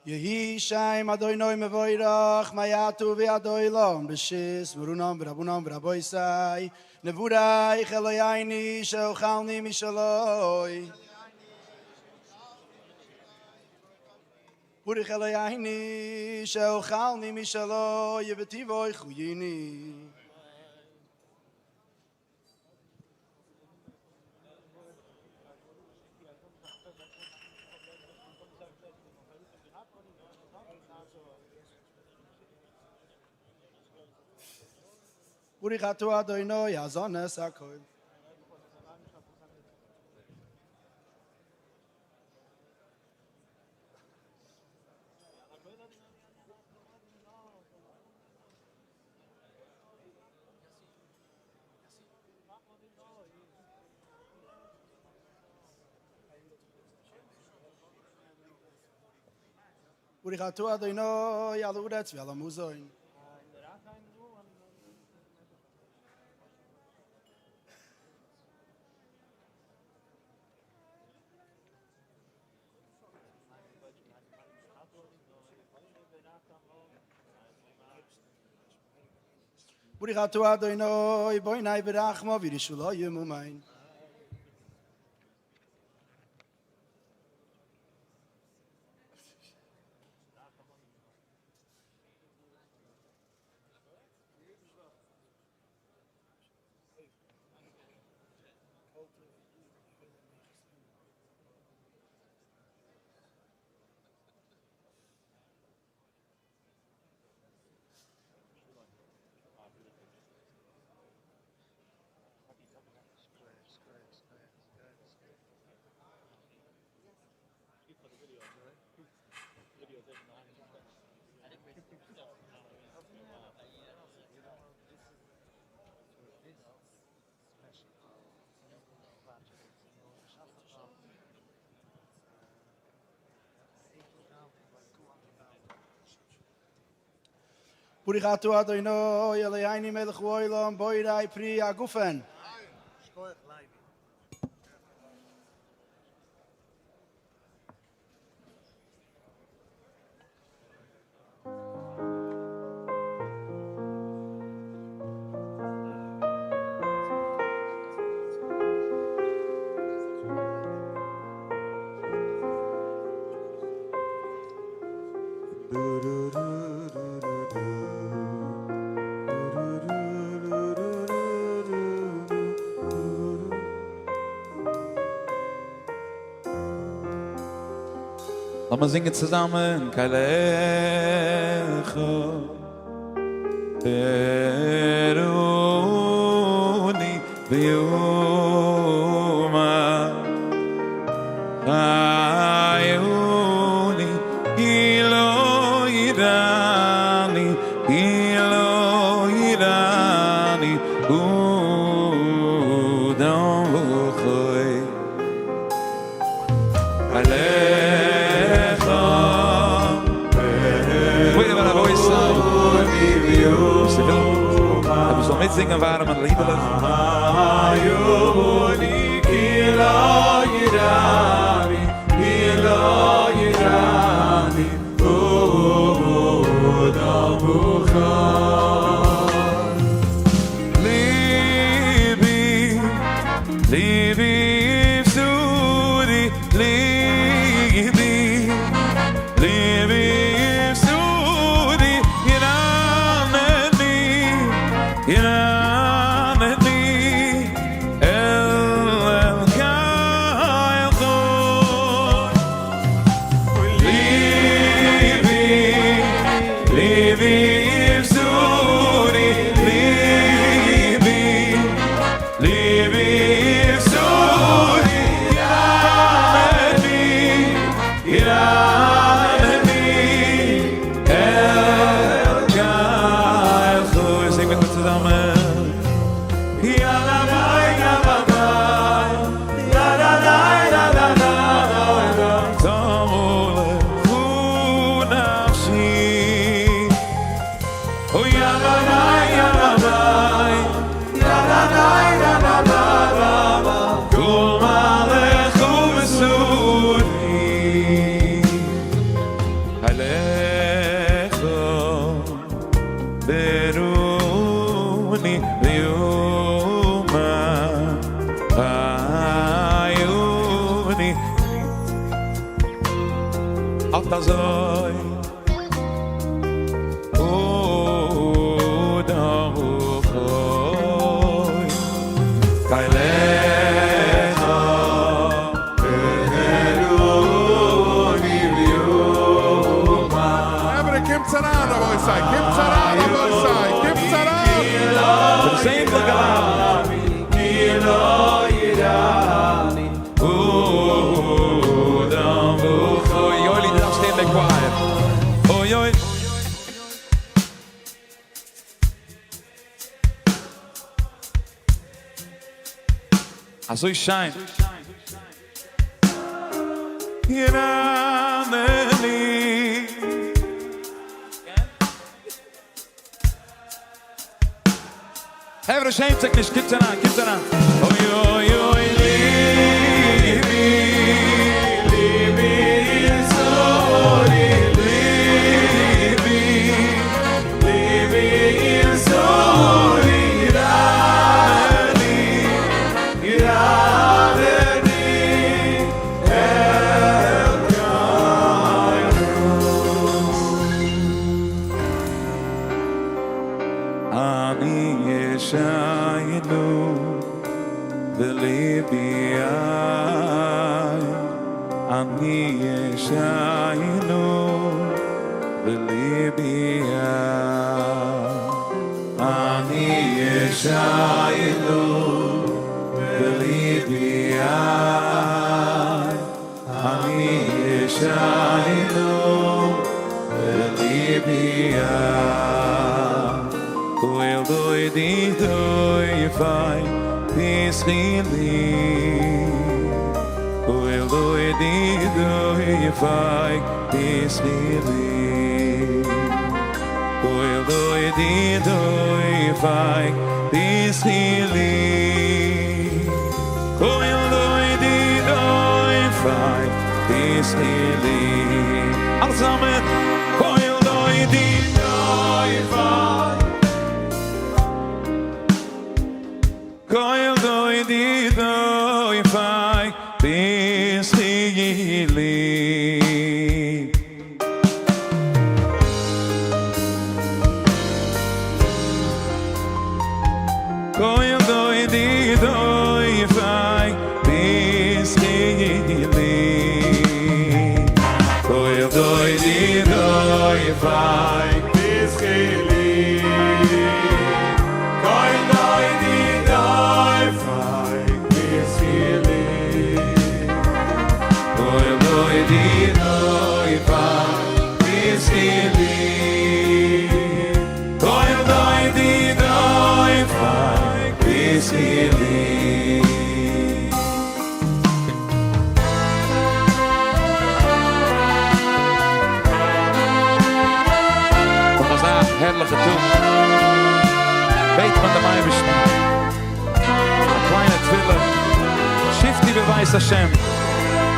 יהי שם אדוני מבורך מעתה ועד עולם ברשות מרנן ורבנן ורבותי נברך אלוהינו שאכלנו משלו ברוך אלוהינו שאכלנו משלו ובטובו חיינו. ברוך אתה אדוני הזן את הכל. ברוך אתה אדוני על הארץ ועל המזון. ברוך אתה אדוני בוני ברחמיו בירושלים אמן. ברוך אתה אדוני אלוהינו מלך העולם בורא פרי הגפן.
לאמיר זינגען צוזאמען כי אליך תראני ואומר חיוני כי לא יראני כי לא יראני אדם וחי אליך מ'זאל מיטזינגען ווארעם און ליבליך. כי לא יראני כי לא יראני אדם וחי לבי לבי בשורי לבי לבי בשורי ירנני ירנני. לבי יבשורי לבי לבי יבשורי יענני יענני אל גל חוי זינג מיט מיר צוזאמען יא la la la la la la la la la la la תמול נפשי Oh ya la la ya la la ya la la la la la la la kol malech ubesuri הלכו ברוני ויומה היוני אל תעזוי אודם וחוי כילך ברוני ויומה
חברה, קומטס אריין, רבותי, קומטס אריין, רבותי, קומטס אריין!
צום צענטל געלאדענט. כי לא יראני אדם וחוי. יואלי, דו דארפסט שטיין ביי choir. אוי אוי. אזוי שיין. ירנני. חברה, שעמט זיך נישט, קומטס אריין, קומטס אריין. אוי אוי אוי ליבי, ליבי יסורי, ליבי, ליבי יסורי, ירנני, ירנני, אל אני ישיינו ולבי איי אני ישיינו ולבי איי אני ישיינו ולבי איי אני ישיינו ולבי איי קויל דוי די דוי פיי תשחי לי קויל דוי די דוי פיי תשחי לי קויל דוי די דוי פיי תשחי לי קויל דוי די דוי פיי תשחי לי אלע צוזאמען קויל דוי די דוי פיי קויל דוי די דוי פיי תשחי לי קויל דוי די דוי פיי תשחי לי קויל דוי די דוי פיי תשחי לי קויל דוי די דוי פיי תשחי לי קויל דוי די דוי פיי תשחי לי קויל דוי די דוי פיי תשחי לי נאך אזא הערליכע טאג בעט מען דעם אייבערשטן א קליינע תפילה, שבתי בבית השם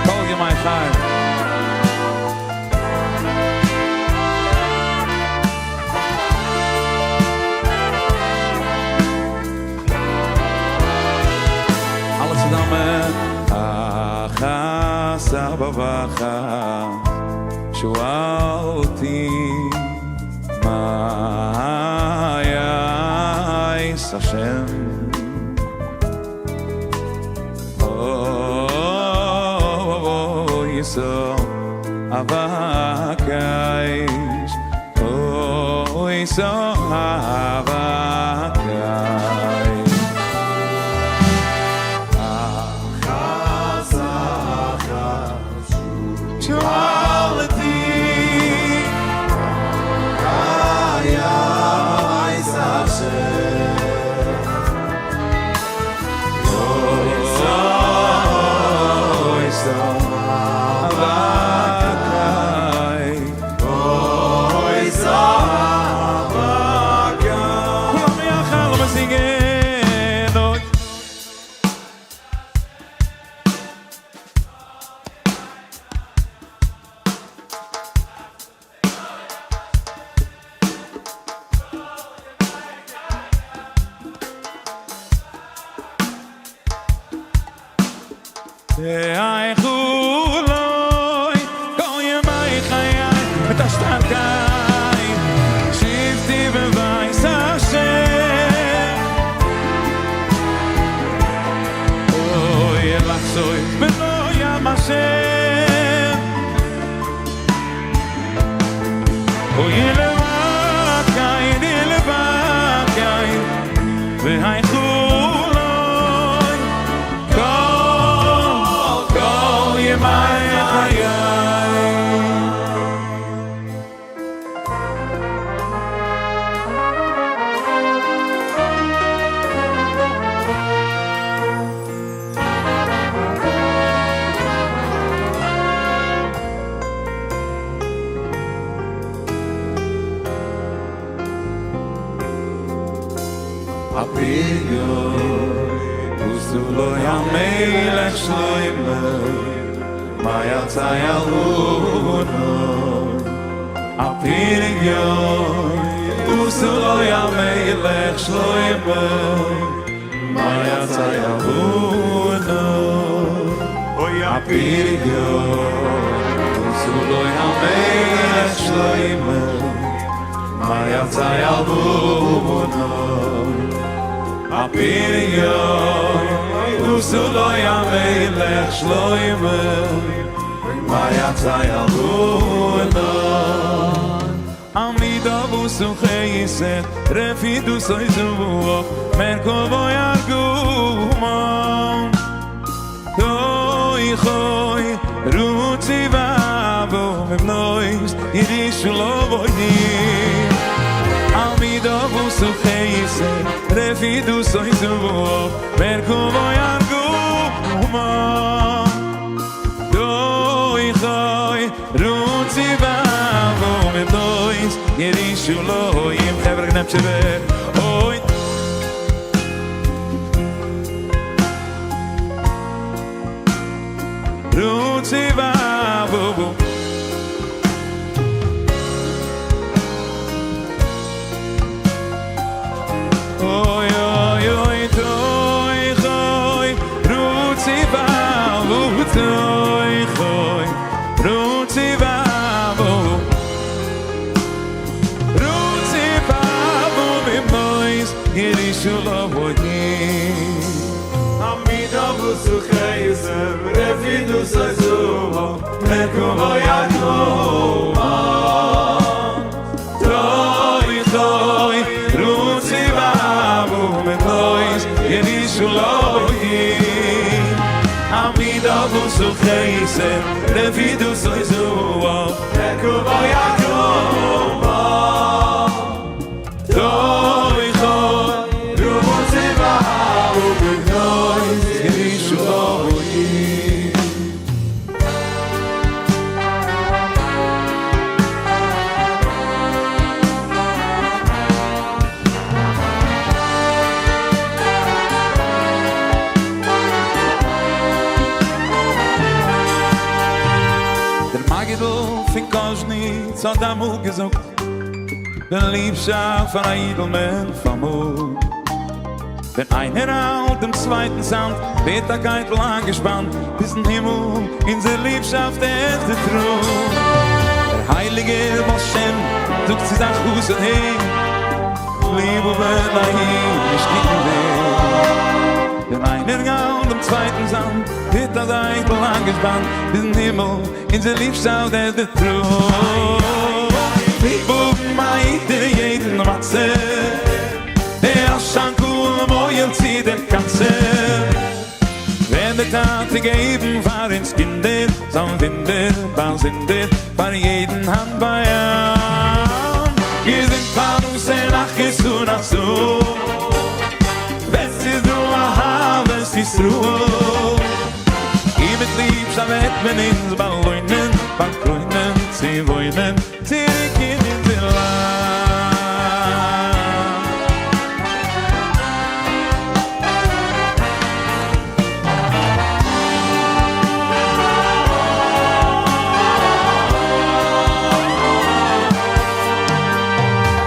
כל ימי חיי. אלע צוזאמען, אחת אבא ואחת שואלתי מה יעש השם אוי זו אבקש אוי שא אבקי. אחת אחת שואלתי היה בית השם אוי שא אוי שא אבקי אוי שא אבקי כולם יחד ומזינגן אוי. והיכולוי כל ימי חיי מיט א שטארקייט שבתי בבית השם אוי לחזות בנועם השם אוי לבקי לבקי והיכולוי כל כל ימי חיי. הפריון עשו לו המלך שלמה מה יצא ילונו הפריון עשו לו המלך שלמה מה יצא ילונו אוי הפריון עשו לו המלך שלמה מה יצא ילונו הפריון עשו לו המלך שלמה מה יצא ילונו עמידה וסו חסד רפידו סוי זבוב מרכובו ירגומו תוי חוי רוצי ואבו מבנויס ירישו לו בוינים עמידה וסו חסד רפידו סוי זבוב מרכובו ירגומו תוי חוי רוצי ואבו מבנויס ירישו לו עם חבר'ה גנב שבר אוי רוצי ואבו אוי אוי אוי תוי חוי רוצי ואבו תוי חוי רוצי ואבו רוצי ואבו ממויס ירישו לו בוינים
עמידה וסו חסד רפידו סוי זובו מרכובו יגומו
תוי חוי רוצי ואבו ממויס ירישו לו בוינים עמידה וסו חסד רפידו סוי זובו
מרכובו יגומו
תוי חוי רוצי ואבו ממויס ירישו לו בוינים דער מגיד פון קאזשניץ האט אמאל געזאגט, די ליבשאפט פון א אידל מען פארמאגט. ווען איינער האלט דעם צווייטנס האנט, ווערט א קייטל איינגעשפאנט ביזן הימל, אונזער ליבשאפט איז די טראג. דער הייליגער בעל שם זאגט צו זיין חסיד, העי, ליב האבן א איד נישט קוקן ווער. ווען איינער האלט דעם צווייטנס האנט, ווערט א קייטל איינגעשפאנט ביזן הימל, אונזער ליבשאפט איז די טראג. ליב האבן א איד אין יעדן מצב, דער ראש הקהל מוהל צו דער קצב, ווען דער טאטע געבן פאר אונז קינדער, זיין וואונדער באזונדער, פאר יעדן האנט ביי האנט, געזונט פרנסה נחת אן א צאל, ווען ס'איז דא אהבת ישראל, און מיט ליבשאפט וועט מען אונז באלוינען, באקרוינען, צו וואוינען צוריק אין אונזער לאנד.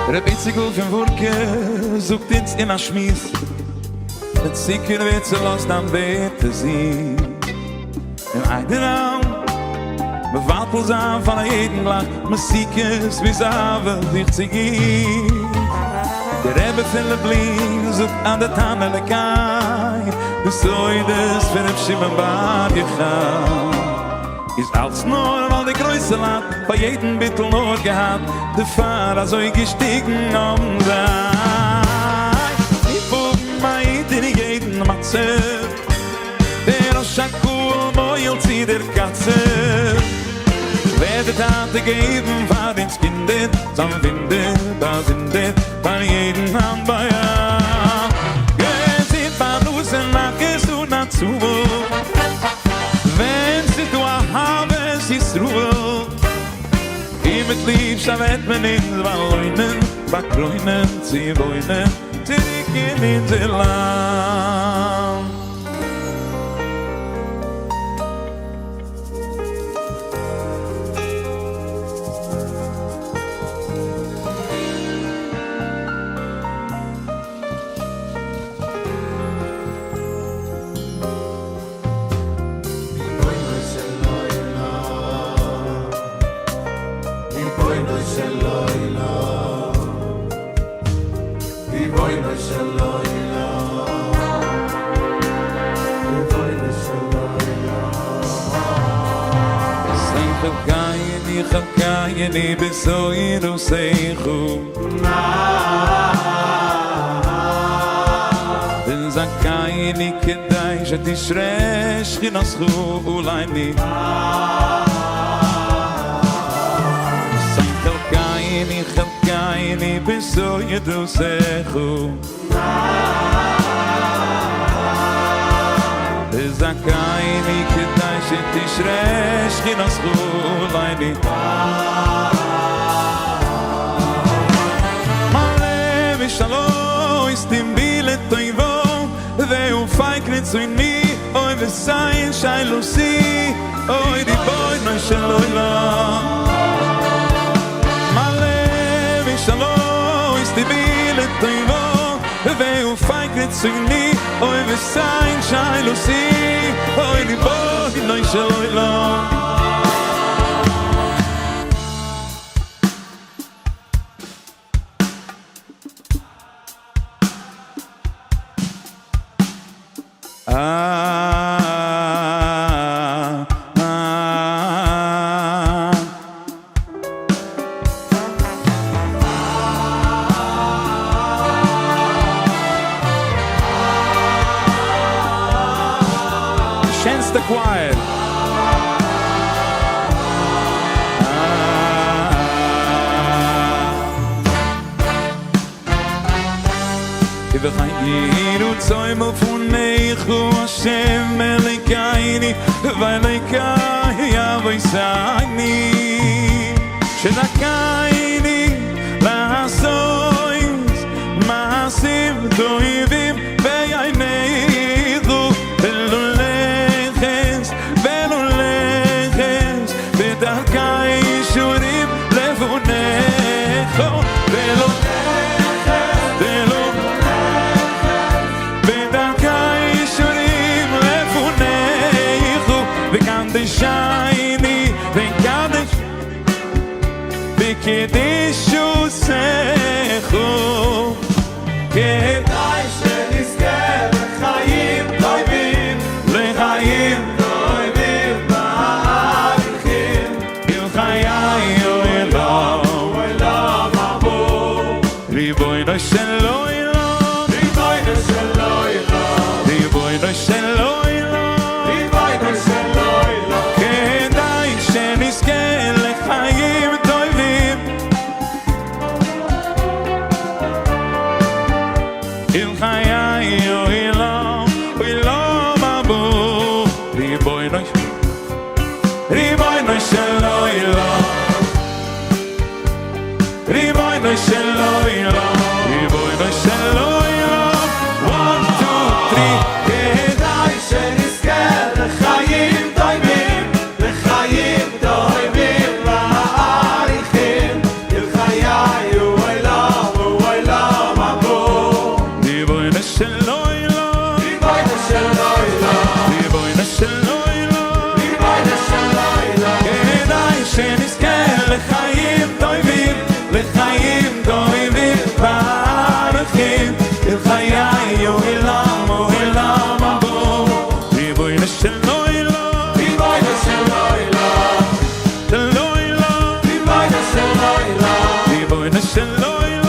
ר' איציקל פון וואורקע זאגט אונז אין א שמועס, דער צוקער ווערט צולאזט דיין ווערט עס זיס, און איידער עם מבטל זיין פאר א יעדן גלייך מתיקות ווי זאווע דיך צו גיסט. דער רבי פון לובלין זאגט אז די תנא אלקי די סודות פון ר' שמעון בר יוחאי איז אלץ נאר ווייל די גרויסע לייט פאר יעדן ביטול נאר געהאט דערפאר אזוי געשטיגן האבן זיי ליב האבן א איד אין יעדן מצב. דער ראש הקהל מוהל צו דער קצב, וועט דער טאטע געבן פאר אונז קינדער, זיין וואונדער באזונדער, פאר יעדן האנט ביי האנט. געזונט פרנסה נחת אן א צאל, ווען ס'איז דא אהבת ישראל, און מיט ליבשאפט וועט מען אונז באלוינען, באקרוינען, צו וואוינען צוריק אין אונזער לאנד. חלקייני בתורתך וזכני כדי שתשרה שכינתך עלינו. חלקייני חלקייני בתורתך וזכני כדי שתשרה שכינתך עלינו. מלא ושלום סתים לטויבו והופק רצוני אוי וסיין שיילוסי אוי ריבונו של עולם מלא ושלום סתים לטויבו והופק רצוני אוי וסיין שיילוסי אוי ריבונו של עולם. שענסטע choir. ובחיינו צוים ופונך השם אלוקיני ואלוקי אבותיני שזכני לעשות מעשים טובים בעיניך ולא לכס ולא לכס בדרכי ישורים לפניך ולא ולא בדרכי ישורים לפניך וקדשני וקדש בקדושתך כדאי שנזכה לחיים טובים לחיים טובים ואריכים בחיי עולם רבונו של עולם, רבונו של עולם, רבונו של עולם. One, two, three. כדאי שנזכה לחיים טובים, לחיים טובים ואריכים, לחיי עולם ועולם הבא. רבונו של עולם, רבונו של עולם, רבונו של עולם, רבונו של עולם. כדאי שנזכה לחיים טובים, לחיים טובים ואריכים, לחיי עולם ועולם הבא. רבונו של עולם, רבונו של עולם, של עולם, רבונו של עולם, רבונו של עולם.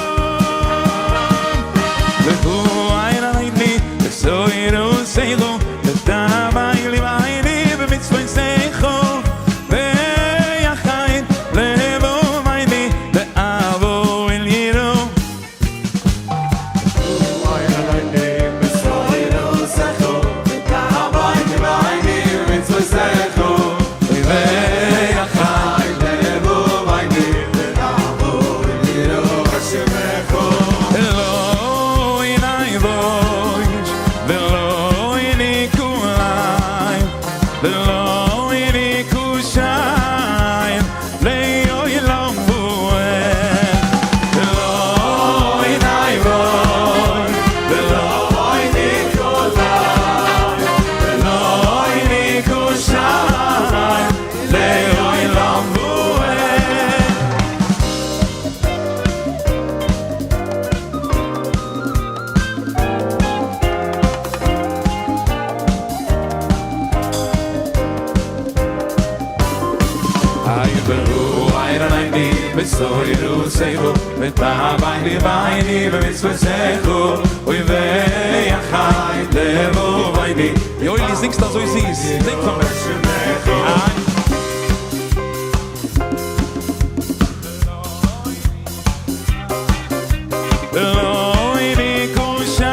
והוא עין עיני, וסוירו סילו, ודמי לי בעיני, במצווי סייחו, ויחיים לבו עיני, ואבו אל ירו. לא עיני בויש, ולא עיני כולי, ולא עיני כושי, לאוי לא בוער. ולא עיני בויש, ולא עיני כולי, ולא עיני כושי, לאוי לא בוער. Ay beru ay ran di besoy ru seivo veta bay di bay di betzve secho oy ve yachay levo bay di. Yoeli, singst da so süß. Sing von mir. לא עיני כושי,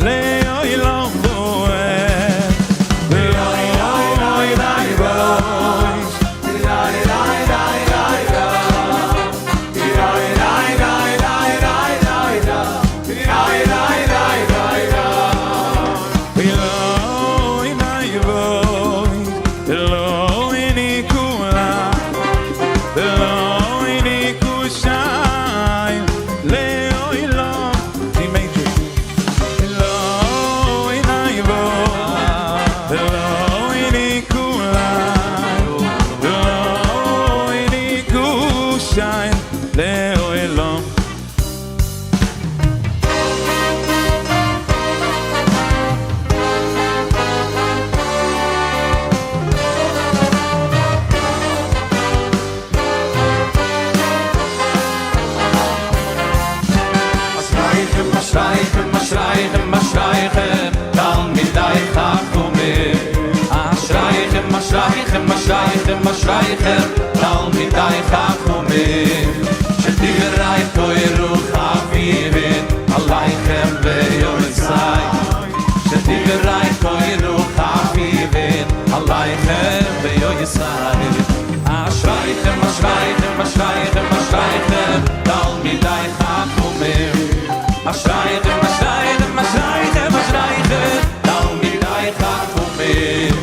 לאוי לא בוער. ולא עיני בוש. ולא עיני בוש, ולא עיני כולה, ולא עיני כושי, לאוי לא, D major. ולא עיני בוש, ולא עיני כולה, ולא עיני כושי, לאוי לא.
אשריכם, אשריכם, אשריכם, אשריכם, תלמידי חכמים. אשריכם, אשריכם, אשריכם, אשריכם, תלמידי חכמים. שדברי תוירו חביבין, עליכם ויועצי. שדברי תוירו חביבין, עליכם ויועצי. אשריכם, אשריכם, אשריכם, אשריכם, תלמידי חכמים. אשריכם, אשריכם, אשריכם, אשריכם, תלמידי חכמים.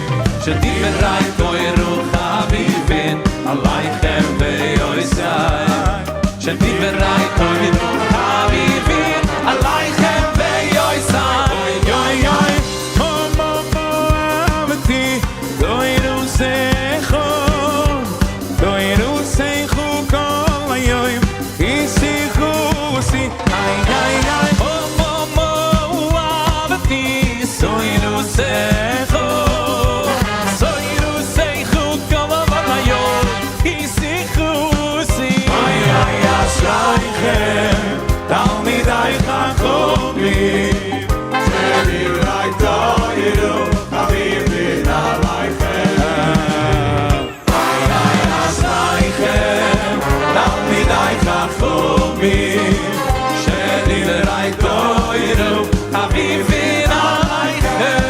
שדברי תוירו חביבין, עליכם ויועצי. שדברי תוירו חביבין, עליכם ויועצי.
אוי אוי אוי, מו מו מו אהבתי, דוירו זכו, דוירו זכו כל היום, איסי חוסי, איי איי איי.
מו מו מו אהבתי, דוירו זכו, דוירו זכו כל היום, איסי חוסי.
איי איי אשריכם, תלמידי חכמים, שדברי תוירו חביבין עליכם. איי איי אשריכם, תלמידי חכמים, שדברי תוירו חביבין עליכם.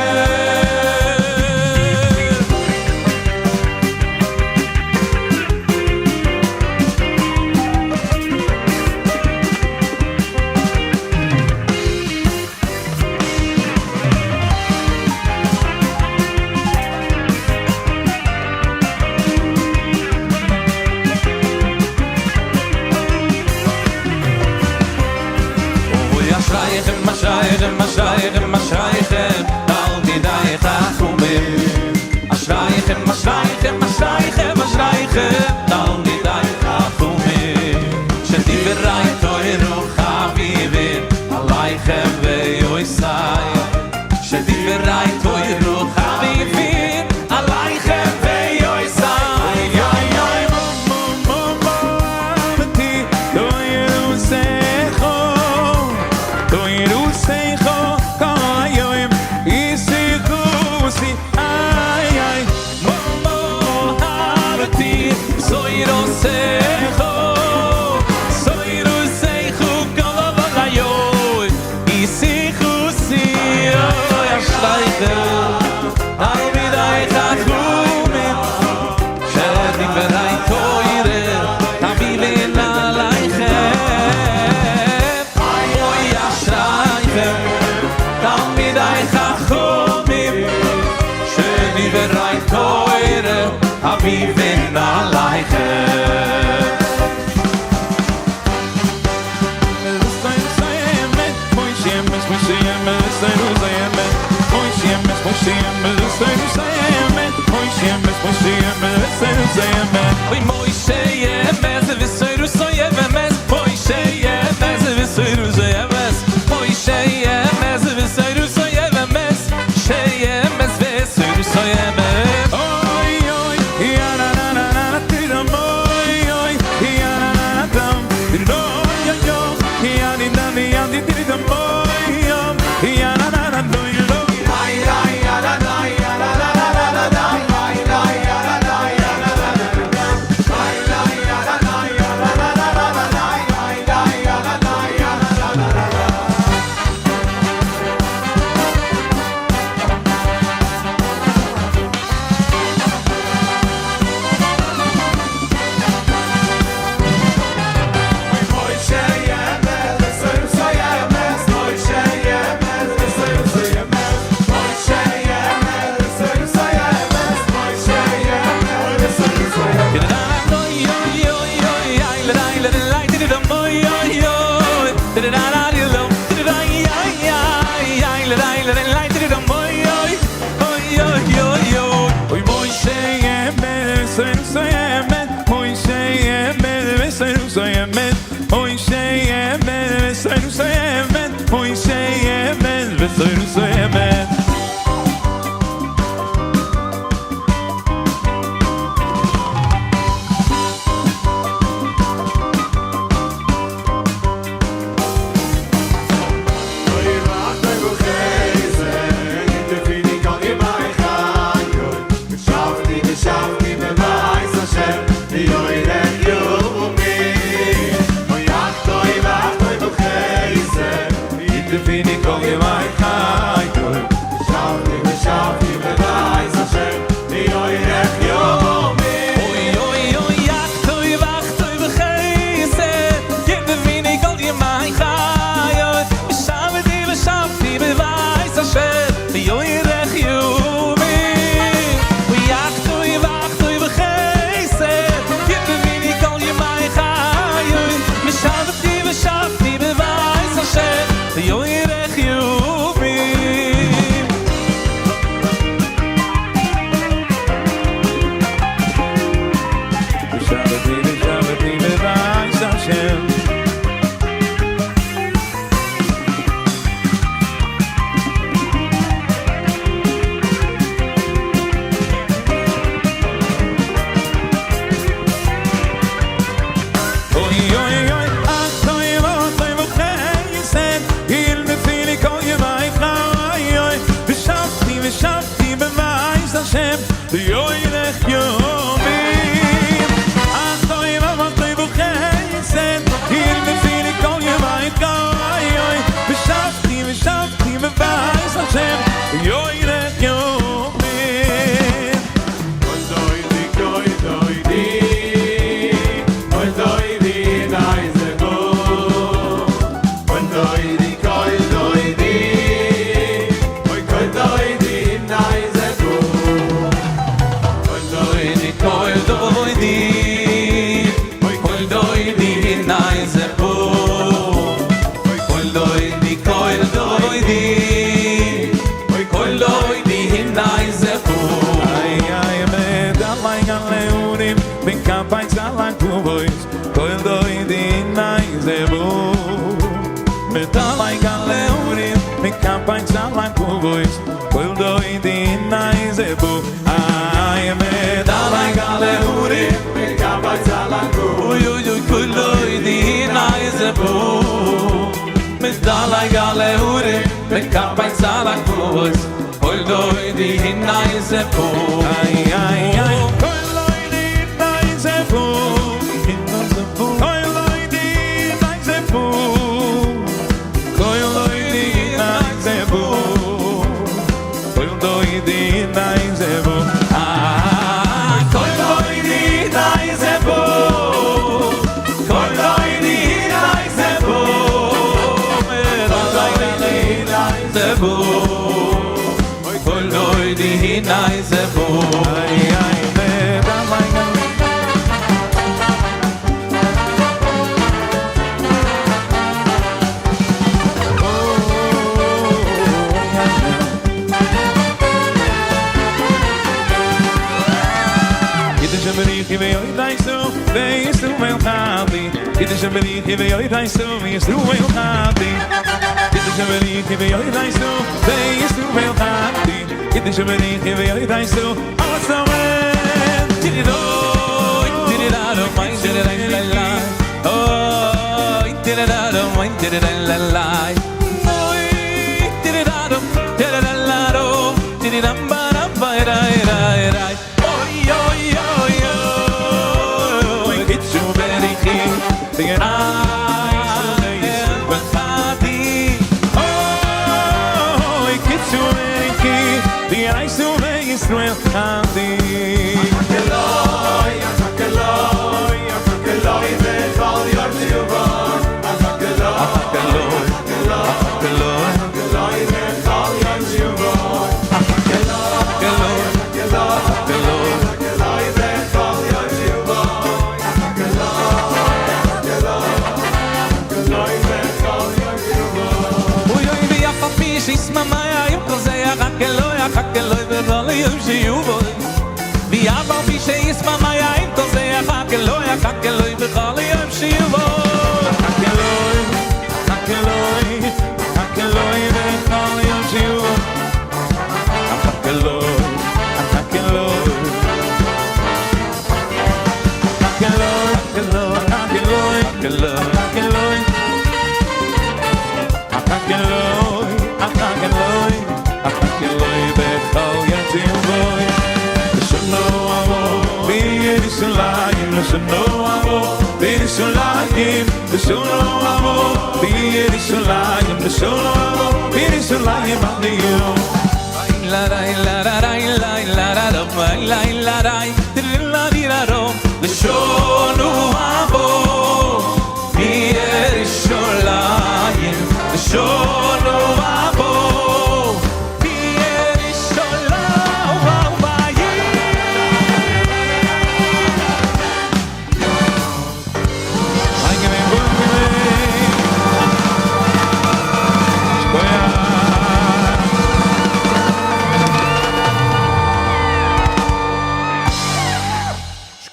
אשריכם אשריכם אשריכם אשריכם תלמידי חכמים שדברי תורה חביבין עליכם ויוסי שדברי תורה חביבין עליכם ויוסי
אוי אוי מו מו מו אהבתי לא ירוסכו לא ירוסכו כל היום יסיחוסי איי איי
מו מו אהבתי לא ירוסכו לא ירוסכו כל היום יסיחוסי אוי אשריכם תלמידי חכמים שדברי תורה חביבין עליכם אוי אשריכם תלמידי חכמים שדברי תורה חביבין עליכם. Oy Moishe yemes v'soiru soyemes Moishe yemes v'soiru soyemes Moishe yemes v'soiru soyemes Sheyemes v'soiru soyemes
Oy oy ya na na na na na ti dam oy oy ya na na na dam no yo yo ya ni na ni ya ni ti dam oy yo ya na na na no yo
ay ay ya na na ya na na na na na na ay ay ya na na ya na na na na ay ay ya na na ya na na na na na ay ay ya na na ya na na na na.
Oy Moishe yemes v'soiru soyemes Moishe yemes v'soiru soyemes Moishe yemes v'soiru soyemes Moishe yemes v'soiru soyemes.
Shafti, shafti,
מקפץ על הגבעות, קול דודי הנה זה בא. מדלג על ההרים, מקפץ על הגבעות, קול דודי הנה זה בא. איי, מדלג על ההרים, מקפץ על הגבעות, אוי אוי אוי, קול דודי הנה זה בא. מדלג על ההרים, מקפץ על הגבעות, קול דודי הנה זה בא. איי איי איי, קול דודי הנה זה בא. קול דודי הנה זה בא. קול דודי הנה זה בא. קול דודי הנה זה בא. אה, קול דודי הנה זה בא. קול דודי הנה זה בא. קול דודי הנה זה בא. קול דודי הנה זה בא. איי איי,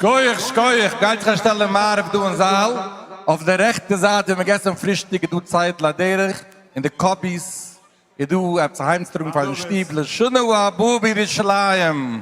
שכויח, שכויח, גייט זיך שטעלן מעריב דא אין זאל, אויף די רעכטע זייט ווי מען געסן פרישטיג דא צייט לדרך, אין די קאפיס, דא עפעס אהיימצוטראגן פארן שטוב, לשנה הבאה בירושלים.